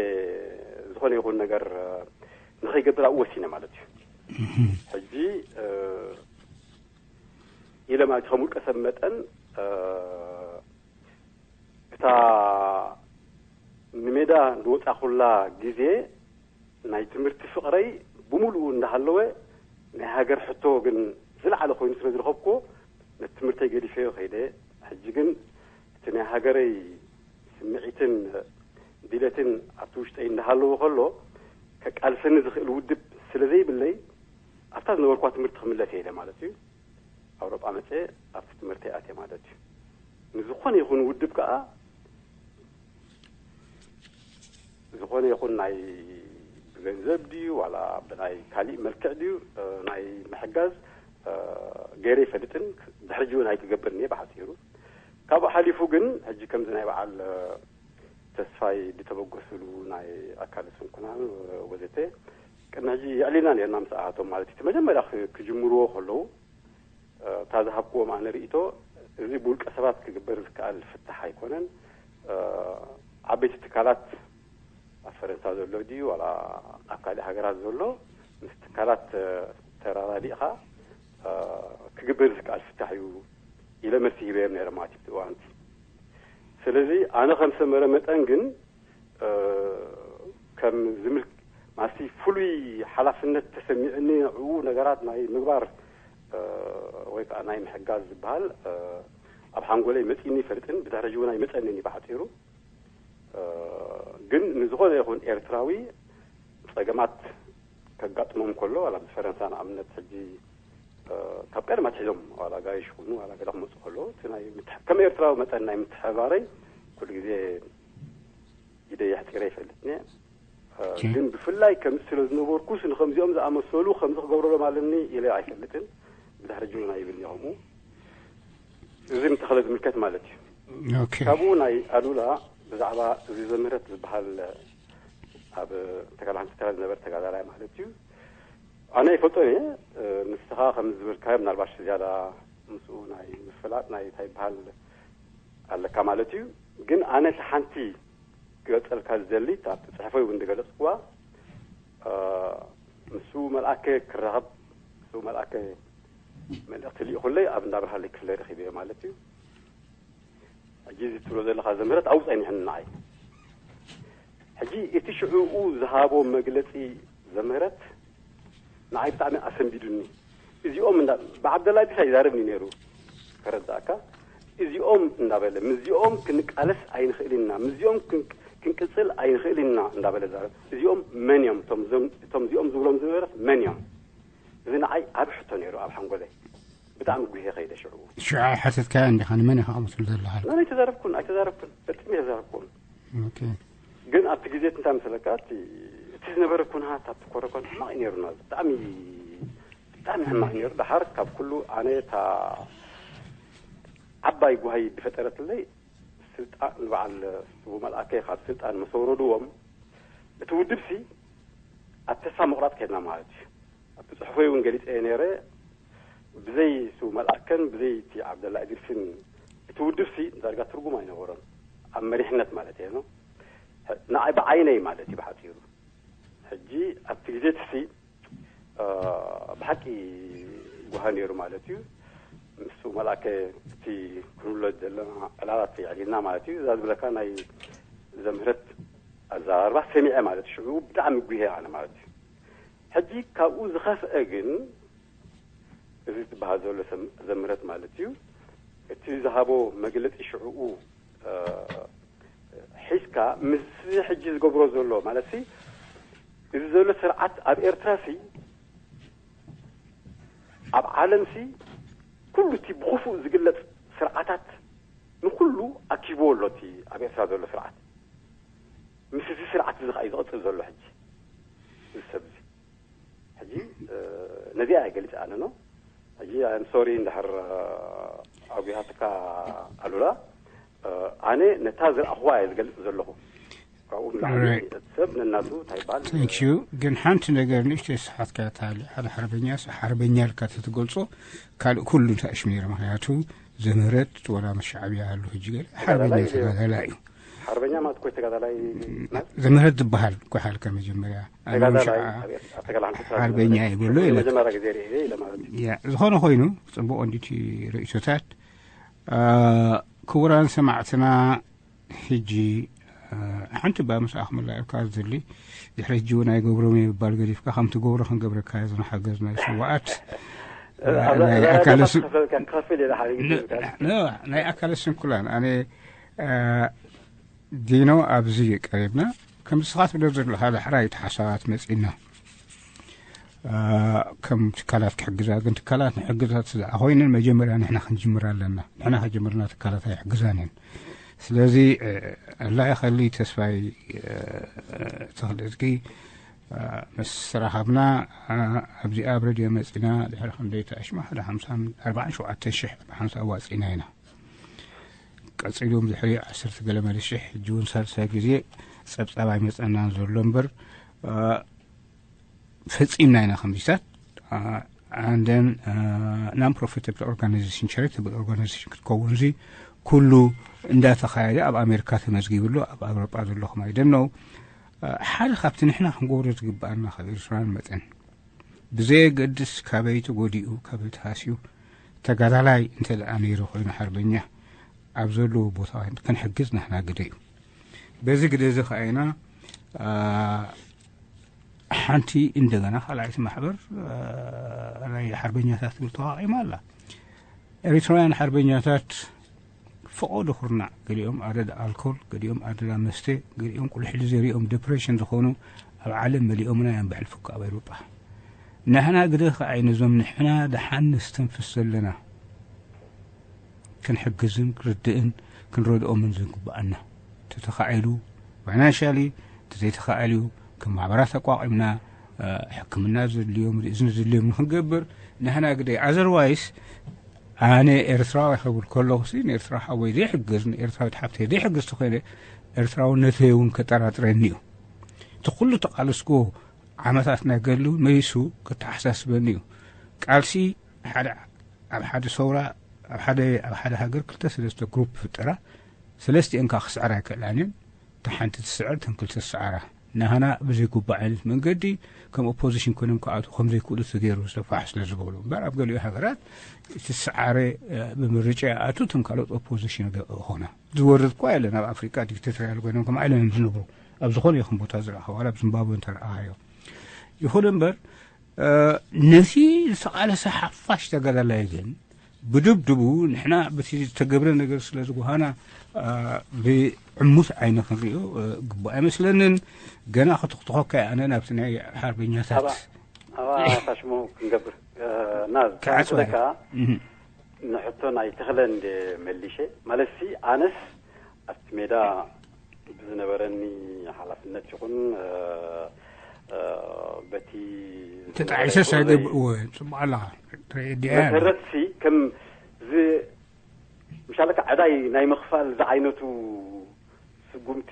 ዝኾነ ይኹን ነገር፣ እ፣ ንኸይገብር ኣብኡ ወሲነ ማለት እዩ። እህ። ሕጂ፣ እ፣ ኢለ ማለት ከም ውልቀ ሰብ መጠን፣ እ፣ እታ ንሜዳ ዝወጻኹላ ግዜ ናይ ትምህርቲ ፍቕረይ ብምሉኡ እንዳሃለወ፣ ናይ ሃገር ሕቶ ግን ዝለዓለ ኮይኑ ስለ ዝረኸብኩዎ፣ ነቲ ትምህርተይ ገዲፈዮ ከይደ። ሕጂ ግን እቲ ናይ ሃገረይ ስምዒትን ድሌትን ኣብቲ ውሽጠይ እንዳሃለወ ከሎ፣ ከቃልሰኒ ዝኽእል ውድብ ስለ ዘይብለይ፣ ኣብታ ዝነበርኳ ትምህርቲ ክምለስ እየ ኢለ ማለት እዩ። ኣውሮጳ መጸ ኣብቲ ትምህርቲ ኣትየ ማለት እዩ። ንዝኾነ ይኹን ውድብ ከኣ፣ ዝኾነ ይኹን ናይ ብገንዘብ ድዩ ዋላ ብናይ ካሊእ መልክዕ ድዩ፣ እ፣ ናይ ምሕጋዝ፣ እ፣ ገይረ ኣይፈልጥን። ድሕሪ ሕጂ እውን ኣይክገብርን እየ ብሓጺሩ። ካብኡ ሓሊፉ ግን ሕጂ ከምዚ ናይ በዓል፣ እ፣ ተስፋይ ዝተበገስሉ ናይ ኣካለ ስንኩላን ወዘተ ቅድሚ ሕጂ የዕሊልና ነርና ምስ ኣቶም ማለት እዩ። እቲ መጀመርያ ክ- ክጅምርዎ ከለዉ፣ እ፣ እታ ዝሃብክዎም ኣነ ርእይቶ፣ እዚ ብውልቀ ሰባት ክግበር ዝከኣል ፍታሕ ኣይኮነን። እ፣ ዓበይቲ ትካላት ኣብ ፈረንሳ ዘሎ ድዩ ዋላ ኣብ ካልእ ሃገራት ዘሎ፣ ምስ ትካላት፣ እ፣ ተራዳዲእኻ፣ እ፣ ክግበር ዝከኣል ፍታሕ እዩ ኢለ መልሲ ሂበዮም ነይረ ማለት እዩ እቲ እዋንቲ። ስለዚ ኣነ ከም ሰመረ መጠን ግን፣ እ፣ ከም ዝምል- ማለትሲ ፍሉይ ሓላፍነት ተሰሚዕኒ ንዕኡ ነገራት ናይ ምግባር፣ እ፣ ወይ ከዓ ናይ ምሕጋዝ ዝበሃል፣ እ፣ ኣብ ሓንጎለይ መፂኒ ይፈልጥን ብድሕሪ ሕጂ እውን ኣይመፀንን እዩ ብሓፂሩ። እ፣ ግን ንዝኾነ ይኹን ኤርትራዊ ፀገማት ከጋጥሞም ከሎ ዋላ ምስ ፈረንሳ ንኣብነት ሕጂ፣ እ፣ ካብ ቀደም ኣትሒዞም ዋላ ጋይሽ ይኹኑ ዋላ ገለ ክመፁ ከለዉ እቲ ናይ ምትሕ- ከም ኤርትራዊ መጠን ናይ ምትሕባረይ ኩሉ ግዜ ኢደይ ኣሕፂረ ይፈልጥኒ። እ፣ ኦኬ። ግን ብፍላይ ከምዚ ስለ ዝነበርኩስ ንከምዚኦም ዝኣመሰሉ ከምዚ ክገብረሎም ኣለኒ ኢለ ኣይፈልጥን። ብድሕሪ ሕጂ እውን ኣይብልኒ ከምኡ። እዚ ንተኽለ ዝምልከት ማለት እዩ። ኦኬ። ካብኡ ናይ ኣሉላ ብዛዕባ እዚ ዘምህረት ዝበሃል ኣብ ተጋዳላይ ዝነበረ ተጋዳላይ ማለት እዩ። ኣነ ይፈልጦ እየ። ንስኻ ከም ዝበልካዮ ምናልባሽ ዝያዳ ምስኡ ናይ ምፍላጥ ናይ እንታይ ይበሃል ኣለካ ማለት እዩ። ግን ኣነ እቲ ሓንቲ ክገልጸልካ ዝደሊ ኣብቲ ጽሑፈይ እውን ዝገለጽኩዋ፣ እ፣ ምስ መልኣከ ክራኸብ ምስ መልኣከ መልእኽቲ ልኢኹለይ ኣብ እንዳብርሃለይ ክፍለ ረኺበዮ ማለት እዩ። ሕጂ እዚ ትብሎ ዘለኻ ዘምህረት ኣብኡ ጸኒሕኒ ንዓይ። ሕጂ እቲ ሽዕኡ ዝሃቦ መግለጺ ዘምህረት ንዓይ ብጣዕሚ ኣሰንቢዱኒ። እዚኦም እንዳ ብዓብደላ ኢድሪስ ኣይዛረብን እዩ ነይሩ፣ ከረዳእካ። እዚኦም እንዳበለ ምስዚኦም ክንቃለስ ኣይንኽእል ኢና፣ ምስዚኦም ክን- ክንቅጽል ኣይንኽእል ኢና እንዳበለ ዛረብ። እዚኦም መን እዮም? እቶም ዘም- እቶም እዚኦም ዝብሎም ዝነበረት መን እዮም? እዚ ንዓይ ዓቢ ሕቶ ነይሩ ኣብ ሓንጎለይ። ብጣዕሚ ጉሄ ከይደ ሽዑ። ሽዑ ኣይሓተትካዮን ዲኻ? ንመን ኢኻ ከምኡ ትብል ዘለኻ? ኣነ ኣይተዛረብኩን፣ ኣይተዛረብኩን፣ ፈጺመ ኣይተዛረብኩን። ኦኬ። ግን ኣብቲ ግዜ እንታይ መሰለካ፣ እቲ እቲ ዝነበረ ኩነታት ኣብቲ ኮረኮን ሕማቕ እዩ ነይሩና። ብጣዕሚ ብጣዕሚ ሕማቕ ነይሩ። ደሓር ካብ ኩሉ ኣነ እታ ዓባይ ጓሂ ዝፈጠረትለይ ስልጣን ንበዓል ስቡ መልኣከ ካብ ስልጣን ምስ ኣውረድዎም እቲ ውድብሲ ኣብ ተስፋ ምቑራፅ ከድና ማለት እዩ። ኣብቲ ፅሑፈይ እውን ገሊፀ ነይረ። ብዘይ ስቡ መልኣከን ብዘይ እቲ ዓብደላ እድሪስን እቲ ውድብሲ ዳርጋ ትርጉም ኣይነበሮን ኣብ መሪሕነት ማለት እየ። ንዓይ ብዓይነይ ማለት እዩ ብሓፂሩ። ሕጂ ኣብቲ ግዜ እቲ ሲ ብሓቂ ጓሂ ነይሩ ማለት እዩ። ምስ መልኣከ እቲ ክንብሎ ዘለና ዕላላት የዕሊልና ማለት እዩ። እዛ ዝብለካ ናይ ዘምህረት ኣዘራርባ ሰሚዐ ማለት እዩ። ሽዑ ብጣዕሚ ጉሄ ኣነ ማለት እዩ። ሕጂ ካብኡ ዝኸፍአ ግን እዚ ዝበሃል ዘሎ ዘምህረት ማለት እዩ። እቲ ዝሃቦ መግለፂ ሽዕኡ ሒዝካ ምስ ሕጂ ዝገብሮ ዘሎ ማለት እዚ ዘሎ ስርዓት ኣብ ኤርትራ ሲ ኣብ ዓለም ሲ ኩሉ እቲ ብክፉእ ዝግለፅ ስርዓታት ንኩሉ ኣኪብዎ ኣሎ። እቲ ኣብ ኤርትራ ዘሎ ስርዓት ምስ እዚ ስርዓት እዚ ከዓ እዩ ዝቕፅል ዘሎ ሕጂ እዚ ሰብ እዚ። ሕጂ ነዚኣ እየ ገሊፀ ኣነ ነው። ሕጂ ኣም ሶሪ እንድሕር ኣጉሃትካ ኣሉላ፣ ኣነ ነታ ዝረኣኹዋ እየ ዝገልፅ ዘለኹ። ካብኡ ንላዕሊ ሰብ ነናቱ እንታይ ይበሃል? Thank you። ግን ሓንቲ ነገር ንእሽተይ ስሓትካ ታሊ ሓደ ሓርበኛ ሓርበኛ ልካ ተትገልፆ ካልእ ኩሉ እንታይ ሽሚረ ምክንያቱ ዘምህረት ወላ መሻዕብያ ኣሉ ሕጂ ገለ ሓርበኛ ተጋዳላይ እዩ። ሓርበኛ ማለት እኮ ተጋዳላይ ዘምህረት ዝበሃል ጓሓልካ መጀመርያ ተጋዳላይ ሓርበኛ ይብሎ መጀመርያ ግዜ ርኤ ለማለት ዝኾነ ኮይኑ ጽቡቕ እንዲቲ ርእይቶታት ክቡራን ሰማዕትና ሕጂ ሓንቲ ባ ምስኣ ክምላ ኢልካ ዝሊ ድሕሪ ሕጂ እውን ኣይገብሮም ምባል ገዲፍካ ከምቲ ገብሮ ክንገብረካ ዝንሓገዝ ናይ ስዋኣት ናይ ኣካለ ስንኩላን ኣነ ዲኖ ኣብዚ ቀሪብና ከም ስኻ ትብሎ ዘለኻ ዳሕራይ እቲ ሓሳባት መፂና ከም ትካላት ክሕግዛ ግን ትካላት ንሕግዛት ስለ ኮይነን መጀመርያ ንሕና ክንጅምር ኣለና። ንሕና ከጀመርና ትካላት ኣይሕግዛን እየን። ስለዚ ኣላይኸሊ ተስፋይ ተኽልእዝጊ ምስ ተራኸብና ኣብዚኣ ኣብ ረድዮ መፂና ድሕሪ ክንደይ ተኣሽማ ሓደ ሓምሳን ኣርባዓን ሸውዓተን ሽሕ ሓምሳ ኣዋፂና ኢና። ቀፂሉ ድሕሪ ዓሰርተ ገለ መለ ሽሕ ሕጂ እውን ሳልሳይ ግዜ ፀብፃብ ኣይመፀናን ዘሎ እምበር ፈጺምና ኢና ከምዚታት። And then non profitable organization, charitable organization ክትከውን ዚ ኩሉ እንዳተኻየደ ኣብ ኣሜሪካ ተመዝጊብሉ ኣብ ኣውሮጳ ዘለኹም ኣይደነው ሓደ ካብቲ ንሕና ክንገብሮ ዝግብኣና ካብ ኤርትራውያን መጠን ብዘየገድስ ካበይ ተጎዲኡ ካበይ ተሃስዩ ተጋዳላይ እንተ ደኣ ነይሩ ኮይኑ ሓርበኛ ኣብ ዘለዎ ቦታ ክንሕግዝ ናህና ግደ እዩ። በዚ ግደ እዚ ከኣ ኢና ሓንቲ እንደገና ካልኣይቲ ማሕበር ናይ ሓርበኛታት ትብል ተዋቒማ ኣላ። ኤርትራውያን ሓርበኛታት ፈቐዶ ኩርናዕ ገሊኦም ኣደዳ ኣልኮል ገሊኦም ኣደዳ መስተ ገሊኦም ቁልሕሊ ዘሪኦም ዲፕሬሽን ዝኾኑ ኣብ ዓለም መሊኦምና እዮም ብሕልፊ እኮ ኣብ ኤውሮጳ። ንሕና ግደ ከኣ ነዞም ንሕና ደሓን ነስተንፍስ ዘለና ክንሕግዝን ክርድእን ክንረድኦምን ዝግብኣና ተተኻዒሉ ፋይናንሻሊ ተዘይተኻዒሉ ከም ማሕበራት ኣቋቒምና ሕክምና ዘድልዮም ርእዝን ዘድልዮም ንክንገብር ንሕና ግደይ ኣዘርዋይስ ኣነ ኤርትራዊ ክብል ከለኹ ንኤርትራ ሓወይ ዘይሕግዝ ንኤርትራዊት ሓብተይ ዘይሕግዝ ተኮይነ ኤርትራውነተይ እውን ከጠራጥረኒ እዩ። እቲ ኩሉ ተቃለስኩዎ ዓመታት ናይ ገድሉ መሊሱ ከተሓሳስበኒ እዩ። ቃልሲ ሓደ ኣብ ሓደ ሰውራ ኣብ ሓደ ኣብ ሓደ ሃገር ክልተ ሰለስተ ግሩፕ ፍጠራ ሰለስቲኤን ከዓ ክስዕራ ኣይክእላን እየን። እታ ሓንቲ ትስዕር እተን ክልተ ዝስዓራ ናህና ብዘይግቡእ ዓይነት መንገዲ ከም ኦፖዚሽን ኮይኖም ክኣትዉ ከም ዘይክእሉ ተገይሩ ዝተፋሕ ስለ ዝበሉ እምበር ኣብ ገሊኡ ሃገራት እቲ ዝሰዓረ ብምርጫ ይኣቱ እቶም ካልኦት ኦፖዚሽን ይኾና። ዝወርድ እኳ የለን ኣብ ኣፍሪቃ ዲክቴቶርያል ኮይኖም ከም ዓለም ዝነብሩ ኣብ ዝኾነ ይኹን ቦታ ዝረኣኸ ዋላ ኣብ ዚምባብወ እንተረኣኻዮ ይኹን እምበር ነቲ ዝተቓለሰ ሓፋሽ ተጋዳላይ ግን ብድብድቡ ንሕና በቲ ዝተገብረ ነገር ስለ ዝጓሃና ብዕሙት ዓይኒ ክንሪኦ ግቡእ ኣይመስለንን። ገና ክትኽትኾካ ኣነ ናብቲ ናይ ሓርበኛታት ኣባ ፋሽሞ ክንገብር እና ክዓጽዋ ዝለካ ንሕቶ ናይ ተኽለ እንደ መሊሸ ማለትሲ ኣነስ ኣብቲ ሜዳ ብዝነበረኒ ሓላፍነት ይኹን በቲ ተጣዒሰስ ኣይገብእዎ ጽቡቕ ኣለኻ ትረድያ መሰረትሲ ከም ምሻለካ ዕዳይ ናይ ምኽፋል ዝዓይነቱ ስጉምቲ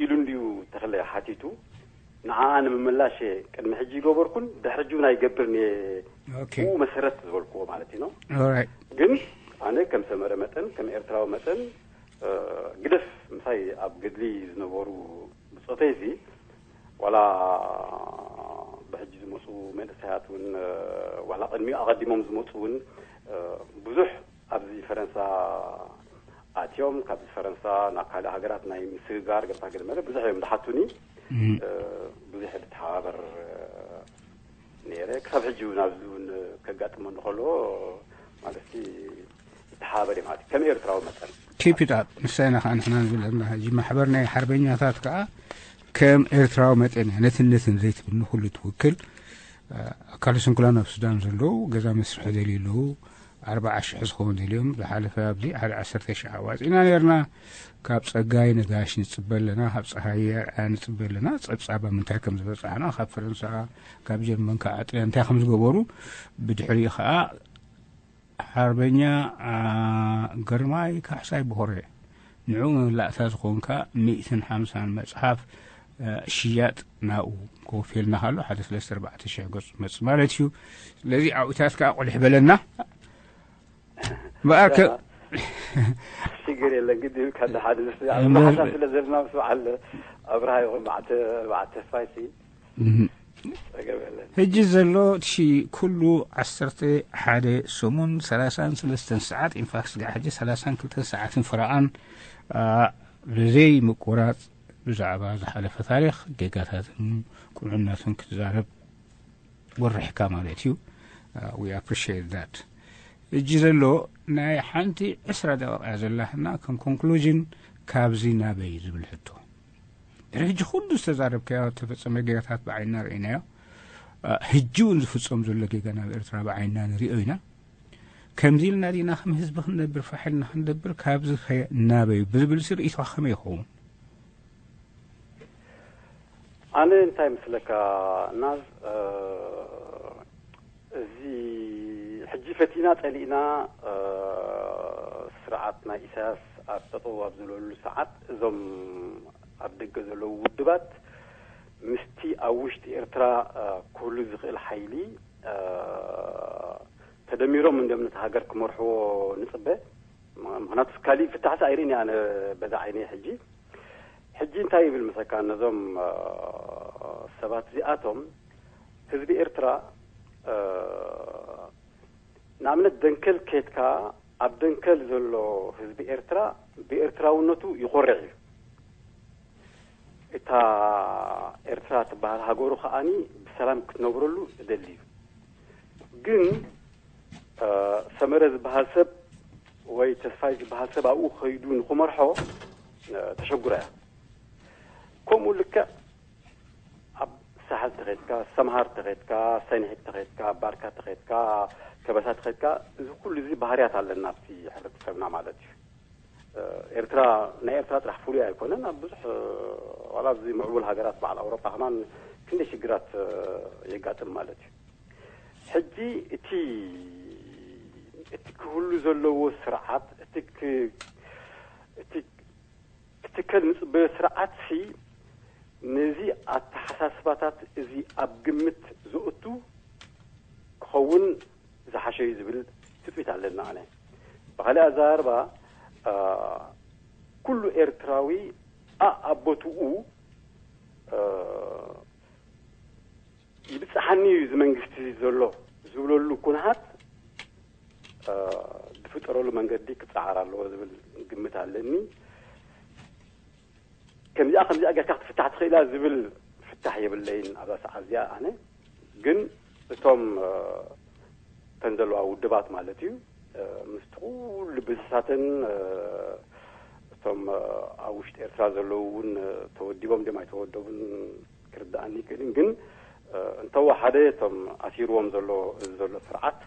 ኢሉ እንድዩ ተኽለ ሓቲቱ ንዓኣ ንምምላሽ ቅድሚ ሕጂ ይገበርኩን ድሕሪ ሕጂ ናይ ገብርን እየ ብኡ መሰረት ዝበልክዎ ማለት እዩ ነው ግን ኣነ ከም ሰመረ መጠን ከም ኤርትራዊ መጠን ግደፍ ምሳይ ኣብ ገድሊ ዝነበሩ ብፆተይ እዚ ዋላ ብሕጂ ዝመፁ መንእሰያት እውን ዋላ ቅድሚኡ ኣቐዲሞም ዝመፁ እውን ብዙሕ ኣብዚ ፈረንሳ ኣትዮም ካብዚ ፈረንሳ ናብ ካልእ ሃገራት ናይ ምስግጋር ገታ ገለ መለ ብዙሕ እዮም ዝሓቱኒ ብዙሕ ተሓባበር ነይረ ክሳብ ሕጂ እውን ኣብዚ እውን ከጋጥመኒ ከሎ ማለት ይተሓባበር ማለት ከም ኤርትራዊ መጠን keep it up ንሳይና ከዓ ንሕና ንብል ዘለና ሕጂ ማሕበር ናይ ሓርበኛታት ከዓ ከም ኤርትራዊ መጠን እያ ነትን ነትን ዘይትብል ንኩሉ ትውክል ኣካለ ስንኩላን ኣብ ሱዳን ዘለዉ ገዛ መስርሒ ደልዩ ኣለዉ ኣርባዓ ሽሕ ዝኸውን ደልዮም ዝሓለፈ ኣብዚ ሓደ ዓሰርተ ሽሕ ኣዋፂእና ነርና ካብ ፀጋይ ነጋሽ ንፅበ ኣለና ካብ ፀሃየ ኣርኣያ ንፅበ ኣለና ፀብፃብ ኣብ ምንታይ ከም ዝበፃሕና ካብ ፈረንሳ ካብ ጀርመን ካብ ኣጥልያ እንታይ ከም ዝገበሩ ብድሕሪኡ ከዓ ሓርበኛ ግርማይ ካሕሳይ ቦኸረ ንዕኡ መመላእታ ዝኾንካ ሚእትን ሓምሳን መፅሓፍ ሽያጥ ናብኡ ከወፍየልና ካሎ ሓደ ሰለስተ ኣርባዕተ ሽሕ ገፁ መፅ ማለት እዩ ስለዚ ኣብኡታት ከዓ ቁልሕ በለና እምበኣር ከ ሽግር የለን ግዲ ይብልካ ሓደ ሓሳብ ስለ ዘለና ምስ በዓል ኣብርሃ ይኹን በዓል ተስፋይ ሕጂ ዘሎ እቲ ኩሉ ዓሰርተ ሓደ ሰሙን ሰላሳን ሰለስተን ሰዓት ኢንፋክት ስጋዕ ሕጂ ሰላሳን ክልተን ሰዓትን ፈረቓን ብዘይ ምቁራፅ ብዛዕባ ዝሓለፈ ታሪክ ጌጋታትን ቁኑዕነትን ክትዛረብ ወርሕካ ማለት እዩ we appreciate that እጂ ዘሎ ናይ ሓንቲ ዕስራ ደቂቃ እያ ዘላትና ከም ኮንክሉዥን ካብዚ ናበይ ዝብል ሕቶ ድሕሪ ሕጂ ኩሉ ዝተዛረብካዮ ተፈጸመ ጌጋታት ብዓይንና ርኢናዮ ሕጂ እውን ዝፍጸም ዘሎ ጌጋ ናብ ኤርትራ ብዓይንና ንሪኦ ኢና ከምዚ ኢልና ዲና ከም ህዝቢ ክንነብር ፋሕ ኢልና ክንነብር ካብዚ ከ ናበይ ብዝብል ርእይቶኻ ከመይ ይኸውን ኣነ እንታይ ምስለካ ናዝ እዚ ሕጂ ፈቲና ጸሊእና ስርዓት ናይ ኢሳያስ ኣብ ጠጠው ኣብ ዝበለሉ ሰዓት እዞም ኣብ ደገ ዘለዉ ውድባት ምስቲ ኣብ ውሽጢ ኤርትራ ክህሉ ዝኽእል ሓይሊ ተደሚሮም እንዲም ነቲ ሃገር ክመርሕዎ ንጽበ። ምኽንያቱ ካሊእ ፍታሕሲ ኣይርእን እየ ኣነ በዛ ዓይነይ። ሕጂ ሕጂ እንታይ ይብል መሰካ ነዞም ሰባት እዚኣቶም፣ ህዝቢ ኤርትራ ንኣብነት ደንከል ከድካ፣ ኣብ ደንከል ዘሎ ህዝቢ ኤርትራ ብኤርትራውነቱ ይኾርዕ እዩ። እታ ኤርትራ ትበሃል ሃገሩ ከኣኒ ብሰላም ክትነብረሉ እደሊ እዩ። ግን ሰመረ ዝበሃል ሰብ ወይ ተስፋይ ዝበሃል ሰብ ኣብኡ ከይዱ ንክመርሖ ተሸጉራ እያ። ከምኡ ልክዕ ኣብ ሳሕል ተኸድካ፣ ሰምሃር ተኸድካ፣ ሰንሒት ተኸድካ፣ ባርካ ተኸድካ፣ ከበሳ ተኸድካ፣ እዚ ኩሉ እዚ ባህርያት ኣለና ኣብቲ ሕብረተሰብና ማለት እዩ። ኤርትራ፣ ናይ ኤርትራ ጥራሕ ፍሉይ ኣይኮነን። ኣብ ብዙሕ ዋላ ኣብዚ ምዕቡል ሃገራት በዓል ኣውሮጳ ከማን ክንደይ ሽግራት የጋጥም ማለት እዩ። ሕጂ እቲ እቲ ክህሉ ዘለዎ ስርዓት፣ እቲ እቲ ክትከል ንጽበዮ ስርዓትሲ ነዚ ኣተሓሳስባታት እዚ ኣብ ግምት ዘእቱ ክኸውን ዝሓሸ እዩ ዝብል ትጽቢት ኣለና። ኣነ ብኻሊእ ኣዘራርባ ኩሉ ኤርትራዊ ኣኣቦትኡ ይብጽሓኒ እዩ እዚ መንግስቲ ዘሎ ዝብለሉ ኩነታት ዝፍጠረሉ መንገዲ ክጸዓር ኣለዎ ዝብል ግምት ኣለኒ። ከምዚኣ ከምዚኣ ጌርካ ክትፍታሕ ትኽእላ ዝብል ፍታሕ የብለይን ኣብዛ ሰዓት እዚኣ። ኣነ ግን እቶም እተን ዘለዋ ውድባት ማለት እዩ፣ ምስቲ ኩሉ ብዝሳተን እቶም ኣብ ውሽጢ ኤርትራ ዘለዉ እውን ተወዲቦም ድም ኣይተወደቡን ክርዳኣኒ ይክእልን። ግን እንተወሓደ እቶም ኣሲርዎም ዘሎ እዚ ዘሎ ስርዓት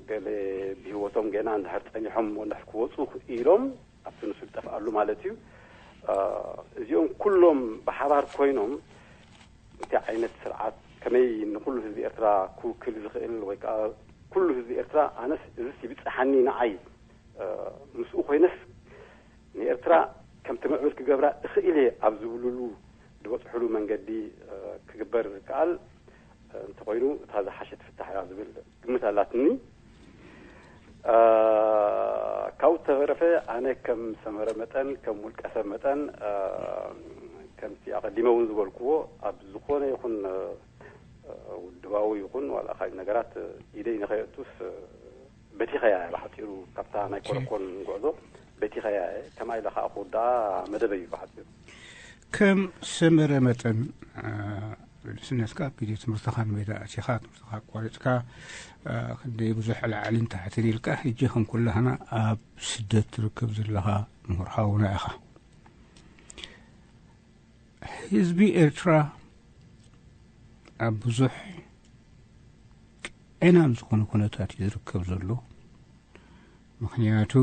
ገለ ብህይወቶም ገና እንድሕር ጸኒሖም እሞ እንድሕር ክወፁ ኢሎም ኣብቲ ንሱ ዝጠፍኣሉ ማለት እዩ። እዚኦም ኩሎም ብሓባር ኮይኖም እቲ ዓይነት ስርዓት ከመይ ንኩሉ ህዝቢ ኤርትራ ክውክል ዝኽእል ወይ ከዓ ኩሉ ህዝቢ ኤርትራ ኣነስ እዚ ይብጽሓኒ ንዓይ ምስኡ ኮይነስ ንኤርትራ ከምቲ ምዕብል ክገብራ እኽእል እየ ኣብ ዝብሉሉ ዝበጽሕሉ መንገዲ ክግበር ዝከኣል እንተኾይኑ እታ ዝሓሸት ፍታሕ እያ ዝብል ግምት ኣላትኒ። ካብኡ ተረፈ ኣነ ከም ሰመረ መጠን ከም ውልቀ ሰብ መጠን ከምቲ ኣቐዲመ እውን ዝበልክዎ ኣብ ዝኾነ ይኹን ውድባዊ ይኹን ዋላ ካልእ ነገራት ኢደይ ንኸየእቱስ በቲኸያ እየ ብሓፂሩ ካብታ ናይ ኮረኮን ጉዕዞ በቲኸያ እየ። ከምኣ ኢለ ከዓ ክውድኣ መደበይ እዩ ብሓፂሩ። ከም ሰመረ መጠን ንስነትካ ኣብ ግዜ ትምህርትኻ ንሜዳ ኣቲኻ ትምህርትኻ ኣቋሪፅካ ክንደይ ብዙሕ ላዕልን ታሕትን ኢልካ ሕጂ ከም ኩላህና ኣብ ስደት ትርከብ ዘለኻ ምሁር ሓውና ኢኻ። ህዝቢ ኤርትራ ኣብ ብዙሕ ዕናም ዝኾነ ኩነታት እዩ ዝርከብ ዘሎ። ምኽንያቱ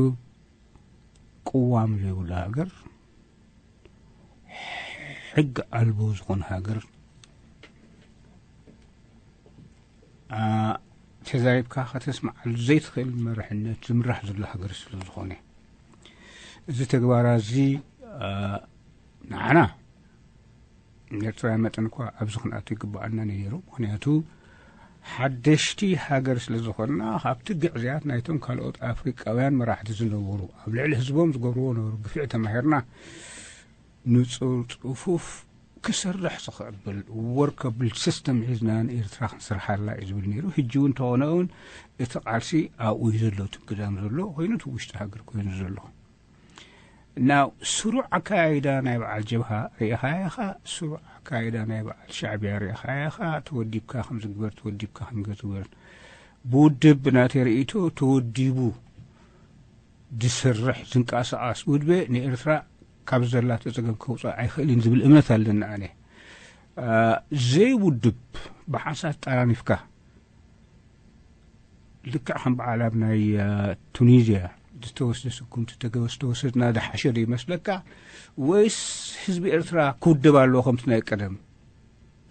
ቅዋም ዘይብሉ ሃገር፣ ሕጊ ኣልቦ ዝኾነ ሃገር፣ ተዛሪብካ ከተስምዓሉ ዘይትኽእል መርሕነት ዝምራሕ ዘሎ ሃገር ስለ ዝኾነ እዚ ተግባራ እዚ ንዓና ንኤርትራውያን መጠን እኳ ኣብዚ ክንኣቱ ይግብኣና ነይሩ። ምኽንያቱ ሓደሽቲ ሃገር ስለ ዝኾንና ካብቲ ግዕዝያት ናይቶም ካልኦት ኣፍሪቃውያን መራሕቲ ዝነበሩ ኣብ ልዕሊ ህዝቦም ዝገብርዎ ነበሩ ግፍዒ ተማሂርና ንጹር ጽፉፍ ክሰርሕ ዝኽእል workable system ሒዝና ንኤርትራ ክንሰርሓላ እዩ ዝብል ነይሩ። ሕጂ እውን እንተኾነ እውን እቲ ቃልሲ ኣብኡ እዩ ዘሎ፣ እቲ ግዳም ዘሎ ኮይኑ እቲ ውሽጢ ሃገር ኮይኑ ዘሎ። ናው ስሩዕ ኣካያይዳ ናይ በዓል ጀብሃ ርኢኻ ኢኻ፣ ስሩዕ ኣካያይዳ ናይ በዓል ሻዕቢያ ርኢኻ ኢኻ። ተወዲብካ ከም ዝግበር ተወዲብካ ከም ዝግበር ብውድብ ብናተይ ርእይቶ ተወዲቡ ዝስርሕ ዝንቀሳቐስ ውድበ ንኤርትራ ካብ ዘላቶ ጸገም ከውፅእ ኣይኽእልን ዝብል እምነት ኣለኒ ኣነ። ዘይውድብ ብሓንሳብ ጠራኒፍካ ልክዕ ከም በዓል ኣብ ናይ ቱኒዝያ ዝተወስደ ስጉምቲ ተወስድና ዝሓሸ ዶ ይመስለካ? ወይስ ህዝቢ ኤርትራ ክውደብ ኣለዎ ከምቲ ናይ ቀደም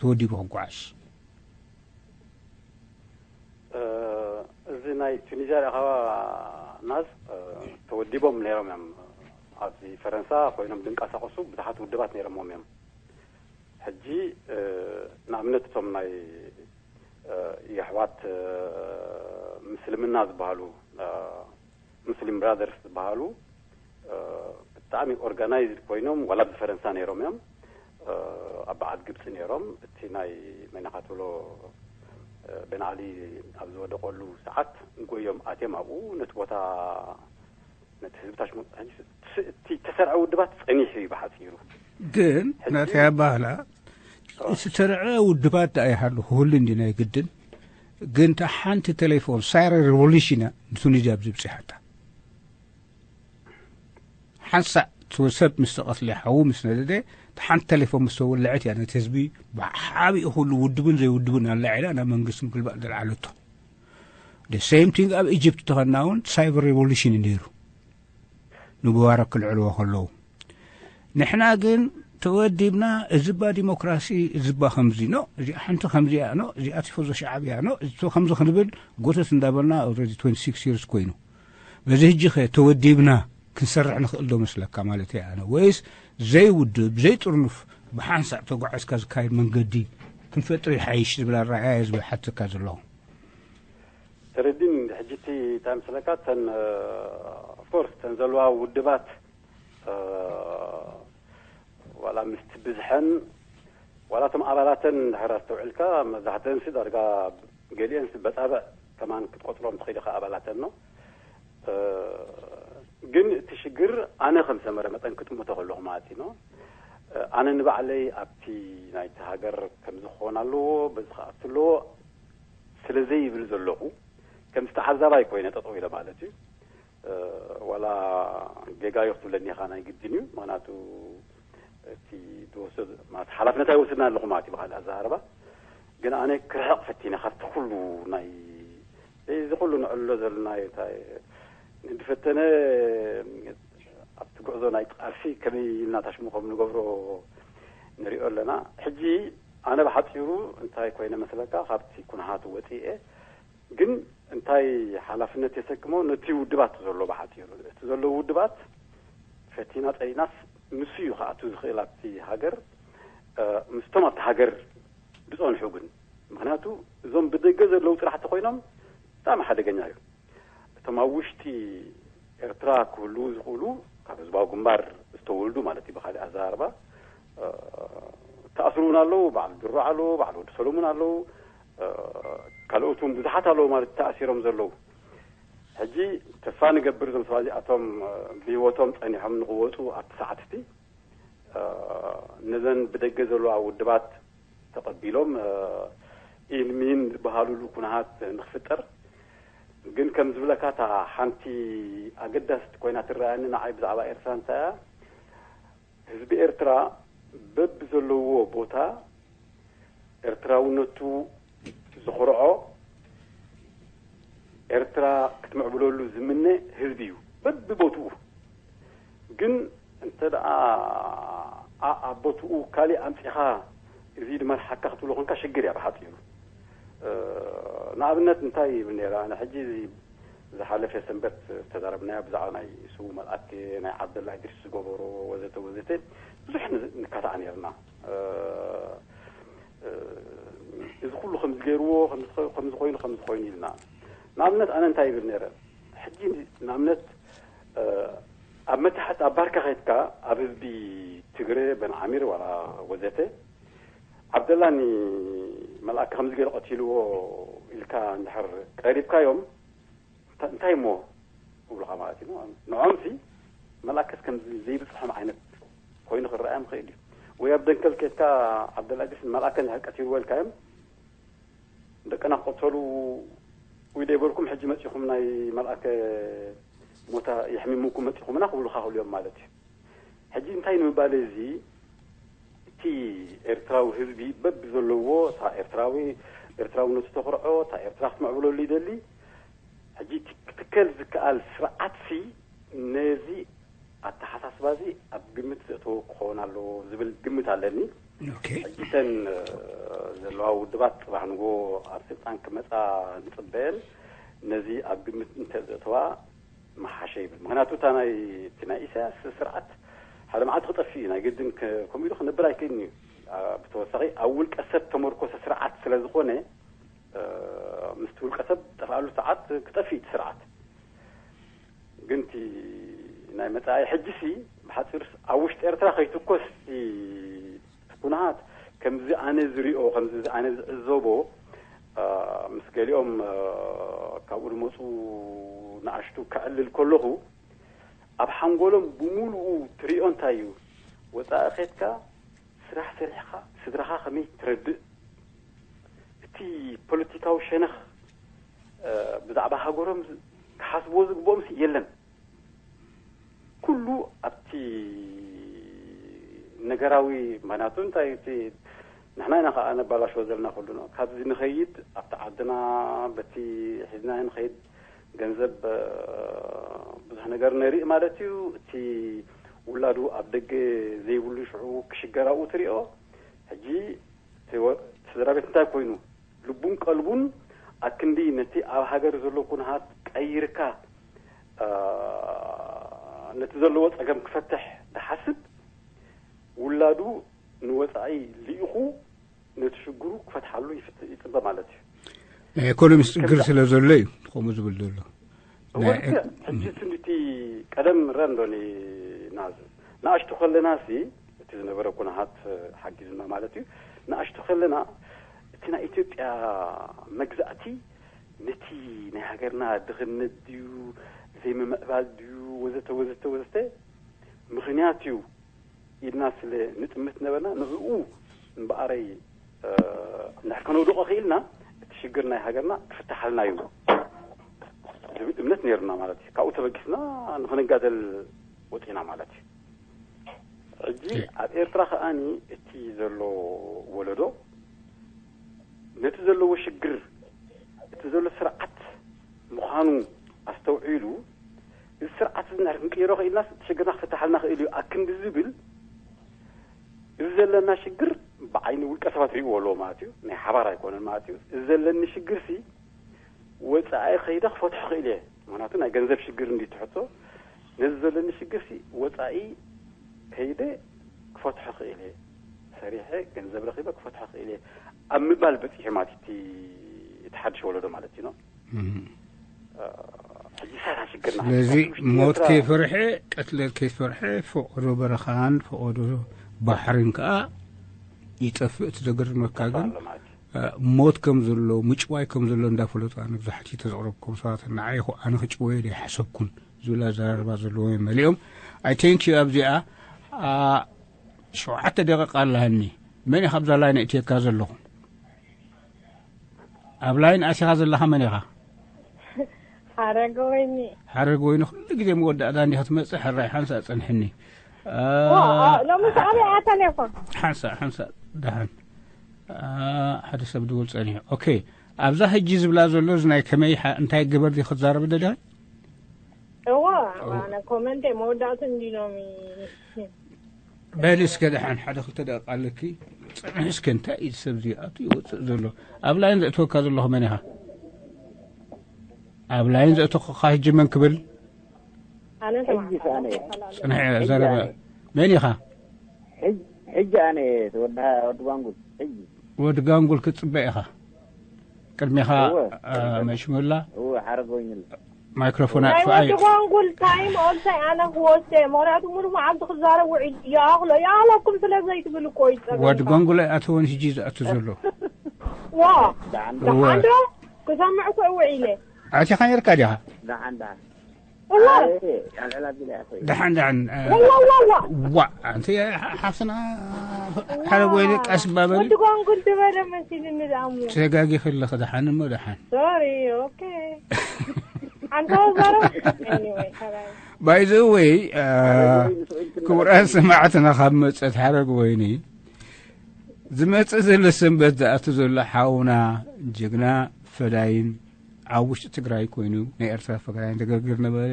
ተወዲቡ ክጓዓዝ? እዚ ናይ ቱኒዝያ ርኢኻዋ ናዝ ተወዲቦም ነይሮም እዮም። ኣብዚ ፈረንሳ ኮይኖም ዝንቀሳቐሱ ብዙሓት ውድባት ነይሮምዎም እዮም። ሕጂ ንኣብነት እቶም ናይ የሕዋት ምስልምና ዝበሃሉ፣ ሙስሊም ብራደርስ ዝበሃሉ፣ ብጣዕሚ ኦርጋናይዝድ ኮይኖም፣ ዋላ ኣብዚ ፈረንሳ ነይሮም እዮም፣ ኣብ በዓል ግብፂ ነይሮም። እቲ ናይ መናኻ ትብሎ ቤን ዓሊ ኣብ ዝወደቀሉ ሰዓት ንጎዮም ኣትዮም ኣብኡ ነቲ ቦታ ነቲ ህዝቢ ታሽሙ። ሕጂ እቲ ተሰርዐ ውድባት ጸኒሑ እዩ ብሓጺሩ። ግን ናተይ ኣባህላ ዝተሰርዐ ውድባት ደኣ ይሃሉ ክህሉ እንዲ ናይ ግድን። ግን እታ ሓንቲ ቴሌፎን ሳይረን ሬቮሉሽን እያ ንቱኒዝያ ኣብዚ ብጺሓታ። ሓንሳእ እቲ ሰብ ምስ ተቐትለ፣ ሓዉ ምስ ነደደ፣ እታ ሓንቲ ቴሌፎን ምስ ተወልዐት እያ ነቲ ህዝቢ ብሓቢኡ ኩሉ ውድብን ዘይውድብን ኣላዒላ ናብ መንግስቲ ምግልባጥ ዘልዓለቶ። The same thing ኣብ ኢጅፕት ተኸና እውን ሳይበር ሬቮሉሽን እዩ ነይሩ። ንሙባረክ ክልዕልዎ ከለዉ ንሕና ግን ተወዲብና፣ እዚ ባ ዲሞክራሲ፣ እዚ ባ ከምዚ ኖ፣ እዚኣ ሓንቲ ከምዚኣ ኖ፣ እዚኣ ቲፎዞ ሸዓብያ ኖ፣ እዚ ከምዚ ክንብል ጎተት እንዳበልና already twenty six years ኮይኑ። በዚ ሕጂ ኸ ተወዲብና ክንሰርሕ ንኽእል ዶ መስለካ ማለት እየ ኣነ? ወይስ ዘይውድብ ዘይጥርኑፍ ብሓንሳእ ተጓዒዝካ ዝካየድ መንገዲ ክንፈጥር ይሓይሽ ዝብል ኣረኣእያ እየ ዝብል ሓትካ ዘለኹ። ተረዲን ሕጂ እቲ እንታይ መስለካ፣ እተን ኦፍኮርስ እተን ዘለዋ ውድባት ዋላ ምስቲ ብዝሐን ዋላ እቶም ኣባላተን እንድሕር ኣስተውዕልካ፣ መብዛሕተን ሲ ዳርጋ ገሊአን ሲ በጻብዕ ከማን ክትቆጽሮም ትኽእል ኢኻ ኣባላተን ነው። ግን እቲ ሽግር ኣነ ከም ሰመረ መጠን ክጥምቶ ከለኹ ማለት እዩ ነው። ኣነ ንባዕለይ ኣብቲ ናይቲ ሃገር ከምዚ ክኾን ኣለዎ፣ በዚ ክኣቱ ኣለዎ ስለ ዘይብል ዘለኹ፣ ከምዚ ተዓዛባይ ኮይነ ጠጠው ኢለ ማለት እዩ። ዋላ ጌጋ እዩ ክትብለኒ ኢኻ፣ ናይ ግድን እዩ። ምኽንያቱ እቲ ዝወሰድ ማለት ሓላፍነት ኣይወስድና ኣለኹ ማለት እዩ ብኻልእ ኣዘራርባ። ግን ኣነ ክርሕቕ ፈቲነ ካብቲ ኩሉ ናይ እዚ ኩሉ ንዕሎ ዘለና እንታይ ንድፈተነ ኣብቲ ጉዕዞ ናይ ቃልሲ ከመይ ኢልና ታሽሙ ከም ንገብሮ ንሪኦ ኣለና። ሕጂ ኣነ ብሓፂሩ እንታይ ኮይነ መስለካ፣ ካብቲ ኩነሃት ወፂኤ ግን እንታይ ሓላፍነት የሰክሞ ነቲ ውድባት ዘሎ ብሓፂሩ እቲ ዘሎ ውድባት ፈቲና ጸሊናስ ንሱ እዩ ክኣቱ ዝኽእል ኣብቲ ሃገር። ምስቶም ኣብቲ ሃገር ዝጸንሑ ግን፣ ምኽንያቱ እዞም ብደገ ዘለዉ ጥራሕ ተኮይኖም ብጣዕሚ ሓደገኛ እዩ። እቶም ኣብ ውሽጢ ኤርትራ ክህልዉ ዝኽእሉ ካብ ህዝባዊ ግንባር ዝተወልዱ ማለት እዩ ብካሊእ ኣዘራርባ፣ ተኣስሩ እውን ኣለዉ። በዓል ድሮ ኣለዉ፣ በዓል ወዲ ሰሎሙን ኣለዉ፣ ካልኦት እውን ብዙሓት ኣለዉ ማለት ተኣሲሮም ዘለዉ። ሕጂ ተስፋ ንገብር እዞም ሰባት እዚኣቶም ብህይወቶም ጸኒሖም ንኽወፁ ኣብቲ ሰዓት እቲ ነዘን ብደገ ዘለዋ ውድባት ተቐቢሎም ኢንሚን ዝበሃሉሉ ኩነሃት ንክፍጠር። ግን ከም ዝብለካ እታ ሓንቲ ኣገዳሲት ኮይና ትረኣየኒ ንዓይ ብዛዕባ ኤርትራ እንታይ እያ፣ ህዝቢ ኤርትራ በብዘለዎ ቦታ ኤርትራውነቱ ዝኽርዖ፣ ኤርትራ ክትምዕብለሉ ዝምነ ህዝቢ እዩ በብቦትኡ። ግን እንተ ደኣ ኣብ ቦትኡ ካሊእ ኣምጺኻ እዚ ድመርሓካ ክትብሎ ኮንካ ሽግር እያ ብሓጺሩ። ንኣብነት እንታይ ይብል ነይረ፣ ኣነ ሕጂ እዚ ዝሓለፈ ሰንበት ዝተዛረብናዮ ብዛዕባ ናይ ስዉ መልኣክ፣ ናይ ዓብደላ እድሪስ ዝገበሮ ወዘተ ወዘተ ብዙሕ ንካታዕ ነርና። እዚ ኩሉ ከምዚ ገይርዎ፣ ከምዚ ኮይኑ፣ ከምዚ ኮይኑ ኢልና። ንኣብነት ኣነ እንታይ ይብል ነረ፣ ሕጂ ንኣብነት ኣብ መታሕት ኣብ ባርካ ከድካ ኣብ ህዝቢ ትግረ በንዓሚር ዋላ ወዘተ ዓብደላኒ መልኣክ ከምዚ ገይሩ ቀቲልዎ ኢልካ እንድሕር ቀሪብካዮም እንታይ እሞ ክብሉኻ ማለት እዩ። ንዖምሲ መልኣከስ ከም ዘይብፅሖም ዓይነት ኮይኑ ክረኣዮም ይኽእል እዩ። ወይ ኣብ ደንከል ከድካ ዓብደላጊስ መልኣከ እንድሕር ቀቲልዎ ኢልካዮም ደቀና ክቐተሉ ወይ ደይበልኩም ሕጂ መፂኹም ናይ መልኣከ ሞታ የሕሚሙኩም መፂኹምና ክብሉኻ ክእሉ እዮም ማለት እዩ። ሕጂ እንታይ ንምባል እዚ እቲ ኤርትራዊ ህዝቢ በብዘለዎ እታ ኤርትራዊ ኤርትራውነቱ ተኽርዖ እታ ኤርትራ ክትምዕብለሉ ይደሊ። ሕጂ እቲ ክትከል ዝከኣል ስርዓትሲ ነዚ ኣተሓሳስባ እዚ ኣብ ግምት ዘእተዎ ክኸውን ኣለዎ ዝብል ግምት ኣለኒ። ሕጂ እተን ዘለዋ ውድባት ፅባሕ ንጎ ኣብ ስልጣን ክመፃ ንፅበየን ነዚ ኣብ ግምት እንተዘእተዋ መሓሸ ይብል። ምክንያቱ እታ ናይ እቲ ናይ ኢሳያስ ስርዓት ሓደ መዓልቲ ክጠፍእ እዩ። ናይ ግድን ከምኡ ኢሉ ክነብር ኣይክእልን እዩ። ብተወሳኺ ኣብ ውልቀ ሰብ ተመርኮሰ ስርዓት ስለ ዝኾነ ምስቲ ውልቀ ሰብ ጠፍኣሉ ሰዓት ክጠፍእ እቲ ስርዓት። ግን እቲ ናይ መጻኢ ሕጂ ሲ ብሓጺር ኣብ ውሽጢ ኤርትራ ከይትኮስ እቲ ኩነታት ከምዚ ኣነ ዝሪኦ ከምዚ ኣነ ዝዕዘቦ ምስ ገሊኦም ካብኡ ዝመፁ ንኣሽቱ ከዕልል ከለኹ ኣብ ሓንጎሎም ብምሉኡ ትሪኦ እንታይ እዩ? ወፃኢ ኸድካ ስራሕ ሰሪሕኻ ስድራኻ ከመይ ትረድእ? እቲ ፖለቲካዊ ሸነኽ ብዛዕባ ሃገሮም ክሓስብዎ ዝግብኦም የለን። ኩሉ ኣብቲ ነገራዊ ምክንያቱ እንታይ እቲ ንሕና ኢና ከዓ ነባላሽዎ ዘለና ኩሉ ነው። ካብዚ ንኸይድ ኣብቲ ዓድና በቲ ሒዝና ንኸይድ ገንዘብ ብዙሕ ነገር ነርኢ ማለት እዩ። እቲ ውላዱ ኣብ ደገ ዘይብሉ ሽዑ ክሽገር ኣብኡ ትሪኦ። ሕጂ እቲ ወ- እቲ ስድራ ቤት እንታይ ኮይኑ ልቡን ቀልቡን ኣክንዲ ነቲ ኣብ ሃገር ዘሎ ኩነታት ቀይርካ ነቲ ዘለዎ ፀገም ክፈትሕ ዝሓስብ ውላዱ ንወፃኢ ልኢኹ ነቲ ሽግሩ ክፈትሓሉ ይፍት- ይፅበ ማለት እዩ። ናይ ኢኮኖሚ ሽግር ስለ ዘሎ እዩ ከምኡ ዝብል ዘሎ። እወ ናይ ልክዕ። ሕጂ ስንድቲ ቀደም ንረአ እንዶ ኒ- ናዝ ንኣሽቱ ከለና ሲ እቲ ዝነበረ ኩነታት ሓጊዙና ማለት እዩ። ንኣሽቱ ከለና እቲ ናይ ኢትዮጵያ መግዛእቲ ነቲ ናይ ሃገርና ድኽነት ድዩ ዘይምምዕባል ድዩ ወዘተ ወዘተ ወዘተ ምኽንያት እዩ ኢልና ስለ ንጥምት ነበርና ንዕኡ እምበኣረይ እንድሕር ከነውድቆ ክኢልና እቲ ሽግር ናይ ሃገርና ክፍትሓልና እዩ ዝብል እምነት ነይሩና ማለት እዩ። ካብኡ ተበጊስና ንክንጋደል ወፂና ማለት እዩ። ሕጂ ኣብ ኤርትራ ከኣኒ እቲ ዘሎ ወለዶ ነቲ ዘለዎ ሽግር እቲ ዘሎ ስርዓት ምዃኑ ኣስተውዒሉ እዚ ስርዓት እዚ እንድሕር ክንቅይሮ ክኢልናስ እቲ ሽግርና ክፍትሓልና ክእል እዩ ኣክንዲ ዝብል እዚ ዘለና ሽግር ብዓይኒ ውልቀ ሰባት ርእይዎ ኣለዎ ማለት እዩ። ናይ ሓባር ኣይኮነን ማለት እዩ። እዚ ዘለኒ ሽግር ሲ ወፃኢ ከይደ ክፈትሖ ክእል እየ። ምክንያቱ ናይ ገንዘብ ሽግር እንዲ ትሕቶ ነዚ ዘለኒ ሽግር ሲ ወፃኢ ከይደ ክፈትሖ ክእል እየ። ሰሪሐ ገንዘብ ረኺበ ክፈትሖ ክእል እየ ኣብ ምባል በፂሑ ማለት እቲ እቲ ሓድሽ ወለዶ ማለት እዩ። ሕጂ ሳራ ሽግርና ስለዚ ሞት ከይፈርሐ ቀትለት ከይፈርሐ ፈቐዶ በረኻን ፈቐዶ ባሕርን ከዓ ይጠፍእ። እቲ ዘገርመካ ግን ሞት ከም ዘሎ ምጭዋይ ከም ዘሎ እንዳፈለጡ ኣነ ብዙሓት ተዘቕረብኩም ሰባት ንዓይ ኹ ኣነ ክጭወየ ዶ ይሓሰብኩን ዝብል ኣዘራርባ ዘለዎ መሊኦም። ኣይ ቴንክ ዩ ኣብዚኣ ሸውዓተ ደቂቃ ኣለሃኒ። መን ኢኻ ኣብዛ ላይን እትየካ ዘለኹ? ኣብ ላይን ኣሲኻ ዘለኻ መን ኢኻ? ሓረገ ወይኒ። ሓረገ ወይኒ ኩሉ ግዜ መወዳእታ እንዲ ክትመጽእ ሕራይ ሓንሳእ ጸንሕኒ። ሎሚ ሰዓበይ ኣተሌፎን ሓንሳእ ሓንሳእ ደሓን ሓደ ሰብ ድውል ጸኒሑ። ኦኬ ኣብዛ ሕጂ ዝብላ ዘሎ እዚ ናይ ከመይ እንታይ ግበር ዲ ክትዛረብ ደዳ? እዋ ኣነ ኮመንቴ መወዳእቱ እንዲ ሎሚ በል እስከ ደሓን ሓደ ክልተ ደቂቃ ኣለኪ። ጽንሒ እስከ እንታይ እዩ ሰብ እዚኣቱ ይወፅእ ዘሎ? ኣብ ላይን ዘእተወካ ዘለኹ መን ኢኻ? ኣብ ላይን ዘእተወካ ሕጂ መን ክብል? ኣነ ሕጂ ኣነ እየ። ጽንሒ ዘረባ መን ኢኻ? ሕጂ ኣነ እየ ወዲ ጓንጉል ሕጂ ወዲ ጋንጉል ክትጽበ ኢኻ። ቅድሚኻ እወ። መሽሙላ እወ ሓረግ ወይንላ። ማይክሮፎን ናይ ኣጥፍኣይ። ወዲ ጓንጉል ታይም ኦልሳይ ኣነ ክወስደ ምክንያቱ ሙሉ መዓልቲ ክዛረብ ውዒል ይኣኽሎ ይኣኽለኩም ስለ ዘይትብል እኮ እዩ ጸገምካ። ወዲ ጓንጉል ኣይኣተወን ሕጂ ዝኣቱ ዘሎ። ዋ እወ። ደሓን ዶ ክሰምዕ እኮ ውዒለ። ኣቲኻ ነርካ ዲኻ? ደሓን ደሓን እዋ ኣልዕል ኣቢለ እያ ኮይነ። ደሓን ደሓን ዋ ዋ ዋ ዋ ዋ ኣንቲ ሓፍትና ሓደ ጎይነ ቀስ ባበል ወዲ ጓንጉል ዝበለ መሲልኒ ደኣሙ። ተጋጊ ከለኺ ደሓን እሞ ደሓን ሶሪ ኦኬ ሓንቲ ወዛረብ anyway ሓራይ ባይ ዘ ወይ ክቡራት ሰማዕትና ካብ መፀት ሓረግ ወይኒ ዝመፅእ ዘሎ ሰንበት ዝኣቱ ዘሎ ሓውና ጀግና ፈዳይን ኣብ ውሽጢ ትግራይ ኮይኑ ናይ ኤርትራ ፈዳይን ተገርግር ነበረ።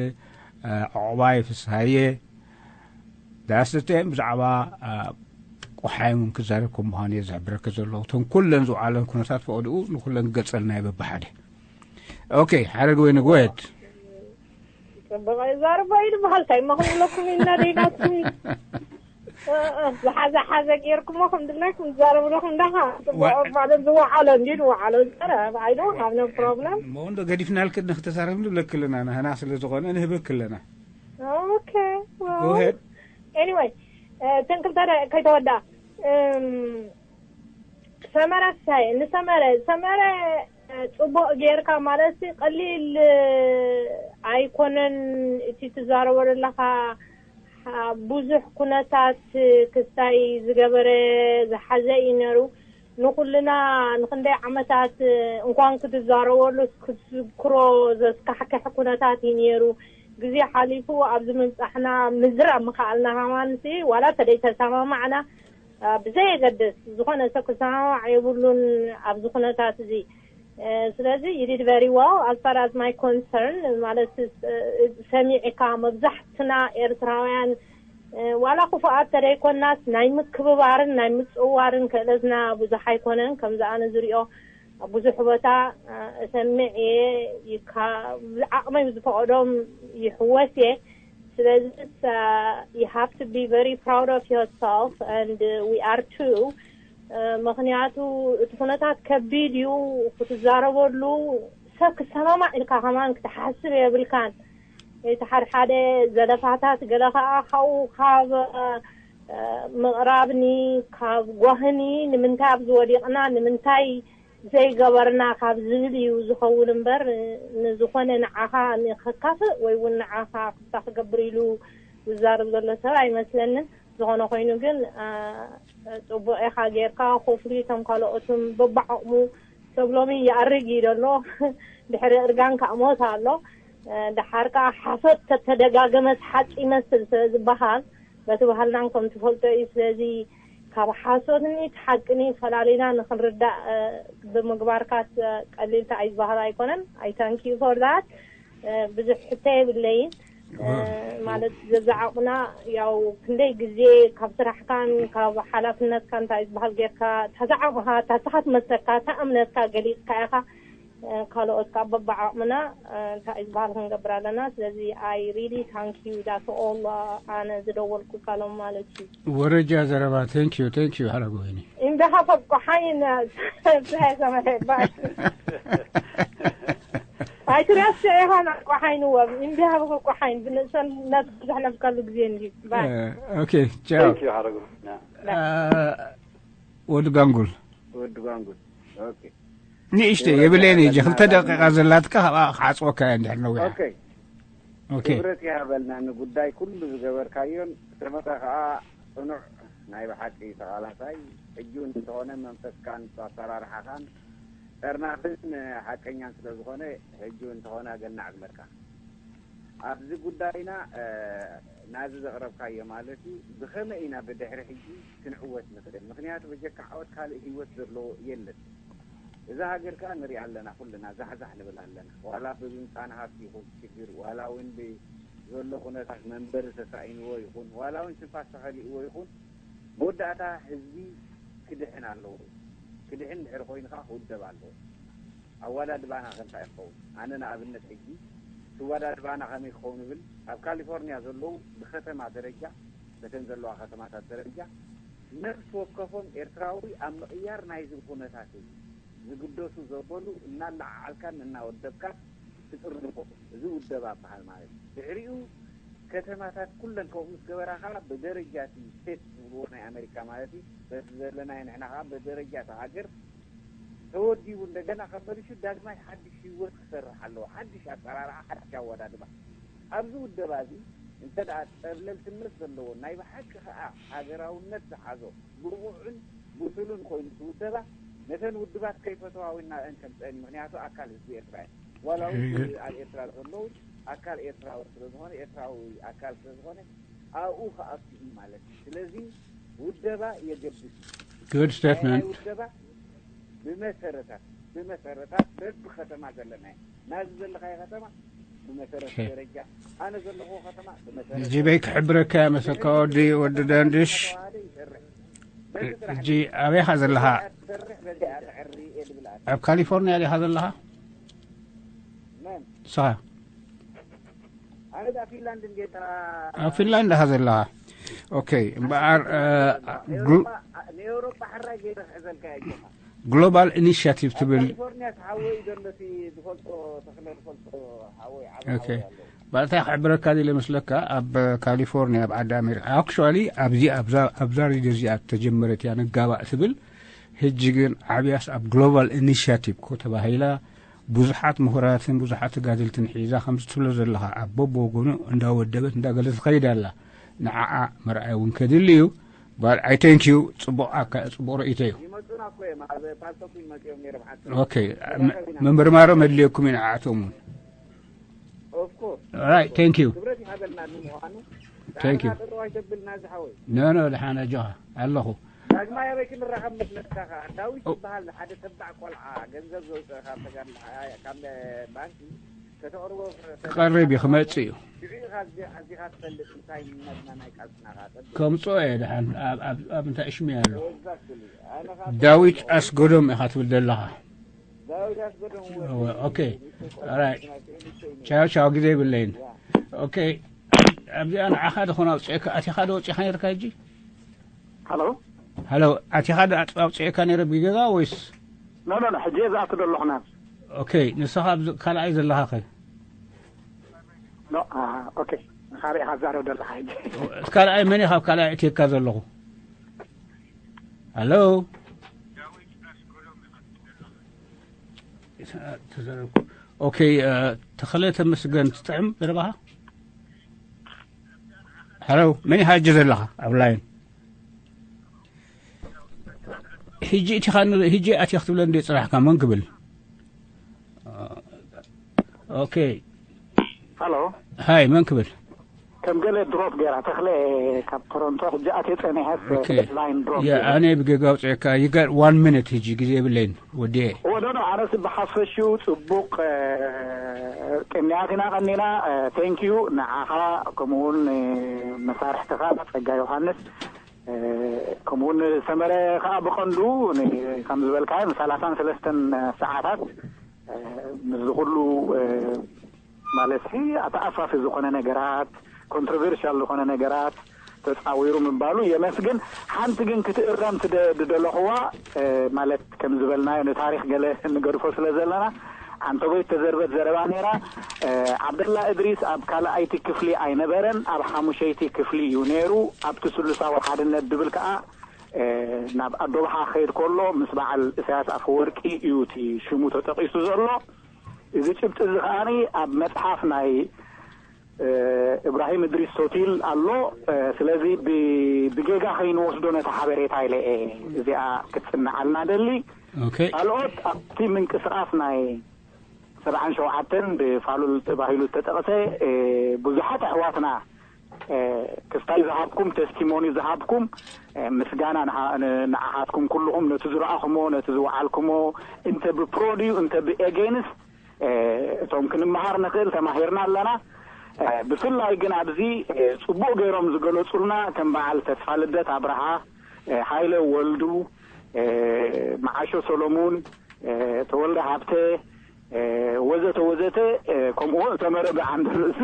ዕቑባይ ፍስሃየ ዳስተ ብዛዕባ ቆሓይ እውን ክዛረብ ከም ምዃኑ እየ ዝሕብረካ ዘለኹ። እቶም ኩለን ዝውዓለን ኩነታት ፈቐድኡ ንኩለን ክገልጸልና እየ በብሓደ። ኦኬ ሓረግ ወይ ንጎየት ጽቡቕ ይዛርቦ ኢሉ በሃል እንታይ እሞ ክንብለኩም ኢና ደይናትኩም ዝሓዘ ሓዘ ጌርኩሞ ከም ድላይኩም ትዛረቡ ኣለኹም። እንዳኻ ጽቡቕ ማለት ዝወዓሎ እንዲ ዝወዓሎ ዝዛረብ፣ I don't have no problem። እሞ እንዶ ገዲፍናልክ ንክተዛረብ ንብለክ ኣለና፣ ንህና ስለ ዝኾነ ንህበክ ኣለና። Okay, well, anyway, እተን ክልተ ደ- ከይተወዳ እም፣ ሰመረ ሳይ ንሰመረ ሰመረ ጽቡቕ ጌርካ ማለት ቀሊል ኣይኮነን። እቲ ትዛረቦ ዘለኻ ብዙሕ ኩነታት ክስታይ ዝገበረ ዝሓዘ እዩ ነሩ። ንኹልና ንክንደይ ዓመታት እንኳን ክትዛረበሉ ክትዝክሮ ዘስካሕክሕ ኩነታት እዩ ነሩ። ግዜ ሓሊፉ ኣብዚ ምብጻሕና ምዝራብ ምኽኣልና ሃማንሲ ዋላ ተደይ ተሰማማዕና ብዘየገድስ ዝኾነ ሰብ ክሰማማዕ የብሉን ኣብዚ ኩነታት እዚ። ስለዚ you did very well as far as my concern ማለት ሰሚዕካ መብዛሕትና ኤርትራውያን ዋላ ክፉኣት ተደይኮናስ ናይ ምክብባርን ናይ ምጽዋርን ክእለትና ብዙሕ ኣይኮነን። ከምዚ ኣነ ዝሪኦ ኣብ ብዙሕ ቦታ እሰምዕ እየ። ዓቕመይ ዝፈቐዶም ይሕወስ እየ። ስለዚ you have to be very proud of yourself and we are too። ምክንያቱ እቲ ኩነታት ከቢድ እዩ። ክትዛረበሉ ሰብ ክሰማማዕ ኢልካ ከማን ክትሓስብ የብልካን። እቲ ሓደ ሓደ ዘለፋታት ገለ ከዓ ካብኡ ካብ ምቕራብኒ ካብ ጓህኒ ንምንታይ ኣብዚ ወዲቕና ንምንታይ ዘይገበርና ካብ ዝብል እዩ ዝኸውን እምበር ንዝኾነ ንዓኻ ከካፍእ ወይ እውን ንዓኻ ክፍታ ክገብር ኢሉ ዝዛረብ ዘሎ ሰብ ኣይመስለንን። ዝኾነ ኮይኑ ግን ጽቡቕ ኢኻ ጌርካ ኮፍሊ እቶም ካልኦትን በብዓቕሙ ሰብ ሎሚ ይኣርግ እዩ ዘሎ። ድሕሪ እርጋን ከዓ ሞት ኣሎ። ደሓር ከዓ ሓሶት ተተደጋገመስ ሓቂ ይመስል ስለ ዝበሃል በቲ ባህልናን ከም ትፈልጦ እዩ። ስለዚ ካብ ሓሶትኒ እቲ ሓቅኒ ፈላሊና ንክንርዳእ ብምግባርካስ ቀሊል ተኣይ ዝበሃል ኣይኮነን። I thank you for that። ብዙሕ ሕቶ የብለይን። ማለት ዘዛዓቑና ያው ክንደይ ግዜ ካብ ስራሕካን ካብ ሓላፍነትካ እንታይ ዝበሃል ጌርካ ታዛዓቑኻ ታስኻ ትመሰካ እታ እምነትካ ገሊፅካ ኢኻ። ካልኦት ካብ በብዓቕምና እንታይ ዝበሃል ክንገብር ኣለና። ስለዚ I really thank you that's all። ኣነ ዝደወልኩ ካሎም ማለት እዩ። ወረጃ ዘረባ። Thank you, thank you ሓረግ ወይኒ። እንዲኻ ፈቆሓይን ሳይ ሰመረ ባይ ኣይትረስዕ ኢኻ ናቆሓይን ወብ እንዲኻ ፈቆሓይን ብንእሰን ነብዛሕ ነብካሉ ግዜ እንዲ ባይ። Okay, ቻው። Thank you ሓረጉ። ወዲ ጋንጉል። ወዲ ጋንጉል። Okay. ንእሽተይ የብለይን እየ። ክልተ ደቂቃ ዘላትካ ካብኣ ክዓፅወካ እየ እንድሕር ነዊሓ። Okay. Okay. ክብረት ይሃበልና ንጉዳይ ኩሉ ዝገበርካዮን ሰመረ ከዓ ፅኑዕ ናይ ብሓቂ ተቓላሳይ ሕጂ እውን እንተኾነ መንፈስካን ኣሰራርሓኻን ጠርናፍን ሓቀኛን ስለ ዝኾነ ሕጂ እውን እንተኾነ ኣገናዕ ብለካ። ኣብዚ ጉዳይና ናዚ ዘቕረብካዮ ማለት እዩ ብኸመይ ኢና ብድሕሪ ሕጂ ክንዕወት ንኽእል? ምኽንያቱ በጀካ ዓወት ካልእ ህይወት ዘሎ የለን። እዛ ሃገር ከኣ ንሪኣ ኣለና ኩልና ዛሕዛሕ ንብል ኣለና። ዋላ ብምምጻእ ሃብቲ ይኹን ሽግር ዋላ እውን ብዘሎ ኩነታት መንበሪ ተሳኢንዎ ይኹን ዋላ እውን ትንፋስ ተኸሊእዎ ይኹን መወዳእታ ህዝቢ ክድሕን ኣለዎ። ክድሕን ድሕሪ ኮይኑ ከኣ ክውደብ ኣለዎ። ኣወዳድባና ከ እንታይ ክኸውን? ኣነ ንኣብነት ሕጂ እቲ ኣወዳድባና ከመይ ክኸውን እብል ኣብ ካሊፎርንያ ዘለዉ ብከተማ ደረጃ በተን ዘለዋ ከተማታት ደረጃ ነፍሲ ወከፎም ኤርትራዊ ኣብ ምቕያር ናይዚ ኩነታት እዚ ዝግደሱ ዘበሉ እናለዓዓልካን እናወደብካን ትጥርንፎ። እዚ ውደባ በሃል ማለት እዩ። ድሕሪኡ ከተማታት ኩለን ከምኡ ምስ ገበራ ከዓ ብደረጃ እቲ ስቴት ዝብልዎ ናይ ኣሜሪካ ማለት እዩ በቲ ዘለናዮ ንሕና ከዓ ብደረጃ እቲ ሃገር ተወዲቡ እንደገና ከመልሹ ዳግማይ ሓድሽ ህይወት ክሰርሕ ኣለዎ። ሓድሽ ኣሰራርሓ፣ ሓድሽ ኣወዳድባ። ኣብዚ ውደባ እዚ እንተ ደኣ ጸብለልትነት ዘለዎ ናይ ብሓቂ ከኣ ሃገራውነት ዝሓዞ ብቑዕን ብሱልን ኮይኑ እቲ ውደባ ነተን ውድባት ከይፈተዋ እውን ናብአን ከምጸአን እዩ። ምክንያቱ ኣካል ህዝቢ ኤርትራ እየን። ዋላ እውን ኣብ ኤርትራ ዘለዉ ኣካል ኤርትራዊ ስለ ዝኾነ ኤርትራዊ ኣካል ስለ ዝኾነ ኣብኡ ክኣቱ እዩ ማለት እዩ። ስለዚ ውደባ የገድስ እዩ። Good statement. ውደባ ብመሰረታት ብመሰረታት በቢ ከተማ ዘለና እዩ። ናዚ ዘለኻዮ ከተማ ብመሰረት ደረጃ ኣነ ዘለኹ ከተማ ብመሰረት ጅበይ ክሕብረካ መሰካ ወዲ ወዲ ደንድሽ። ሕጂ ኣበይኻ ዘለኻ? ኣብ ካሊፎርኒያ ዲኻ ዘለኻ? ንስኻ ኣብ ፊንላንድ ኢኻ ዘለኻ? ኦኬ እምበኣር ግሎባል ኢኒሽቲቭ ትብል። ባእታ ክሕብረካ ለ መስለካ ኣብ ካሊፎርኒያ ኣብ ዓዲ ኣሜሪካ ኣክቹዋሊ ኣብዚ ኣብዛ ሬድዮ እዚኣ ተጀመረት እያ ንጋባእ ትብል። ሕጂ ግን ዓብያስ ኣብ ግሎባል ኢኒሽቲቭ ኮ ተባሂላ ብዙሓት ምሁራትን ብዙሓት ተጋደልትን ሒዛ ከምዚ ትብሎ ዘለኻ ኣብ በብወገኑ እንዳወደበት እንዳገለ ትኸይድ ኣላ። ንዓኣ መርኣይ እውን ከድሊ እዩ። ባል ኣይ ቴንክ ዩ። ፅቡቕ ኣካ ፅቡቕ ርእይቶ እዩ። ይመፁና እኮ እዮም ኣብ ፓልቶክ ይመፅኦም ነይሮም ሓንቲ ኦኬ። ምምርማሮም ኣድልየኩም እዩ ንዓኣቶም እውን። Of course. Right, thank you. ክብረት ይሃበልና ንምዃኑ። Thank you. ጥርዋይ ተብልና ዝሓወይ። No, no, ደሓን ኣጆኻ ኣለኹ። ዳግማይ ኣበይ ክንራኸብ መስለካ? ዳዊት ዝበሃል ሓደ ተባዕ ቆልዓ ገንዘብ ዘውፅእ ካብ ተጋድሎ ካብ ባንኪ ከተቕርቦ ክቐርብ እዩ ክመፅእ እዩ። ሽዑ ኢኻ ኣዚኻ ትፈልጥ እንታይ ምናትና ናይ ቃልስና ኸዓ ከምፅኦ እየ ደሓን ኣብ እንታይ እሽሚ ኣሎ። ዳዊት ኣስገዶም ኢኻ ትብል ዘለኻ። ኦኬ። ቻው ቻው ግዜ የብለይን። ኦኬ። ኣብዚኣ ንዓኻ ድኾን ኣውፅኤካ ኣቲኻ ዶ ወፂኻ ነርካ ሕጂ? ሃሎ ሃሎ። ኣቲኻ ዶ ኣውፅኤካ ነረ ብገዛ ወይስ? ኖ ኖ ሕጂ እየ ዝኣቱ ዘለኹ ናብ ኦኬ። ንስኻ ካልኣይ ዘለኻ ኸ? ኖ ኦኬ። ንኻበይ ኢኻ ትዛረብ ዘለኻ ሕጂ? ካልኣይ መን ኢኻ ኣብ ካልኣይ እትየካ ዘለኹ? ሃሎ። ኦኬ። ተኸለ ተመስገን ትጥዕም ዘረባኻ? ሃሎ መን ኢኻ እጀ ዘለኻ ኣብ ላይን? ሕጂ እቲኻ ሕጂ ኣትያ ክትብለ እንደ ፅራሕካ መን ክብል? ኦኬ። ሃሎ ሃይ መን ክብል? ከም ገለ ድሮፕ ገይራ ተኽለ ካብ ቶሮንቶ ሕጂ ኣትየ ጸኒሐስ ኦኬ። ላይን ድሮፕ ያ ገይራ። ኣነ ብገጋ ኣውፅኤካ you got one minute ሕጂ ግዜ የብለይን ወዲኤ። ወደዶ ኣነስ ብሓፈሽኡ ጽቡቕ ቅንያት ኢና ቀኒና። ቴንክ ዩ ንዓኻ ከምኡውን መሳርሕትኻ ጸጋ ዮሃንስ ከምኡውን ሰመረ ከዓ ብቐንዱ ከም ዝበልካዮ ንሰላሳን ሰለስተን ሰዓታት ምስዚ ኩሉ ማለት ተኣፋፊ ዝኾነ ነገራት ኮንትሮቨርሻል ዝኾነ ነገራት ተፃዊሩ ምባሉ የመስግን። ሓንቲ ግን ክትእረም ዝደለኽዋ ማለት ከም ዝበልናዮ ንታሪክ ገለ ንገድፎ ስለ ዘለና ኣንተጎይ ተዘርበት ዘረባ ነይራ። ዓብደላ እድሪስ ኣብ ካልኣይቲ ክፍሊ ኣይነበረን፣ ኣብ ሓሙሸይቲ ክፍሊ እዩ ነይሩ። ኣብቲ ስሉሳዊ ሓድነት ድብል ከዓ ናብ ኣዶብሓ ክኸይድ ከሎ ምስ በዓል እሳያስ ኣፈወርቂ እዩ እቲ ሽሙ ተጠቒሱ ዘሎ። እዚ ጭብጢ እዚ ከዓኒ ኣብ መጽሓፍ ናይ እብራሂም እድሪስ ቶቲል ኣሎ። ስለዚ ብጌጋ ከይንወስዶ ነቲ ሓበሬታ ኢለ እየ እዚኣ ክትጽንዓልና ደሊ። ካልኦት ኣብቲ ምንቅስቃስ ናይ ሰብዓን ሸውዓተን ብፋሉል ተባሂሉ ዝተጠቕሰ ብዙሓት ኣሕዋትና ክስታይ ዝሃብኩም፣ ተስቲሞኒ ዝሃብኩም ምስጋና ንዓኻትኩም ኩልኹም፣ ነቲ ዝረኣኹሞ፣ ነቲ ዝወዓልኩሞ፣ እንተ ብፕሮ ድዩ እንተ ብኤጌንስ እቶም ክንመሃር ንኽእል ተማሂርና ኣለና። ብፍላይ ግን ኣብዚ ጽቡቕ ገይሮም ዝገለጹልና ከም በዓል ተስፋ ልደት ኣብርሃ፣ ሃይለ ወልዱ፣ መዓሾ ሰሎሙን፣ ተወልደ ሃብተ፣ ወዘተ ወዘተ ከምኡ እውን እተመረ ብዓንዲ ርእሱ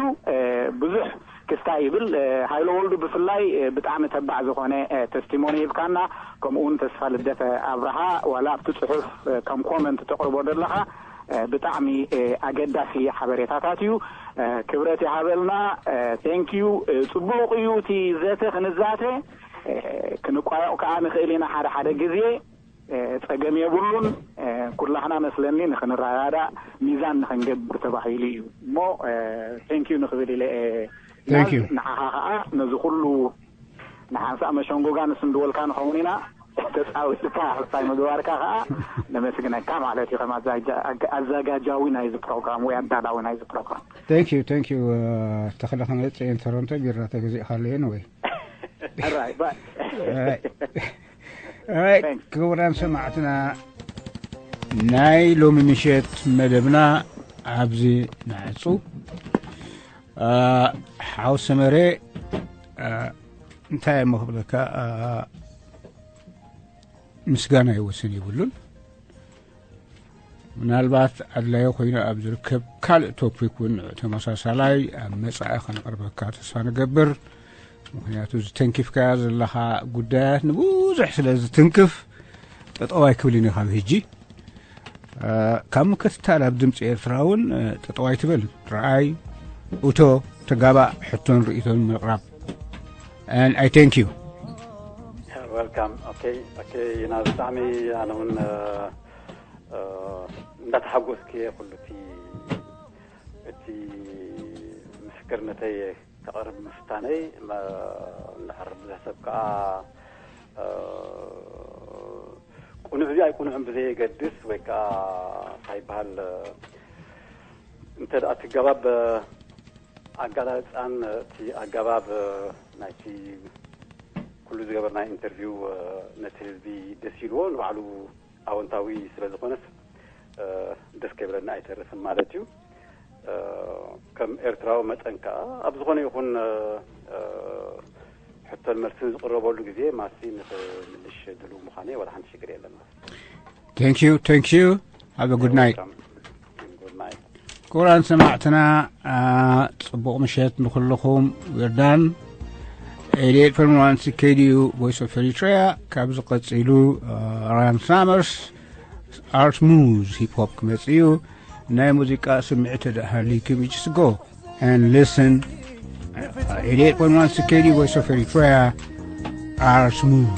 ብዙሕ ክስታይ ይብል። ሃይለ ወልዱ ብፍላይ ብጣዕሚ ተባዕ ዝኾነ ተስቲሞኒ ሂብካና። ከምኡ እውን ተስፋ ልደተ ኣብርሃ ዋላ ኣብቲ ፅሑፍ ከም ኮመንት ተቕርቦ ዘለኻ ብጣዕሚ ኣገዳሲ ሓበሬታታት እዩ። ክብረት ይሃበልና። ቴንክ ዩ። ፅቡቕ እዩ እቲ ዘተ ክንዛተ ክንቋየቕ ከዓ ንኽእል ኢና ሓደ ሓደ ግዜ። ጸገም የብሉን። ኩላህና መስለኒ ንኽንረዳዳእ ሚዛን ንኽንገብር ተባሂሉ እዩ እሞ ቴንክ ዩ ንኽብል ኢለ እየ። Thank you። ንዓኻ ከዓ ነዚ ኩሉ ንሓንሳእ መሸንጎጋ ንስንድወልካ ንኸውን ኢና። ተጻዊትካ ሓሳይ ምግባርካ ከዓ ነመስግነካ ማለት እዩ ከም ኣዛጋጃዊ ናይዚ ፕሮግራም ወይ ኣዳላዊ ናይዚ ፕሮግራም። Thank you, thank you. ተኽለ ከመፅእ እየን ቶሮንቶ ቢራ ተገዚእካ ኣለየን ወይ? Alright, bye. ክቡራን ሰማዕትና ናይ ሎሚ ምሸት መደብና ኣብዚ ንዓጹ። ሓው ሰመረ እንታይ እሞ ክብለካ ምስጋና ይወስን ይብሉን ምናልባት ኣድላዩ ኮይኑ ኣብ ዝርከብ ካልእ ቶፒክ እውን ተመሳሳላይ ኣብ መጻኢ ከነቕርበካ ተስፋ ንገብር። ምክንያቱ ዝተንኪፍካያ ዘለኻ ጉዳያት ንብዙሕ ስለ ዝትንክፍ ጠጠው ኣይክብልን እዩ ካብ ሕጂ። ካብ ምክትታል ኣብ ድምፂ ኤርትራ እውን ጠጠው ኣይትበል። ረኣይ፣ እቶ፣ ተጋባእ፣ ሕቶን ርእይቶን ምቕራብ። And I thank you. Welcome. Okay, okay. ና ብጣዕሚ ኣነ እውን እንዳተሓጎስክ ኩሉ እቲ እቲ ምስክርነተይ ከቕርብ ምፍታነይ እንድሕር ብዙሕ ሰብ ከዓ ቁኑዕ ድዩ ኣይቁኑዕን ብዘየገድስ ወይ ከዓ እንታይ ይበሃል እንተ ደኣ እቲ ኣገባብ ኣጋላልፃን እቲ ኣገባብ ናይቲ ኩሉ ዝገበርናይ ኢንተርቪው ነቲ ህዝቢ ደስ ኢልዎ ንባዕሉ ኣወንታዊ ስለ ዝኾነስ ደስ ከይብለኒ ኣይተርፍን ማለት እዩ። ከም ኤርትራዊ መጠን ከዓ ኣብ ዝኾነ ይኹን ሕቶን መልስን ዝቕረበሉ ግዜ ማሲ ንኽምልሽ ድልው ምዃነይ ዋላ ሓንቲ ሽግር የለን ማለት እዩ። Thank you, thank you. Have a good night. Good night. ክቡራን ሰማዕትና፣ ጽቡቕ ምሸት ንኹልኹም። ዌርዳን ኤልየት ፈርምዋንስ ከይድዩ ቮይስ ኦፍ ኤሪትሪያ። ካብዚ ቀጺሉ ራያን ሳመርስ ኣርት ሙዝ ሂፕ ሆፕ ክመጽእ እዩ። ናይ ሙዚቃ ስምዒት ተደሃሊኩም just go and listen. ኤልየት ፈርምዋንስ ከይድዩ ቮይስ ኦፍ ኤሪትሪያ ኣርት ሙዝ